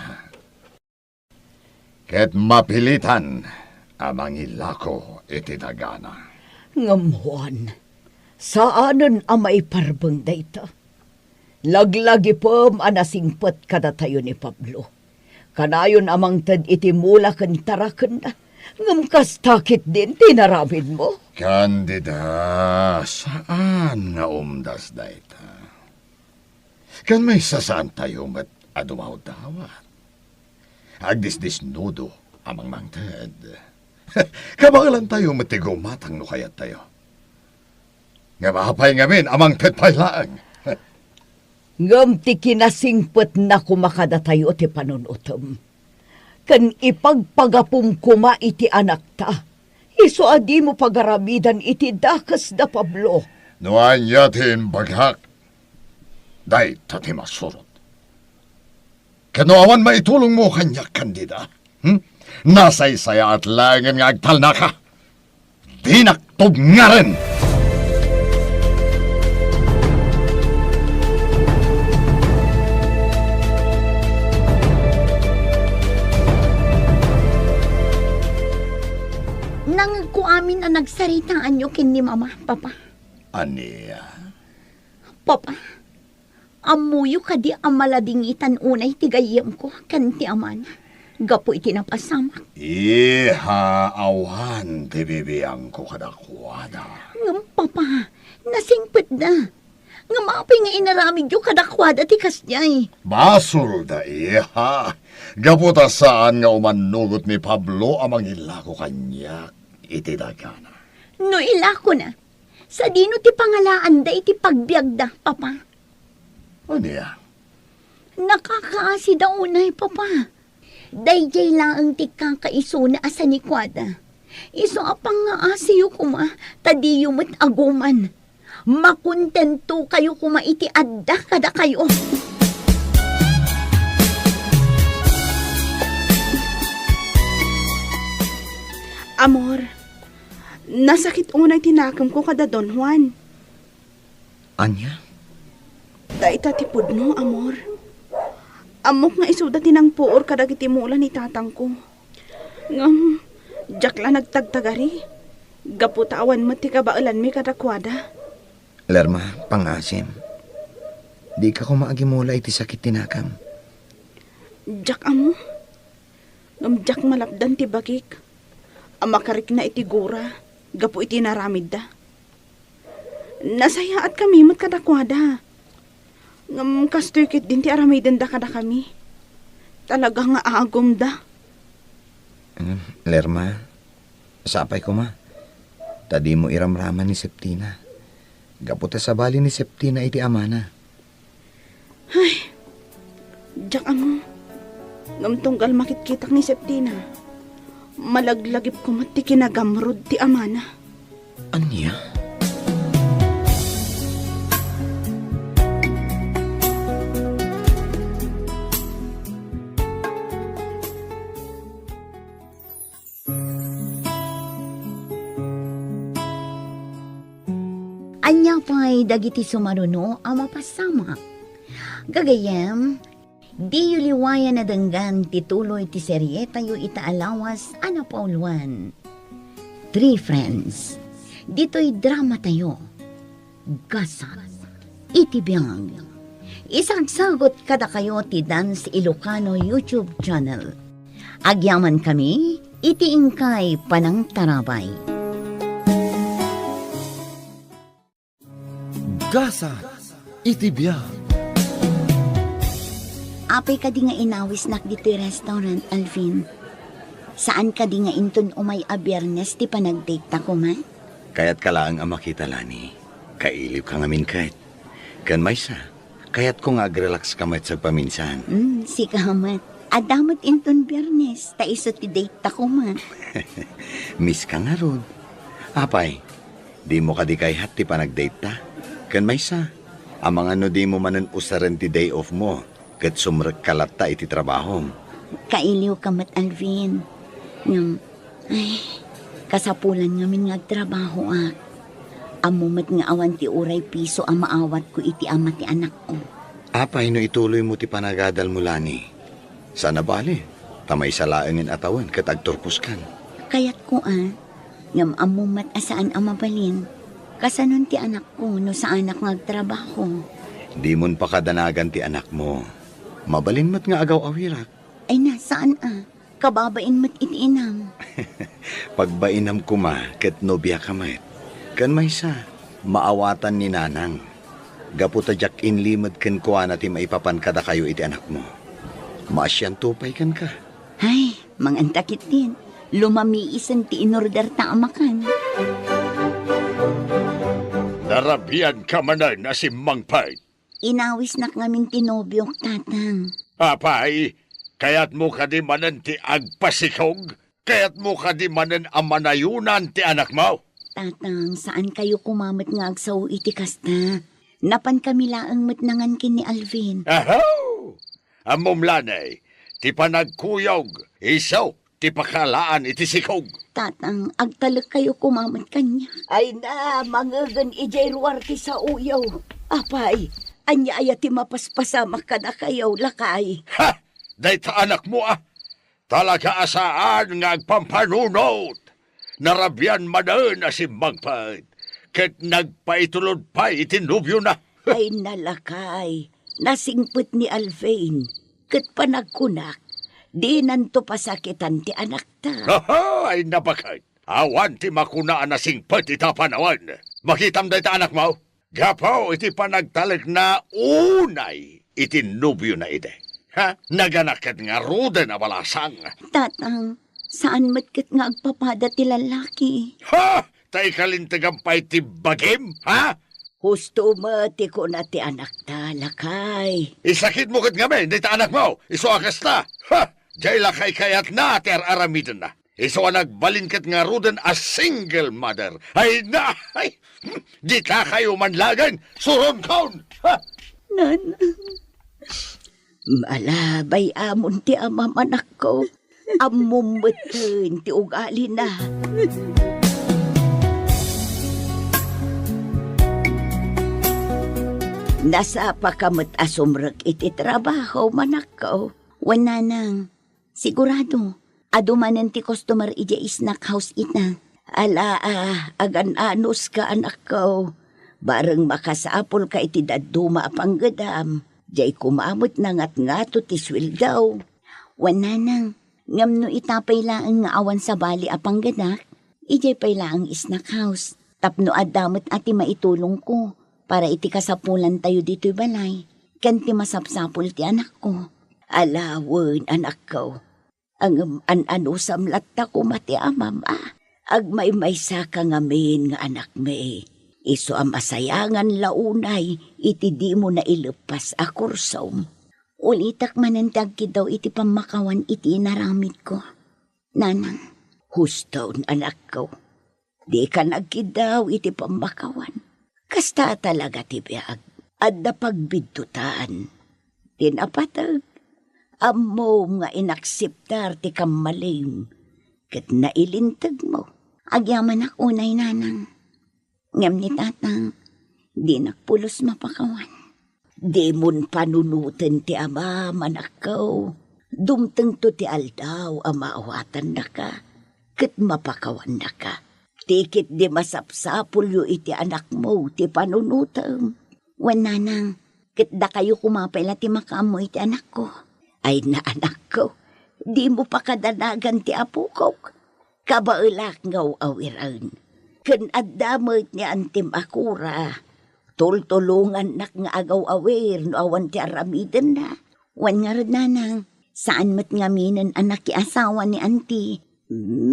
Ket mapilitan a mangilako iti dagana. Ngem, Juan, saanen a maiparbeng dayta. Laglagipem a nasingpet kadatayo ni Pablo. Kanayon a mangted iti mula ken tarakenna, ngem kasta ketdin ti inaramidmo? Candida, saan nga umdas dayta. Ken maysa, saantayo met a dumawdawat. Agdisdisnudo a mangmangted. Kabaelantayo met ti gumatang no kayattayo. Ngem apay ngamin a mangted pay laeng? Ngem ti kinasingpetna koma kadatayo ti panunutem, ken ipagpagapum koma iti anakta, isu a dimo pagaramidan iti dakes da Pablo. No ania ti imbagak, dayta ti masurot. Ket no awan maitulongmo kaniak, Candida, hmm? Nasaysayaat laengen nga agtalnaka. Dinak tubngaren! Nangegko amin a nagsaritaanyo ken ni Mama, Papa. Ania? Papa, ammoyo kadi a maladingitan unay ti gayyemko ken ti amana? gapu iti napasamak. Iha, awan ti bibiangko kadakuada. Ngem, Papa, nasingpetda. Ngem apay nga inaramidyo kadakuada ti kasdiay? Basolda, iha. Gapu ta saan nga umannugot ni Pablo a mangilako kaniak iti dagana. No ilakona, sadino ti pangalaanda iti pagbiagda, Papa? Ania? Nakakaasida unay, Papa. Daydiay laeng ti kakaisuna a sanikuada. Isu a pangngaasiyo koma, ta diyo met aguman. Makontentokayo koma iti adda kadakayo. Amor, nasakit unay ti nakemko kada Don Juan. Ania? Dayta ti pudno, amor. Ammok nga isuda ti nangpuor kadagiti mula ni tatangko. Ngem, diak la nagtagtagari. Gapu ta awan met ti kabaelanmi kadakuada. Lerma, pangasim. Dika koma agimula iti sakit ti nakam. Diak ammo. Ngem diak malapdan ti bagik a makarikna iti gura gapu iti inaramidda. Nasayaatkami met kadakuada. Ngem kastoy ketdin ti aramidenda kadakami. Talaga nga agumda. Mm, Lerma, sapay koma. Ta dimo iramraman ni Septina. Gapu ta sabali ni Septina iti amana. Ay, diak ammo. Ngem tunggal makitkitak ni Septina, malaglagipko met ti kinagamrud ti amana. Ania? Ania pay dagiti sumaruno a mapasamak? Gagayyem, diyo liwayan a denggan ti tuloy ti serietayo ita a lawas a napauluan, Three Friends. Ditoy dramatayo, Gasat iti biag. Isagsagut kadakayo ti Dance Ilocano YouTube channel. Agyamankami iti inkay panangtarabay. Gasat iti biag. Apay kadi nga inawisnak ditoy restaurant, Alvin? Saan kadi nga inton umay a Biyernes ti panagdate ta koma? Kayatka laeng a makita, Lani. Kailiwka ngamin ket. Ken maysa, kayatko nga agrelax ka met sagpaminsan. Hmm, sika met. Adda met inton Biyernes, ta isu ti date ta koma. Miss ka ngarud. Apay, dimo kadi kayat ti panagdate ta? Ken maysa, amangan no dimo manen usaren ti day off mo, ket sumrekka latta iti trabahom. Kailiwka met, Alvin. Ngem, ay, kasapulan ngamin nga agtrabahoak. Ammo met nga awan ti uray piso a maawatko iti ama ti anakko. Apay no ituloymo ti panagadalmo, Lani? Saan a bale, ta maysa laengen a tawen ket agturposkan. Kayatko a, ngem ammo met a saan a mabalin. Kasanon ti anakko no saanak nga agtrabaho? Dimon pakadanagan ti anakmo. Mabalin met nga agaw-awirak. Ay na, saan a. Kababain met iti inam. Pagbainam koma ket nobiaka met. Ken maysa, maawatan ni Nanang. Gapu ta diak inlimed kenkuana ti maipapan kadakayo iti anakmo. Maasianto pay kenka. Ay, mangan ta ketdin. Lumamiisen ti inorderta a makan. Narabianka manen a simmangpet. Inawisnak ngamin ti nobiok, Tatang. Apay, kayatmo kadi manen ti agpasikog? Kayatmo kadi manen a manayonan ti anakmo? Tatang, saan kayo koma met nga agsao iti kasta. Napankami laeng met nangan ken ni Alvin. Aho! Ammom, Lani, ti panagkuyog, isu ti pakalaan iti sikog. Tatang, agtalek kayo koma met kaniak. Ay na, mangegen idiay ruar ti saoyo. Apay, ania aya ti mapaspasamak kadakayo, lakay? Ha! Dayta anakmo a. Talaga a saan nga agpampanunot. Narabian manen a simmangpet, ket nagpaitulod pay iti nobiona. Ay na, lakay, nasingpet ni Alvin. Ket panagkunak, Dinanto pasakitan ti anakta. Aha, ay nabaket. Awan ti makuna a nasingpet ita panawen. Makitam dayta anakmo? Gapu iti panagtalekna unay iti nobiona idi. Ha? Naganak ket ngaruden a balasang. Tatang, saan met ket nga agpapada ti lalaki. Ha? Ta ikalintegam pay ti bagim, ha? Husto met ti kuna ti anakta, lakay. Isakitmo ket ngamin dayta anakmo, isu a kasta. Ha? Diay la kaykayatna ti ar-aramidenna. Isu a nagbalin ket ngaruden a single mother. Ay na! Ay! Dita kayo man laeng, suronkon! Ha? Nanang, malabay amon ti amam, anakko. Ammom metten ti ugalina. Nasapaka met a sumrek iti trabaho, anakko. Wen, nanang, sigurado, adu manen ti customer idiay snack house ita. Ala, a, agan-anuska, anakko. Bareng makasapulka iti dadduma a panggedam. Diay koma met nangatngato ti sueldo. Wen, nanang, ngem no ita pay laeng nga awan sabali a panggedak, idiay pay laeng snack house. Tapno adda met a ti maitulongko para iti kasapulantayo ditoy balay, ken ti masapsapul ti anakko. Ala wen, anakko. Ngem an-anusam latta koma ti amam a. Agmaymaysaka ngamin nga anakmi. Isu a masayangan la unay iti dimo naileppas a kursom. Ulitek manen ti agkiddaw iti pammakawan iti inaramidko. Nanang, huston, anakko. Dika nagkiddaw iti pammakawan. Kasta talaga ti biag. Adda pagbiddutan. Ti napateg, ammom nga inakseptar ti kammalim ket nailintegmo. Agyamanak unay, nanang. Ngem ni tatang, dinak pulos mapakawan. Dimon panunoten ti amam, anakko. Dumtengto ti aldaw a maawatannaka ket mapakawannaka. Ti ketdi masapsapulyo iti anakmo ti panunotem. Wen, nanang, ket dakayo koma pay la ti makaammo iti anakko. Ay na, anakko, dimo pakadanagan ti apokok. Kabaelak nga aw-awiren. Ken adda met ni antim a kura. Tultulongannak nga agaw-awir no awan ti aramidenna. Wen ngarud, nanang, saan met ngaminen a nakiasawa ni anti.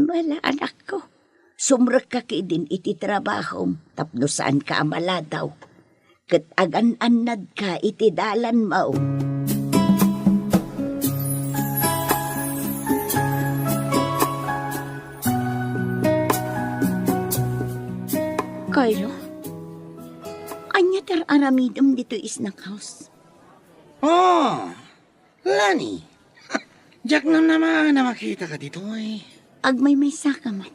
Mala, anakko. Sumrekka ketdin iti trabahom tapno saanka a maladaw. Ket agan-annadka iti dalanmo. Carlo, ania ti ar-aramidem ditoy snack house? Oh, Lani, diak namnama a makitaka ditoy. Agmaymaysaka met.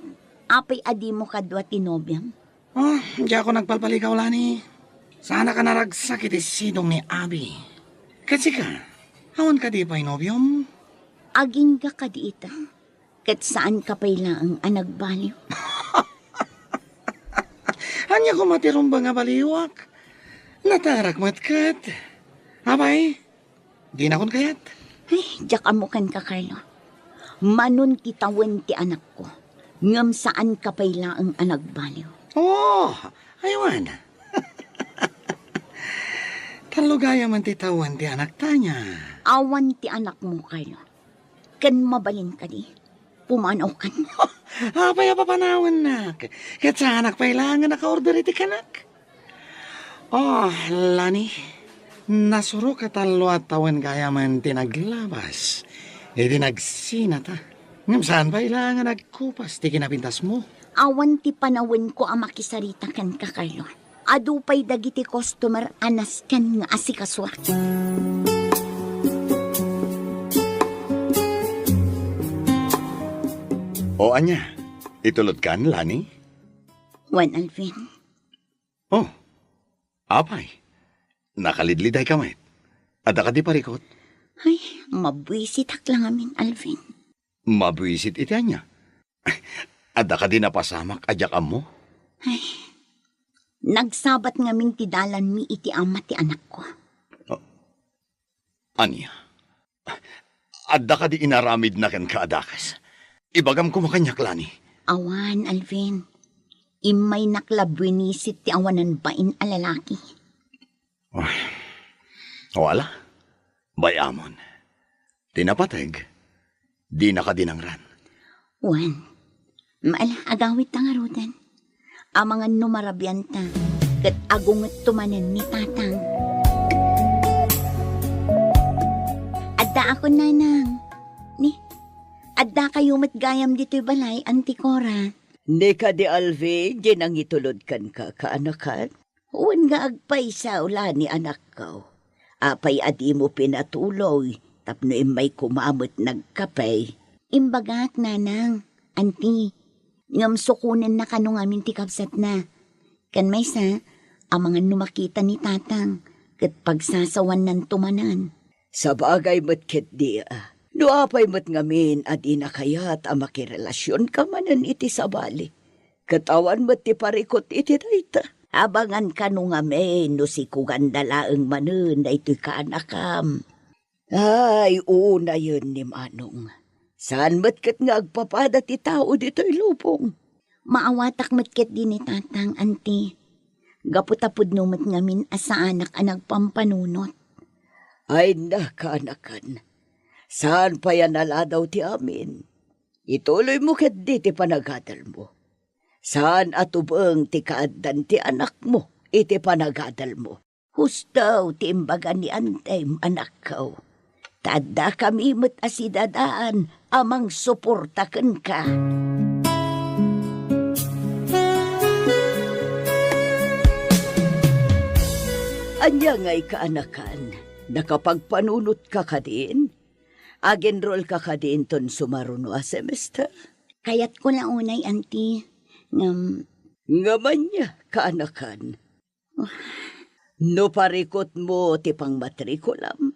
Apay a dimo kadua ti nobiam? Oh, diak nagpalpaligaw, Lani. Saanak a naragsak iti sidong ni Abi. Ket sika, awan kadi pay nobiom? Agingga kadi ita, ket saanka pay laeng a nagbaliw. Ania koma ti rumbeng a baliwak? Natarak met ket. Apay, Dinakon kayat? Ay, diak ammo kenka, Carlo. Manon ti tawen ti anakko, ngem saanka pay laeng a nagbaliw. Oh, aywan. Tallo gayamen ti tawen ti anakta nia. Awan ti anakmo, Carlo. Ken mabalin kadi, pumanawkan. Apay a papanawennak? Ket saanak pay laeng a nakaorder iti kanak. Oh, Lani, nasurok a tallo a tawen gayamen ti naglabas iti nagsinata. Ngem saan pay laeng a nagkupas ti kinapintasmo? Awan ti panawenko a makisarita kenka, Carlo. Adu pay dagiti customer a nasken nga asikasoak. O ania, itulodkan, Lani? Wen, Alvin. Oh, apay, nakalidlidayka met. Adda kadi parikut? Ay, mabuisitak la ngamin, Alvin. Mabuisit iti ania? Adda kadi napasamak a diak ammo? Ay, nagsabat ngamin ti dalanmi iti ama ti anakko. Oh, ania? Adda kadi inaramidna kenka a dakes? Ibagam koma kaniak, Lani. Awan, Alvin. Immaynak la buinisit ti awanan bain a lalaki. Ay, wala. Bay-amon. Ti napateg, dina kadi nangran. Wen, maala, agawidta ngaruden. Amangan no marabianta, ket agungetto manen ni Tatang. Addaakon, Nanang. Ni, addakayo met gayam ditoy balay, Auntie Cora. Ni kadi Alvin, di nangitulod kenka, kaanakan? Wen nga agpaysaw la ni anakko. Apay a dimo pinatuloy tapno immay koma met nagkape? Imbagak, Nanang, Auntie, ngem sukonenna kano ngamin ti kabsatna. Ken maysa, amangan no makita ni Tatang, ket pagsasawannanto manen. Sabagay met ketdi a, no apay met ngamin a dina kayat a makirelasionka manen iti sabali, ket awan met ti parikut iti dayta. Abangan kano ngamin no sikuganda laeng manen daytoy kaanakam. Ay, unayen ni Manong. Saan met ket nga agpapada ti tao ditoy lubong. Maawatak met ketdi ni Tatang, Auntie. Gapu ta pudno met ngamin a saanak a nagpampanunot. Ay, na, kaanakan. Saan pay a naladaw ti amin. Ituloymo ketdi ti panagadalmo. Saan a tubeng ti kaaddan ti anakmo iti panagadalmo. Husto ti imbaga ni antem, anakko. Ta addakami met a sidadaan a mangsuporta kenka. Ania ngay, kaanakan? Nakapagpanunotka kadin? Ag-enrollka kadi inton sumaruno a semester? Kayatko la unay, Auntie. Ngem, ngem ania, kaanakan? No parikutmo ti pangmatrikulam,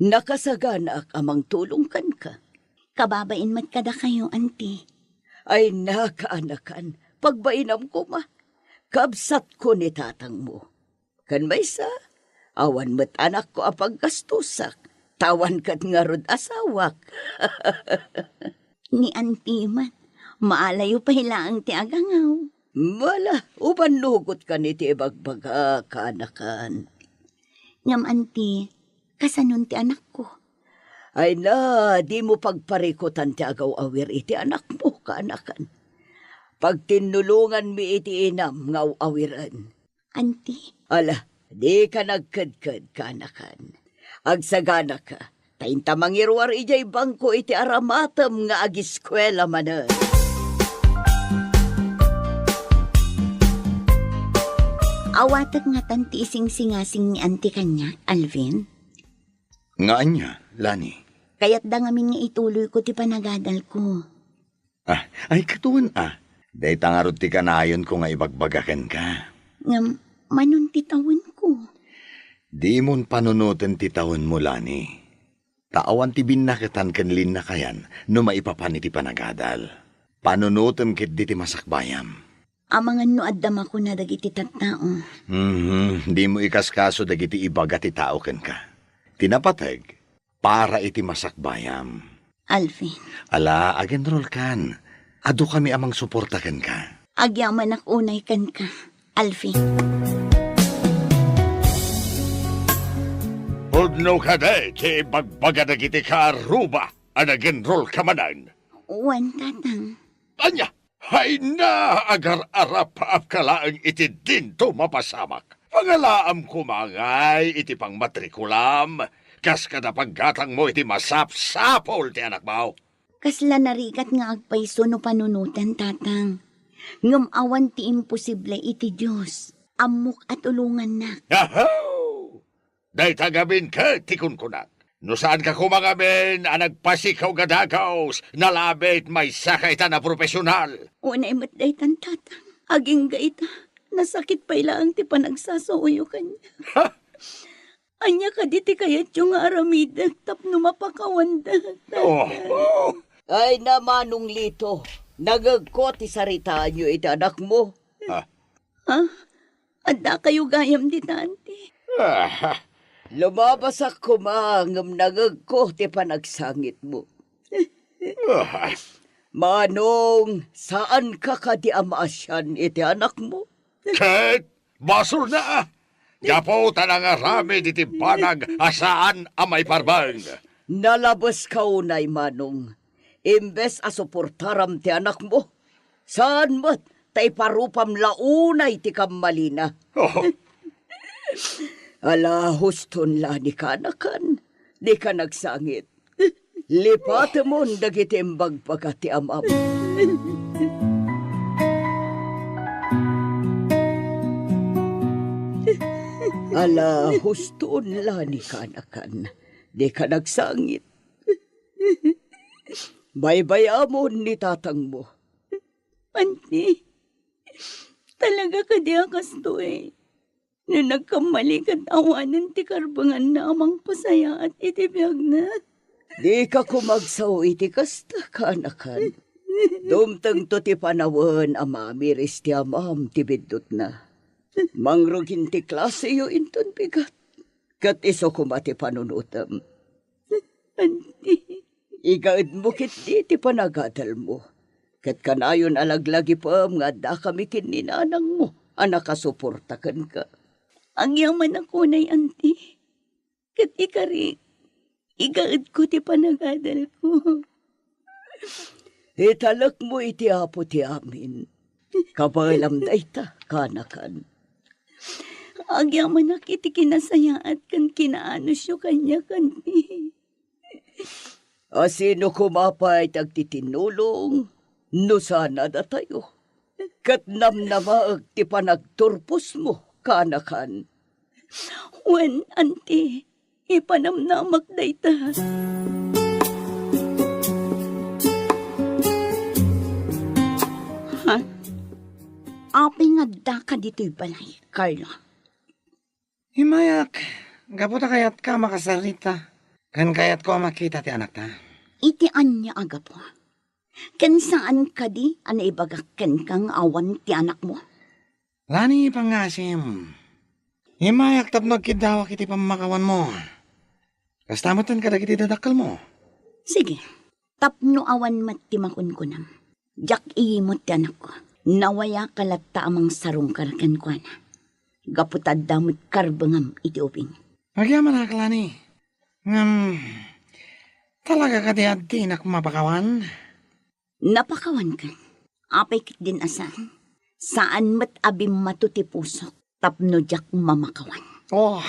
nakasaganaak a mangtulong kenka. Kababain met kadakayo, Auntie. Ay, na, kaanakan, pagbainam koma. Kabsatko ni tatangmo. Ken maysa, awan met anakko a paggastusak, ta awan ket ngarud asawak. Ni Auntie met, maalayo pay laeng ti agangaw. Mala, uban nugotkan iti ibagbaga, kaanakan. Ngem, Auntie, kasanon ti anakko? Ay na, dimo pagparikutan ti agaw-awir iti anakmo, kaanakan. Pagtinnulonganmi iti inam nga aw-awiren. Auntie? Ala, dika nagkedked, kaanakan. Agsaganaka, ta inta mangiruar idiay bangko iti aramatem nga agiskuela manen. Awatek ngatan ti isingsingasing ni Auntie kaniak, Alvin? Nga ania, Lani? Kayatda ngamin nga ituloyko ti panagadalko. Ah, ay, ket wen a. Dayta ngarud ti kanayonko nga ibagbaga kenka. Ngem, manon ti tawenko? Dimon panunoten ti tawenmo, Lani. Ta awan ti binnaketan ken linnakayan no maipapan iti panagadal. Panunotem ketdi ti masakbayam. Amangan no adda makuna dagiti tattao. Mhm, dimo ikaskaso dagiti ibaga ti tao kenka. Ti napateg, para iti masakbayam. Alvin. Ala, ag-enrollkan. Adukami a mangsuporta kenka. Agyamanak unay kenka, Alvin. Pudno kadi ti ibagbaga dagiti kaarruba a nag-enrollka manen? Wen, Tatang. Ania? Hayna, agar-arap-apka laeng iti dinto mapasamak. Pangalaam koma ngay iti pangmatrikulam, kas kada paggatangmo iti masapsapul ti anakmo. Kasla narigat nga agpayso no panunoten, Tatang. Ngem awan ti imposible iti Dios. Ammok a tulongannak. Aho! Dayta ngamin ket ti kunkunak. No saanka koma ngamin a nagpasikaw nga dagus, nalabit maysaka itan a profesional. Unay met daytan, Tatang. Agingga ita, nasakit pay laeng ti panagsasauyo kaniak. Ha? Ania kadi ti kayatyo nga aramidek tapno mapakawandek? Oh, oh. Ay, na, Manong Lito, nangegko ti saritaanyo iti anakmo. Ah. Ha? Addakayo gayam dita, Auntie? Ah, Lumabasak koma ngem nangegko ti panagsangitmo. Ah. Manong, saanka kadi a maasian iti anakmo? Ket basolna, gapu ta nangaramid iti banag a saan a maiparbeng. Nalabeska unay, Manong. Imbes a suportaram ti anakmo, saan met ta iparupam la unay ti kammalina. Oh. Ala, huston la ni kanakan, dika nagsangit. Lipatemon dagiti imbagbaga ti amam. Ala, huston la ni kanakan, dika nagsangit. Baybay-amon ni tatangmo. Anti, talaga kadi a kastoy? No nagkammali ket awanen ti karbenganna a mangpasayaat iti biagna. Dika koma agsao iti kasta, kanakan. Dumtengto ti panawen a mamiris ti amam ti biddutna. Mangrugin ti klaseyo inton bigat, ket isu koma ti panunotem. Anti. Igaedmo ketdi ti panagadalmo, ket kanayon a laglagipem nga addakami ken ni nanangmo a nakasuporta kenka. Agyamanak unay, anti. Ket ikari, igaedko ti panagadalko. Italekmo iti Apo ti amin. Kabaelam dayta, kanakan. Agyamanak iti kinasayaat ken kinaanusyo kaniak, anti. A sino koma pay ti agtitinnulong no saan a datayo? Ket namnamaek ti panagturposmo, kanakan. Wen, anti, ipanamnamak dayta. Ha? Apay nga addaka ditoy balay, Carlo? Immayak, gapu ta kayatka a makasarita, ken kayatko a makita ti anakta. Iti ania a gapu? Ken saan kadi a naibagak kenka nga awan ti anakmo? Lani, pangngaasim. Immayak tapno agkiddawak iti pammakawanmo. Kasta metten kadagiti dadakkelmo. Sige, tapno awan met ti makunkunam. Diak iyimut ti anakko. Nawayaka latta a mangsarungkar kenkuana. Gapu ta adda met karbengam iti ubing. Agyamanak, Lani. Ngem, talaga kadi a dinak mapakawan? Napakawankan. Apay ketdin a saan? Saan met a bimmato ti pusok tapno diak mamakawan. Oh,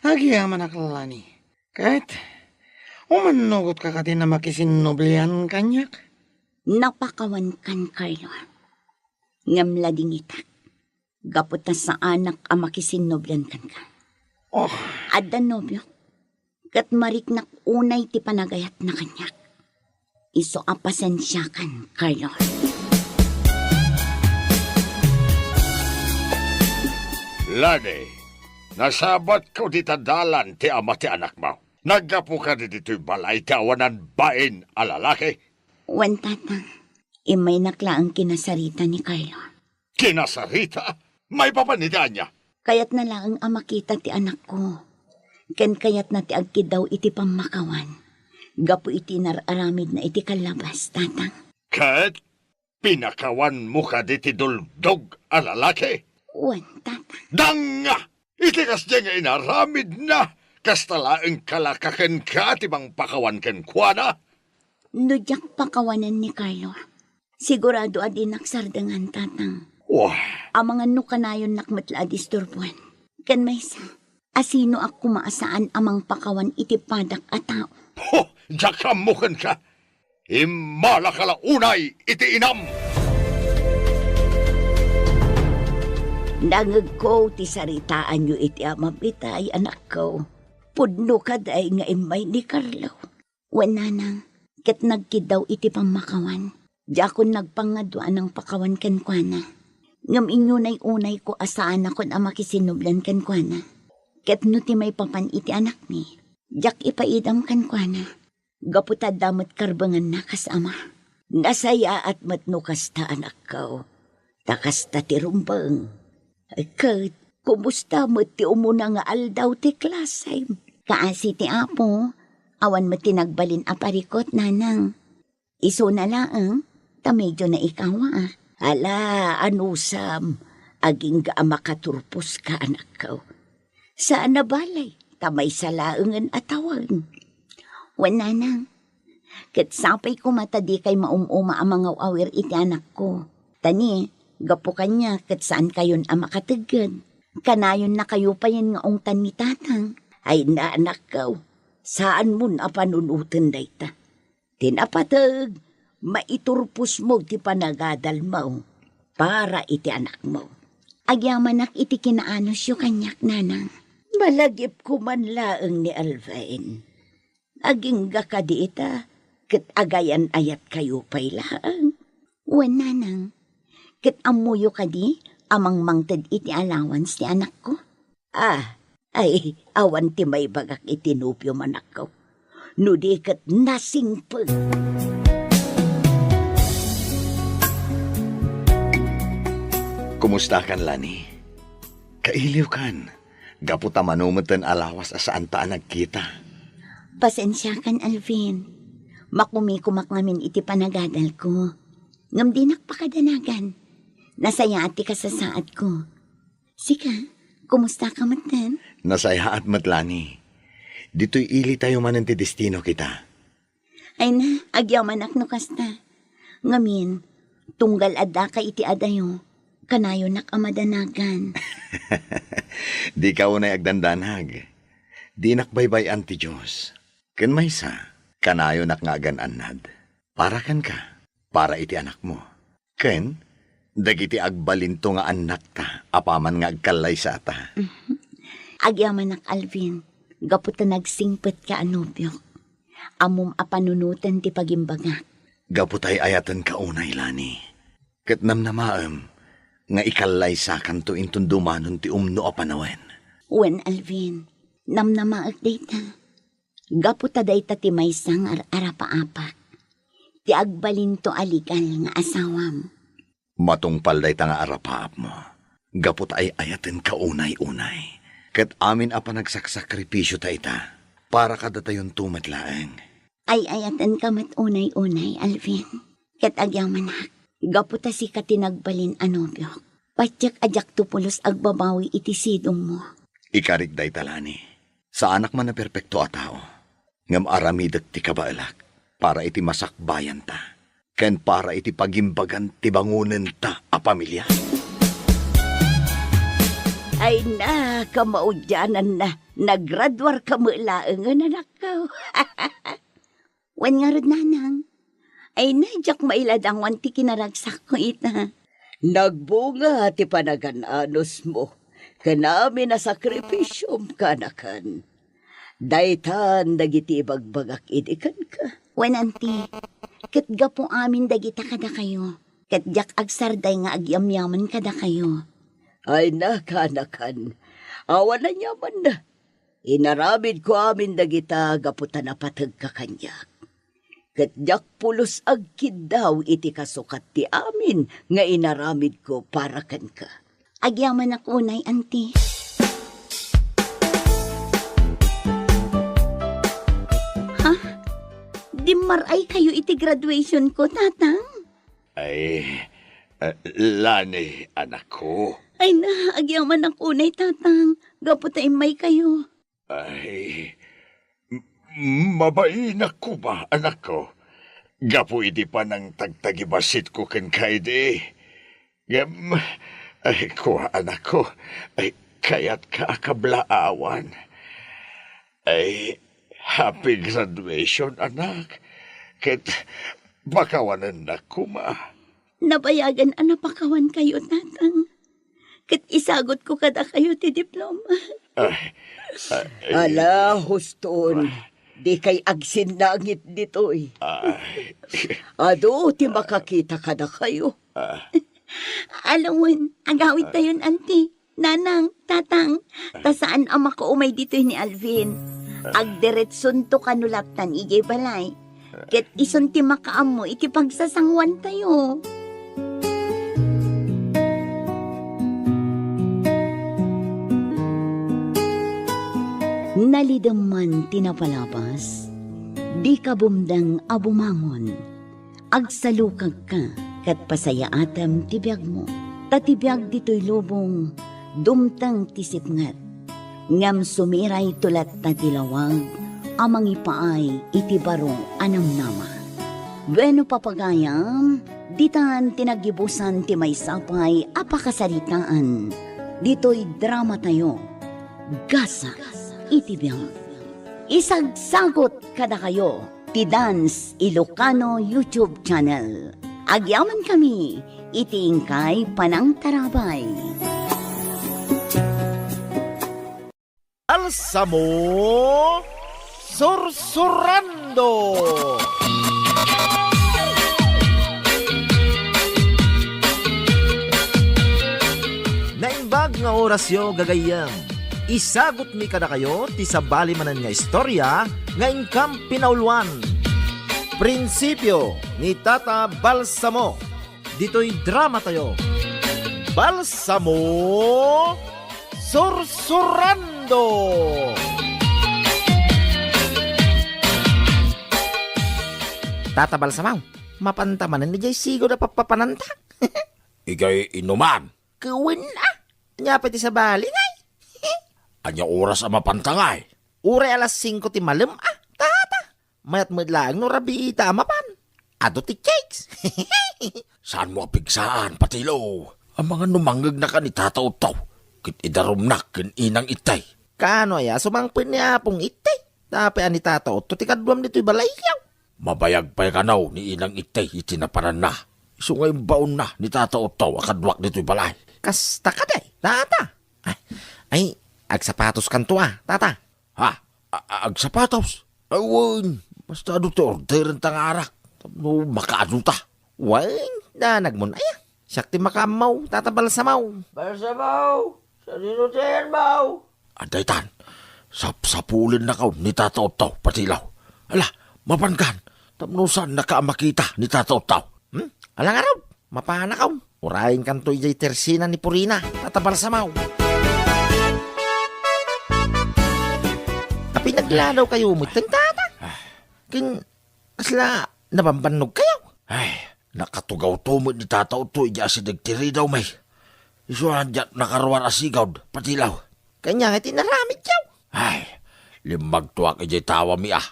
agyamanak, Lani. Ket, umannugotka kadi a makisinnublian kaniak? Napakawankan, Carlo. Ngem ladingitak. Gapu ta saanak a makisinnublian kenka. Oh. Adda nobiok, ket mariknak unay ti panagayatna kaniak. Isu a pasensiakan, Carlo. Lani, nasabatko dita dalan ti ama ti anakmo. Naggapu kadi ditoy balay ti awanan bain a lalaki? Wen, Tatang. Immaynak laeng kinasarita ni Carlo. Kinasarita? Maipapan iti ania? Kayatna laeng a makita ti anakko. Ken kayatna ti agkiddaw iti pammakawan gapu iti inar-aramidna iti kallabas, Tatang. Ket pinakawanmo kadi ti duldog a lalaki? Wen, Tatang. Danga! Iti kasdiay nga inaramidna, kasta laeng kalaka kenka ti mangpakawan kenkuana? No diak pakawanen ni Carlo, sigurado a dinak sardengan, Tatang. Wah. Amangan no kanayonnak met la a disturboen. Ken maysa, asinoak koma a saan a mangpakawan iti padak a tao? Ho! Diak ammo kenka. Immalaka la unay iti inam! Nangegko ti saritaanyo iti amam itay, anakko. Pudno kadi nga immay ni Carlo. Wen, Nanang, ket nagkiddaw iti pammakawan. Diakon nagpangadua a nangpakawan kenkuana. Ngem inyunay-unayko a saanakon a makisinnublian kenkuana. Ket no ti maipapan iti anakmi, diak ipaidam kenkuana. Gapu ta adda met karbenganna kas ama. Nasayaat met no kasta, anakko, ta kasta ti rumbeng. Ket Kumusta met ti umuna nga aldaw ti klasem? Kaasi ti Apo, awan met ti nagbalin a parikut, nanang. Isuna laeng, ta medyo naikawa. Ala, anusam, agingga a makaturposka, anakko. Saan a bale, ta maysa laengen a tawen. Wen, nanang, ket sapay koma ta dikay maum-uma a mangaw-awir iti anakko. Ta ni, gapu kaniak ket saankayon a makategged. Kanayonnakayo payen nga ungtan ni tatang. Ay, anakko, saanmon a panunoten dayta. Ti napateg, maiturposmo ti panagadalmo para iti anakmo. Agyamanak iti kinaanusyo kaniak, nanang. Malagipko man laeng ni Alvin. Agingga kadi ita, ket agayan-ayatkayo pay laeng. Wen, nanang, ket ammoyo kadi a mangmangted iti allowance ti anakko? Ah, ay, awan ti maibagak iti nobiom, anakko. No di ket nasingpet. Kumustakan, Lani? Kailiwkan, gapu ta mano metten a lawas a saanta a nagkita. Pasensiakan, Alvin. Makumikumak ngamin iti panagadalko. Ngem dinak pakadanagan. Nasayaat ti kasasaadko. Sika, kumusta ka metten? Nasayaat met, Lani. Ditoy ilitayo manen ti destino kita. Ay na, agyamanak no kasta. Ngamin, tunggal addaka iti adayo, kanayonak a madanagan. Dika unay agdandanag. Dinak baybay-an ti Dios. Ken maysa, kanayonak nga agan-annad. Para kenka, para iti anakmo. Ken dagiti agbalinto nga annakta apaman nga agkallaysata. Agyamanak, Alvin, gapu ta nagsingpetka a nobiok. Ammom a panunoten ti pagimbagak. Gapu ta ay-ayatenka unay, Lani. Ket namnamaem nga ikallaysakanto inton dumanon ti umno a panawen. Wen, Alvin, namnamaek dayta. Gapu ta dayta ti maysa nga ar-, arapaapak. Ti agbalinto a legal nga asawam. Matungpal dayta nga arapaapmo. Gapu ta ay-ayatenka unay-unay. Ket amin a panagsaksakripisio ta ita, para kadatayonto met laeng. Ay-ayatenka met unay-unay, Alvin. Ket agyamanak, gapu ta sika ti nagbalin a nobiok. Patiek a diakto pulos agbabawi iti sidongmo. Ikarik dayta, Lani. Saanak man a perpekto a tao, ngem aramidek ti kabaelak para iti masakbayanta ken para iti pagimbagan ti bangonenta a pamilia. Ay na, kamaudiananna, nagraduarka met laengen, anakko. Wen ngarud, nanang. Ay na, diak mailadanguan ti kinaragsakko ita. Nagbunga ti panagan-anusmo ken amin a sakripisiom, kanakan. Daytan dagiti ibagbagak idi kenka. Wen, anti, ket gapu amin dagita kadakayo, ket diak agsarday nga agyamyaman kadakayo. Ay na, kanakan. Awan aniamanna. Inaramidko amin dagita gapu ta napategka kaniak. Ket diak pulos agkiddaw iti kasukat ti amin nga inaramidko para kenka. Agyamanak unay, anti. Ha? Dimmar-ay kayo iti graduation ko, tatang? Ay, eh, Lani, anakko. Ay na, agyamanak unay, tatang. Gapu ta immay kayo. Ay, m-, mabainak koma, anakko. Gapu iti panangtagtagibasitko kenka idi. Ngem, ay, kua, anakko, ay, kayatka a kablaawan. Ay, happy graduation, anak. Ket pakawanennak koma. Nabayagan a napakawan kayo, tatang. Ket isagutko kadakayo ti diploma. Ay, ay, ala, huston. Dikay agsinnangit ditoy. Ay. Adu ti makakita kadakayo. Ah. Alawen, agawidtayon, anti. Nanang, tatang, ta saan a makaumay ditoy ni Alvin. Agdiretsonto kano laptan idiay balay. Ket isun ti makaammo iti pagsasanguantayo. Nalidem man ti napalabas, dika bumdeng a bumangon. Agsalukagka ket pasayaatem ti biagmo. Ta ti biag ditoy lubong, dumteng ti sipnget. Ngem sumirayto latta ti lawag a mangipaay iti baro a namnama. Bueno, papagayam, ditan ti naggibusan ti maysa pay a pakasaritaan ditoy dramatayo, Gasa iti Biag. Isagsagot kadakayo ti Dance Ilocano YouTube channel. Agyamankami iti inkay panangtarabay. Balsamo Sursurando! Naimbag nga orasyo, gagayyem. Isagutmi kadakayo ti sabali manen nga istorya nga inkam pinauluan. Prinsipio ni Tata Balsamo. Ditoy dramatayo, Balsamo Sursurando! Tata Balsamo, mapanta manen idiay sigud a pappapananta? Idiay inuman. Wen a, ania pay ti sabali ngay? Ania oras a mapanta ngay? Uray alas singko ti malem a, tata. Mayat met laeng no rabiita a mapan. Adu ti cakes. Saanmo a pigsaan, Patilo? Amangan no mangngegnaka ni Tata Otto ket idarumnak ken Inang Ittay. Kaano aya a sumangpet ni Apong Ittay? Tapay a ni Tata Otto ti kaduam ditoy balayyo. Mabayag pay kano ni Inang Ittay iti napananna. Isu nga imbaonna ni Tata Otto a kaduak ditoy balay. Kasta kadi, tata? Ay, ay, agsapatos kanto a, tata. Ha? A-, a-, agsapatos? Awan, basta adu ti orderenta nga arak. Tapno makaadu ta. Wen, danagmon aya. Siak ti makaammo, Tata Balsamo. Balsamo! Sadino ti ayanmo? Adda itan, sapsapulennakon ni Tata Otto, Patilo. Ala, mapankan, tapno saannaka a makita ni Tata Otto. Hmm? Ala ngarud, mapanakon. Urayenkanto idiay tersina ni Purina, Tata Balsamo. Apay nagladawkayo metten, tata? Ken kasla nabambannogkayo? Ay, nakatugawto met ni Tata Otto idiay asideg ti ridawmi. Isu a diak nakaruar a sigud, Patilo. Ket ania ngay ti inaramidyo? Ay, limmagtoak idiay tawami a.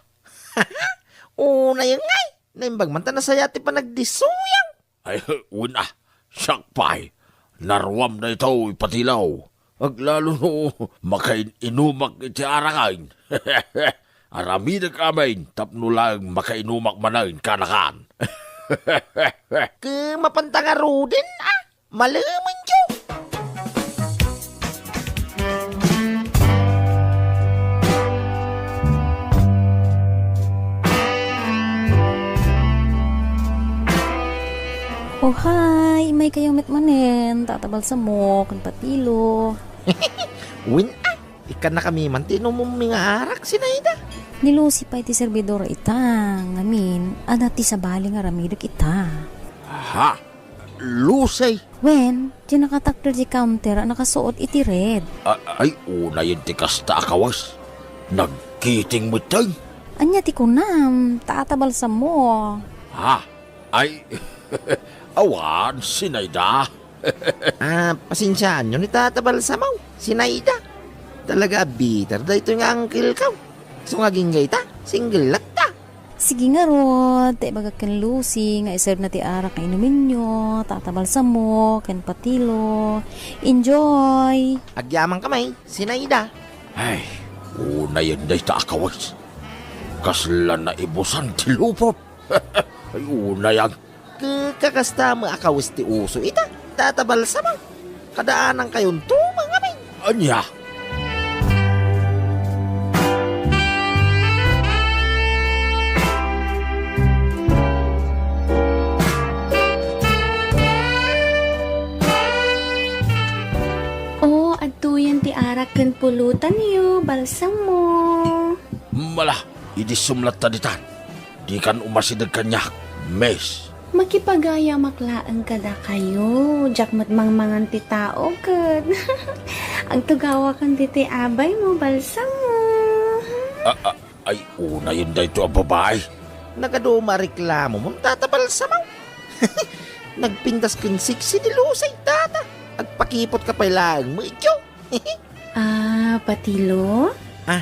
Unayen ngay, naimbag man ta nasayaat ti panagdissoyo. Ay, wen a, siak pay, naruam daytoy, Patilo. Aglalo no makain-inumak iti araken. Aramidek amin tapno laeng makainumak manen kanakan. Ket mapanta ngaruden a, malemenyo. Oh, hi! Immaykayo met manen, Tata Balsamo ken Patilo. Wen a, ikkannakami man ti inummi nga arak, Sinaida. Ni Lucy pay ti serbidor ita, ngamin, adda ti sabali nga aramidek ita. Ha? Lucy? Wen, diay nakatakder ti counter a nakasuot iti red. A-, ay, unayen ti kasta a kawes. Nagkiting metten. Ania ti kunam, Tata Balsamo? Ha? Ay, awan, Sinaida. Ah, pasensiaanyo ni Tata Balsamo, Sinaida. Talaga a bitter daytoy nga uncle ko. Isu nga agingga ita, single latta. Sige ngarud, ta ibagak ken Lucy nga iserve na ti arak nga inumenyo, Tata Balsamo, ken Patilo. Enjoy! Agyamankami, Sinaida. Ay, unayen dayta a kawes. Kasla naibusan ti lupot. Ay, unayen. Ket kakasta met a kawes ti uso ita, Tata Balsamo. Kadaanankayon to, ngamin. Ania? Oh, adtoyen ti arak ken pulutanyo, Balsamo. Mala, idissum latta ditan. Dikan umasideg kaniak, miss. Makipagayamak laeng kadakayo, diak met mangmangan ti tao ket agtugawakan ditoy abaymo, Balsamo. A, a, ay, unayen daytoy a babai. Nagaduma a reklamomon, Tata Balsamo. Nagpintas ken sexy ni Lusay, Tata. Agpakipot ka pay laeng met, yo. Ah, Patilo? Ah,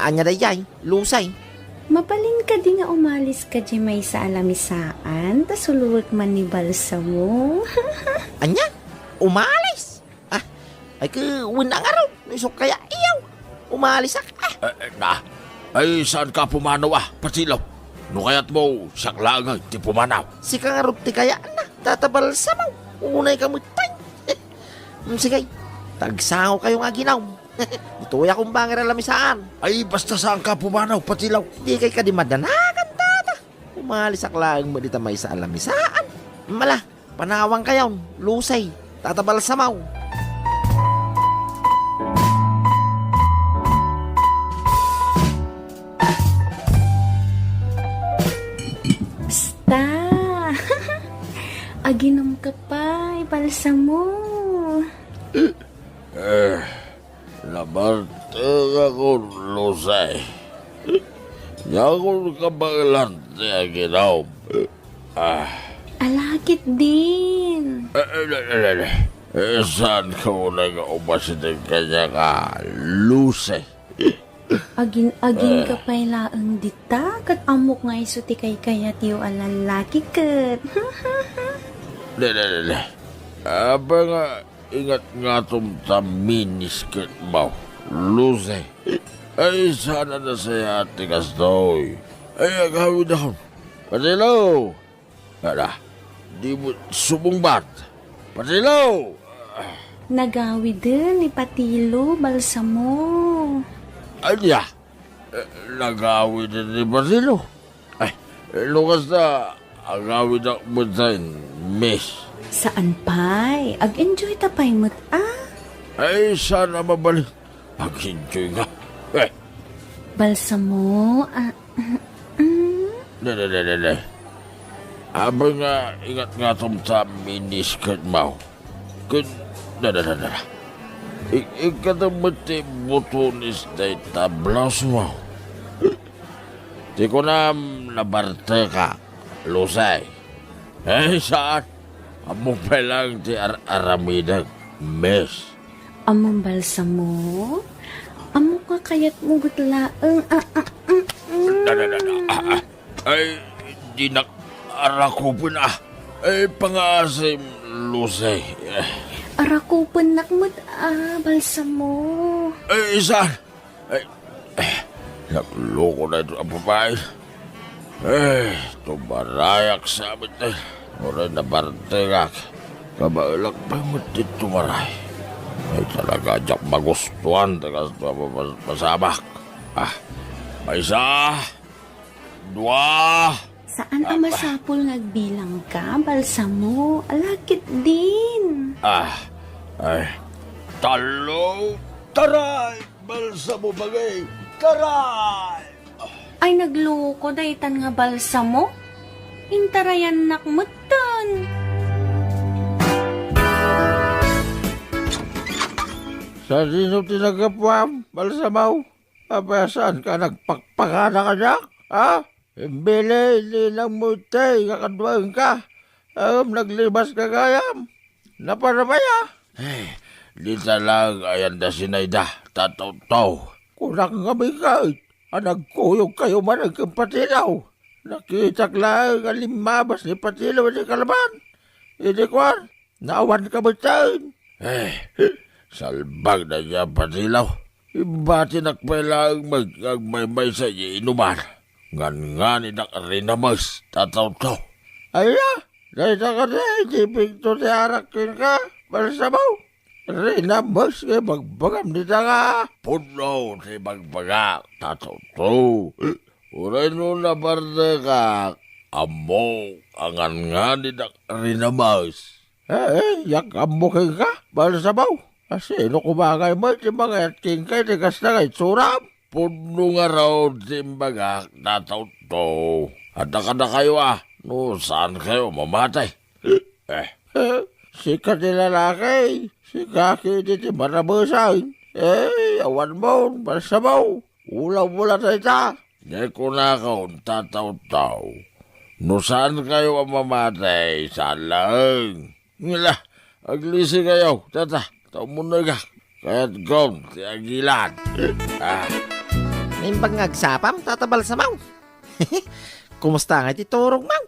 ania daydiay, Lusay? Mabalin kadi nga umalis ka diay maysa a lamisaan, ta sulwek man ni Balsamo? Ania? Umalis? Ah, ay, ket wen a ngarud, no isu kaya, iyaw. Umalisak, ah. Eh, eh, na. Ay, saanka a pumanaw, ah, Patilo? No kayatmo, siak laeng ti pumanaw. Sika ngarud ti kayatna, Tata Balsamo. Unay ka met pay. Mm, sige, tagsango kayo nga aginum. Ditoy ako umbanger a lamisaan. Ay, basta saanka a pumanaw, Patilo. Dikay kadi madanagan, Tata. Umalisak laeng met dita maysa a lamisaan. Mala, panawan kayon, Lusay, Tata Balsamo. Basta! Aginum ka pay, Balsamo. Eh, nabartekakon, Lusay. Diakon kabaelan ti aginum. Ah. Ala ketdin. Eh, eh, eh, eh, eh. Eh, saanka unay nga umasideg kaniak, Lusay? Agin-agin ka pay laeng dita, ket ammok nga isu ti kaykayatyo a lallaki ket. De, de, de, de. Apay nga ingat ngatom ta minisketmo, Lusay? Ay, saan a nasayaat ti kastoy. Ay, agawidakon. Patilo! Ala, di met sumungbat. Patilo! Nagawiden ni Patilo, Balsamo. Ania? Eh, nagawiden ni Patilo? Ay, no kasta, agawidak met, Miss. Saan pay? Ag-enjoy ta pay met, ah? Ay, saan a mabalin. Ag-enjoy nga. Eh. Balsamo, ah, mm. Dada, dada, dada. Apay nga ingat ngatom ta minisketmo. Ket, dada, dada, dada. Ik-, ikkatem met ti butones dayta blousemo. Ti kunam, nabartekak, Lusay. Eh, saan? Ammok pay laeng ti ar-aramidek, Miss. Ammom, Balsamo? Ammok nga kayatmo met laeng. Ah, ah, mm, mm. Da, da, da, da. Ah, ah. Ay, dinak arakupen, ah. Ay, pangaasim, Lusay. Arakupennak met, ah, Balsamo. Ay, saan? Ay, eh, nagloko na ito a babai. Eh, tumarayak sa amin, eh. Uray nabartekak. Kabaelak pay met ti tumaray. Ay, talaga, diak magustuhan ti kastoy a pas-, pasamak. Ah, maysa, dua. Saan a masapul nga agbilang ka, Balsamo? Ala ketdin. Ah, ay, tallo, taray! Balsamo bagay, taray! Ay, nagloko daytan nga Balsamo? Intarayannak metten. Sadino ti naggapuam, Balsamo? Apay a saanka a nagpakpakada kaniak, ha? Imbili ni Inangmo itay nga kaduaenka, ngem naglimaska gayam. Naparamaya. Eh, dita laeng ayan da Zinaida, Tatawtaw. Kunak ngamin ket a nagkuyogkayo manen ken Patilo. Nakitak laeng a limmabas ni Patilo iti kalaban. Idi kuan, naawanka metten. Eh, salbag dayta a Patilo. Imbatinak pay laeng met nga agmaymaysa idiay inuman. Ngan-nganidak rinames, Tatawtaw. Aya, dayta kadi ti ipigto ti arak kenka, Balsamo? Rinames nga ibagbagam dita nga. Pudno ti ibagbagak, Tatawtaw. Uray no nabartekak, ammok a ngan-nganidak rinames. Eh, eh, diak ammo kenka, Balsamo. Asino koma ngay met ti mangayat kenka iti kasta nga itsuram? Pudno ngarud ti imbagak, Tatawtaw. Adda kadakayo a, no saankayo mamatay. Eh. Eh, sika ti lalaki, sika ketdi ti marabesen. Eh, awanmon, Balsamo. Ula-ula dayta. Diay kunakon, Tataw-taw. No saan kayo a mamatay, saan laeng. Ngala, aglisi kayo, tata, ta umunegak. Kayat gom ti agilan. Ah. Naimbag nga agsapam, Tata Balsamaw. Kumusta nga iti turog, Maw?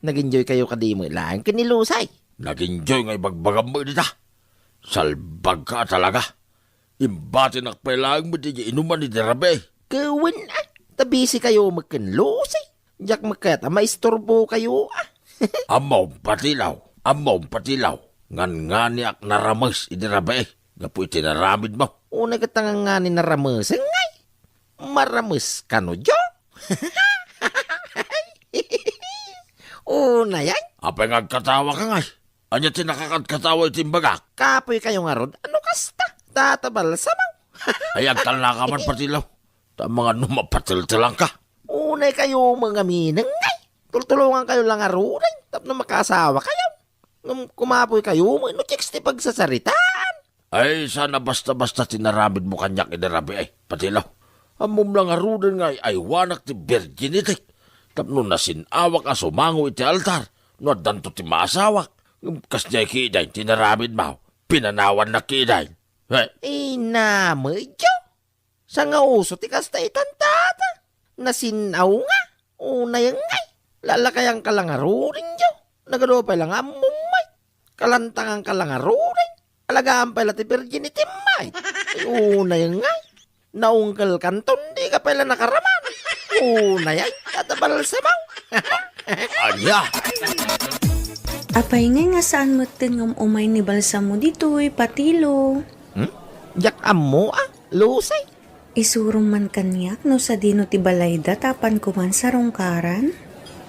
Nag-enjoy kayo kadi met laeng ken ni Lusay? Nag-enjoy nga ibagbagam met dita. Salbag ka talaga. Imbatinak pay laeng met idiay inuman iti rabii. Ket wen, ah, ta busy kayo met ken Lusay. Diak met kayat a maisturbo kayo, ah. Ammom, Patilaw. Ammom, Patilaw. Ngan-nganiak narames idi rabii gapu iti naramidmo. Unay ket ta ngan-ngani naramesen, ngay. Marames kano, Jo? Unay, ay. Apay nga agkatawa ka, ngay? Ania ti nakakadkatawa iti imbagak? Kapoy kayo ngarud, ano kasta? Tata Balsamaw. Ay, agtalna ka man, Patilaw. Ta mangano mapateltelan ka. Unay kayo mangamineng, ngay. Tultulongan kayo la ngaruden tapno makaasawa kayo. Ngem kumapoy kayo, no chicks ti pagsasaritaan. Ay, saan a basta-basta ti naramidmo kaniak idi rabii, Patilaw. Ammom la ngaruden nga ay-aywanak ti virginity tapno nasin-awak a sumango iti altar no addanto ti maasawak. Ngem kasdiay ketdin ti naramidmo, pinanawannak ketdin. He? Inamedyo. Sangauso ti kasta itan, tata. Nasin-aw nga. Unay ngay. Lalakayan ka la ngaruden, Jo. Nagadu pay la nga ammom met. Kalantangan ka la ngaruden. Alagaan pay la ti virginity met. Ay, unay ngay. Naungkel kanton, di ka pay la nakaraman. Unay ay, Tata Balsamaw. Ania? Apay ngay nga saan metten nga um-umay ni Balsamo ditoy, Patilo? Hmm? Diak ammo, ah, Lusay. Isurom man kaniak no sadino ti balayda tapno kuman sarungkaran?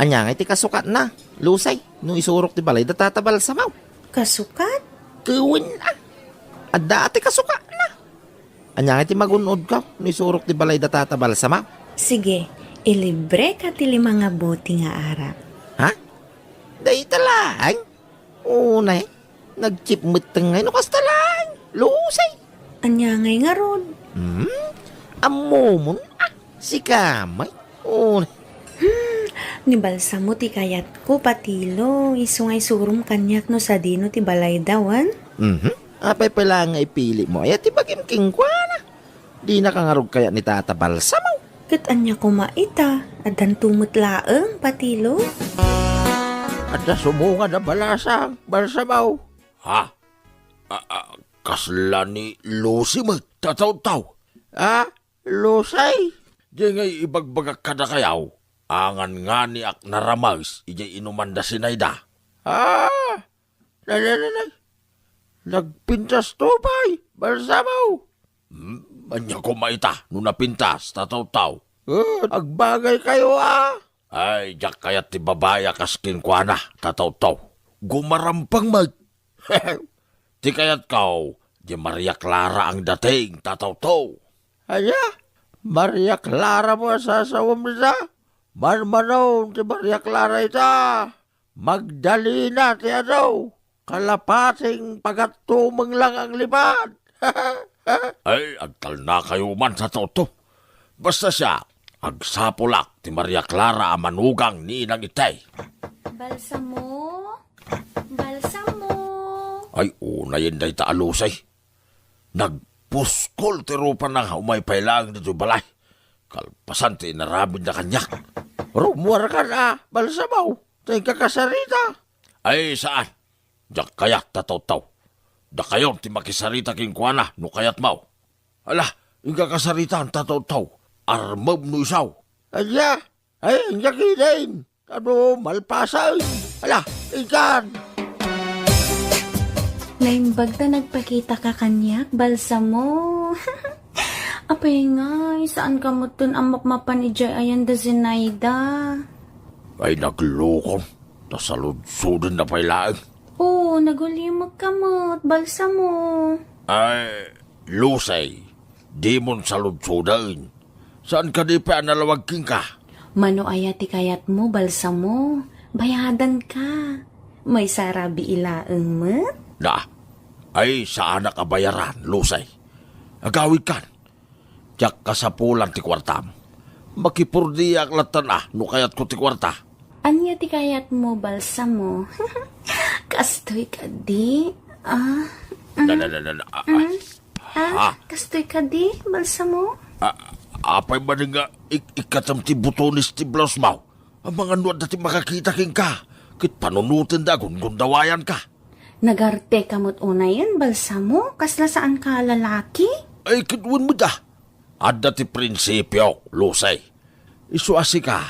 Ania ngay ti kasukatna, Lusay, no isurok ti balayda Tata Balsamaw? Kasukat? Wen, ah. Adda ti kasukatna. Ania ngay ti magun-odko no isurok ti balayda Tata Balsamaw? Sige, ilibreka ti lima nga bote nga arak. Ha? Dayta laeng? Unay, nagchip metten ngay no kasta laeng. Lusay. Ania ngay ngarud? Hmm? Ammomon? Ah, sika met. Unay. Hmm, ni Balsamo ti kayatko, Patilo. Isu nga isurom kaniak no sadino ti balayda wen? Mhm. Apay pay laeng nga ipilimo? Aya ti bagim kenkuana. Dinaka ngarud kayat ni Tata Balsamo? Ket ania koma ita? Addanto met laeng, Patilo? Adda sumungad a balasang, Balsamo. Ha? A, a, kasla ni Lucy met, Tataw-taw? Ha? Lusay? Diay ngay ibagbagak kadakayo, a ngan-nganiak narames idiay inumanda Zinaida. Ah, nanananay. Nagpintas to pay, Balsamo. Hmm, ania koma ita no napintas, Tataw-taw? Eh, agbagay kayo, ah. Ay, diak kayat ti babai a kas kenkuana, Tataw-taw. Gumarampeng met. Ti kayatko, di Maria Clara ang dating, Tataw-taw. Ania? Maria Clara mo a sasawem ita? Manmanon ti Maria Clara ita. Magdalena ti adu. Kalapating pagattumeng lang ang lipat. Ay, agtalna kayo man, Tataw-taw. Basta siak, agsapulak ti Maria Clara a manugang ni inang itay. Balsamo? Balsamo? Ay, unayen dayta a Lusay. Nagpuskol ti rupana nga umay pay laeng ditoy balay. Kalpasan ti inaramidna kaniak. Rummuarkan a, Balsamo. Ta inka kasarita. Ay, saan? Diak kayat, Tataw-taw. Dakayon ti makisarita kenkuana no kayatmo. Ala, inka kasaritan, Tataw-taw. Armem no isu. Ania? Ay, inka ketdin. Adu, malpasen. Ala, inkan. Naimbag ta nagpakitaka kaniak, Balsamo. Apay ngay, saanka metten a mapmapan idiay ayan da Zenaida? Ay, naglukon. Ta saludsodenna pay laeng. Oo, nagulimekka met, Balsamo. Ay, Lusay, dimon saludsoden. Saan kadi pay a nalawag kenka? Mano aya ti kayatmo, Balsamo? Bayadanka. Maysa a rabii laeng met? Na, ay, saanak a bayaran, Lusay. Agawidkan. Diak kasapulan ti kuartam. Makipordiak latta no kayatko ti kuarta. Ania ti kayatmo, Balsamo? Kastoy kadi? Ah, mm, Da, da, da, da, da. Ah, mm. Ah, ah. Kastoy kadi, Balsamo? Ah, apay manen nga ik-, ikkatem ti butones ti blousemaw? Amangan no adda ti makakita kenka, ket panunotenda a gungundawayanka. Nagarteka met unayen, Balsamo? Kasla saanka a lalaki? Ay, ket wen met a. Adda ti prinsipiok, Lucy. Isu a sika,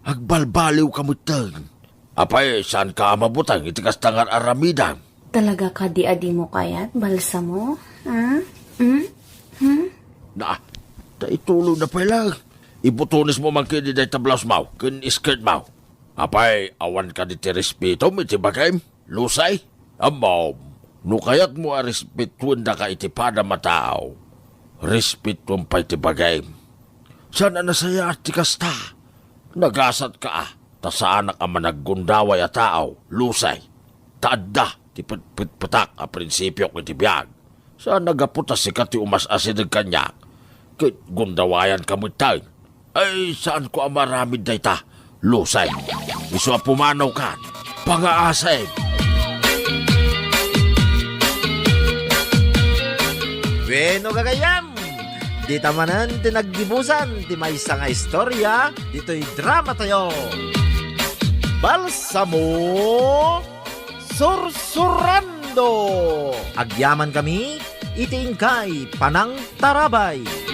agbalbaliwka metten. Apay, saanka a mabuteng iti kasta nga ar-aramidem? Talaga kadi a dimo kayat, Balsamo? Ha? Hmm? Hmm? Na, ta ituloyna pay laeng. Ibutonesmo man kadi dayta blousemaw ken skirtmaw. Apay, awan kadi ti respetom iti bagim, Lucy? Ammom, no kayatmo a respetoendaka iti padam a tao, respetoem pay ti bagim. Saan a nasayaat ti kasta. Nagasatka a, ta saanak a managgundaway a tao, Lucy. Ta adda ti petpetpetak a prinsipiok iti biag. Saan a gapu ta sika ti umas-asideg kaniak, ket gundawayanka metten. Ay, saanko a maaramid dayta, Lucy. Isu a pumanawkan, pangaasem. Bueno, gagayyem, dita manen ti naggibusan ti maysa nga istorya ditoy dramatayo. Balsamo Sursurando. Agyamankami iti inkay panangtarabay.